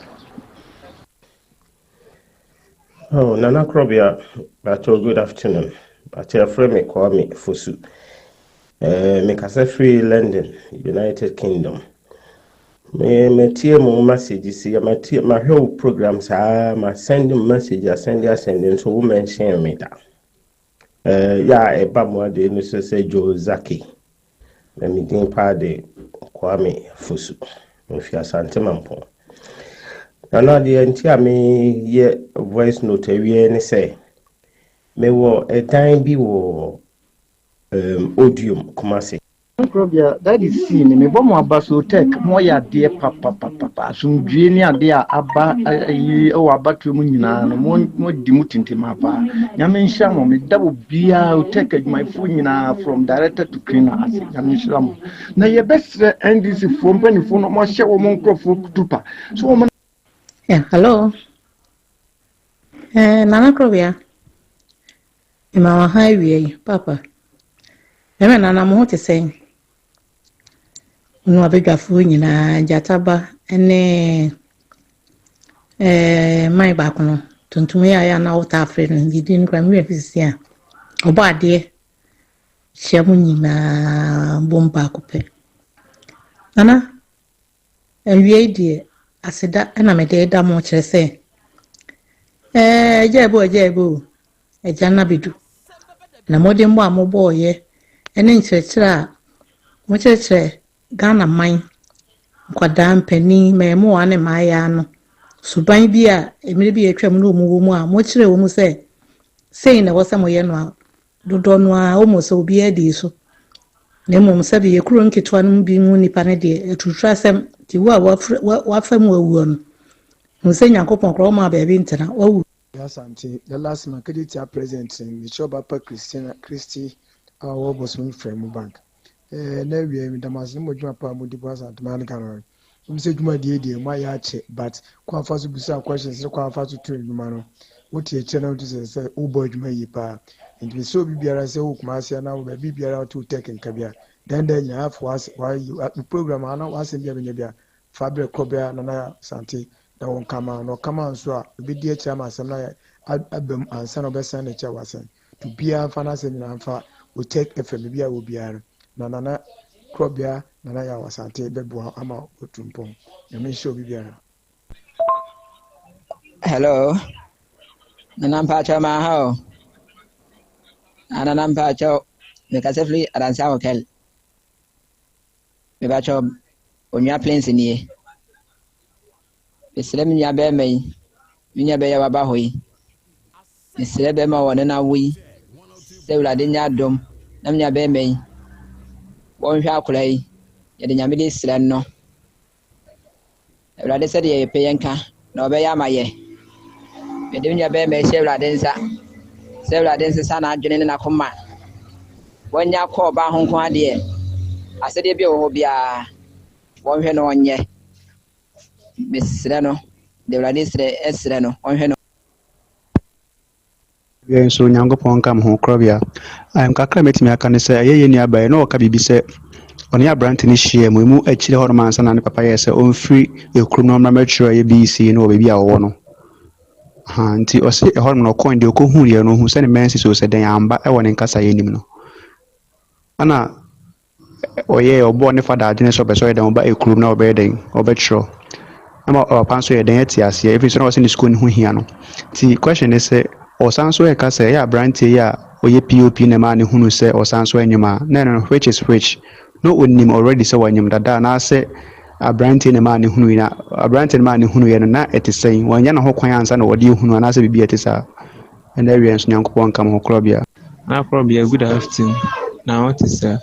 Oh, Nana Krobia, Bacho, good afternoon. Bacho, yɛfrɛ me Kwame Fosu. Eh, mekasa firi London, United Kingdom. Me metie mo message si, matie mahwɛ wo program saa, ma send message, asɛnde asɛnde nso wo mention me da. Eh, yɛ a ɛba mo adeɛ no so sɛ Joe Zaki. Na me din paa de Kwame Fosu. Mefi Asante Mampɔn. Nana deɛ nti a meyɛ voice note awie ne sɛ mewɔ ɛdan bi wɔ um, Odium, Kumasi. Nkorɔbea daddy C ne mebɔ mo aba so tech mo yɛ adeɛ papapapa asomdwie ne adeɛ a aba ayi wɔ abatoɔ mu nyinaa no mo mo di mu tintima paa nyame nhyira mo meda obiara tech adwumayɛfoɔ nyinaa from director to cleaner ase nyame nhyira mo na yɛbɛsrɛ NDC foɔ mpanimfoɔ no wɔahyɛ wɔn nkorɔfoɔ kutupa so wɔn Yeah, hello. Eh, Nana Krobia. Mema wo ha awia yi, papa. Mɛmɛ nana mo ho te sɛn? Mo abadwafoɔ nyinaa, gyataba ne eh, man baako no, tuntum yi a yɛ a na wotaa frɛ no, ne din koraa me werɛ fi sisi a. Ɔbɔ adeɛ hyia mo nyinaa bom baako pɛ. Nana, awiei deɛ aseda na mede reda mo kyerɛ sɛ ɛɛ agya ebo agya ebo o agya no abedu na mmɔdenbɔ a mobɔɔyɛ ne nkyerɛkyerɛ a mokyerɛkyerɛ Ghana man nkwadaa mpanin mmaamua ne mmaayaa no suban bi a mmerɛ bi a atwam na wɔn wɔ mu a mokyerɛ wɔn sɛ sei na ɛwɔ sɛ moyɛ no a dodoɔ no ara almost sɛ obiara dii so na mmom sɛbe yɛ kuro nketewa no mu bi mu nnipa no deɛ aturuturasɛm Nti wo a woafa mu awuo no, hu sɛ Nyankopɔn koraa ɔmmaa baabi ntena, woawu. Asante, the last man, kede tia president mekyerɛ ɔba pa Christina Christy a ɔwɔ Bosome Frɛmu Bank. Eh, na awia yi meda mo ase ne mo adwuma pa a modi boa Asante man Ghana no. Mo sɛ dwumadie deɛ mo ayɛ akyɛ but kwan fa so bisa questions ne kwan fa so to adwuma no wote akyire na wote sɛ sɛ wobɔ adwuma yie paa. Nti mesrɛ obi biara sɛ wɔ Kumasi anaa wɔ baabi biara wote wo tech nka bia dan dan nyinaa afo w'ase program ana w'asɛm bi a bɛnya bia fa berɛ korɔ Nana Asante na wɔnka ma na ɔka ma nso a obɛdi akyire ama asɛm no ayɛ aba mu ansa na ɔbɛsan n'akyi a wasan. Nti obiara mfa n'asɛm nyinaa mfa Otec FM baabi a wɔ biara no na Nana Korɔbea Nana Yaw Asante bɛboa ama watu mpɔn. Nyame nhyira obi biara. Hello. Nana mpakyɛw ma ha o. Ah, Nana mpakyɛw mekasa firi Adansi Hotel. Mepakyɛw onua planes nie. Mesrɛ me nua bɛrima yi, me nua bɛyɛ waba hɔ yi. Mesrɛ bɛrima wɔ ne n'awo yi sɛ Awurade nyɛ adom na me nua bɛrima yi wɔnhwɛ akwadaa yi. Yɛde Nyame de srɛ no. Awurade sɛdeɛ yɛpɛ yɛn ka na ɔbɛyɛ ama yɛ. Mede me nua bɛrima yi hyɛ Awurade nsa sɛ Awurade nsesa n'adwene ne n'akoma. Wɔanya kɔ ɔbaa ho nko adeɛ. Asɛdeɛ bi a ɛwɔ hɔ biara wɔnhwɛ na ɔnyɛ. Mesrɛ no, de Awurade srɛ ɛsrɛ no, ɔnhwɛ no. Yɛn nso Onyankopɔn nka mo ho korɔbea. Um, kakra a mɛtumi aka ne sɛ ɛyɛ yɛn nuabaa yi na ɔka biribi sɛ ɔne aberante no hyiaa mu emu akyire hɔnom ansa na ne papa yɛɛ sɛ ɔmfiri ekurom na ɔmmra mmɛtwerɛ ɛyɛ BEC no wɔ baabi a ɔwɔ no. Ha nti ɔse ɛhɔnom no ɔkɔn deɛ ɔkɔhuu deɛ no ɔhu sɛ ne menses o sɛ dɛn amba ɛwɔ ne nkasaeɛ anim no. Ɛna ɔyɛɛ ɔbɔɔ ne fada adwene sɛ ɔpɛ sɛ ɔyɛ dɛn ɔba ekurom na ɔbɛyɛ dɛn ɔbɛtwerɛ. Ama papa nso yɛ dɛn ɛte aseɛ ɛfiri sɛ na ɔsɛ ne sukuu no ho hia no. Nti question ne sɛ ɔsan so ɛka sɛ ɛyɛ aberanteɛ yi a ɔyɛ POP na ɛmaa ne hunu sɛ ɔsan so anyim a na ɛno no which is which no onim already sɛ wanyim dada anaasɛ aberanteɛ na ɛmaa ne hunu yi na aberanteɛ no maa ne hunu yɛ no na ɛte sɛn wanya ne ho kwan ansa na ɔde ehunu anaasɛ biribi a ɛte saa ɛna awie nso Nyankopɔn nka mo ho korɔbea. Na korɔbea good afternoon na wo te sɛ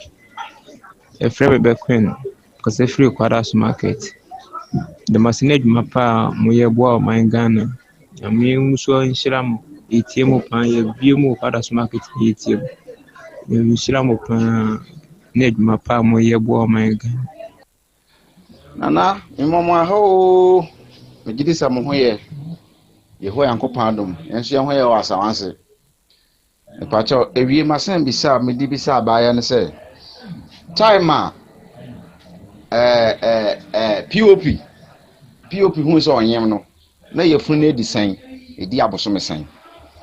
yɛfrɛ me Bɛkwin kasa firi Kwadaso market. Dɛm ne adwuma pa a moyɛ boa ɔman Ghana. Nyame nso nhyira mo. Yɛtie mo paa yɛbie mu wɔ Kwadaso market na yɛtie mo. Nyame nhyira mo paa ne adwuma pa a moyɛ boa ɔman Ghana. Nana, mmɔ mo aha oo. Megye di sɛ mo ho yɛ. Yehowa Nyankopɔn adom. Yɛn nso yɛn ho yɛ wɔ Asawase. Mepakyɛw, ewie m'asɛm bisa a mede bisa abaayewa no sɛ, time a ɛɛ ɛɛ ɛɛ POP POP hu sɛ ɔnyem no, na yafunu no adi sɛn? Edi abosome sɛn?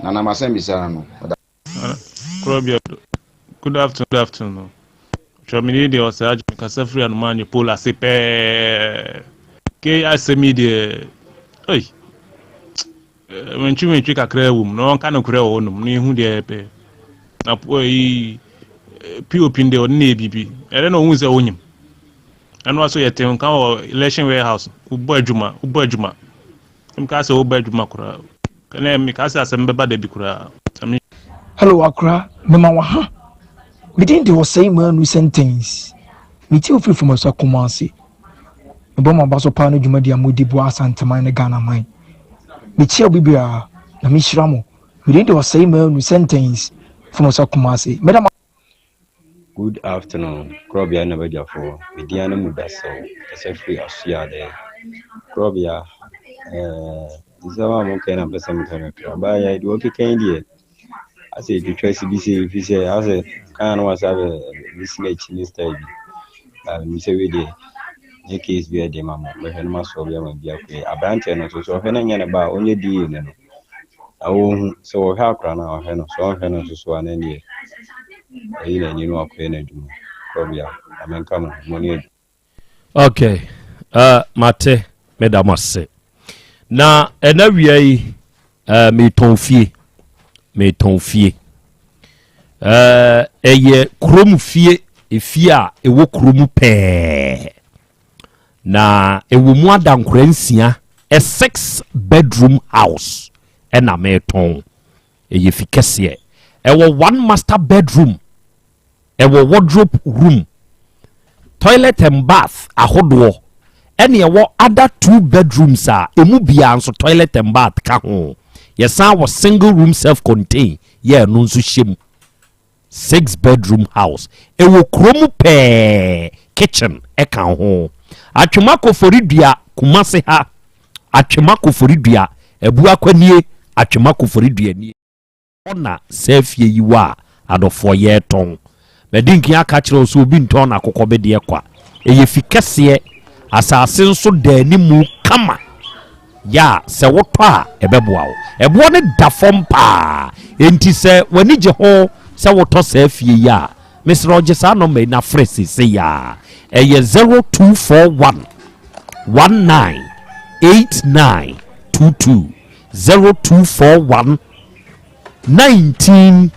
Nana m'asɛm bisa no no. Korɔbea, good afternoon, good afternoon. Twɛ me deɛ ɔsɛ agye me kasa firi anoma nye pole ase pɛɛ. Ke asɛm yi deɛ, ei, mentwi mentwi kakra wɔ mu na ɔnka no korɛ wɔ hɔnom na ehu deɛ pɛ. Na yi POP deɛ ɔne na yɛ biribi. Ɛdɛ na ohun sɛ onyim. Ɛno aso yɛ te nka wɔ election warehouse, wobɔ adwuma, wobɔ adwuma. Mka sɛ wobɔ adwuma koraa. Kɛnɛ meka sɛ asɛm bɛba da bi koraa. Hello Akra, mema wo ha. Me din de Osei Manu Sentence. Me ti ofiri from Asa Kumasi. Mebɔ mo aba so paa no dwumadi a modi boa Asanteman ne Ghana man. Mekyia obi biara na mehyira mo. Me din de Osei Manu Sentence from Asa Kumasi. Meda mo Good afternoon, Korɔbea na badwafoɔ. Me din ne Mudassir, kasa firi Asuade. Korɔbea, ɛɛ nsɛm a moka yi na mpɛ sɛ meka kakra. Baayɛ deɛ ɔkeka yi deɛ, asɛ ɛtwitwa si bi sɛ ɛfiri sɛ asɛ kan no wasa bɛ bɛsi n'akyi ne style bi. Na menim sɛ wei deɛ, nyɛ case bi a ɛde ma mo. Bɛhwɛ no masɔ bi ama bi akɔ yi. Aberanteɛ no nso, sɛ ɔhwɛ no nyɛ ne ba a, ɔnyɛ DNA no. Na ɔhu sɛ ɔhwɛ akora no a ɔhwɛ no, sɛ ɔnhwɛ no nso so a na ɛneɛ ɛyi n'ani no akɔyɛ n'adwuma. Korɔbea, na menka mo ho, mo ne adwuma. Okay, mate, meda mo ase. Na ɛna wia yi, metɔn fie, metɔn fie. Ɛyɛ kurom fie, efie a ɛwɔ kurom pɛɛ. Na ɛwɔ mu adankora 6, a 6 bedroom house ɛna metɔn. Ɛyɛ fi kɛseɛ. Ɛwɔ 1 master bedroom, ɛwɔ wardrobe room, toilet and bath ahodoɔ. Ɛna ɛwɔ other two bedrooms a emu biara nso toilet and bath ka ho. Yɛsan wɔ single room self contain yɛ ɛno nso hyɛ mu. Six bedroom house ɛwɔ kuro mu pɛɛ kitchen ɛka ho. Atwema Koforidua Kumase ha. Atwema Koforidua Abuakwa nie Atwema Koforidua nie. Hɔ na saa fie yi wɔ a adɔfoɔ yɛretɔn. Madi nkan aka akyerɛ wo sɛ obi ntɔn n'akokɔbedeɛ kwa. Ɛyɛ fi kɛseɛ, asase nso da animu kama. Yɛ a sɛ wotɔ a ɛbɛboa wo. Ɛboɔ no da fam paa, enti sɛ w'ani gye ho sɛ wotɔ saa fie yi a, mesrɛ wo gye saa nɔmba yi na frɛ seesei ara. Ɛyɛ 0241 19 8922, 0241 19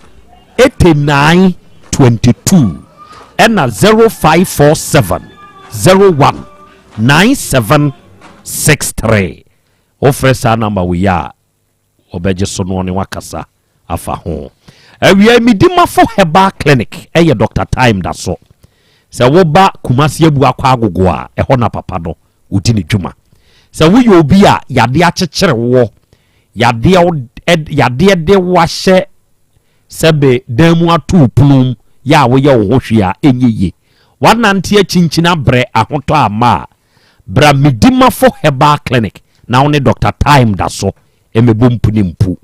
89 22 ɛna 0547 01 97 63. Wofrɛ saa namba wei a wɔbɛgye so no ɔne wakasa afa ho. Awia Medimafo Herbal Clinic ɛyɛ Dr. Time da so. Sɛ woba Kumasi Abu akɔ agogo a ɛhɔ na papa no ɔdi ne dwuma. Sɛ woyɛ obi a yadeɛ akyekyere woɔ Yadeɛ yadeɛ de wo ahyɛ sɛbe dan mu ato wo pono mu yɛ a woyɛ wo ho hwee a ɛnyɛ yie. Woanante akyinkyini abrɛ ahotɔ amma a, bra Medimafo Herbal Clinic na wo ne Dɔkta Time da so mmɛbɔ mpu ne mpu.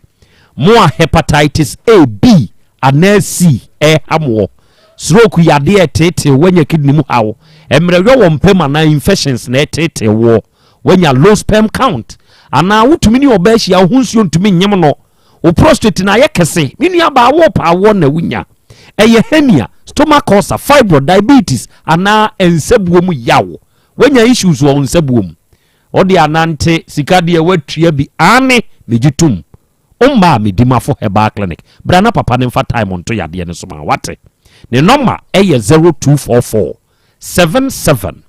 Mo a Hepatitis A, B anaa C ɛreha moɔ, stroke yadeɛ ɛreteetee wo, woanya kidney mu haw, mmerɛwyɛ wɔ mpa mu anaa infections na ɛreteetee woɔ, Woanya low sperm count anaa wotumi ne ɔbaa hyia wo ho nsuo ntumi nyem no, wo prostate no ayɛ kɛse, me nua baa wo paa woɔ na wonya. Ɛyɛ hernia, stomach ulcer, fibroid, diabetes anaa nsabuo mu yaw. Woanya issues wɔ wo nsabuo mu. Wode anante, sika deɛ woatua bi, aane, megye tom. Wommaa Medimafo Herbal Clinic, bra na papa no mfa time nto yadeɛ no so ma wo, wate? Ne nɔma yɛ 0244 77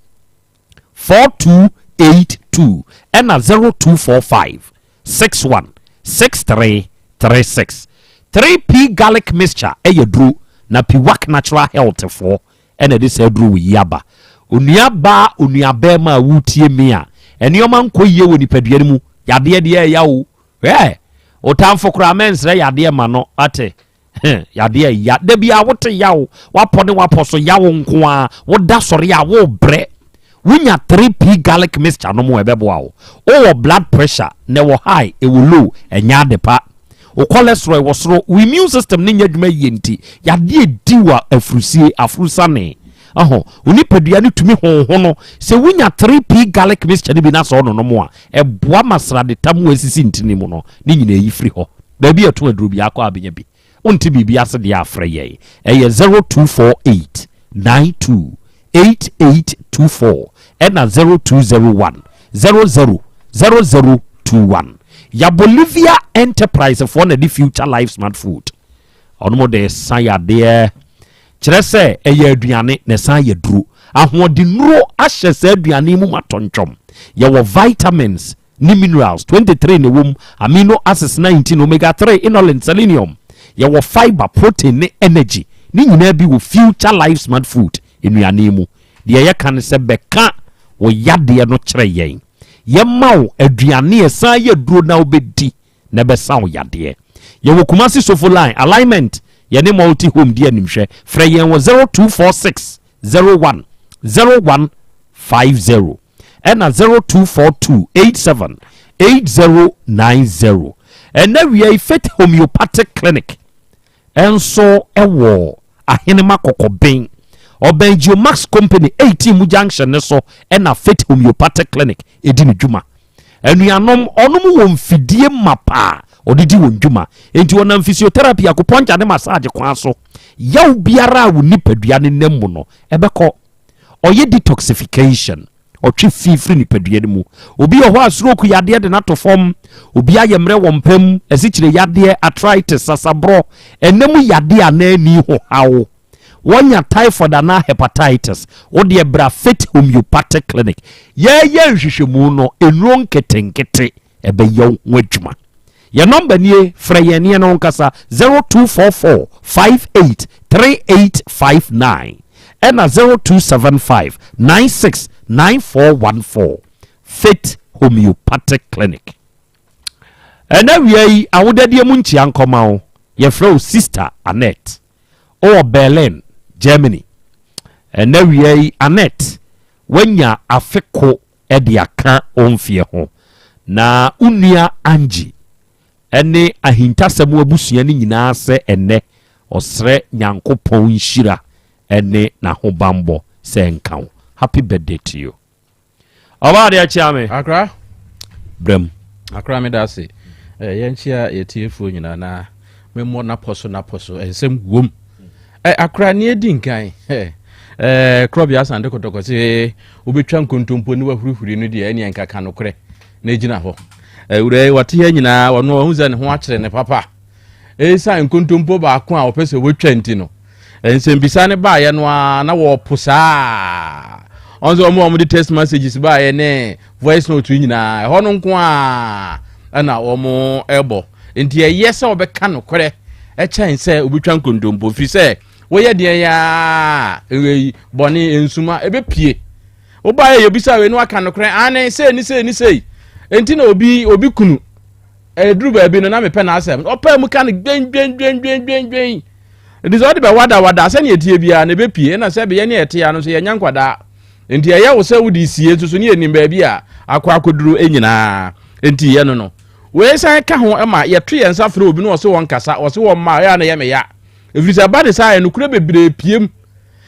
4282 ɛna 0245 61 6336. 3P Garlic Mixture yɛ duro na Piwak Natural Health foɔ ɛna ɛde saa duro yi aba. Onua baa, onua bɛɛma a woretie me a, nneɛma nkɔ yie wɔ nipadua no mu, yadeɛ deɛ ɛya o, hwɛ, wo tamfo koraa mɛnsrɛ yadeɛ ma no, wate? Heh, yadeɛ ɛya. Da biara wote yaw, wapɔ ne wapɔ so yaw nko ara, woda sɔre a wobrɛ. Wonya 3P garlic mixture nom a ɛbɛboa wo. Wowɔ blood pressure na ɛwɔ high, ɛwɔ low, ɛnyɛ ade pa. Wo cholesterol ɛwɔ soro, wo immune system no nyɛ adwuma yie nti, yadeɛ di wo afurusie, afurusane. Ɔho, wo nipadua no tumi honhono. Sɛ wonya 3P garlic mixture no bi na sɛ ɔnonom a, ɛboa ma sradetam a asisi ntini mu no, ne nyinaa yi firi hɔ. Baabi a ɛto aduro biara kɔ a bɛnya bi. Wonte biribi ase deɛ a frɛ yɛn. Ɛyɛ 0248 92 8824 ɛna 0201 00 0021. Ya Bolivia Enterprise foɔ na ɛde Future Life Smart Food. Ɔnom de sa yadeɛ. Kyerɛ sɛ ɛyɛ aduane na ɛsan yɛ duro. Ahoɔdennuro ahyɛ saa aduane yi mu ma tɔntwɔm. Yɛwɔ vitamins ne minerals 23 na ɛwɔ mu, amino acids 19, omega 3, inulin, selenium. Yɛwɔ fibre, protein ne energy. Ne nyinaa bi wɔ Future Life Smart Food nnuane yi mu. Deɛ yɛka ne sɛ bɛka wo yadeɛ no kyerɛ yɛn. Yɛma wo aduane a ɛsan yɛ duro na wobɛdi na ɛbɛsa wo yadeɛ. Yɛwɔ Kumasi Sofo Line, Alignment, yɛne Multi Home di animhwɛ. Frɛ yɛn wɔ 0246 01 01 50. ɛna 0242 87 8090. Ɛnɛ wia yi Faith Homeopathic Clinic nso wɔ Ahenema Kɔkɔben ɔbɛn Geomax Company 18 mu junction ne so ɛna Faith Homeopathic Clinic ɛdi ne dwuma. Anuanom, ɔnom wɔ mfidie mapa a ɔde di wɔn dwuma. Enti ɔnam physiotherapy, acupuncture ne massage kwan so. Yaw biara a wo nipadua ne nam mu no, ɛbɛkɔ. Ɔyɛ detoxification, ɔtwe fi firi nipadua no mu. Obi wɔ hɔ a stroke yadeɛ de no ato fam, obi ayɛ mmerɛ wɔ mpa mu, asikyire yadeɛ, arthritis, sasaborɔ, ɛna mu yadeɛ anaa ani ho haw. Wɔnya typhoid anaa hepatitis, wo deɛ bra Faith Homeopathic Clinic. Yɛyɛ nhwehwɛmu no, nnuro nketenkete ɛbɛyɛ wo ho adwuma. Yɛn nɔmba nie, frɛ yɛn ne yɛne wo nkasa, 0244 58 3859 ɛna 0275 96 9414. Faith Homeopathic Clinic. Ɛna wia yi awodadeɛ mu nkyia nkɔma wo. Yɛfrɛ wo Sister Annette, ɔwɔ Berlin, Germany. Ɛna wia yi Annette wanya afe ko de aka wo mfeɛ ho, na wo nua Angie ɛne ahintasɛm abusua no nyinaa sɛ ɛnɛ ɔsrɛ Nyankopɔn nhyira ɛne n'ahobanbɔ sɛ nka wo. Happy birthday to you. Ɔbaa deɛ kyea me. Akra. Brɛm. Akra, meda ase. Yɛnkyia yɛtiefoɔ nyinaa na memmɔ napɔ so nsɛm wom. Akra, ne ɛdi nkan korɔbea Asante Kɔtɔkɔ sɛ wobɛtwa nkontompo ne wahurihuri no deɛ, ɛneɛ nkaka nokorɛ na ɛgyina hɔ. Wura yi wɔte ha nyinaa, ɔno ɔhu sɛ ne ho akyerɛ ne papa ɛsiane nkontompo baako a wɔpɛ sɛ wɔtwa nti no, nsɛmbisa ne baeɛ no a na wɔpo saa. Ɔn sɛ ɔmo a wɔde text messages baeɛ ne voice note nyinaa ɛhɔ no nko a ɛna wɔn ɛbɔ. Nti ɛyɛ sɛ wɔbɛka nokorɛ ɛkyɛn sɛ wobɛtwa nkontompo, firi sɛ woyɛ deɛ yaa ɛyi bɔne nsuma ɛbɛpie. Wobaeɛ yɛbisa wei no, waka nokorɛ ane sei ne sei ne sei. Nti na obi kunu ɛduru baabi no na mepɛ n'asɛm, ɔpɛ mu ka no dwendwendwendwendwen. Nti sɛ ɔde bɛ wadawada sɛnea ɛtie biara na ɛbɛpie. Ɛna sɛ bɛyɛ ne ɛte ya no nso, yɛnya nkwadaa nti ɛyɛ wo sɛ wode sie nso so ne yɛnim baabi a akɔ akɔduru nyinaa. Nti yɛ no wei san ka ho ma yɛto yɛn nsa frɛ obi no, ɔse wɔn kasa, ɔse wɔn ma ɛyɛ a na yɛ me ya, ɛfiri sɛ ɛba ne saa ɛnokorɛ bebree piem.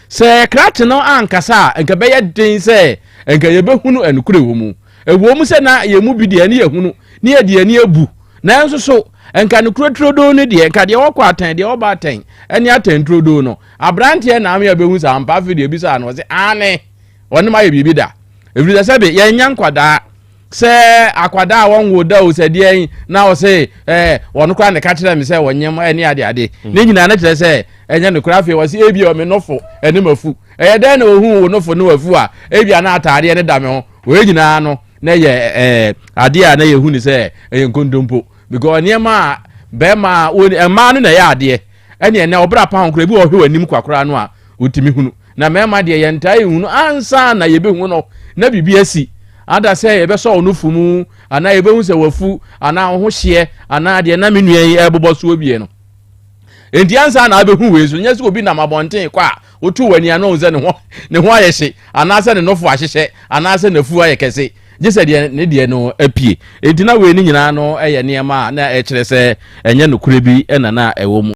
Sɛ krakye no ankasa a, nka bɛyɛ den sɛ nka yɛbɛhunu ɛnokorɛ wɔ mu. Ɛwɔ mu sɛ na yɛn mu bi deɛ ɛne yɛhunu ne yɛde ani abu, nanso so nka nokorɛ turodoo no deɛ, nka deɛ wɔkɔ atɛn, deɛ wɔba atɛn ɛne atɛn turodoo no, aberanteɛ na ame a bɛhu saa mpa. Afei deɛ ebisa no, ɔsɛ ane ɔne ma yɛ biribi da, ɛfiri sɛ sɛbe yɛnya nkwadaa sɛ akwadaa a wɔnwo da o, sɛ deɛ na ɔsɛ wɔn koraa ne ka kyerɛ me sɛ wɔnyɛm ɛne ade ade ne nyinaa ne kyerɛ sɛ ɛnyɛ no koraa. Afei wɔsɛ ebi ɔme nɔfo ɛne mafu, ɛyɛ dɛn na ohun wo nɔfo ne wafu a ebi a na ataadeɛ ne da me ho? Wɔyɛ nyinaa no na yɛ adeɛ a na yɛhu ne sɛ ɛyɛ nkontompo, because nneɛma a bɛrima a wɔn mmaa no na ɛyɛ adeɛ ɛne ɛnɛ ɔbra pa ho koraa, ebi wɔ ɔhwɛ wɔ anim kwakora no a wotumi hunu, na mmarima deɛ yɛn ntaa ehunu ansa na yɛbɛhu no na biribi asi ada sɛ yɛbɛsɔ wo no fu mu anaa yɛbɛhu sɛ wafu anaa wo ho hyeɛ anaa deɛ na me nua yi ɛbobɔ soɔ bie no. Nti ansa na abɛhu wei so, nyɛ sɛ obi nam abɔnten kɔ a wotu w'ani ano sɛ ne ho ayɛ hye anaasɛ ne nɔfo ahyehyɛ anaasɛ n'afu ayɛ kɛse, gye sɛ deɛ ne deɛ no apue. Nti na wei ne nyinaa no ɛyɛ nneɛma a na ɛkyerɛ sɛ ɛnyɛ nokorɛ bi ɛna na ɛwɔ mu.